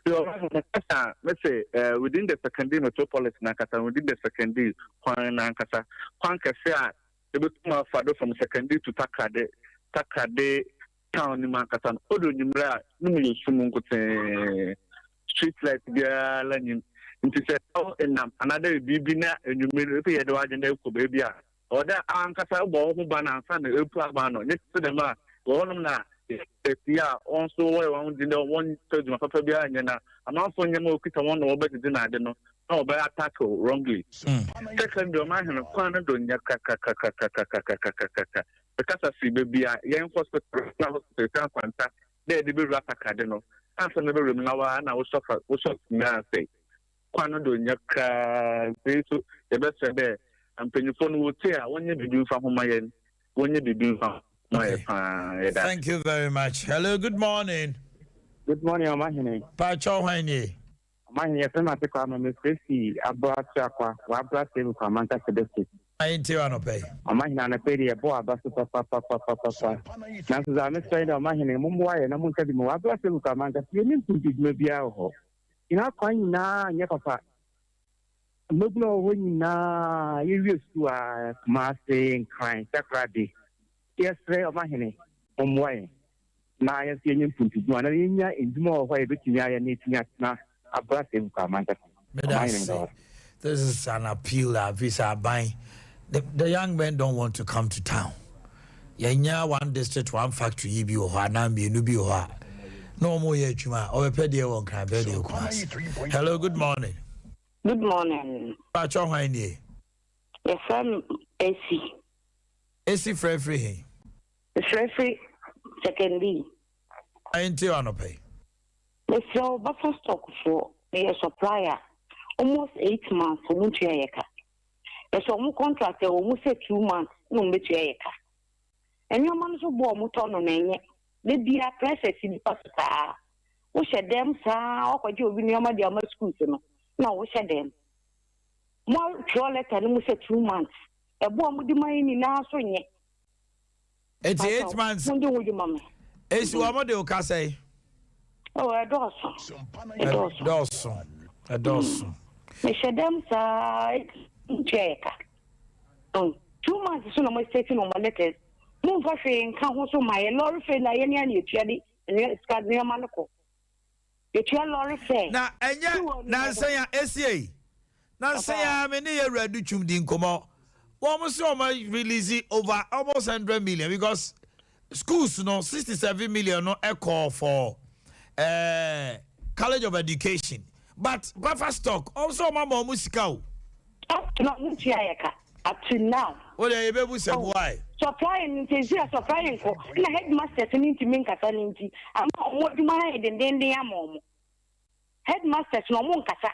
S18: Yo, Ɔmanhene, mekasa a, mese eh, within the Sekandi metropolis n'ankasa, within the Sekandi kwan n'ankasa, kwan kɛse a yɛbɛtum afa do from Sekandi to Takoradi, Takoradi town no mu ankasa no, odu enyimmerɛ a, no mu yɛ sum nkotsee. Street light biara nnyim. Ntsi sɛ enam anaadɛ biribi na enyimmer no epɛ yɛ dɛ w'adwen dɛ ekɔ beebi a, ɔwɔ dɛ ankasa ebɔ woho ban ansaana epu aban no. Nnyɛ tse dɛm a, wɔ hɔnom na yɛtse a hɔn so wɔyɛ hɔn dzen dɛ wɔmmpɛ edwuma papa biara nnyɛ na amamfo ndzɛmba a okitsa hɔn na wɔbɛdzedze na adze no na wɔbɛ attack wo wrongly. Secondly, ɔman hɛn kwan no do nnyɛ krakrakrakrakrakrakrakrakrakra. Mekasa fi beebi a yɛn hospital, regional hospital, Esuan Kwanta dɛ yɛde bewura Takoradi no, ansa na ebewura mu no awa na wo sɔfa wo sɔf nyinaa asɛe. Kwan no do nnyɛ koraa. Ntsi so yɛbɛserɛ dɛ mpanyimfo no wotsie a wɔnyɛ biribi mfa ho ma yɛn, wɔnyɛ biribi mfa ho ma yɛ paa. Yɛda ase.
S1: Thank you very much. Hello, good morning.
S19: Good morning, Ɔmahene.
S1: Pacho hwan nie?
S19: Ɔmahene, yɛfrɛ me Ase Kwame, mefrɛ fi Abra Tuakwa, wɔ Abra Save Kwamanta District.
S1: Ayi nti anɔpa yi.
S19: Ɔmahene anɔpa yi deɛ yɛbɔ aba so papapapapapa. Nanso dza mesrɛ nye dɛ ɔmahene momboa yɛn na monka bi ma wɔabra Facebook a mankasa yɛnni mpuntudwuma biara wɔ hɔ. Hɛn akwan nyinaa nnyɛ papa. Mbabun a wɔwɔ hɔ nyinaa yewie sukuu a Kumase, Nkran, Takoradi. Yɛsrɛ ɔmahene mommoa yɛn na yɛn nso yɛnyɛ mpuntudwuma na yɛnya ndwuma wɔ hɔ a yɛbɛtumi ayɛ na yɛatumi atena abra Facebook a mankasa.
S1: Meda ase. This is an appeal a fi sɛ aban the, the young men don't want to come to town. Yɛnya one district one factory yi bi wɔ hɔ anaa mmienu bi wɔ hɔ a na wɔn yɛ adwuma a ɔbɛpɛ deɛ wɔ Nkran bɛɛ deɛ Kumasi. Hello, good morning.
S3: Good morning.
S1: Paatwa hwan nie?
S3: Yɛfrɛ me Esi.
S1: Esi frɛfiri he?
S3: Mefrɛfiri Sekondi.
S1: Ayi nti anɔpa yi.
S3: Mesrɛ wo buffer stock foɔ meyɛ supplier almost 8 months ɔmo ntua yɛ ka. Yɛsɛ ɔmo contract ɛwɔ mu sɛ 2 months na ɔmo bɛtua yɛ ka. Nneɛma no so boɔ ɔmo tɔ no na ɛnyɛ. Da biara pressure si nipa so saa. Wohyɛ dɛm saa wakɔgye obi nneɛma de ama schools no na wohyɛ dɛm. Mo atwerɛ letter no mu sɛ 2 months. Ɛboɔ a mode ma yɛ nyinaa so nyɛ.
S1: Eti 8 months.
S3: Mo de ho dwuma me.
S1: Esi wɔn de o kasa yi.
S3: Oh, ɛdɔɔso. Ɛdɔɔso.
S1: Ɛdɔɔso. Ɛdɔɔso.
S3: Mehyɛ dɛm saa ntua yɛ ka. 2 months so na mo state no mo letters. Mo nfa hwee nka ho so ma yɛ lorry fare na yɛ ne ana etua de sika nneɛma no kɔ. Yɛtua lorry fare.
S1: Na ɛnyɛ nansa ya esie yi. Nansa ya me ne yɛ wura du twum di nkɔmɔ. Wɔn sɛ wɔn release over almost 100 million because schools no 67 million no ɛkɔ for college of education, but buffer stock ɔmo wɔn ama wɔn sika o.
S3: Up to now, mo tua yɛ ka. Up to now.
S1: O de yɛ bɛ bu sɛ why.
S3: Supplying nti esi a supplying kɔ na headmasters ne ntumi nkasa ne nti ama ɔmo adwuma no ayɛ dendenden ama ɔmo headmasters na ɔmo nkasa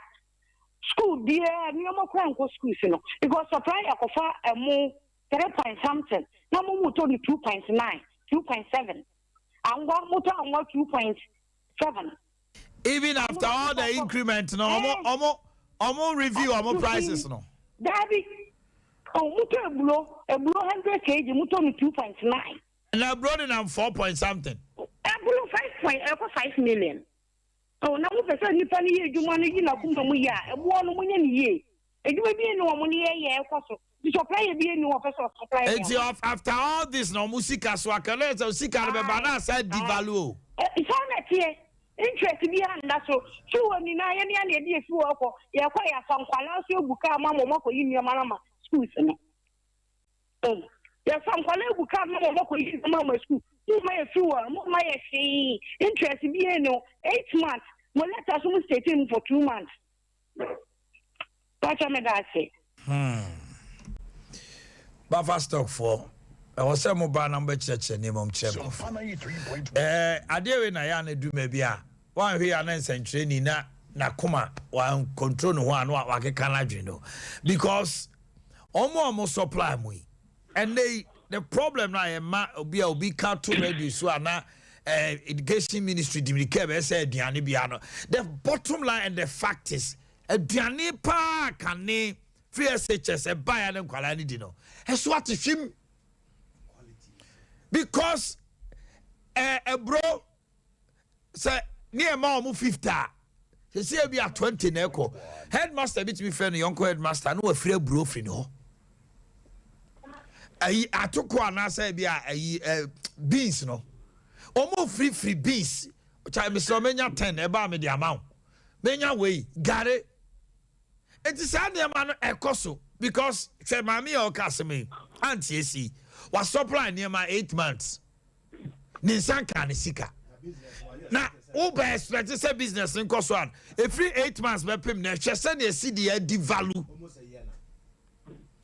S3: school biara nneɛma kora nkɔ schools no because supplier kɔfa ɛmo three point something na mo mu tɔ no 2.9, 2.7, angwa mo tɔ angwa 2.7.
S1: Even after all the increment no, ɔmo review ɔmo prices no.
S3: Daabi, oh, mo tɔ ebulo 100 kg, mo tɔ no 2.9.
S1: Na eburo de nam four point something.
S3: Eburo five point ɛkɔ 5 million. Oh, na mo pɛ sɛ nipa no yɛ adwuma no yi na kuma mu yɛ a, ɛboɔ no mo nyɛ ne yie. Adwuma bi ni wɔn ne yɛ yɛ ɛkɔ so. Ti supplier bi ni wɔn pɛ sɛ ɔsupply.
S1: Eti after all this na ɔmo sika so akɛlɛ sɛ sika no bɛba na asa devalue o.
S3: Ɛ saa na teɛ, interest bi anda so. Fuel nyinaa yɛ ne ana yɛde yɛ fuel kɔ yɛkɔ yɛ afa nkwalaa so egu kaa ma ma ɔmo akɔyi nneɛma no ma schools no. Yɛfa nkwalaa egu kaa ma ma ɔmo akɔyi nneɛma ma school. Mo ma yɛ fuel, mo ma yɛ hwee, interest bi yɛ no 8 months. Mo letter so mo state mu for 2 months. Pàtó mi da ase.
S1: Buffer stock foɔ, ɛwɔ sɛ mo ba na mo bɛkyerɛkyerɛ nneɛma mu kyerɛ nkurɔfoɔ. Adeɛ wei na yɛ ana duma bi a wanhwɛ yɛ ana nsɛntwerɛni na n'akoma wan control ne ho a na wakeka n'adwene no because ɔmo a ɔmo supply mo yi, ɛnɛ yi the problem na yɛ ma obi a obi ka to radio so a na education ministry di mirika bɛyɛ sɛ aduane bia no, the bottom line and the fact is aduane paa kane free SHS ɛbaeɛ ne nkwadaa no di no ɛso ate hwim because ɛburo sɛ ne ɛma ɔmo 50 a, sɛsi ebi a 20 na ɛkɔ. Headmaster bi tumi fɛ no yɔnko headmaster na wafiri aburo firi ne hɔ, ayi atoko anaasɛ ebi a ayi beans no, ɔmo firifiri beans kya mesrɛ menya 10 ɛbaa me de ama wo, menya wei gare. Nti saa nneɛma no ɛkɔ so because hwɛ, maame a ɔka asɛm yi auntie esi wa supply nneɛma 8 months, ne nsa nka ne sika na woba expect sɛ business nkɔ so a ɛfiri 8 months bɛpem na ɛhwɛ sɛdeɛ esi deɛ adi value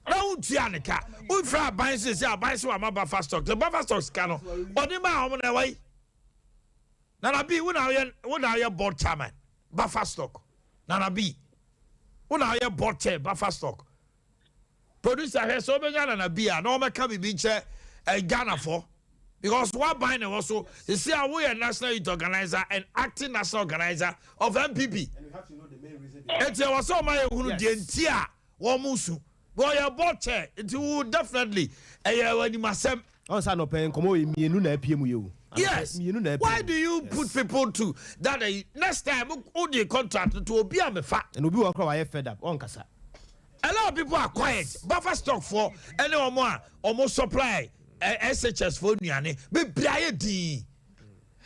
S1: na wontua ne ka. Womfrɛ aban so sɛ aban so wama buffer stock, the buffer stock sika no ɔde ma wɔn na ɛwɔ yi. Nana B, wo na woyɛ board chairman buffer stock. Nana B, wo na woyɛ board chair buffer stock. Producer, hwɛ sɛ wobɛnya Nana B a na wɔmɛka biribi nkyɛ Ghanafoɔ because waban na ɛwɔ so sisi a woyɛ national youth organizer and acting national organizer of NPP, eti ɛwɔ sɛ ɔma yɛ hunu deɛ nti a wɔn mu su. Wɔyɛ board chair nti wo definitely ɛyɛ animasɛm.
S6: Ɔn sɛ anɔpɛ nkɔmɔ wei mienu na apue mu yɛ o.
S1: Yes.
S6: Mienu na apue
S1: Why do you put people to that eh, next time wo de contract no to obi a mefa.
S6: Ɛna obi wɔ hɔ koraa wayɛ fed up ɔnkasa.
S1: A lot of people are quiet. Buffer stock foɔ ɛne wɔn a wɔn supply eh, SHS foɔ nnuane bebree ayɛ dinn.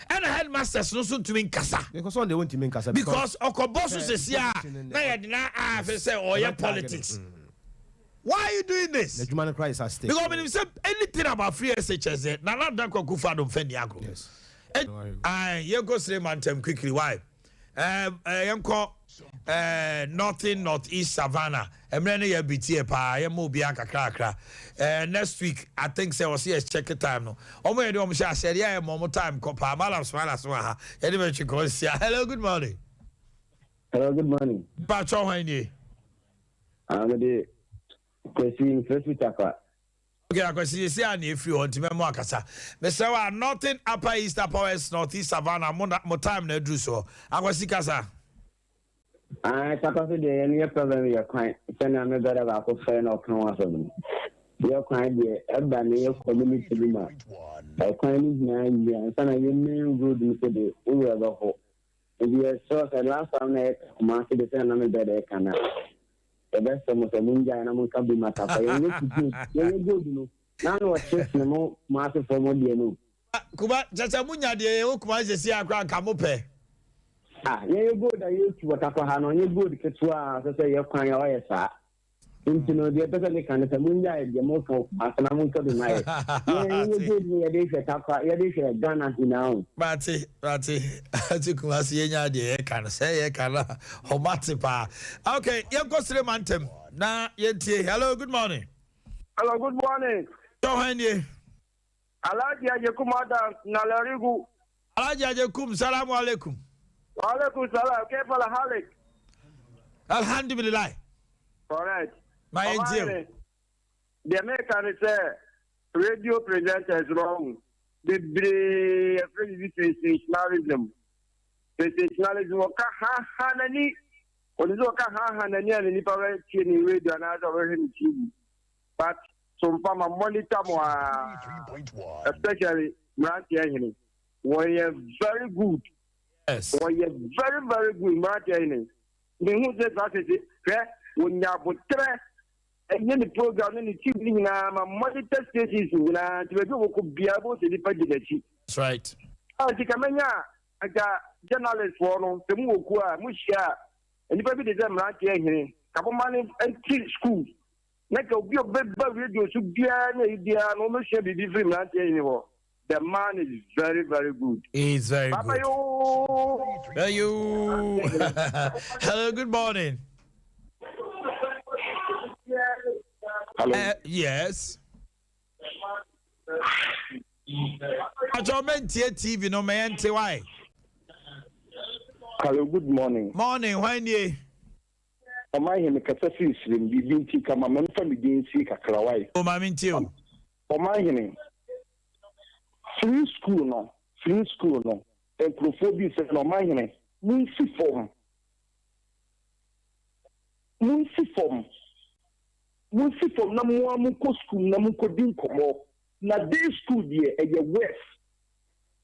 S1: Ɛna headmasters no nso ntumi nkasa.
S6: Because ɔn deɛ wɔntumi nkasa.
S1: Because ɔkɔbɔ so sɛsi a na yɛde na afe sɛ ɔyɛ politics. Why are you doing this?
S6: N'adwuma no koraa is at stake.
S1: Because menim sɛ anything about free SHS deɛ Nana Dankwa Akufo-Addo mfa nni agorɔ.
S6: Yes.
S1: Aye, yɛnkɔ sire mantam quickly why? Eh, eh, yɛnkɔ eh, northern north east savannah mmerɛ no yɛ bitiɛ paa yɛma obiara kakrakra eh, next week I think sɛ ɔsɛ yɛ check time no ɔmo yɛ de ɔmo hyɛ aseɛ deɛ yɛ ma ɔmo time kɔ paa malam smala so wɔ ha yɛde bɛtwe kɔ nsia. Hello, good morning.
S7: Hello, good morning.
S1: Mpatsɔ hwan nie?
S7: Ah, mede Kwasi Mfesu Takwa.
S1: Okay, Akwasi yɛsi a na efiri hɔ nti mɛmo akasa. Mesrɛ wo a Northern Upper East Upper West North East Savannah mo na mo time na aduru soɔ. Akwasi kasa.
S7: Ah, Takwa so deɛ yɛn yɛ problem yɛ kwan sɛnea me brother baako frɛ na ɔka ho asɛm no. Yɛ kwan deɛ ɛba ne yɛ community no mu a ɛkwan no nyinaa yie ansa na yɛ main road no so de wo werɛ bɛho. Nti yɛsrɛ sɛ last time na yɛka Kumasi de sɛnea na me brother ɛka no a yɛbɛsrɛ mo sɛ mongyae na monka bi ma Takwa. Yɛnyɛ kuku yɛnyɛ gold no na na ɔkye sene mo Kumasi foɔ mo deɛ no.
S1: Kuma kyɛ sɛ monya deɛ yɛwɔ Kumasi sɛsi a koraa nka mopɛ.
S7: Ah yɛyɛ gold a yɛtu wɔ Takwa ha no ɔnyɛ gold ketewa a sɛ sɛ yɛ kwan a ɔyɛ saa. Nti no deɛ ɛpɛ sɛ meka ne sɛ mongyae deɛ moka wɔ Kumase na montɔ bi ma yɛ. Yɛn yɛyɛ gold no yɛde hwɛ Tarkwa yɛde hwɛ Ghana nyinaa o.
S1: Mate mate ate Kumase yɛnya deɛ yɛka no sɛ yɛka no a ɔmate paa. Ok yɛnkɔ sere mantam na yɛntie. Hello, good morning.
S21: Hello, good morning.
S1: Tɔ hwan nie?
S21: Alhaji Ajekum Adams Nalerigu.
S1: Alhaji Ajekum, salamu alaikum.
S21: Wa alaikum salam, kaifa halik?
S1: Alhamdulillah.
S21: Correct.
S1: Ma yɛn tie o.
S21: Deɛ meka ne sɛ radio presenters no ɔho bebree yɛfrɛ biribi sensationalism. Sensationalism ɔka ha ha n'ani ɔde sɛ ɔka ha ha n'ani a ne nipa bɛtie ne radio anaasɛ ɔbɛhwɛ ne TV. But so mfa ma monitor mo aa especially mmeranteɛ hene wɔyɛ very good.
S1: Yes.
S21: Wɔyɛ very very good mmeranteɛ hene. Mehu sɛ saa sese hwɛ wɔnya abotrɛ ɛnyɛ ne program ne ne team ne nyinaa ma monitor stations nyinaa nti baabi a wɔkɔ biara bɛhu sɛ nipa di n'akyi.
S1: That's right.
S21: Ah, nti ka mɛnya a nka journalist foɔ no sɛ mo wɔ kuo a mo hyia a nnipa bi te sɛ mmeranteɛ hene ka mo ma no nti school Na nka obi a ɔbɛba radio so biara ne ayi biara no wɔbɛsua biribi firi mmeranteɛ yi hɔ. The man is very very good.
S1: He is very
S21: Baba
S1: good.
S21: yoo.
S1: Hey, you. Hello, good morning.
S5: Hello.
S1: Yes. Acho mentie TV no me ente why?
S5: Hello, good morning.
S1: Morning, why nie?
S5: Ɔman he, mekasa firi serem, biribi nti, ka ma memfa me din nsie kakra, wai?
S1: O ma mentie o.
S5: Ɔman hene, free school no, free school no, nkurofoɔ bi sɛ no, ɔman hene, monsi fam, monsi fam, monsi fam na mo ara monkɔ school mu na monkɔdi nkɔmmɔ, na day school deɛ, ɛyɛ worse.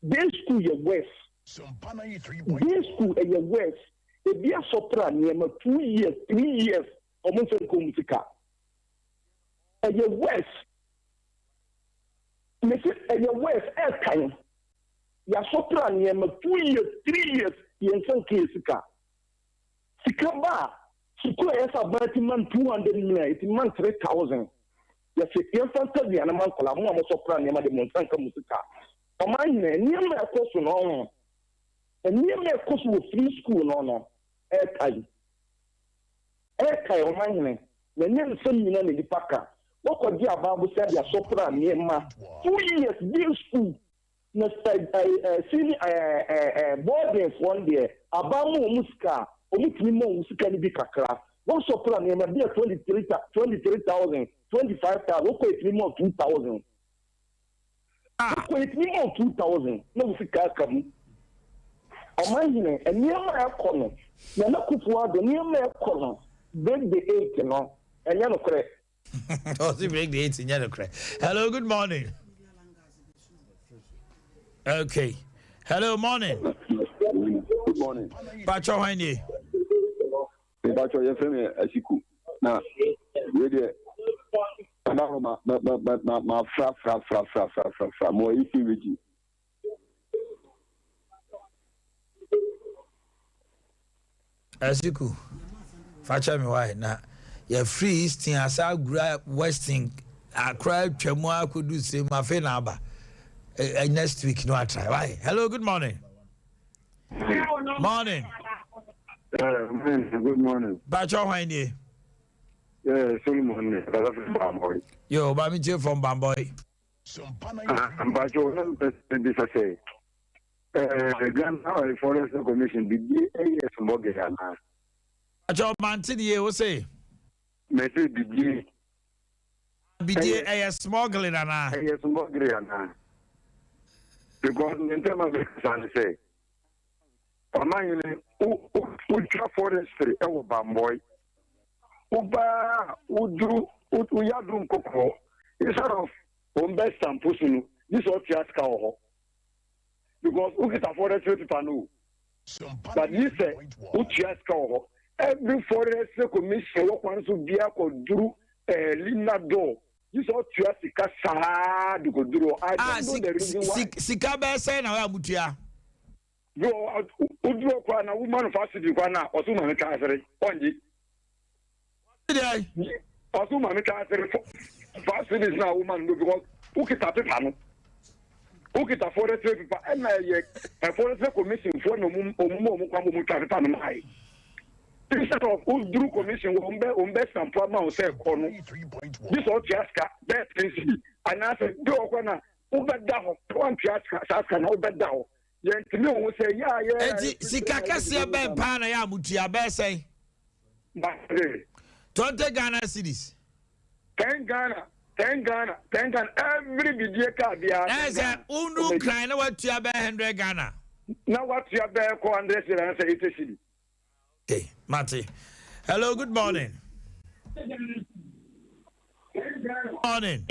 S5: Day school yɛ worse. Day school ɛyɛ worse. Ebi asɔ pra nneɛma 2 years, 3 years ɔmo nfa nkɔ ɔmo sika. Ɛyɛ worse. Mese ɛyɛ worse ɛɛkan. Yasɔ pra nneɛma 2 years, 3 years yɛn nsa nka yɛ sika. Sika ba a sukuu a yɛsɛ aban ti man 200 million eti man 3,000. Yɛsɛ yɛmfa ntɔ aduane ma nkɔla mo a mosɔ pra nneɛma de mo nsa nka mo sika. Ɔman hene, nneɛma a ɛkɔ so no ɔho. Nneɛma a ɛkɔ so wɔ free school no ɛɛkae. Ɛɛkae ɔman hene. Na ɛnyɛ nsɛm nyinaa na nipa ka. Wɔkɔgye abaabo sɛ de asɔ pra nneɛma 2 years day school na ɛ ɛ ɛ sini ɛ ɛ ɛ boarding foɔ no deɛ aban mu wɔn sika a wɔn tumi ma wɔn sika no bi kakra. Wɔsɔ pra nneɛma bi a 23,000, 25,000 wɔkɔ etumi ma 2,000. Wokɔ etumi ma 2,000 na wo sika aka mu. Ɔman hene, nneɛma a ɛkɔ no, Nana Akufo Addo nneɛma a ɛkɔ no break the eight no ɛnyɛ nokorɛ.
S1: Ɔsi break the eight nyɛ no korɛ. Hello, good morning. Okay. Hello, morning.
S9: Good morning.
S1: Pacho hwan nie?
S9: Pacho yɛ fɛ mi Asiku. Na wei deɛ ɛna hɔ ma ma ma ma ma fra fra fra fra fra fra fra mo ayi fi wegyi.
S1: Asiku, fakyɛ me why na yɛfiri eastern asa agura western akora atwa mu akɔdu sire mu afei na aba eh, next week no atry why hello good morning morning
S9: good morning
S1: bakyɛ hwan nie
S9: yeah, Solomon ne kasa firi Bamboi
S1: yo ba me tie from Bamboi
S9: ah, mpakyɛ na mpɛ sɛ bisa sɛ Eh, Ghana Forest Commission bidie ɛyɛ smuggle anaa?
S1: Akyɛ ɔmante ne yie wo se?
S9: Mɛsɛ bidie.
S1: Bidie ɛyɛ smuggling anaa?
S9: Ɛyɛ smuggling anaa? Because ne ntɛm a mɛkasa ne sɛ ɔman yene wotwa forestry ɛwɔ Bambɔi wobaa woduru woyaduru nkɔkɔɔ instead of wɔn bɛ stampo so no gye sɛ ɔtua sika wɔ hɔ. because wokita forestry paper no o but yi sɛ wotua sika wɔ hɔ every forestry commission wɔ kwan so bia kɔduru eh, lina door yi sɛ ɔtua sika saa de kɔduru hɔ i
S1: ah,
S9: don't know the reason why
S1: sika bɛɛ sɛn na wɔyɛ amutua
S9: bi wɔ woduru hɔ koraa na woma no fa sidi koraa na ɔso ma no twa asere ɔngye ɔso ma no twa asere fa cedis na woma no because wokita pepa no wokita forestry pepa ɛna ɛyɛ forestry commission foɔ na ɔmo ɔmo ma ɔmo kwan ma ɔmo twa pepa no maa yi instead of woduru commission wɔn bɛ wɔn bɛ sampo ama wo sɛ kɔ no bi sɛ ɔtua sika bɛɛ ten cedi anaasɛ bi wɔ kɔ na wobɛda hɔ wantua sika saa sika na wobɛda hɔ Yɛntumi nhu sɛ yɛ a yɛ.
S1: Enti sika kɛseɛ bɛn paa na yɛ a motua? Bɛyɛ sɛn?
S9: Batere.
S1: 20 Ghana cedis.
S9: 10 Ghana, 10 Ghana, 10 Ghana, every bidie car biara.
S1: Na yɛ sɛ wonu kran na watua bɛyɛ 100 Ghana.
S9: Na watua bɛyɛ kɔ 100 cedi anaasɛ 80 cedi.
S1: Okay, mate. Hello, good morning. Morning.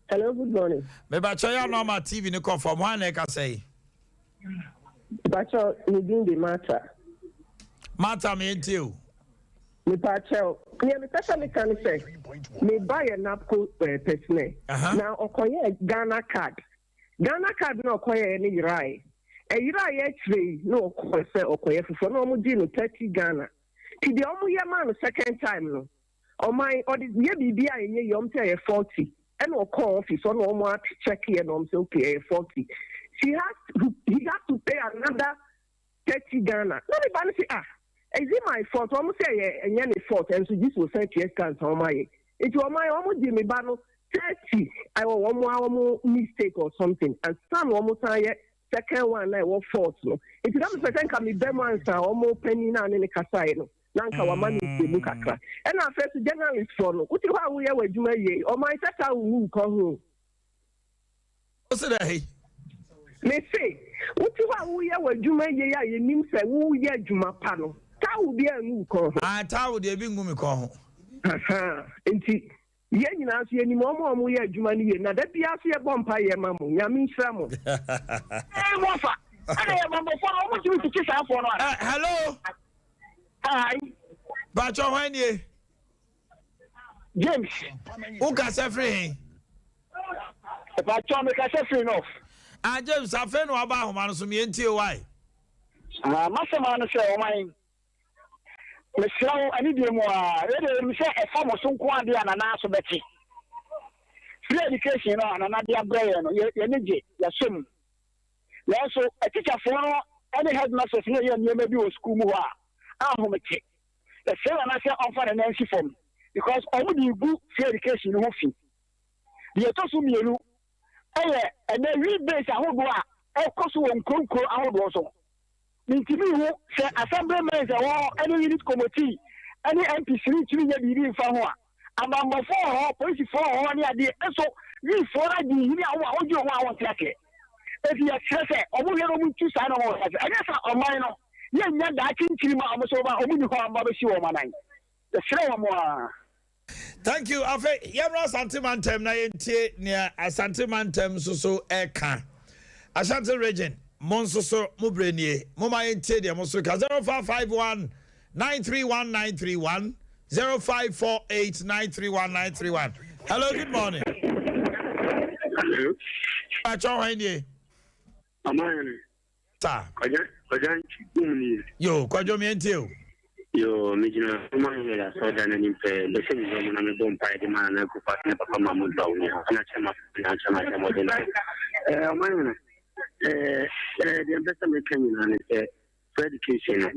S14: Hello, good morning.
S1: Mebakyɛ yɛ anɔ ama TV ne kɔ fam hwan na ɛkasa yi?
S14: Mebakyɛ ne din de Martha.
S1: Martha me ntie o.
S14: Mebakyɛ nea mepɛ sɛ meka ne sɛ me ba yɛ NAPCO eh, personnel na ɔkɔyɛ Ghana card Ghana card no a ɔkɔyɛeɛ no yeraeɛ. Ɛyeraeɛ akyire yi na ɔkɔɔ sɛ ɔkɔyɛ foforɔ na wɔn gyee no 30 Ghana. Nti deɛ wɔn yɛ maa no second time no, ɔman ɔde yɛ biribi a ɛnyɛ yie, wɔn sɛ ɛyɛ faulty. Ɛna ɔkɔɔ office hɔ na wɔn a check yɛ na wɔn sɛ okay ɛyɛ faulty. She has to, he has to pay another 30 Ghana. Na me ba no se ah is it my fault? Wɔn sɛ ɛyɛ ɛnyɛ ne fault ɛnso gye sɛ ɔsan tua sika nsa wɔn ayɛ. Nti wɔn ayɛ wɔn gye me ba no 30 ɛwɔ wɔn a wɔn mistake or something ansa na wɔn san yɛ second one na ɛwɔ fault no. Nti na mepɛ sɛ nka me ba mu ansa wɔn panyin na ne ne kasaeɛ no na nka wama me nkyɛmu kakra. Ɛna afei so journalist foɔ no wote hɔ a woyɛ w'adwuma yie ɔman sɛ saa wo wu nkɔ ho.
S1: Wose dɛn?
S14: Mese, wote hɔ a woyɛ w'adwuma yie a yɛnim sɛ woyɛ adwuma pa no, towel biara ngu wo kɔn ho.
S1: Ah, towel deɛ ebi ngu me kɔn ho.
S14: Ahaa, nti yɛn nyinaa nso yɛnim wɔn a wɔyɛ adwuma no yie, na da biara nso yɛbɔ mpaeɛ ma mo. Nyame nhyira mo.
S16: Ee wɔfa ɛna yɛ bɔnbɔfoɔ no wɔn ntumi tete saa foɔ no ana.
S1: Eh, hello.
S16: Hi.
S1: Bàtchɔ hwan nie?
S16: James.
S1: Wo kasa firi he?
S16: Ɛpatwɔ me kasa firi North.
S1: Ah James afei na waba ahoma no so me yɛntie why?
S16: Ah masɛm ara ne sɛ ɔman mesrɛ wo anidie mu a wei deɛ yɛnim sɛ ɛfa mo so nko adeɛ a nana aso bɛte. Free education no a nana de abrɛ yɛn no yɛne gye yɛsɔ mu. Nanso atikyafoɔ no ne headmasters no yɛ nneɛma bi wɔ sukuu mu hɔ a ahomete. Yɛsrɛ Nana sɛ ɔmfa ne nan nsi fam because ɔmo de regu free education no ho fi. Deɛ ɛtɔ so mmienu ɛyɛ ɛnɛ wheel base ahodoɔ a ɛkɔ so wɔ nkuro nkuro ahodoɔ so. Mentumi nhu sɛ assemblymen ɛwɔ hɔ ɛne unit committee ɛne MPs no ntumi nyɛ biribi mfa ho a. Abanbɔfoɔ wɔ hɔ, polisifoɔ wɔ hɔ ne adeɛ nso wiifoɔ no agye nhini a wodwene ho a wonte aseɛ. Enti yɛsrɛ sɛ wɔn hwɛ na wɔn ntu saa nneɛma wɔ ase. Ɛnyɛ saa ɔman no yɛnnya daakye nkyirimma a wɔn nso wɔba wɔn nni hɔ a wɔba bɛsi wɔn anan. Yɛsrɛ wɔn ara.
S1: Thank you. Afei yɛmmra Asante mantam na yɛntie nea Asante mantam nso so ɛka. Ashanti region, mo nso so mo berɛ nie. Momma yɛntie deɛ mo nso ka. 0551 931 931 0548 931 931. Hello, good morning.
S2: Hello.
S1: Pacho, hwan nie?
S2: Amayene.
S1: Sa.
S2: Kwadwo Kwadwo Antwi wom nie.
S1: Yo, Kwadwo me ntie o.
S2: Yo, me gyina Roma Hillel asɔredan no anim pɛɛ, bɛ sɛ mewura mu na me bɔ mpaeɛ de ma Nana Akufo Addo ne Papa Mahmood Bawumia, ɛna kyɛ ma na akyɛ ma sɛ mmɔden no. Eh, ɔman hene, eh, eh, deɛ mpɛ sɛ meka nyinaa ne sɛ, free education no,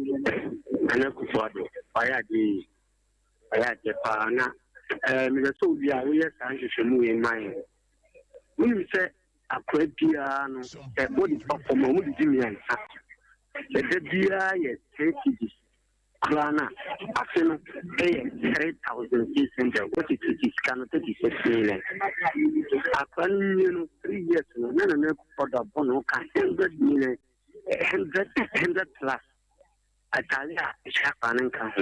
S2: Nana Akufo Addo, wayɛ adeɛ yi, wayɛ adeɛ paa, na eh, mepɛ sɛ obi a woyɛ saa nhwehwɛmu yi ma yɛn. Wonim sɛ Akora biara no, sɛ wode ba fam a, wɔdidi mmiɛnsa. Ɛda biara yɛ three cedis koraa no a, afe no yɛ 3600. Wote tete sika no, 36 million. Akora no nwie no, 3 years no, na Nana Akufo-Addo abɔ ne ho ka 100 million, 100, 100 plus. Ataade a ɛhyɛ akwadaa no nka ho,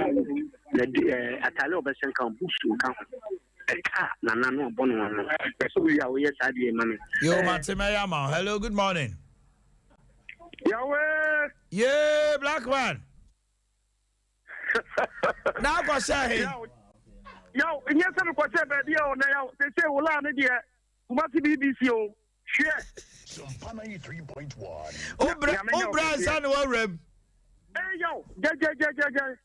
S2: na di ɛɛ ataade a ɔbɛhyɛ nka ho, books nka ho. Ɛka a nana no ɔbɔ no no, ɛsɛ wowie a woyɛ saa deɛ ma me.
S1: Yo, mate mɛyɛ ama wo. Hello, good morning.
S17: Yahweh.
S1: Yee, black man. Na akɔhyɛ he?
S17: Yaw, nyɛ sɛ mekɔhyɛ baabi a ɔnɛ yaw, sese wo laa ne deɛ, Kumasi BBC o. Hwɛ.
S1: Wobrɛ wobrɛ ansa na woawura mu.
S17: Ee yaw, gyɛgyɛgyɛgyɛgyɛ.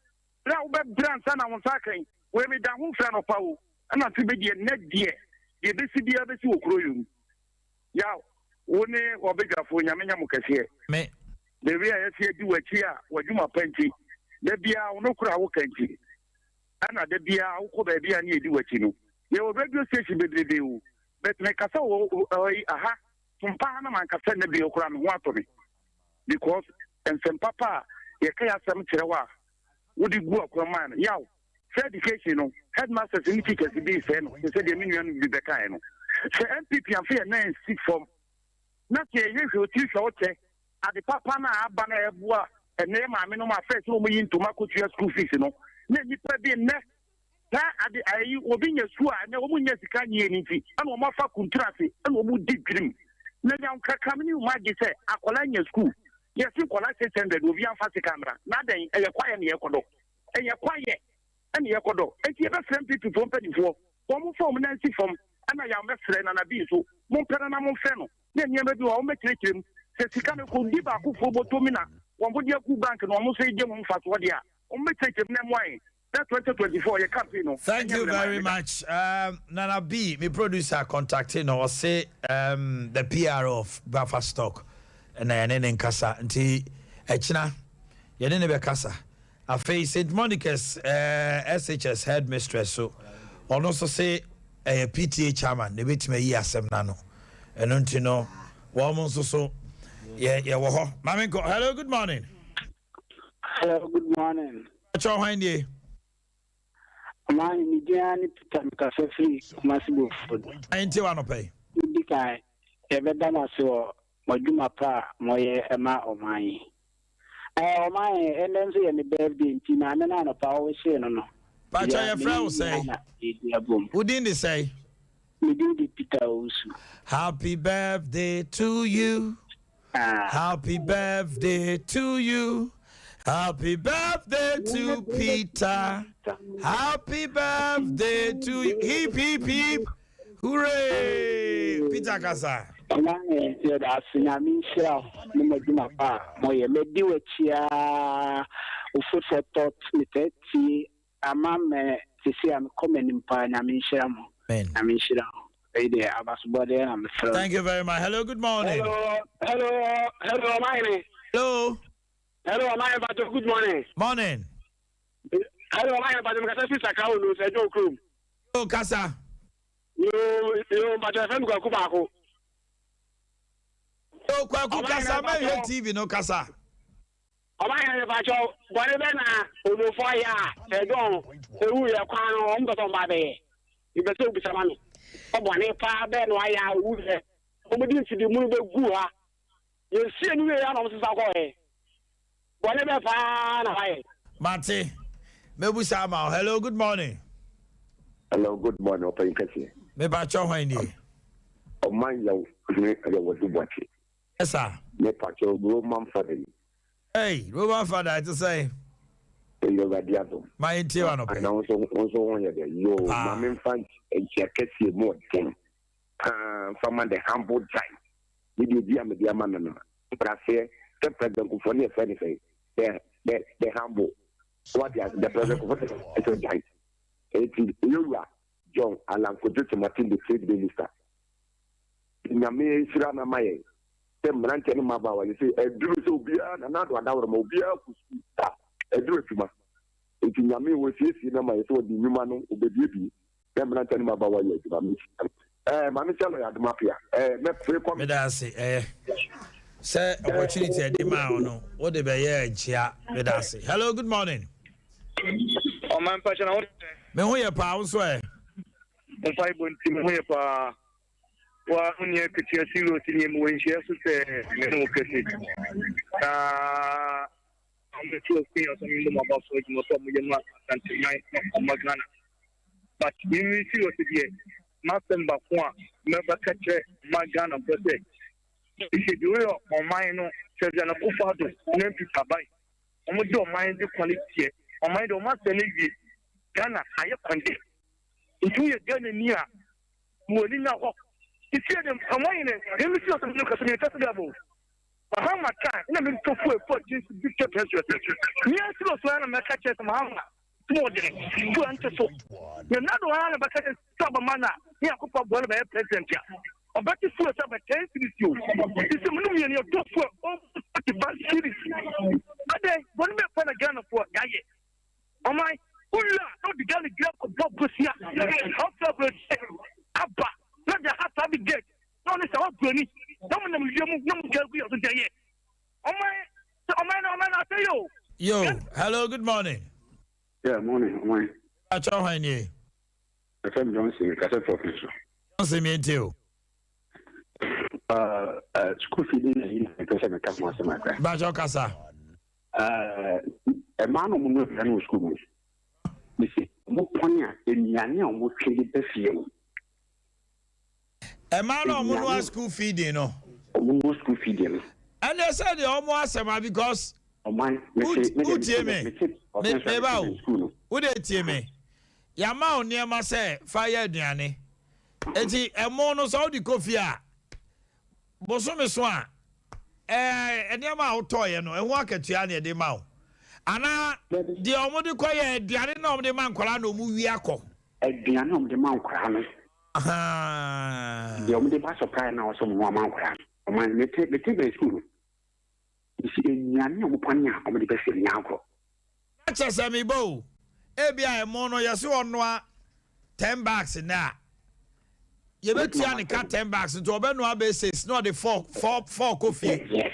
S17: Berɛ a wobɛbrɛ ansa na wo nsa aka yi, wei meda ho mfiri anɔpa o, ɛna nso bɛdi ɛnnɛ deɛ, deɛ ɛbɛsi biara bɛsi wɔ kuro yi mu. Yaw, wo ne w'abadwafoɔ, Nyame nyɛ mo kɛseɛ.
S1: Me.
S17: The way a yɛasi adi w'akyi a w'adwuma pa nti, da biara wo nokorɛ a woka nti, ɛna da biara wokɔ baabi a ne yɛdi w'akyi no. Yɛwɔ radio station bebrebe o, but mekasa wɔ ɛyi aha sompa ha na mankasa nnɛ bio koraa me ho atɔ me because nsɛm papa a yɛka yɛ asɛm kyerɛ wo a wode gu akwan maa no yaw sɛ education no headmasters ne teachers bi sɛe no te sɛ deɛ me nua no bi bɛkaeɛ no sɛ NPP amfa yɛn nan ansi fam na sɛ yɛyɛ hwɛ otiri hwɛ wokyɛ ade papa no a aba no a ɛboa ɛnɛ yɛ maame nom a first na wɔyi ntoma kɔtua school fees no na nnipa bi nnɛ Saa ade ayi obi nya sukuu a ɛnɛ wɔn nnya sika nyie no nti ɛna wɔn afa kunturu ase ɛna wɔn di dwirim. Na nyaw kakra me ne wɔn agye sɛ akwadaa nya sukuu yɛsi nkwadaa 600 obi anfa sika mmra na adɛn ɛyɛ kwaeɛ na yɛkɔdɔ ɛyɛ kwaeɛ ɛna yɛkɔdɔ enti yɛbɛsrɛ NPP foɔ mpanimfoɔ wɔn mfa wɔn nan nsi fam ɛna yaw mɛsrɛ Nana Bii nso mompɛ no na momfrɛ no na nneɛma bi wɔ hɔ a wɔbɛkyerɛkyerɛ mu sɛ sika no kɔdi baakofoɔ bɔtɔ mu na wɔn de agu bank na wɔn nso gye ho mfasoɔ deɛ a wɔbɛkyerɛkyerɛ mu na ɛmmoa yɛn. Na 2024 yɛ campaign no.
S1: Thank you very much um, Nana B, me producer contacte no ɔse um, the PR of Buffer Stock na yɛne ne nkasa nti ɛkyena yɛne ne bɛkasa. Afei St Monica's uh, SHS headmistress so ɔno nso se ɛyɛ PTA chairman na ebɛtumi ayi asɛm no ano ɛno nti no wɔn nso so yɛ yɛwɔ hɔ. Maame nkɔ. Hello, good morning.
S8: Hello, good morning.
S1: Kyɛw hwan nie?
S8: Ɔman me din ara ne Peter mekasa firi Kumasi Bofod.
S1: Ɛnti wa nɔpɛ yi.
S8: Di kan yɛbɛda mo ase wɔ mo adwuma pa a moyɛ ma ɔman yi. Ɛɛ ɔman yi ɛnɛ nso yɛ me birthday nti maame no anɔpa ɔwehyee no no.
S1: Pakyɛ yɛfrɛ wo sɛn? Wo din de sɛn?
S8: Me din de Peter Owusu.
S1: Happy birthday to you. Happy birthday to you. Happy birthday to Peter. Happy birthday to you. Hip, hip, hip. Hooray. Peter Kasa.
S8: Ɔman yɛda ase Nyame nhyira wo ne mo adwuma pa a moyɛ. Madi w'akyi aa wo food for thought metaa tie Ama me sesei a mekɔ m'anim paa Nyame nhyira mo. Nyame nhyira wo. Wei deɛ abasobɔdeɛ na mefrɛ wo.
S1: Thank you very much. Hello, good morning.
S10: Hello, hello, hello, Ɔmanhene.
S1: Hello.
S10: Hello, Ɔmanhene Pato, good morning.
S1: Morning.
S10: Hello, Ɔmanhene Pato, mekasa firi Sakra Olu, sɛ ɛdwo kurom.
S1: Yo, kasa.
S10: Yo, yo, Pato, ɛfɛ mi kwaku baako.
S1: Yo, kwaku kasa, mɛhwɛ TV no kasa.
S10: Ɔbahene mepakyɛw bɔne bɛn na Onuofoɔ ayɛ a sɛ John ewuiɛ kwan no wɔn pɛ sɛ wɔn ba abɛyɛ? Mepɛ sɛ wobisa ma me. Sɛ bɔne paa bɛn na wayɛ a owuiɛ? Wɔn de mfidi munu bɛguu ha. Yɛsie no wieɛ a na wɔn sesa kɔɔɛ. Bɔne bɛn paa na wayɛ?
S1: Mate. Mɛbusa ama wo. Hello, good morning.
S5: Hello, good morning, ɔpanyin kɛseɛ.
S1: Mepakyɛw hwan nie?
S5: Ɔman yaw hene Ayɛwɔde Boakye.
S1: Yes sir.
S5: Mepakyɛw Roman father yi.
S1: Hey, Roman father, ɛte sɛn?
S5: Ɛyɛ Awurade adom.
S1: Ma yɛntie wo anɔpa yi.
S5: Na wo nso wo nso ho yɛ dɛ. Yoo, ma memfa nkyia kɛseɛ mu ɔden paa mfa ma the humble giant. Me deɛ obi a mede ama no no, mpraseɛ sɛ President Kufuor ne yɛfrɛ no sɛn? The, the, the humble. Wate ase, the President Kufuor ne yɛfrɛ no giant. Enti Yewura John Allan Kojo Kyerematen the Trade Minister, Nyame nhyira no ama yɛn sɛ mmeranteɛ ne mmabaawa sesei aduru sɛ obiara Nana Addo Adaworoma obiara kɔ sukuu a aduru adwuma. Enti Nyame ɔsiesie no ama yɛn sɛ ɔde nnwuma no ɔbɛbuebue na mmeranteɛ ne mmabaawa yɛ adwuma. Mehyira no. Ɛɛ Maame Sɛ Lɔya Adom Apea ɛɛ mɛpere kɔ.
S1: Meda ase ɛyɛ sɛ opportunity ɛde maa wo no wode bɛyɛɛ nkyea meda ase. Hello good morning.
S11: Ɔman mpakyɛ na wo te sɛn?
S1: Me ho yɛ paa, wo nso ɛ?
S11: Wo mpaebɔ nti me ho yɛ paa. Wa wo nua ketewa Silos nie mewɔ nhyia so sɛ me ne wo kɛse. Na wɔn to akun asɔ me mbɔ m'aba so adwuma so a wɔyɛ ma Asanteman na ɔma Ghana. But me me Silos deɛ m'asɛm baako a mɛbɛka kyerɛ ma Ghana fo sɛ ɛsɛ deɛ woyɛ ɔman no President Akufo-Addo ne NPP aban Wɔn de ɔman de kwan teɛ. Ɔman de wɔn asɛ no awie. Ghana ayɛ kwan dɛ. Nti woyɛ Ghana ni a, ma w'ani nna hɔ. Sisi de ɔman yi ne me si ɔsɛ me kasa me kasa bi abo. Mahama time na me tɔ fuel fuel jeans bi tɔ precious. Me asi ɔsɛ na mɛka kyerɛ sɛ Mahama Tumi wɔ dɛn? So ɛnte so? Na Nado ara na bɛka sɛ sɛ ɔbɛma no a, ne Nyankopɔn aboa no bɛyɛ president a, ɔbɛte fuel sɛ bɛ 10 cedis o. Sisi mu no mmienu yɛtɔ fuel almost 45 cedis. Adɛn, bɔne bɛn paa na Ghanafoɔ yɛayɛ? Ɔman, wowie a na wode Ghana dua kɔbɔ bosea, ɔfrɛ aburokyire aba na de ha saa bi gate na ɔne saa waburoni na mo nam wiem na mo dwa gu yɛ so deɛ yɛ. Ɔman sɛ ɔman no ɔman no asɛe o.
S1: Yo, hello, good morning.
S2: Yeah, morning, ɔman.
S1: Akyɛ hwan nie?
S2: Ɛfɛ mi Johnson, mi kasa fɛ ɔfin so.
S1: Johnson mi nti o.
S2: Uh, uh, school feeding na yi na mepɛ sɛ meka ho asɛm akra.
S1: Bàtɛ ɔkasa.
S2: Ɛmaa na ɔmo no aduane wɔ sukuu mu. Mesi ɔmo pɔn a nnuane a ɔmo twe de ba fie no.
S1: Ɛmaa na ɔmo noa school feeding no.
S2: Ɔmo noa school feeding no.
S1: Ɛnɛ sɛ deɛ ɔmo asɛm a because.
S2: Ɔman mese me
S1: deɛ me me me me ba o wo de tie me yama wo nneɛma sɛ fa yɛ aduane eti ɛmo no sɛ wode kɔ fie a Bosome so a, ɛɛ nneɛma a wotɔeɛ no, ɛho akatua na yɛde ma wo? Anaa deɛ wɔde kɔyɛ aduane na wɔde ma nkwadaa na wɔwia kɔ?
S2: Aduane a wɔde ma nkwadaa no. Deɛ wɔde ba supply no a wɔsɛ wɔn ama nkwadaa no. Ɔman mete mete bɛn sukuu no. Nti nnuane a wɔpɔne a wɔde bɛfie no nyɛ agorɔ.
S1: Na kyerɛ sɛ meba o, ebia ɛmo no yɛse ɔnoa ten bags nnɛ a, yɛbɛtua ne ka ten bags nti ɔbɛnoa bɛyɛ six na ɔde four four four kɔ fie.
S2: Yes,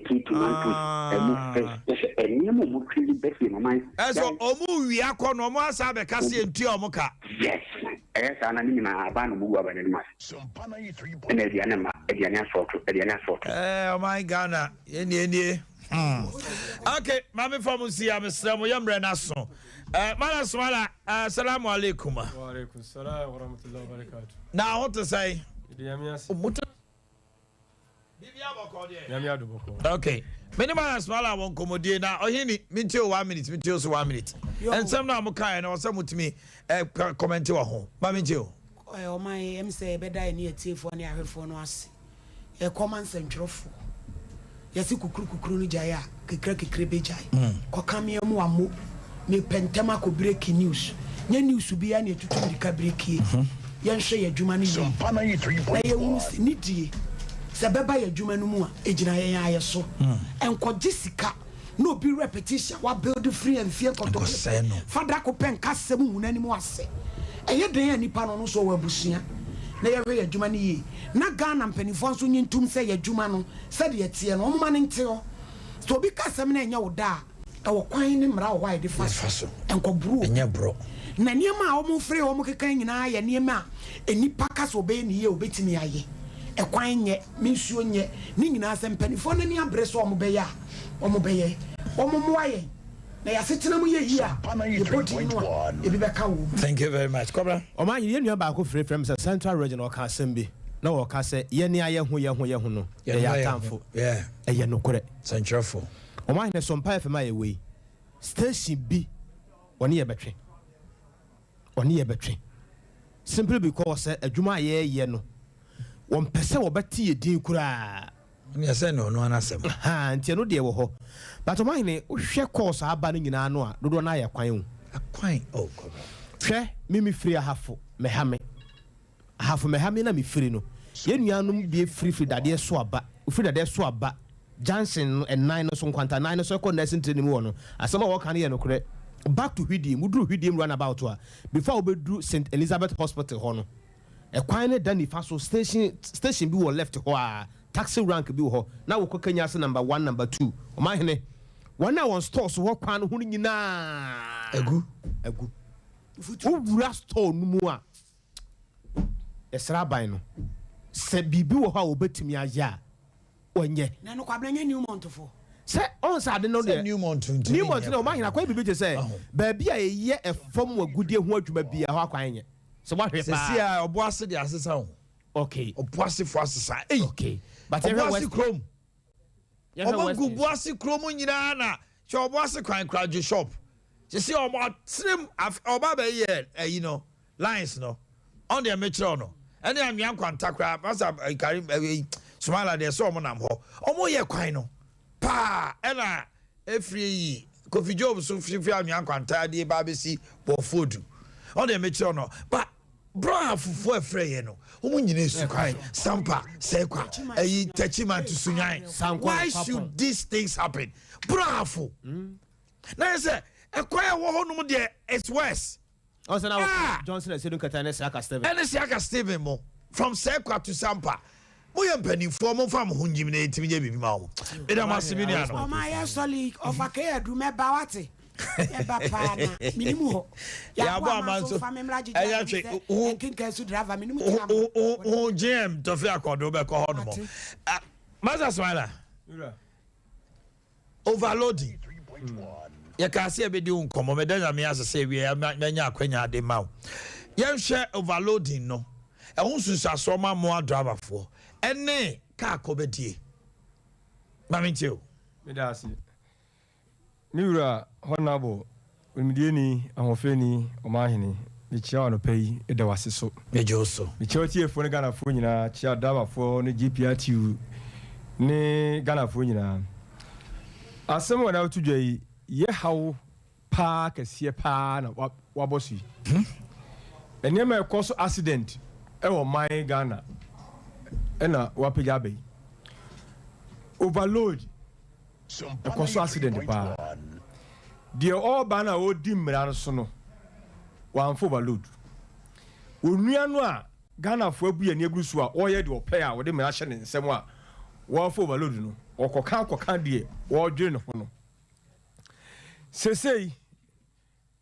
S2: two tomatoes, ɛmo fresh, kyerɛ sɛ nneɛma a wɔtwe de ba fie no ɔman.
S1: Ɛso wɔn wia kɔ no wɔn asan abɛka sɛ yɛntua wɔn ka.
S2: Yes, ɛyɛ saa na ne nyinaa aba na wɔgu aba n'anim ase. Ɛna aduane mma, aduane asɔɔto, aduane asɔɔto.
S1: Ɛɛ ɔman Ghana yɛn nie nie hmm. Ok, maame fa mo nsi ya mesrɛ mo yɛ mmerɛ no aso. Eh, Mala Sumala, eh, salamu alaikum.
S20: Wa alaikum salam wa rahmatullahi wa barakatuh.
S1: Na ho te sɛn?
S20: Yɛde Nyame ase. Nyame adom bɔkɔɔ.
S1: Okay. Me ne Mala Sumala wɔ nkɔmmɔdie na ɔhene mentie o one minute mentie o so one minute. Nsɛm no a mokaeɛ no ɔsɛ motumi eh, kɔmɛnte wɔ ho. Ma mentie o.
S22: Ɔman yi, ɛm sɛ yɛbɛda yɛne atiefoɔ ne ahwɛfoɔ no ase. Yɛkɔ ma nsɛntwerɛfoɔ. Yɛse kukuru kukuru no gyae a, kekra kekre bɛgyae. Kɔka me amu ammo. Mepɛ ntɛm akɔ breaki news. Nyɛ news biara na ɛtutu mmirika breakie. Yɛnhwɛ yɛn adwuma no yie na yɛnhunu sɛ nidie, sɛ ɛbɛba yɛn adwuma no mu a, ɛgyina yɛn ara yɛ so. Nkɔgye sika. na obi repetition a wa build firi mfeɛ nkɔtɔkɔ pɛ fa da ko pɛ nka asɛm ngu n'anim ase ɛyɛ dɛn a nipa no ɔno nso ɔwɔ abusua na yɛhwɛ yɛ adwuma no yie na Ghana mpanimfoɔ nso nye ntum sɛ yɛ adwuma no sɛdeɛ ɛteɛ no wɔn ma no nte hɔ sɛ obi ka asɛm na ɛnyɛ wo da a ɛwɔ kwan ne mmara wɔ hɔ a yɛde fa so nkɔboro obi na nneɛma a wɔn fere wɔn keka nyinaa yɛ nneɛma a nnipa ka sɛ ɔbɛyɛ ne yie a obɛtumi ayɛ ɛkwan nyɛ me nsuo nyɛ ne nyinaa sɛ mpanimfoɔ no ani abere sɛ wɔn bɛyɛ a wɔn bɛyɛ wɔn mmoa yɛn. Na yɛn asetena mu yɛ yie a, yɛbɔ din no a, ebi bɛka wɔ mu.
S1: Thank you very much. Kɔbra.
S6: Ɔman yɛn nua baako frɛfrɛ me sɛ Central Region ɔka asɛm bi na ɔka sɛ yɛne a yɛho yɛho yɛho no yɛyɛ atamfo. Ɛyɛ nokorɛ.
S1: Sɛnkyerɛfo.
S6: Ɔman hene Sompa FM a yɛwɔ yi station bi ɔne yɛ bɛtwe. Ɔne yɛ bɛtwe. Simply because sɛ adwuma a yɛyɛ no wɔmpɛ sɛ wɔbɛte yɛ din koraa.
S1: Ɛnneɛ sɛ ne ɔno ara n'asɛm.
S6: Ahaa nti ɛno deɛ wɔ hɔ. But ɔmahene wohwɛ course a aba no nyinaa no a dodoɔ no ara yɛ kwan o.
S1: Akwan oh kɔbra.
S6: Hwɛ me me firi Ahafo mɛha me Ahafo mɛha me na me firi no yɛn nuanom bi firi firi dadeɛ so aba wofiri dadeɛ so aba junction no ɛnan no so nkwanta nan no so ɛkɔ nursing training mu hɔ no asɛm a wɔka no yɛ nokorɛ back to Hwidiem woduru Hwidiem run about a before a wobɛduru Saint Elizabeth Hospital hɔ no Ɛkwan no da nifa so, station station bi wɔ left hɔ a, taxi rank bi wɔ hɔ, na wokɔ Kenyase number one, number two. Ɔmanhene, wɔn a wɔn stores wɔ kwan no ho no nyinaa
S1: Agu.
S6: agu. Wowura store no mu a, yɛsrɛ aban no sɛ biribi wɔ hɔ a wɔbɛtumi ayɛ a, wɔnyɛ.
S22: Na no Kwabena nyɛ Newmont foɔ.
S6: Sɛ ɔn sɛ ade no
S1: Sɛ
S6: deɛ
S1: Newmont ntumi
S6: Newmont
S1: nyɛ
S6: deɛ ɔmanhene akɔyɛ biribi te sɛ
S1: Ɔho.
S6: baabi a yɛyɛ ɛfam agudeɛ ho adwuma biara hɔ akwan nyɛ. Sɛ woahwɛ paa.
S1: Sɛsi a ɔboase de asesa o.
S6: Okay.
S1: Ɔboase fo asesa. Ei.
S6: Okay. But yɛhwɛ
S1: Ɔboase
S6: West.
S1: kurom.
S6: Yɛhwɛ
S1: Ɔmo
S6: West.
S1: gu boase kurom nyinaa na hwɛ ɔboase kwan kora dwe shop. Sɛsi ɔmo atrem af ɔba bɛyɛ ɛyi no lines no. Ɔn deɛ mekyerɛw no. Ɛne anwea nkwanta koraa masa Karim ɛyi Sumala deɛ sɛ ɔmo nam hɔ. Ɔmo yɛ kwan no paa ɛna Efiri eyi Kofi Job so fifiri anwea nkwanta adeɛ ba abɛsi Bɔfodu. Ɔn deɛ mekyerɛw no. Ba bra fufuo a ɛfrɛ yɛ no wɔn nyina esu kwan sampa sɛkwa ɛyi tɛkyima ntusunyan. Why should these things happen? Brafo. Na yɛ sɛ ɛkwan a ɛwɔ hɔ nom deɛ it's worse.
S6: Ɔsɛ na
S1: Ah!
S6: Johnson Asiedu Nkata ne Siaka Stephen.
S1: Ɛne Siaka Stephen mo from Sɛkwa to Sampa. Mo yɛ mpanimfoɔ mo nfa mo ho ngyim na yɛntumi nyɛ biribi ma wɔn. Meda mo ase me nua no.
S22: Ɔma yɛ sɔli ɔfa kee adu mɛba wate mɛba paa na menim hɔ
S1: Yɛabɔ
S22: yɛabɔ
S1: ama
S22: ama
S1: nso
S22: nso fa me mmra gyegye
S1: ɛnyɛ
S22: adum
S1: hwee
S22: sɛ
S1: ho
S22: nkenka su driver menim tena mo
S1: ho ho GM Tɔfi Akɔdo bɛkɔ hɔ nom. Ah, Master Smiler. Overloading. Yɛkaa sɛ yɛbɛdi wo nkɔmmɔ. Meda Nyame ase sɛ awia manya akwanya de ma wo. Yɛnhwɛ overloading no, ɛho nsunsuasoɔ ma mmoa driverfoɔ ɛne kaa kɔbɛdie. Ma mentie o.
S20: Meda ase. Me wura Honourable Onimdeɛni, Ahoɔfɛni, Ɔmanhene, mekyia wo anɔpa yi, da wo ase so.
S1: Megye wo so.
S20: Mekyia otiefoɔ ne Ghanafoɔ nyinaa, kyia driverfoɔ ne GPRTU ne Ghanafoɔ nyinaa. Asɛm a wɔde ato dwa yi yɛ haw paa kɛseɛ paa na wabɔ so yi. Nneɛma a ɛkɔ so accident wɔ ɔman Ghana ɛna wapagya aba yi. Overload. Ɛkɔ so accident paa. Deɛ ɔreba no a ɔredi mmara no so no, wamfa overload. Onua no a Ghanafoɔ abu yɛn ani agu so a ɔreyɛ deɛ ɔpɛ a ɔde mmara hyɛ ne nsam a wafa overload no, ɔkɔka akɔka deɛ ɔredwene ne ho no. Sesei,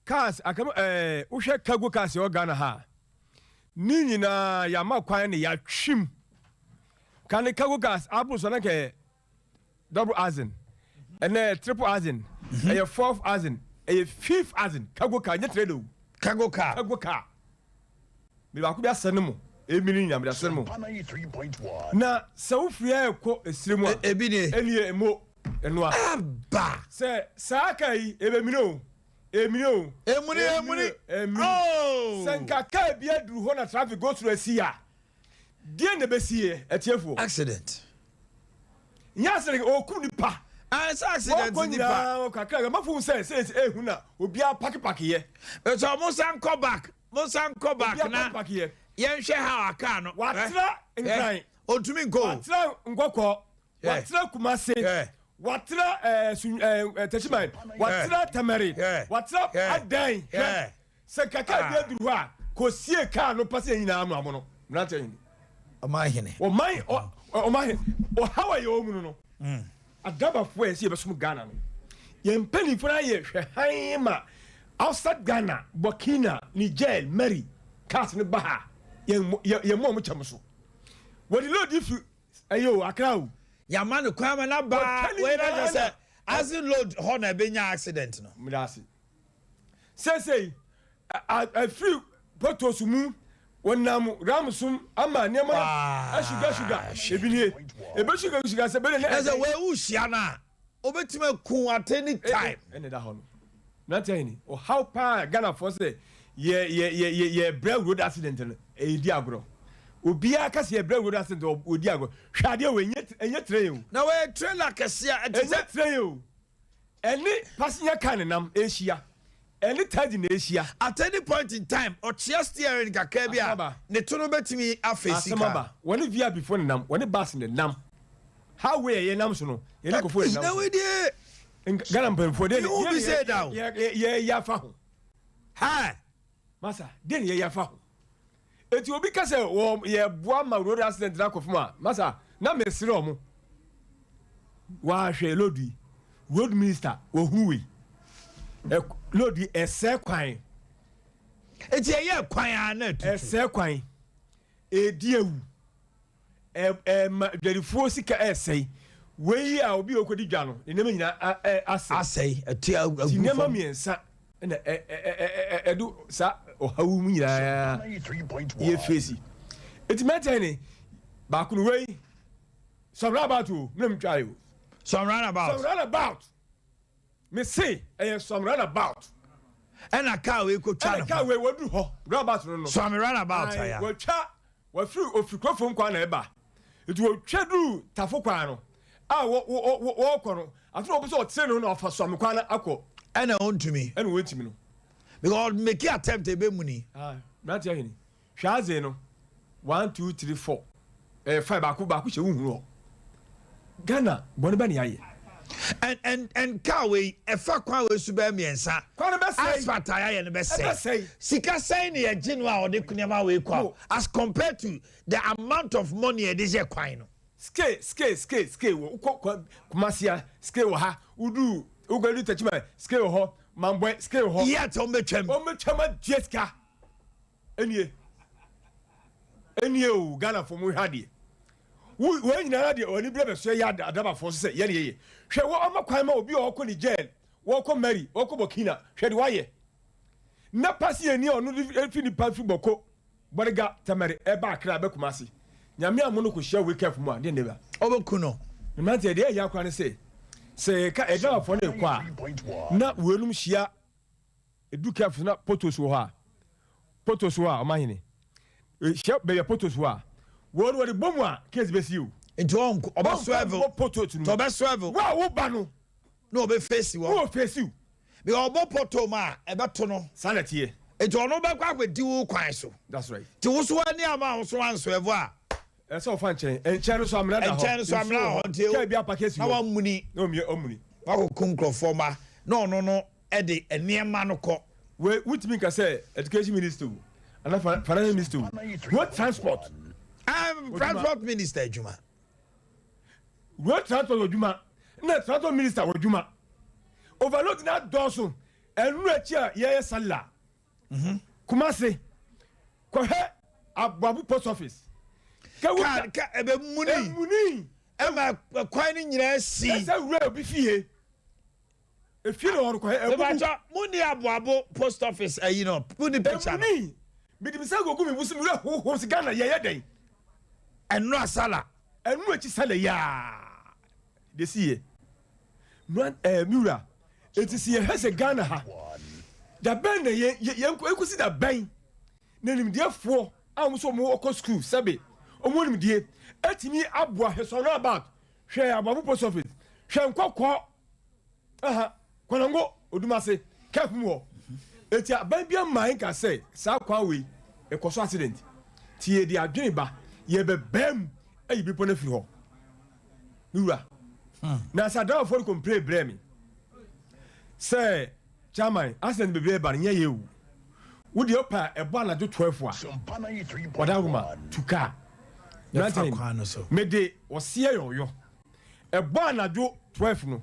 S20: cars akam ɛɛ wohwɛ cargo cars ɛwɔ Ghana ha a, ne nyinaa yɛama kwan na yɛatwim. Kane cargo cars aboro so na nka double axle ɛnɛ yɛ triple axle mhm. ɛyɛ fourth axle ɛyɛ fifth axle cargo car nyɛ trailer o
S1: cargo car
S20: cargo car mede baako bi asɛ ne mo emi ne nyina mede asɛ ne mo na sɛ wofiri a ɛkɔ esire mu a
S1: e, ebi ne
S20: ɛnie emo ɛnoa
S1: aba
S20: sɛ saa kaa yi ebemine o emine o
S1: emuni emuni
S20: emuni oh. sɛ nka kaa bi aduru hɔ na traffic go through asi a deɛ na ebesi yɛ atiefoɔ
S1: accident.
S20: Nyɛ accident ɔkum nipa.
S1: Ɛɛ sɛ accident
S20: nipa. Wɔkɔ nyinaa kakra kakra mafo sɛ sɛ ɛsɛ ehu na obiara paki paki yɛ.
S1: Ɛsɛ ɔmo san kɔ back mo san kɔ back na yɛn hwɛ how a car no.
S20: Watra nkran.
S1: Ontumi nkɔ o.
S20: Watra nkɔkɔ. Watra kumase. Watra ɛɛ sun ɛɛ tɛsiman. Watra tamari. Watra adan hwɛ. Sɛ nka kaa bi aduru hɔ a, kɔsie kaa no pa sɛ yɛn nyinaa ano amono. Mmeranteɛ hene.
S1: Ɔman hene.
S20: Ɔman ɔman hene. Ɔhaw a yɛwɔ mu no no. Mm. Adabafoɔ a yɛsɛ yɛbɛsom Ghana no. Yɛn mpanimfoɔ no ayɛ hwɛ hann ma outside Ghana, Burkina, Niger, Mali, cars no ba ha. Yɛn yɛn mɔ wɔn kyɛm so. Wɔde load fi ɛyɛ o Accra o.
S1: Yɛama no kwan ma no aba. Wei na kyerɛ sɛ. Axle load hɔ na ɛbɛnya accident no.
S20: Meda ase. Seesei, afiri potos mu, wɔnam ram so ama nneɛma no asugasuga. Ebi nie. Ebesugasuga sɛ bɛde na
S1: ɛsɛ wei wohyia no a, obetumi aku at any time.
S20: Ɛna ɛda hɔ no. Mmerante ahene, ɔhaw paa Ghanafoɔ sɛ yɛ yɛ yɛ yɛ yɛbrɛ road accident no, ɛyɛ di agorɔ. Obiara ka sɛ yɛbrɛ road accident, ɔdi agorɔ. Hwɛ adeɛ wei, ɛnyɛ train o.
S1: Na wɔyɛ trailer kɛseɛ a ɛte sɛ.
S20: Ɛnyɛ train o. Ɛne passenger car nenam ɛrehyia. Ɛne taxi na ɛrehyia.
S1: At any point in time, ɔkyea steering kakra bi a, ne to no bɛtumi afeesi
S20: Asɛm
S1: car.
S20: aba. Wɔne VIP foɔ nenam, wɔne bus nenam. Highway a yɛnam so no, yɛne nkurɔfoɔ nenam
S1: Na
S20: so.
S1: wei deɛ.
S20: Ghana mpanimfoɔ deɛ
S1: Mehu bi sɛ da o.
S20: yɛyɛ afa ho.
S1: Ha!
S20: Masa, deɛ na yɛyɛ afa ho. Eti obi ka sɛ wɔ yɛboa ma road accident no akɔ fam a, masa, na mesrɛ wɔn. Wɔahwɛ load yi, road minister wɔhunu wei. Ɛ load yi ɛsɛe kwan.
S1: Eti ɛyɛ kwan a na atutu.
S20: Ɛsɛe kwan. Ɛdi awu. Ɛma dwadifoɔ sika ɛresɛe. Wei a obi a ɔkɔdi dwa no, ne nneɛma nyinaa asɛe.
S1: Asɛe, ɛte agu fam.
S20: Ti nneɛma mmiɛnsa na ɛde saa ɔhaw mu nyinaa yɛ fesi. Eti mɛtɛn ne baako no wei some roundabout o, mena metwa o.
S1: Some roundabout.
S20: Some roundabout. Me se ɛyɛ some roundabout.
S1: Ɛna kaa wei kɔ twa ne ho.
S20: Ɛna kaa wei waduru hɔ roundabout no no.
S1: Some roundabout aya.
S20: Watwa wafiri ofiri kurofom kwan na ɛba. Nti wɔtwa duru tafo kwan no a wɔ wɔ wɔ wɔkɔ no afei na wɔpɛ sɛ ɔtene ne ho na ɔfa suame kwan no akɔ.
S1: Ɛna ɔntumi.
S20: Ɛna ɔntumi no.
S1: Because make attempt ebe mu ni.
S20: Ah, mmeranteɛ ahene. Hwɛ adze no one two three four ɛyɛ five baako baako hyɛ wo hunu hɔ Ghana bɔne bɛ ne ayɛ.
S1: And and and car wei ɛfa kwan wei so bɛyɛ mmiɛnsa.
S20: Kwan no bɛsɛe.
S1: Asphalt a yɛayɛ no bɛsɛe.
S20: Ɛbɛsɛe.
S1: Sika sɛn na yɛgye no a ɔde nneɛma wei kɔ a as compared to the amount of money yɛde yɛ kwan no.
S20: Ske ske ske ske wɔ wokɔ kwa Kumasi a ske wɔ ha woduru wokɔdu Techiman ske wɔ hɔ Mambɔɛ ske wɔ hɔ.
S1: Yet wɔn bɛtwam.
S20: Wɔn bɛtwam agye sika. Enie enie o Ghana fo mo hwɛ adeɛ wo wɔn nyinaa deɛ wɔn ani bere bɛsoɛ yɛ adabafoɔ so sɛ yɛne yɛyɛ hwɛ wɔ ɔma kwan ma obi a ɔkɔ Niger wɔkɔ Mali wɔkɔ Burkina hwɛ de wayɛ na pasi yɛ ni a ɔno de fi nipa fi bɔko bɔrega tamari ɛba Accra ɛbɛ Kumasi nyame amo no kɔ hyia wekɛf mu a deɛ ne ba
S1: ɔbɛku no
S20: mmeranteɛ deɛ ɛyɛ akora ne sɛ sɛ yɛka ɛdabafoɔ no ɛkɔ a na wɔnum hyia Edu Kef so na potos wɔ hɔ a, potos wɔ a, ɔmahene. Hyɛ baabi a potos wɔ a, wɔn wɔde bɔ mu a, case bɛsi o.
S1: Nti ɔnkɔ, ɔbɛ swerve.
S20: Ɔnkɔ potos no.
S1: Nti ɔbɛ swerve.
S20: Wo a wo ba no.
S1: Na ɔbɛ face wɔ.
S20: Na ɔface wo.
S1: Because ɔbɔ poto mu a, ɛbɛto no.
S20: Saa na ɛteɛ.
S1: Nti ɔno bɛkɔ akɔdi wo kwan so.
S20: That's right.
S1: Nti wo so w'ani amma wo so answerve a.
S20: Ɛsɛ ɔfa nkyɛn. Nkyɛn no so amena da hɔ.
S1: Nkyɛn no so amena wɔ hɔ nti.
S20: Kaa bi apake asi hɔ.
S1: Na wamuni.
S20: Na ɔmuni.
S1: Wakɔku nkurɔfoɔ mma na ɔno no de nneɛma no kɔ.
S20: Wei wontumi nka sɛ education minister o anaa financial minister o road transport.
S1: Um, transport minister adwuma.
S20: Road transport adwuma na transport minister wɔ adwuma. Overload na dɔɔso ɛnu akyi a yɛyɛ sala. Mhm. Kumase kɔhwɛ Aboabo post office.
S1: Ka ka ɛbɛ muni.
S20: Emuni.
S1: Ɛma kwan no nyinaa si.
S20: Ɛsɛ wura obi fie. Efie na ɔrekɔ ɛ.
S1: Mepakyɛ mo ni aboabo post office ayi no mo ni picture no.
S20: Emuni mede me nsa gugu me bo so me werɛ hoho sɛ Ghana yɛyɛ dɛn.
S1: Ɛno asala.
S20: Ɛno akyi sala yaa deɛ si yɛ. Mmerɛ ɛɛ me wura eti si yɛhwɛ sɛ Ghana ha da bɛn na yɛ yɛ yɛn ekosi da bɛn na nimdeɛfoɔ a wɔn nso wɔn kɔ sukuu sɛbe wɔn nimdeɛ etumi aboa hwɛ sɔrɔ about hwɛ aboabo post office hwɛ nkɔkɔɔ. Aha, Kwanango, Odumase, Kɛf mu hɔ. Eti aban bi ama nka sɛ saa kwan wei ɛkɔ so accident. Ti yɛde adwene ba, yɛbɛbaa mu ayi bepɔ no afiri hɔ. Me wura. Hmm. Na sɛ adramafoɔ no complain brɛ me sɛ chairman accident bebree ba no nyɛ yɛ o. Wo deɛ wopɛ a ɛbɔ anadwo 12 a ɔda roma tu kaa. Mede ɔseɛ yɔyɔ. Ɛbɔ anadwo 12 no,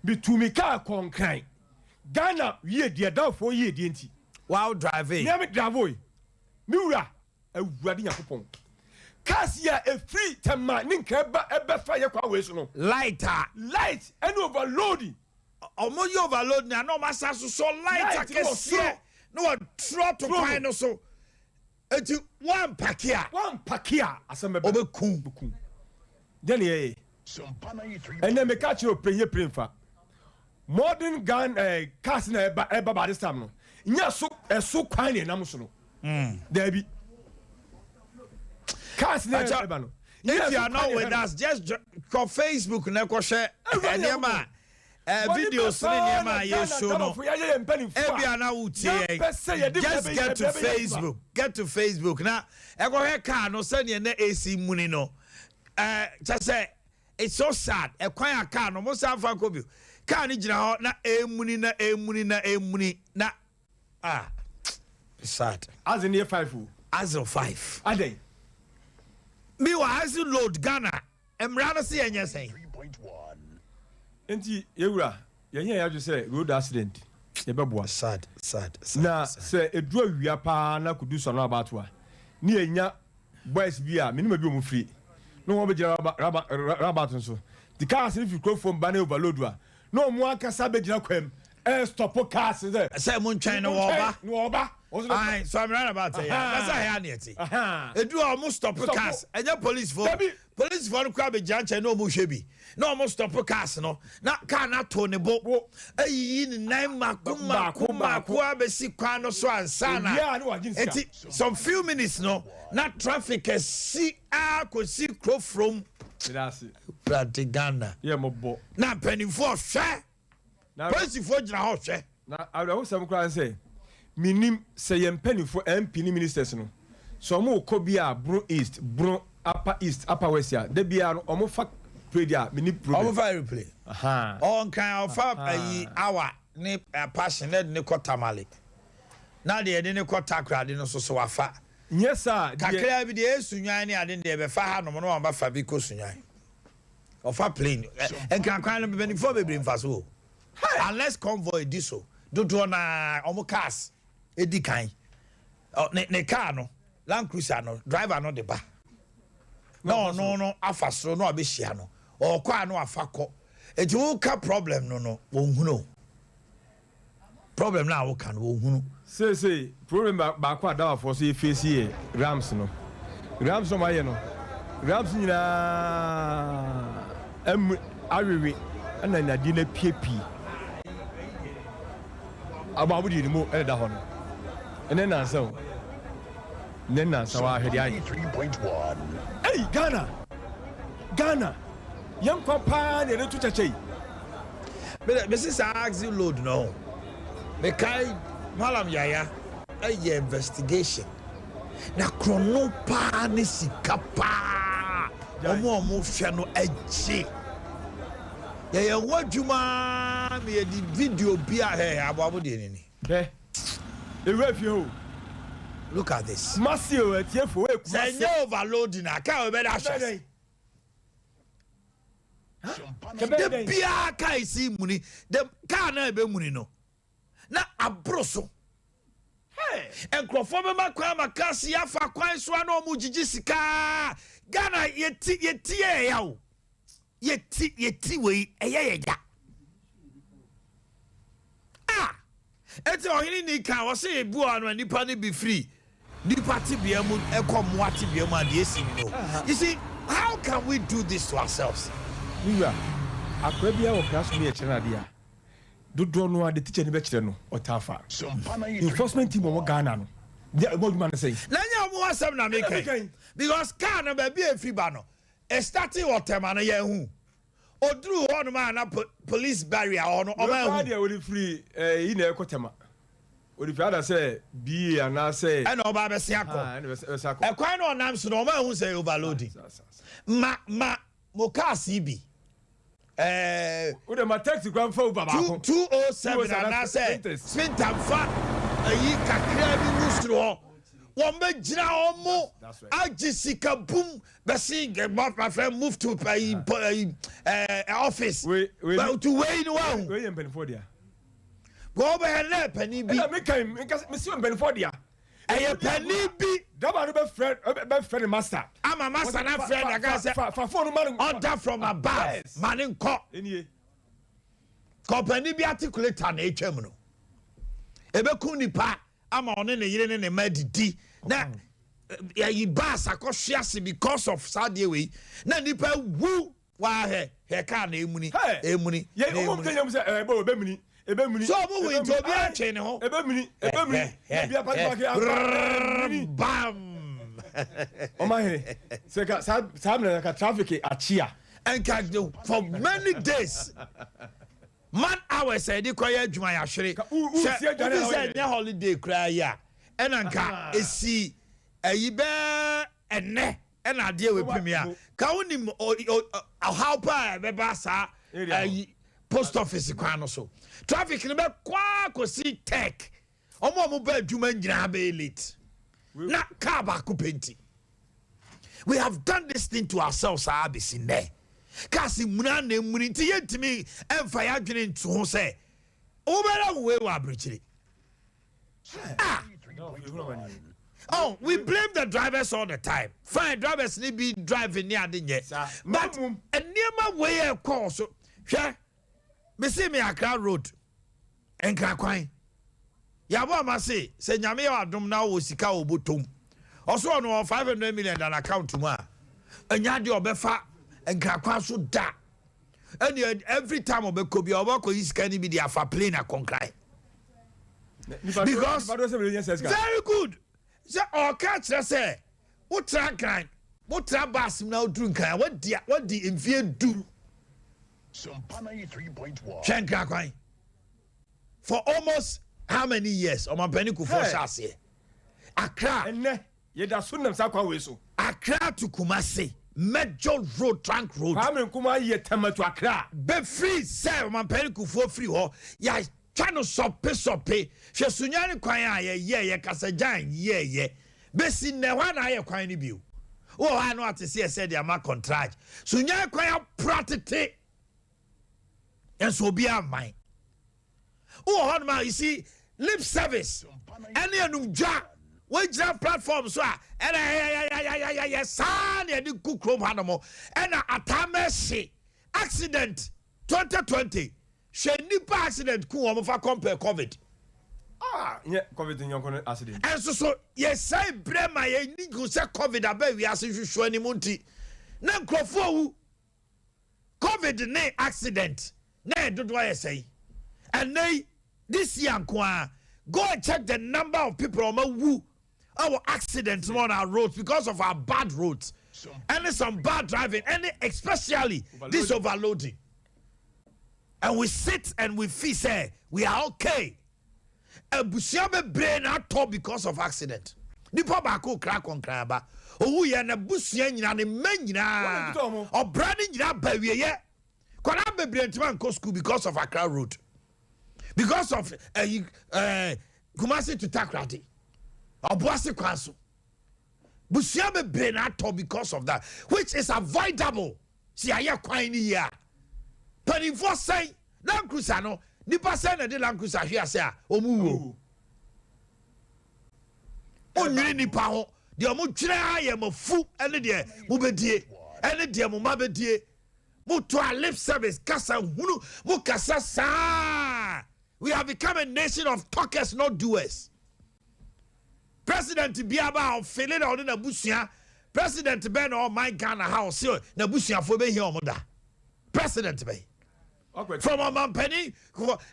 S20: metuu me kaa kɔɔ Nkran. Ghana yiedie, Adamfoɔ yiedie nti.
S1: Wow drivee.
S20: Nea me drive-oe. Me wura, Awurade Nyankopɔn. Cars yi a ɛfiri Tema ne Nkran ba ɛbɛfa yɛ kwan wei so no.
S1: Light a.
S20: Light ɛne overloading.
S1: Ɔmo yɛ overload na na ɔmo asa asosɔ light akɛseɛ na wɔtrɔ to kwan no so. Eti wampake a.
S20: Wampake a asɛm bɛba.
S1: Ɔbɛku.
S20: Deɛ ne yɛyɛ. Ɛnɛ meka kyerɛ o pere pere nfa. Modern gun eh, cars na ɛba ɛba by this time no. Nya so ɛso kwan na ɛnam so no. Mm. Dabi. Cars na ɛba no.
S1: If you are not with us, just kɔ Facebook na kɔhwɛ nneɛma a videos ne nneɛma a yɛso no. Ebia na wotie yɛn. Just get to Facebook. Get to Facebook na ɛkɔhwɛ car no sɛdeɛ na esi muni no. Kyɛ sɛ it's so sad. Ɛkwan a car no mo san fa nkɔ bio. Car no gyina hɔ na emuni na emuni na emuni na ah sad.
S20: Axle no yɛ 5 o.
S1: Axle 5.
S20: Adɛn?
S1: Meanwhile axle load Ghana mmara no se yɛnyɛ sɛn?
S20: Nti yɛwura yɛnyɛ yɛn adwene sɛ road accident yɛbɛboa.
S1: Sad sad sad.
S20: Na sɛ ɛduru awia paa na kɔdu Sano Abatoa a ne yɛnya boys bi a menim baabi a wɔn firi na wɔn bɛgyina raba raba rabat no so nti cars no firi kurofoɔ ba na overload a na wɔn ankasa bɛgyina kwan mu ɛrestɔpo cars no sɛ
S1: sɛ mo ntwɛn no wɔɔba
S20: no wɔɔba
S1: ayi so amina na ba tɛ ya na sɛ ɛyɛ aneɛ te edu a wɔn stop cars ɛnyɛ police fo police fo no kura bɛ gyina nkyɛn na wɔn hwɛ bi na wɔn stop cars no na car no ato ne bo ayiyi ne nan mako mako mako abɛsi kwan no so ansa na eti some few minutes no na traffic asi akɔsi kuro from Awurade Ghana na mpanimfoɔ hwɛ polisifoɔ gyina hɔ hwɛ.
S20: Na awerɛhosɛm koraa ne sɛ, mennim sɛ yɛn mpaninfoɔ, MP ne ministers no, sɛ wɔn rekɔ bi a Bono East, Bono Upper East, Upper West a, da biara no wɔn fa plane a, menni problem.
S1: Wɔn fa aeroplane.
S20: Ahaa.
S1: Ɔwɔ Nkran a ɔfa ayi hour ne passion na ɛde ne kɔ Tamale. Na deɛ ɛde ne kɔ Takoradi no nso so wafa.
S20: Nyɛ saa a, deɛ.
S1: Kakraa bi deɛ ɛyɛ Sunyani ne ade no deɛ ɛbɛfa hanom na wɔn afa bi kɔ Sunyani. Ɔfa plane. Nkran kwan no mpaninfoɔ bebree nfa so o. Unless convoy di so dodoɔ no ara wɔn cars di kan. Ne ne car no Land Cruiser no driver no de ba na ɔno no afa soro na wabɛhyia no ɔkɔ a na wafa kɔ. Eti woka problem no no wɔnhunu o. Problem no a woka no wɔnhunu.
S20: Seesei problem baako a Dawafoɔ nso yɛ face yɛ rams no. Rams no a wɔayɛ no, rams no nyinaa amu awewe ɛna nnadeɛ no apiepie. Abo abo deɛ ne mu ɛna ɛda hɔ no. Ɛnɛ nnansa o. Ɛnɛ nnansa waa hwɛ deɛ ayɛ. Ei Ghana! Ghana! Yɛn nkwa paa na yɛde to kyɛkyɛ yi.
S1: Me de mese saa axle load no ho mekae Mallam Yaya yɛ investigation na korɔno paa ne sika paa wɔn a wɔn hwɛ no agye yɛyɛ ho adwuma ma yɛde video bi a hɛ aboabo deɛ ni ni.
S20: Hwɛ ewura fie hɔ o.
S1: Look at this.
S20: Kumasi o atiefo wei Kumasi.
S1: Sɛ ɛnyɛ overloading a kaa wei bɛda ahwɛ ase. Da biara kaa esi muni the kaa na ebe muni no na aboro so. Nkurɔfoɔ bɛma kwan ama cars yi afa kwan so a na wɔn gyigyi sika. Ghana yɛti yɛti yɛ ɛya o. Yɛti yɛti wei ɛyɛ yɛ ya. Ah! Enti ɔhene ni kan, ɔse ebi wɔ hɔ no a nnipa no bi firi nnipa tebea mu kɔ mmoa tebea mu a deɛ esi ni no. You see, how can we do this to ourselves?
S20: Me wura, akwadaa biara wɔ class room yɛkyerɛ no adeɛ a, dodoɔ no ara deɛ teacher no bɛkyerɛ no ɔtaa fa. Enforcement team a wɔwɔ Ghana no, deɛ wɔn adwuma ne sɛn?
S1: Na ɛnyɛ wɔn ho asɛm na meka yi, because car no baabi a ɛfiri ba no, ɛstartee wɔ Tema no yɛanhu. Oduruu hɔ nom a na police barrier hɔ no ɔma ahu.
S20: Wei paa deɛ ɔde firi ɛyi na ɛkɔ Tema. Ɔde firi ada sɛ BA anaasɛ.
S1: Ɛna ɔba abɛsen akɔ.
S20: Ɛna ɛbɛsen akɔ.
S1: Ɛkwan na ɔnam so no ɔma ahu sɛ ɛyɛ overloading. Ma ma mo cars yi bi. Ɛɛ.
S20: Wo deɛ ma taxi koraa nfa Uber baako.
S1: 207 anaasɛ Sprinter nfa ɛyi kakra bi ngu soro hɔ. Wɔn bɛ gyina wɔn agye sika bum Bɛsi my friend move to uh, office.
S20: Wei wei
S1: But to wei ni wa hu.
S20: Wei yɛ mpanyinfoɔ dea.
S1: Wɔn bɛ yɛ nɛ panin bi.
S20: Ɛna mi kan mi nkasa mi si mpanyinfoɔ dea.
S1: Ɛyɛ panin bi.
S20: Driver no bɛ frɛ bɛ frɛ ne master.
S1: Ama master na frɛ na ka sɛ.
S20: Fa fa phone ma no.
S1: Order from above. Ma ne nkɔ.
S20: Enie.
S1: Kɔpani bi articulator na etwam no. Ebekum nipa ama ɔne ne yere ne ne mma adidi na yɛyi bus akɔhwe ase because of saa adeɛ wei na nipa wu wahwɛ hwɛ kaa na emuni emuni na
S20: emuni ebemuni
S1: so ɔmo wu nti obi atwe ne ho
S20: ebemuni ebemuni ebi apati paki
S1: apa bam
S20: ɔmo ahene sɛ ka saa saa mìíràn ka traffic akyia
S1: nka for many days Man hours a yɛde kɔyɛ adwuma yɛahwere. Sɛ wofi sɛ ɛnyɛ holiday koraa yi a, ɛna nka ɛsi ayi bɛɛ ɛnɛ ɛna adeɛ wei pem a, ka wonim ɔhaw paa a ɛbɛba saa ayi post office kwan no so. Traffic no bɛkɔ ara kɔsi tech. Wɔn a wɔba adwuma nyinaa bɛyɛ late na car baako pɛ nti. We have done this thing to ourselves saa bɛsi nnɛ. Cars mmuna na emuni nti yɛntumi mfa yɛn adwene nto ho sɛ wobɛda wo wei wɔ aburokyire. Ah! Oh, we blame the drivers all the time. Fine, drivers ni bi driving ni ade nyɛ. But nneɛma wei ɛkɔɔ so. Hwɛ, mesi me Accra road. Nkra kwan. Yɛabɔ ama se sɛ Nyame yɛ w'adom na wowɔ sika wɔ bɔtɔm, ɔso ɔno ɔwɔ 500 million da n'account mu a, ɛnyɛ adeɛ ɔbɛfa Nkra kwan so da. Ɛne every time ɔbɛkɔ bia ɔbɛkɔ yi sika no bi de afa plane akɔ Nkran. Because very good sɛ ɔka kyerɛ sɛ wotra Nkran, wotra bus mu na woduru Nkran a wadi wadi mfie du. Hwɛ Nkran kwan. For almost how many years Ɔmampanin Kufuor hyɛ aseɛ? Accra.
S20: Ɛnnɛ, yɛda so nam saa kwan wei so.
S1: Accra to Kumasi, major road, trunk road.
S20: Kwame Nkrumah yɛ Tema to Accra.
S1: Bɛfiri sɛ Ɔmampanin Kufuor firi hɔ, yɛatwa no sɔpesɔpe. Hwɛ Sunyani kwan a yɛyɛeɛ, Kasagyan yɛeɛ. Bɛsi nnɛ, hɔ a na ayɛ kwan no bio. Wowɔ hɔ a na wate sɛ yɛsɛ de ama kɔntragye. Sunyani kwan apra tete. Nso obiara mman. Wowɔ hɔnom a, you see, lip service ɛne anumdwa wogyina platform so a ɛna yɛyɛyɛyɛyɛyɛ saa na yɛde gu kurom hanom ɛna ataa mɛhye accident 2020 hwɛ nnipa accident ku wɔn fa compare covid.
S20: Ah, nyɛ covid nyɔnko no accident.
S1: Ɛnso so yɛsɛe berɛ ma yɛni hu sɛ covid aba wiase nhwehwɛ anim nti na nkurɔfoɔ wu. Covid ne accident na yɛ dodoɔ ayɛ sɛn? Ɛnnɛ yi, this year nko ara, go and check the number of people a wɔn awu ɛwɔ accident mu on our roads because of our bad roads ɛne some bad driving ɛne especially this overloading. And we sit and we feel sɛ we are okay. Abusua bebree na atɔ because of accident. Nipa baako kra kɔnkran aba. Owu yɛ n'abusua nyinaa ne mma nyinaa. Ɔbra ne nyinaa ba wieyɛ. Kwadaa bebree ntoma nkɔ school because of Accra road. Because of ɛyi eh, ɛɛ eh, Kumasi to Takoradi. Ɔboase kwan so. Busua bebree na atɔ because of that which is avoidable. Sɛ yɛayɛ kwan no yie a, mpanimfoɔ sɛn Land Cruiser no, nipa sɛn na ɛde Land Cruiser hwe ase a wɔn wuo? Wonnwene nipa ho, deɛ wɔn dwene ara yɛ mo afu ne deɛ mobɛdie ɛne deɛ mo mma bɛdie. Moto a lip service, kasa hunu, mo kasa saa. We have become a nation of talkers not doers. President biara ba a ɔfele na ɔne n'abusua president bɛn na ɔman Ghana ha ɔse n'abusuafoɔ bɛhia wɔn da president bɛn from ɔmampanin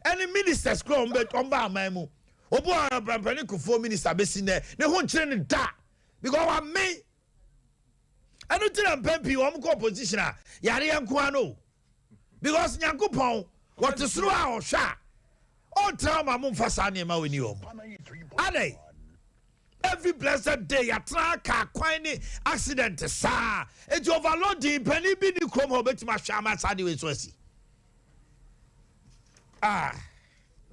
S1: ɛne ministers kura wɔn bɛ wɔn ba aman mu obi wɔ ɔmampanin kufuo minister bɛsi nɛ ne ho nkyerɛ ne da because wamen ɛno ti na mpɛn pii wɔn kɔ opposition a yareɛ nko ano because Nyankopɔn wɔte soro a ɔhwɛ a ɔntra hɔ ma mo nfa saa nneɛma wɔ ni wɔn adai every blessed day yɛatena kaa kwan ne accident saa eti overloading panin bi ni kurom hɔ obetumi ahwɛ ama saa de wei so asi ah.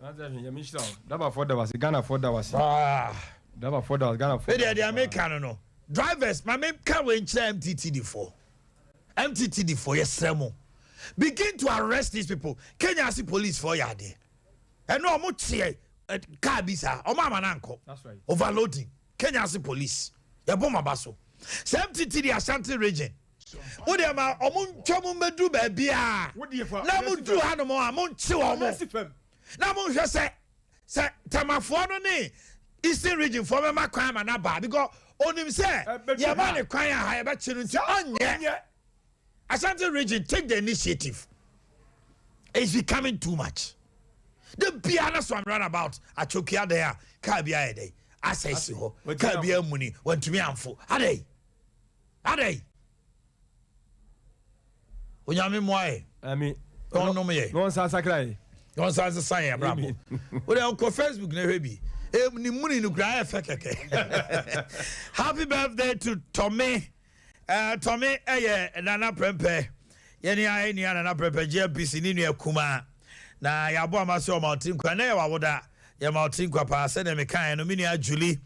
S20: Dabafoɔ da wase Ghanafoɔ da wase.
S1: Ah.
S20: Dabafoɔ da wase Ghanafoɔ.
S1: Edeɛ deɛ meka no no drivers ma meka wei nkyerɛ MTTD foɔ. MTTD foɔ yɛsrɛ mo begin to arrest these people Kenya ase police foɔ yɛ adeɛ ɛno ɔmo kyeɛ car bi saa ɔmo ama no ankɔ overloading Kenya ase police yɛbɔ mo aba so sɛ MTTD Ashanti region. Wo deɛ ma ɔmo ntwa mu mmɛduru baabiara na mo duru hanom a mo nkye wɔn na mo nhwɛ sɛ sɛ Tɛmafoɔ no ne Eastern region foɔ bɛma kwan ama no aba because onim sɛ yɛma ne kwan a ha yɛbɛkye no nti ɔnyɛ. Ashanti region take the initiative it's becoming too much. Da biara na so am run about atwokia dan a kaa bi ayɛ dɛn asɛe si hɔ kaa bi amuni wantumi amfo adɛn. Adɛn? Onyame mmoa yɛ.
S20: Amen.
S1: Na ɔnnom yɛ.
S20: Na ɔnsan sakra yɛ.
S1: Na ɔnsan sesa yɛn abrabɔ. Wode ɔkɔ Facebook na hwɛ bi. E, ne muni no kura ayɛ fɛ kɛkɛ. Happy birthday to Tommy. Uh, Tommy ɛyɛ eh, Nana Prempeh. Yɛne ayɛ nua Nana Prempeh GMPC ne nua kumaa. Na yɛabɔ ama sɛ ɔma ɔtiri nkwa. Ɛnɛ yɛ wawoda. Yɛma ɔtiri nkwa paa sɛdeɛ mekaeɛ no me nua Julie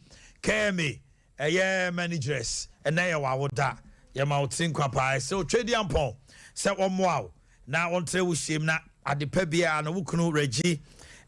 S1: Kemi Ɛyɛ manageress ɛnɛ yɛ w'awoda yɛma wo tiri nkwa paa ɛsrɛ wo Tweduampɔn sɛ wɔmmoa wo na wɔntrɛ wo hyiam na ade pa biara no wo kunu Reggie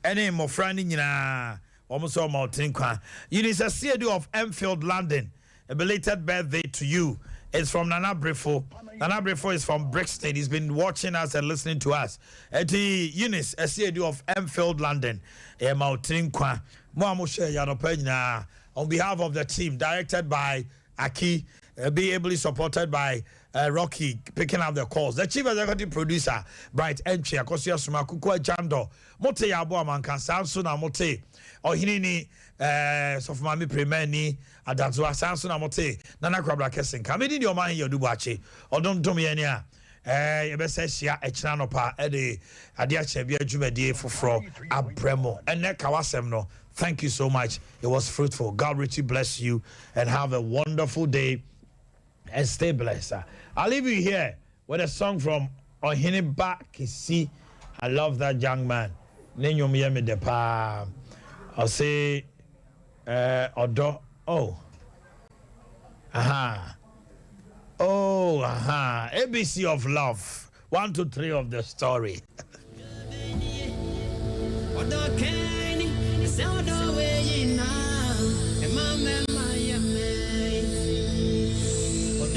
S1: ɛne mmɔfra no nyinaa wɔn nso wɔma wo tiri nkwa Eunice Asiedu of Enfield London a belated birthday to you it's from Nana Brefo Nana Brefo is from Brixton he's been watching us and listening to us ɛti Eunice Asiedu of Enfield London yɛma wo tiri nkwa mo a mohwɛ yɛ anɔpa nyinaa On behalf of the team directed by Aki, be ably supported by uh, Rocky picking up the calls. The chief executive producer, Bright Entry, Akosua Suma, Kuku Ajando, Mote Yabo Amanka, Sanso na Mote, Ohinini, eh, Sofumami Premeni, Adansoa, Sanso na Mote, Nana Kwabra Kesin, Kamedi ni Omahin Yodubuachi, Odom Dom Yenia, eh, yɛbɛsɛ hyia ɛkyena nɔpa ɛde adeɛ akyɛ bi adwumadie foforɔ abrɛ mo ɛnɛ kawasɛm no thank you so much it was fruitful god richly bless you and have a wonderful day and stay blessed i'll leave you here with a song from Oheneba Kisi i love that young man ne nnwom yɛ me dɛ paa ɔse eh, ɔdɔ oh aha oh aha abc of love 1 2 3 of the story.